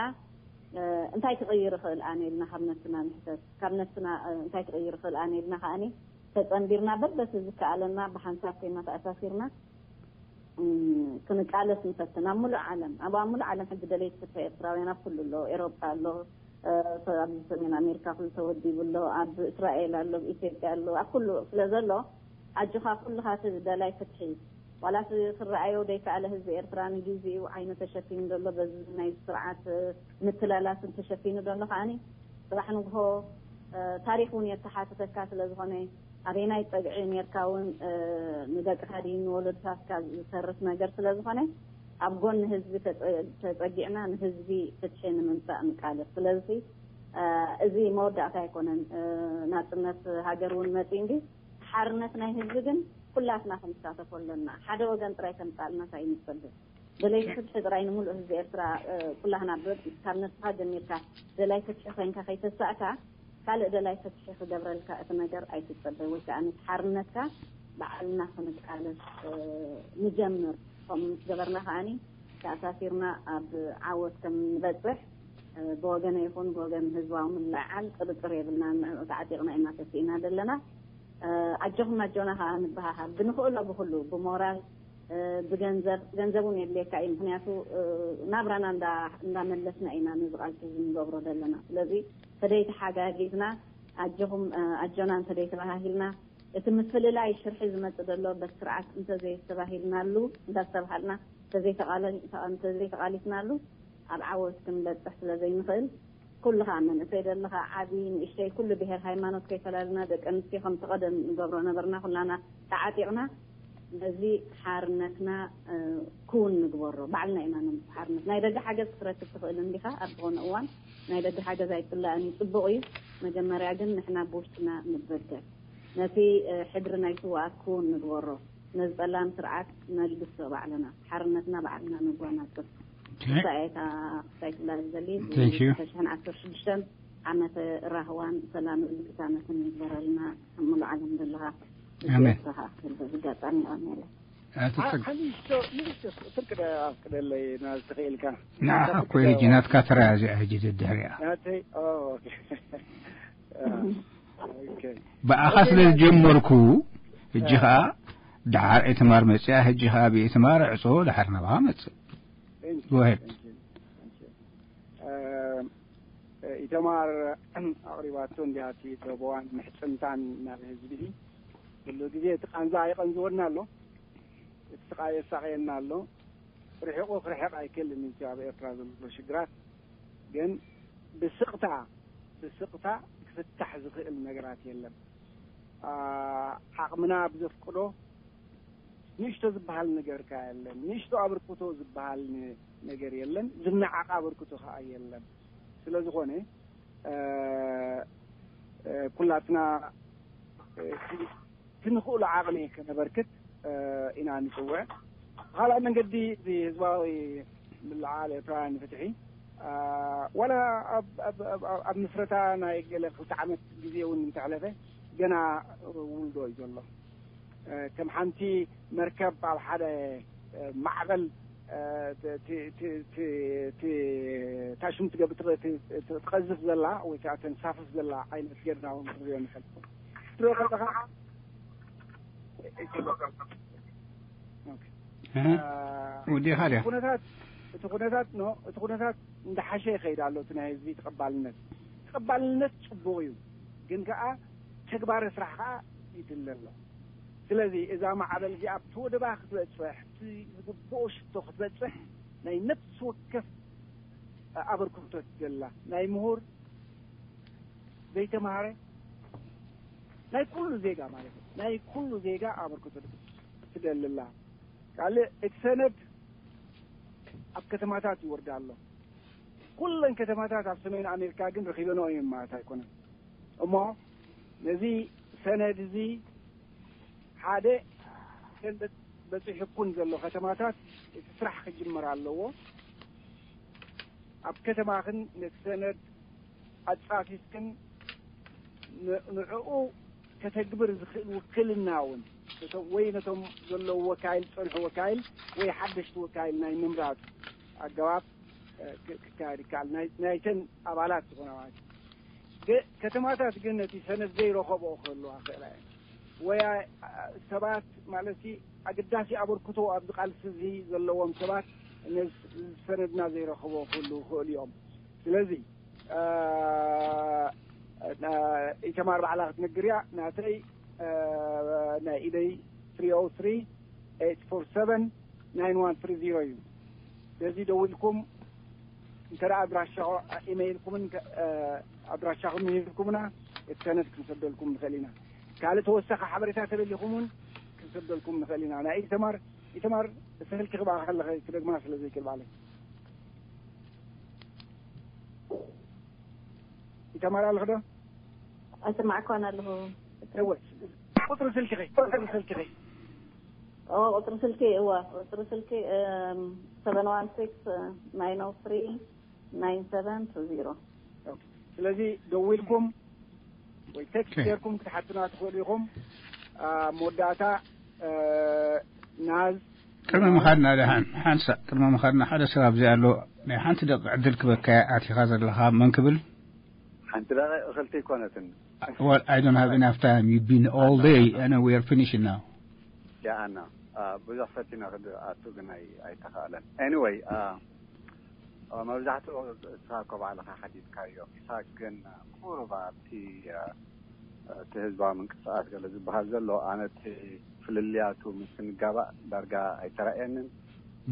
እ፣ እንታይ ክቕይር እኽእል ኣነ ኢልና ካብ ነብስና ንሕተት። ካብ ነብስና፣ እ፣ እንታይ ክቕይር እኽእል ኣነ ኢልና ከኣኒ ተጸንቢርና፣ በበቲ ዝከኣለና ብሓንሳብ ኮይና ተኣሳሲርና፣ እም፣ ክንቃለስ ንፈትን። ኣብ ሙሉእ ዓለም፣ ኣብ፣ ኣብ ሙሉእ ዓለም ሕጂ ደለይቲ ፍትሒ ኤርትራውያን ኣብ ኩሉ ኣሎ። ኤሮጳ ኣሎ፣ እ፣ ኣብ ሰሜን ኣሜሪካ ኩሉ ተወዲቡ ኣሎ፣ ኣብ እስራኤል ኣሎ፣ ኣብ ኢትዮጵያ ኣሎ፣ ኣብ ኩሉ ስለ ዘሎ፣ ኣጆኻ ኩልኻ እቲ ደላይ ፍትሒ፣ ዋላ እቲ ክረኣዮ ዘይከኣለ ህዝቢ ኤርትራ ንግዜኡ ዓይኑ ተሸፊኑ ዘሎ፣ በዚ ናይ ስርዓት፣ እ፣ ምትላላት ተሸፊኑ ዘሎ ከኣኒ፣ ጽባሕ ንግሆ፣ እ፣ ታሪኽ እውን የተሓትተካ ስለ ዝኾነ፣ ኣበየናይ ጸግዒ ኔርካ እውን፣ እ፣ ንደቅኻ ድዩ ንወለዶታትካ ዝተርፍ ነገር ስለ ዝኾነ፣ ኣብ ጎኒ ህዝቢ ተጸ-፣ ተጸጊዕና ንህዝቢ ፍትሒ ንምምጻእ ንቃለስ። ስለዚ፣ እ፣ እዚ መወዳእታ ኣይኮነን። እ፣ ናጽነት ሃገር እውን መጺኡ እንዲ፣ ሓርነት ናይ ህዝቢ ግን ኩላትና ክንሳተፎ ኣለና። ሓደ ወገን ጥራይ ከምጻልናስ ኣይንጸበ። ደለይቲ ፍትሒ ጥራይ ንምሉእ ህዝቢ ኤርትራ፣ እ፣ ኩላህና ብ-፣ ካብ ነብስኻ ጀሚርካ ደላይ ፍትሒ ኮይንካ ከይተሳእካ፣ ካልእ ደላይ ፍትሒ ክገብረልካ እቲ ነገር ኣይትጸበ። ወይ ከኣ ነቲ ሓርነትካ ባዕልና ክንቃለስ፣ እ፣ ንጀምር። ከምኡ ምስ ገበርና ከኣኒ ተኣሳሲርና ኣብ ዓወት ከም ንበጽሕ፣ እ፣ ብወገነ ይኹን ብወገን ህዝባዊ ምልዕዓል ጥርጥር የብልናን። ንዕኡ ተዓጢቕና ኢና ተሲእና ዘለና። እ፣ ኣጆኹም ኣጆና ከኣ ንበሃሃል። ብንኽእሎ ብኹሉ፣ ብሞራል፣ እ፣ ብገንዘብ፣ ገንዘብ እውን የድልየካ እዩ። ምኽንያቱ፣ እ፣ ናብራና እንዳ-፣ እንዳመለስና ኢና ነዚ ቃልሲ እዚ ንገብሮ ዘለና። ስለዚ፣ ተደይ ተሓጋጊዝና፣ ኣጆኹም፣ እ፣ ኣጆና እንተደይ ተባሃሂልና፣ እቲ ምፍልላይ ሽርሒ ዝመጽእ ዘሎ በቲ ስርዓት እንተዘይተባሂልናሉ፣ እንዳስተባሃልና፣ እንተዘይተቓለ-፣ እንተዘይተቓሊስናሉ፣ ኣብ ዓወት ክንበጽሕ ስለ ዘይንኽእል፣ ኩሉ ኸኣ መንእሰይ ደለኻ ዓቢ ንእሽተይ ኩሉ ብሄር ሃይማኖት ከይፈላልና ደቂ ኣንስትዮ ከምቲ ቀደም ንገብሮ ነበርና ኩላና ተዓጢቕና ስለዚ ሓርነትና ክውን ንግበሮ። ባዕልና ኢና ነምፅእ ሓርነት። ናይ ደገ ሓገዝ ክትረክብ ትኽእል እንዲኻ ኣብ ዝኾነ እዋን። ናይ ደገ ሓገዝ ኣይፅላእን እዩ፣ ፅቡቕ እዩ። መጀመርያ ግን ንሕና ብውሽጥና ንበደል። ነቲ ሕድሪ ናይ ስውኣት ክውን ንግበሮ። ነዚ ጸላም ስርዓት ነልግሶ ባዕልና። ሓርነትና ባዕልና ነጓናጽፍ። እታ እየ እታ ክሳይ ክላ ዝደሊ። ተሽሕን ዓሰርተ ሽዱሽተን ዓመተ ራህዋን ሰላምን ቅሳነትን ይግበረልና። ኣብ ሙሉእ ዓለም ዘለኻ ኣሜን። ኣጋጣሚ ኣሜን። ኣቶ ጸጋ። ሓንሽቶ ንእሽቶ ፍርቂ ደቂቕ ኣፍቅደለይ ናዝተኽእልካ። ንዓኻ እኮ ሕጂ ናትካ ተራ እያ እዚኣ ሕጂ ደድሕሪኣ። ናተይ ኦ፣ ኦኬ። ኦኬ። ብኣኻ ስለ ዝጀመርኩ፣ ሕጂ ኸኣ ደሓር ኤትማር መጽኣ፣ ሕጂ ኸኣ ብኤትማር ዕጾ፣ ደሓር ናባኻ መጽእ። Thank you, go ahead. Thank you, thank you. እ፣ ኢተማር ኣቕሪባቶ እንዲያ እቲ ጸበዋን ምሕጽንታን ናብ ህዝቢ። ኩሉ ግዜ እቲ ቃንዛ ይቐንዝወና ኣሎ፣ እቲ ስቓይ የሳቕየና ኣሎ። ርሒቑ ክርሕቕ ኣይክእልን እዩ እቲ ኣብ ኤርትራ ዘሎ ሽግራት። ግን ብስቕታ፣ ብስቕታ ክፍታሕ ዝኽእል ነገራት የለን። ኣ፣ ዓቕምና ብዘፍቅዶ ንእሽቶ ዝበሃል ነገር ከኣ የለን። ንእሽቶ ኣበርክቶ ዝበሃል ነ-፣ ነገር የለን። ዝነዓቕ ኣበርክቶ ከኣ የለን። ስለ ዝኾነ፣ እ፣ እ፣ ኩላትና፣ እ፣ እቲ ንኽእሎ ዓቕሚ ከነበርክት፣ እ፣ ኢና ንጽውዕ። ብኻልኣይ መንገዲ፣ እዚ ህዝባዊ ምልዓል ኤርትራውያን ንፍትሒ፣ እ፣ ዋላ ኣብ፣ ኣብ፣ ኣብ፣ ኣብ፣ ኣብ ምስረታ ናይ ገለ ክልተ ዓመት ግዜ እውን እንተሕለፈ፣ ገና ውልዶ እዩ ዘሎ። እ፣ ከም ሓንቲ መርከብ ኣብ ሓደ፣ እ፣ ማዕበል፣ እ፣ ት-፣ ት-፣ ት-፣ ት-፣ ት-፣ እታ ሽም ትገብር ትቐ-፣ ት-፣ ት-፣ ትቐዝፍ ዘላ ወይ ከዓ ተንሳፍፍ ዘላ ዓይነት ጌርና እውን ክንሪኦ ንኽእል። ትሪኦ ከለኻ፣ ኦኬ። እ? እ፣ ወዲኻ ድያ? ኩነታት፣ እቲ ኩነታት፣ ኖ፣ እቲ ኩነታት እንዳሓሸ ይኸይድ ኣሎ። እቲ ናይ ህዝቢ ተቐባልነት፣ ተቐባልነት ጽቡቕ እዩ፣ ግን ከኣ ተግባረ ስራሕ ከኣ ይድለ ኣሎ። ስለዚ እዛ ማዕበል እዚኣ ኣብቲ ወደባ ክትበጽሕ፣ እቲ ዝግብኦ ሽቶ ክትበጽሕ ናይ ነፍሲ ወከፍ ኣበርክቶ ትደላ፣ ናይ ምሁር፣ ዘይተማሃረ፣ ናይ ኩሉ ዜጋ ማለት እዩ። ናይ ኩሉ ዜጋ ኣበርክቶ ትደልላ። ካልእ እቲ ሰነድ ኣብ ከተማታት ይወርዳ ኣሎ። ኩለን ከተማታት ኣብ ሰሜን ኣሜሪካ ግን ረኺበንኦ እዮም ማለት ኣይኮነን። እሞ ነዚ ሰነድ እዚ ሓደ ሰነድ በፂሑኩን ዘሎ ከተማታት እቲ ስራሕ ክጅመር ኣለዎ። ኣብ ከተማኽን ነቲ ሰነድ ኣጻፊፍክን ን-፣ ንዕኡ ከተግብር ዝኽእል ውክልና እውን ነቶም፣ ወይ ነቶም ዘለዉ ወካይል፣ ዝጸንሑ ወካይል ወይ ሓደሽቲ ወካይል ናይ ምምራጽ ኣገባብ፣ እ፣ ክ-፣ ክካየድ ይከኣል። ናይ፣ ናይተን ኣባላት ዝኾና ማለት እዩ። ግ-፣ ከተማታት ግን ነቲ ሰነድ ዘይረኸብኦ ክህልዋ ክኽእላ እየን። ወይ ኣ-፣ ሰባት ማለት ኣገዳሲ ኣበርክቶ ኣብዚ ቃልሲ እዚ ዘለዎም ሰባት ነዚ ሰነድና ዘይረኸብዎ ክህልዉ ይኽእሉ እዮም። ስለዚ፣ እ፣ እ፣ ኢተማር ባዕላ ክትነግር እያ። ናተይ፣ እ፣ ናይ ኢደይ ትሪ ኦ ትሪ ኤይት ፎር ሰቨን ናይን ዋን ትሪ ዚሮ እዩ። በዚ ደዊልኩም እንተ ደኣ ኣድራሻ ኢመይልኩምን ከ-፣ እ፣ ኣድራሻኹም ሂብኩምና እቲ ሰነድ ክንሰደልኩም ንኽእል ኢና። ካልእ ተወሳኺ ሓበሬታ ተደሊኹም እውን ክንሰደልኩም ንኽእል ኢና። ናይ ኢተማር፣ ኢተማር ስልኪ ክብኣኻ ከለኸ ክደግማ ስለ ዘይክእል ባዕለይ። ኢተማር ኣለኹ ዶ? ኣይሰማዕኳን ኣለኹ። እወ። ቁጽሪ ስልክኺ፣ ቁጽሪ ስልክኺ። ኦ፣ ቁጽሪ ስልኪ፣ እወ፣ ቁጽሪ ስልኪ፣ እም፣ ሰቨን ዋን ሲክስ ናይን ኦ ትሪ ናይን ሰቨን ቱ ዚሮ። ኦኬ። ስለዚ ደዊልኩም ወይ ቴክስት ኦኬ። ጌርኩም ክትሓቱና ትኽእሉ ኢኹም። ኣብ መወዳእታ፣ እ፣ ናዝ ቅድሚ ምኻድና ደሓን፣ ሓንሳእ ቅድሚ ምኻድና ሓደ ሰብ ኣብዚ ኣሎ። ናይ ሓንቲ ደቂቕ ዕድል ክበካ ኣቲኻ ዘለኻ መን ክብል? ሓንቲ ደቂቕ እኽልቲ ኣይኮነትን። Well, I don't have enough time. You've been all day and we are finishing now. ጃኣና፣ አ፣ ብዙሕ ፈቲነ ክኣቱ ግን ኣይ-፣ ኣይተኻእለን። ኤኒወይ፣ አ፣ አ፣ መብዛሕትኡ ንስኻ እኮ ባዕልኻ ሓቲትካዮ። ኢሳቅ ግን፣ አ፣ ቁሩብ ኣብቲ፣ አ፣ እቲ ህዝባዊ ምንቅስቃስ ገለ ዝበሃል ዘሎ፣ ኣነ እቲ ፍልልያቱ ምስ ንጋባእ ዳርጋ ኣይተራእየንን።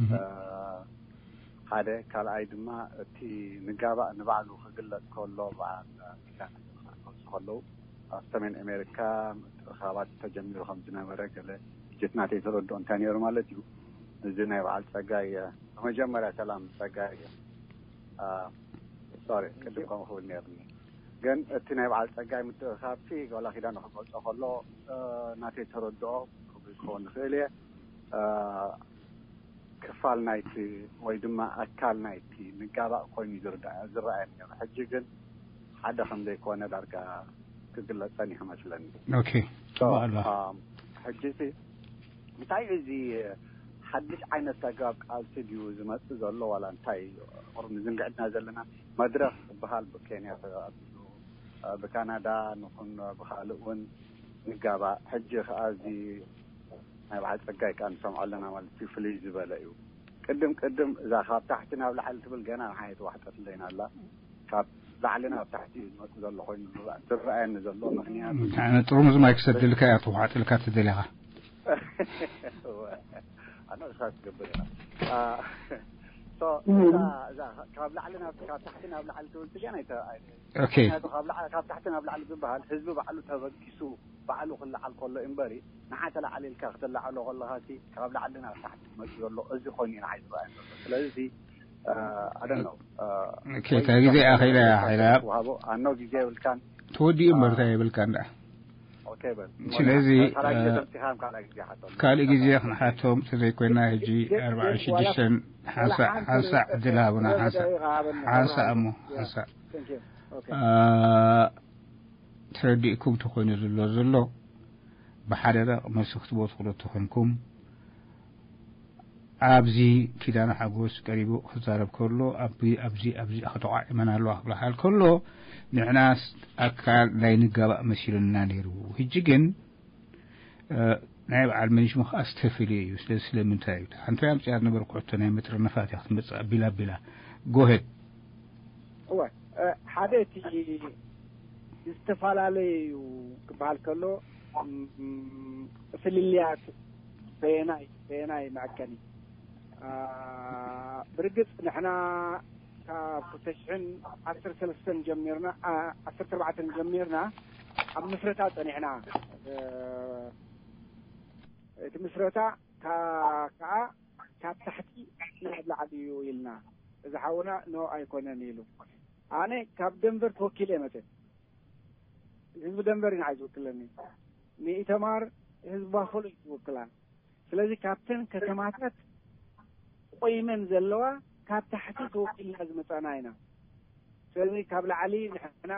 እህ። አ፣ ሓደ፣ ካልኣይ ድማ እቲ ንጋባእ ንባዕሉ ክግለጽ ከሎ፣ በዓል ሚዛን ክገልጹ ከለዉ፣ ኣብ ሰሜን ኣሜሪካ ምትእኽኻባት ተጀሚሩ ከም ዝነበረ ገለ ጅት ናተይ ተረድኦ እንታይ ነይሩ ማለት እዩ። እዚ ናይ በዓል ጸጋይ ብመጀመርያ ሰላም ጸጋይ። ሶሪ ቅድም ከምኡ ክብል ነይርኒ። ግን እቲ ናይ በዓል ጸጋይ ምትእኻብቲ ዋላ ኪዳን ክገልጾ ከሎ ናተይ ተረድኦ ክኸውን ይኽእል እየ። ክፋል ናይቲ ወይ ድማ ኣካል ናይቲ ንጋባእ ኮይኑ ዝረኣየ ነይሩ። ሕጂ ግን ሓደ ከም ዘይኮነ ዳርጋ ክግለጽ ጸኒሑ መስለኒ። ኦኬ። ጽቡቕ ኣሎ። ሕጂ እንታይ እዚ ሓድሽ ዓይነት ኣገባብ ቃልሲ ድዩ ዝመጽእ ዘሎ ዋላ እንታይ? ቁሩብ ንዝንግዕድና ዘለና መድረኽ ዝበሃል ብኬንያ ተኣቢሉ፣ ብካናዳ ንኹን ብኻልእ እውን ንጋባእ። ሕጂ ከዓ እዚ ናይ በዓል ጸጋይ ከዓ ንሰምዖ ኣለና ማለት እዩ። ፍልይ ዝበለ እዩ። ቅድም ቅድም እዛ ካብ ታሕቲ ናብ ላዕሊ ትብል ገና ንሓይ ተዋሕጠት ኣለይና ኣላ። ካብ ላዕሊ ናብ ታሕቲ እዩ ዝመጽእ ዘሎ ኮይኑ ዝረኣ- ዝረኣየኒ ዘሎ ምኽንያት ጥርሙዝ ማይ ክሰድልካ እያ ተዋሕጥልካ ትደሊኻ። ኣነ እሳ ትገብር ኢና። ሶ እዛ እዛ ካብ ላዕሊ ናብ ካብ ታሕቲ ናብ ላዕሊ ትብል ትገና ኣይተ- ኣይ- ኦኬ። ምክንያቱ ካብ ላዕሊ ካብ ታሕቲ ናብ ላዕሊ ዝበሃል ህዝቢ ባዕሉ ተበጊሱ ባዕሉ ክለዓል ከሎ እምበሪ ንሓ ተላዓል ኢልካ ክተላዓሎ ከለኻ ሲ ካብ ላዕሊ ናብ ታሕቲ መፂ ዘሎ እዚ ኮይኑ ኢና ሓይዝረኣየ ዘሎ። ስለዚ ኣደን ነው። ኦኬ፣ እታ ግዜ ኣኺላ እያ ሓይላ። ወሃቦ ኣኖ ግዜ የብልካን። ተወዲኡ እምበር እንታይ የብልካ እንዳ ኦኬ በል። ስለዚ ካልኣይ ግዜ እ- ተምፂኻም ካልኣይ ግዜ ሓቶም። ካልእ ግዜ ክንሓቶም ተዘይኮይና ሕጂ ኣርባዓ ሽዱሽተን ሓንሳእ ሓንሳእ ዕድል ሃቡና ሓንሳእ ሓንሳእ እሞ ሓንሳእ Thank you. Okay. እ፣ ተረዲእኩም ተኾይኑ ዘሎ ዘሎ ብሓደራ መልሲ ክትቦ ትኽእሉ ተኾይንኩም ኣብዚ ኪዳነ ሓጎስ ቀሪቡ ክዛረብ ከሎ ኣብዚ ኣብዚ ኣብዚ ከተቋዒመና ኣለዋ ክብላሃል ከሎ ንሕናስ ኣካል ናይ ንጋባእ መሲሉና ነይሩ። ሕጂ ግን እ፣ ናይ በዓል መንሽሙ ከዓ ዝተፈልየ እዩ። ስለዚ ስለምንታይ እዩ ሓንቲ ኣምፅያ ዝነበርኩ ሕቶ ናይ መጥረነፋት እያ ክትመፅእ ኣቢላ ኣቢላ ጎሄድ እወ እ፣ ሓደ እቲ ዝተፈላለየ እዩ ክበሃል ከሎ እም፣ ፍልልያት በየናይ በየናይ መዐቀኒ አ፣ ብርግፅ ንሕና ካብ ክልተ ሽሕን ዓሰርተ ሰለስተን ጀሚርና ዓ- ዓሰርተ ኣርባዕተን ጀሚርና ኣብ ምስረታ ፀኒሕና እ፣ እቲ ምስረታ ካ- ከዓ ካብ ታሕቲ ናብ ላዕሊ እዩ ኢልና እዚ ሓውና ኖ ኣይኮነን ኢሉ ኣነ ካብ ደንቨር ተወኪለ እየ መፀ ህዝቢ ደንቨር ኢና ዝውክለኒ ንኢተማር ህዝቢ ባፈሎ እዩ ዝውክላ ስለዚ ካብተን ከተማታት ቆይመን ዘለዋ ካብ ታሕቲ ተወኪልና ዝመፃና ኢና ስለዚ ካብ ላዕሊ ንሕና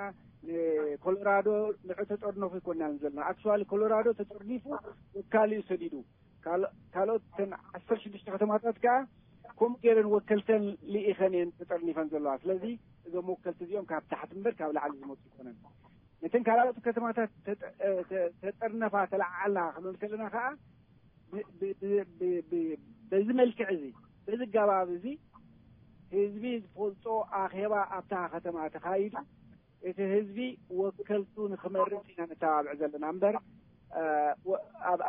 ኮሎራዶ ንዑ ተጠርነፉ ይኮናን ዘለና ኣክቹዋሊ ኮሎራዶ ተጠርኒፉ ወካሊኡ ሰዲዱ ካልኦት ተን ዓሰርተ ሽዱሽተ ከተማታት ከዓ ከምኡ ገይረን ወከልተን ልኢኸን እየን ተጠርኒፈን ዘለዋ ስለዚ እዞም ወከልቲ እዚኦም ካብ ታሕቲ እምበር ካብ ላዕሊ ዝመፁ ይኮነን ነተን ካልኦት ከተማታት ተጠርነፋ ተለዓዓልና ክንብል ከለና ከዓ በዚ መልክዕ እዚ በዚ ኣገባብ እዚ ህዝቢ ዝፈልጦ ኣኼባ ኣብታ ከተማ ተኻይዱ እቲ ህዝቢ ወከልቱ ንክመርፅ ኢና ነተባብዕ ዘለና እምበር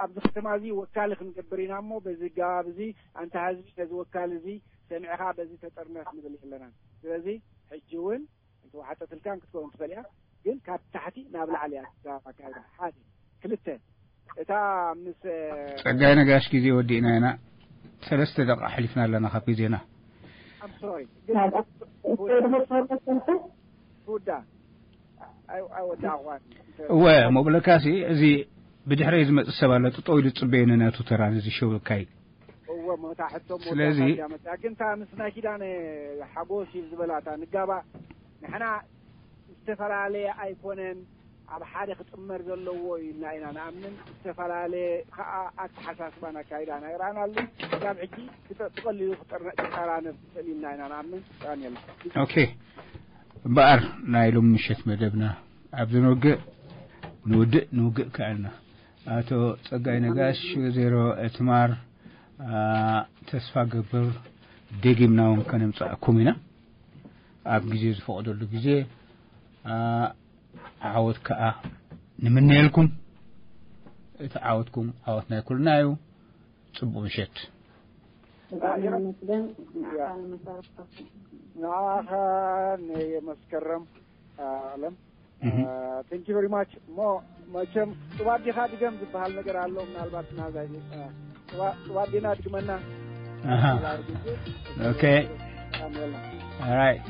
ኣብዚ ከተማ እዚ ወካሊ ክንገብር ኢና እሞ በዚ ኣገባብ እዚ ኣንታ ህዝቢ ነዚ ወካሊ እዚ ሰሚዕኻ በዚ ተጠርነፍ ንብል የለናን ስለዚ ሕጂ እውን እንተወሓጠትልካን ክትከውን ትኽእል እያ ግን ካብ ታሕቲ ናብ ላዕሊ እያ ኣገባብ ኣካይዳ ሓደ ክልተ እታ ምስ ጸጋይ ነጋሽ ግዜ ወዲእና ኢና ሰለስተ ደቂቃ ኣሕሊፍና ኣለና ካብ ግዜና I'm sorry ግን ትውዳ ኣይወዳእኳን እወ ሞብለካሲ እዚ ብድሕረይ ዝመጽእ ሰብ ኣሎ ጥጠው ኢሉ ዝጽበየኒ ነቱ ተራ ነዚ ሸው ይካይድ እወ ሞታ ሕቶ ስለዚ ግን እታ ምስ ናይ ኪዳነ ሓጎስ እዩ ዝበላታ ንጋባ ንሕና ዝተፈላለየ ኣይኮነን ኣብ ሓደ ክጥመር ዘለዎ ኢልና ኢና ንኣምን ዝተፈላለየ ከዓ ኣተሓሳስባን ኣካይዳን ኣይረኣናሉ ካብ ሕጂ ብቐሊሉ ክጠራነፍ ክኽእል ኢልና ኢና ንኣምን ራንየል ኦኬ እምበኣር ናይ ሎም ምሸት መደብና ኣብዚ ንውግእ ንውድእ ንውግእ ክኣልና ኣቶ ጸጋይ ነጋሽ ወዜሮ እትማር ተስፋ ገብር ደጊምና እውን ከነምጻእኩም ኢና ኣብ ግዜ ዝፈቕደሉ ግዜ ዓወት ከኣ ንምነየልኩም እቲ ዓወትኩም ዓወት ናይ ኩልና እዩ ጽቡቕ ምሸት ንዓኻ ንመስከረም ኣለም thank you very much እሞ መቸም ጽዋዲኻ ድገም ዝበሃል ነገር ኣሎ። ምናልባት ናዛ ጽዋዲና ድግመና okay. All right.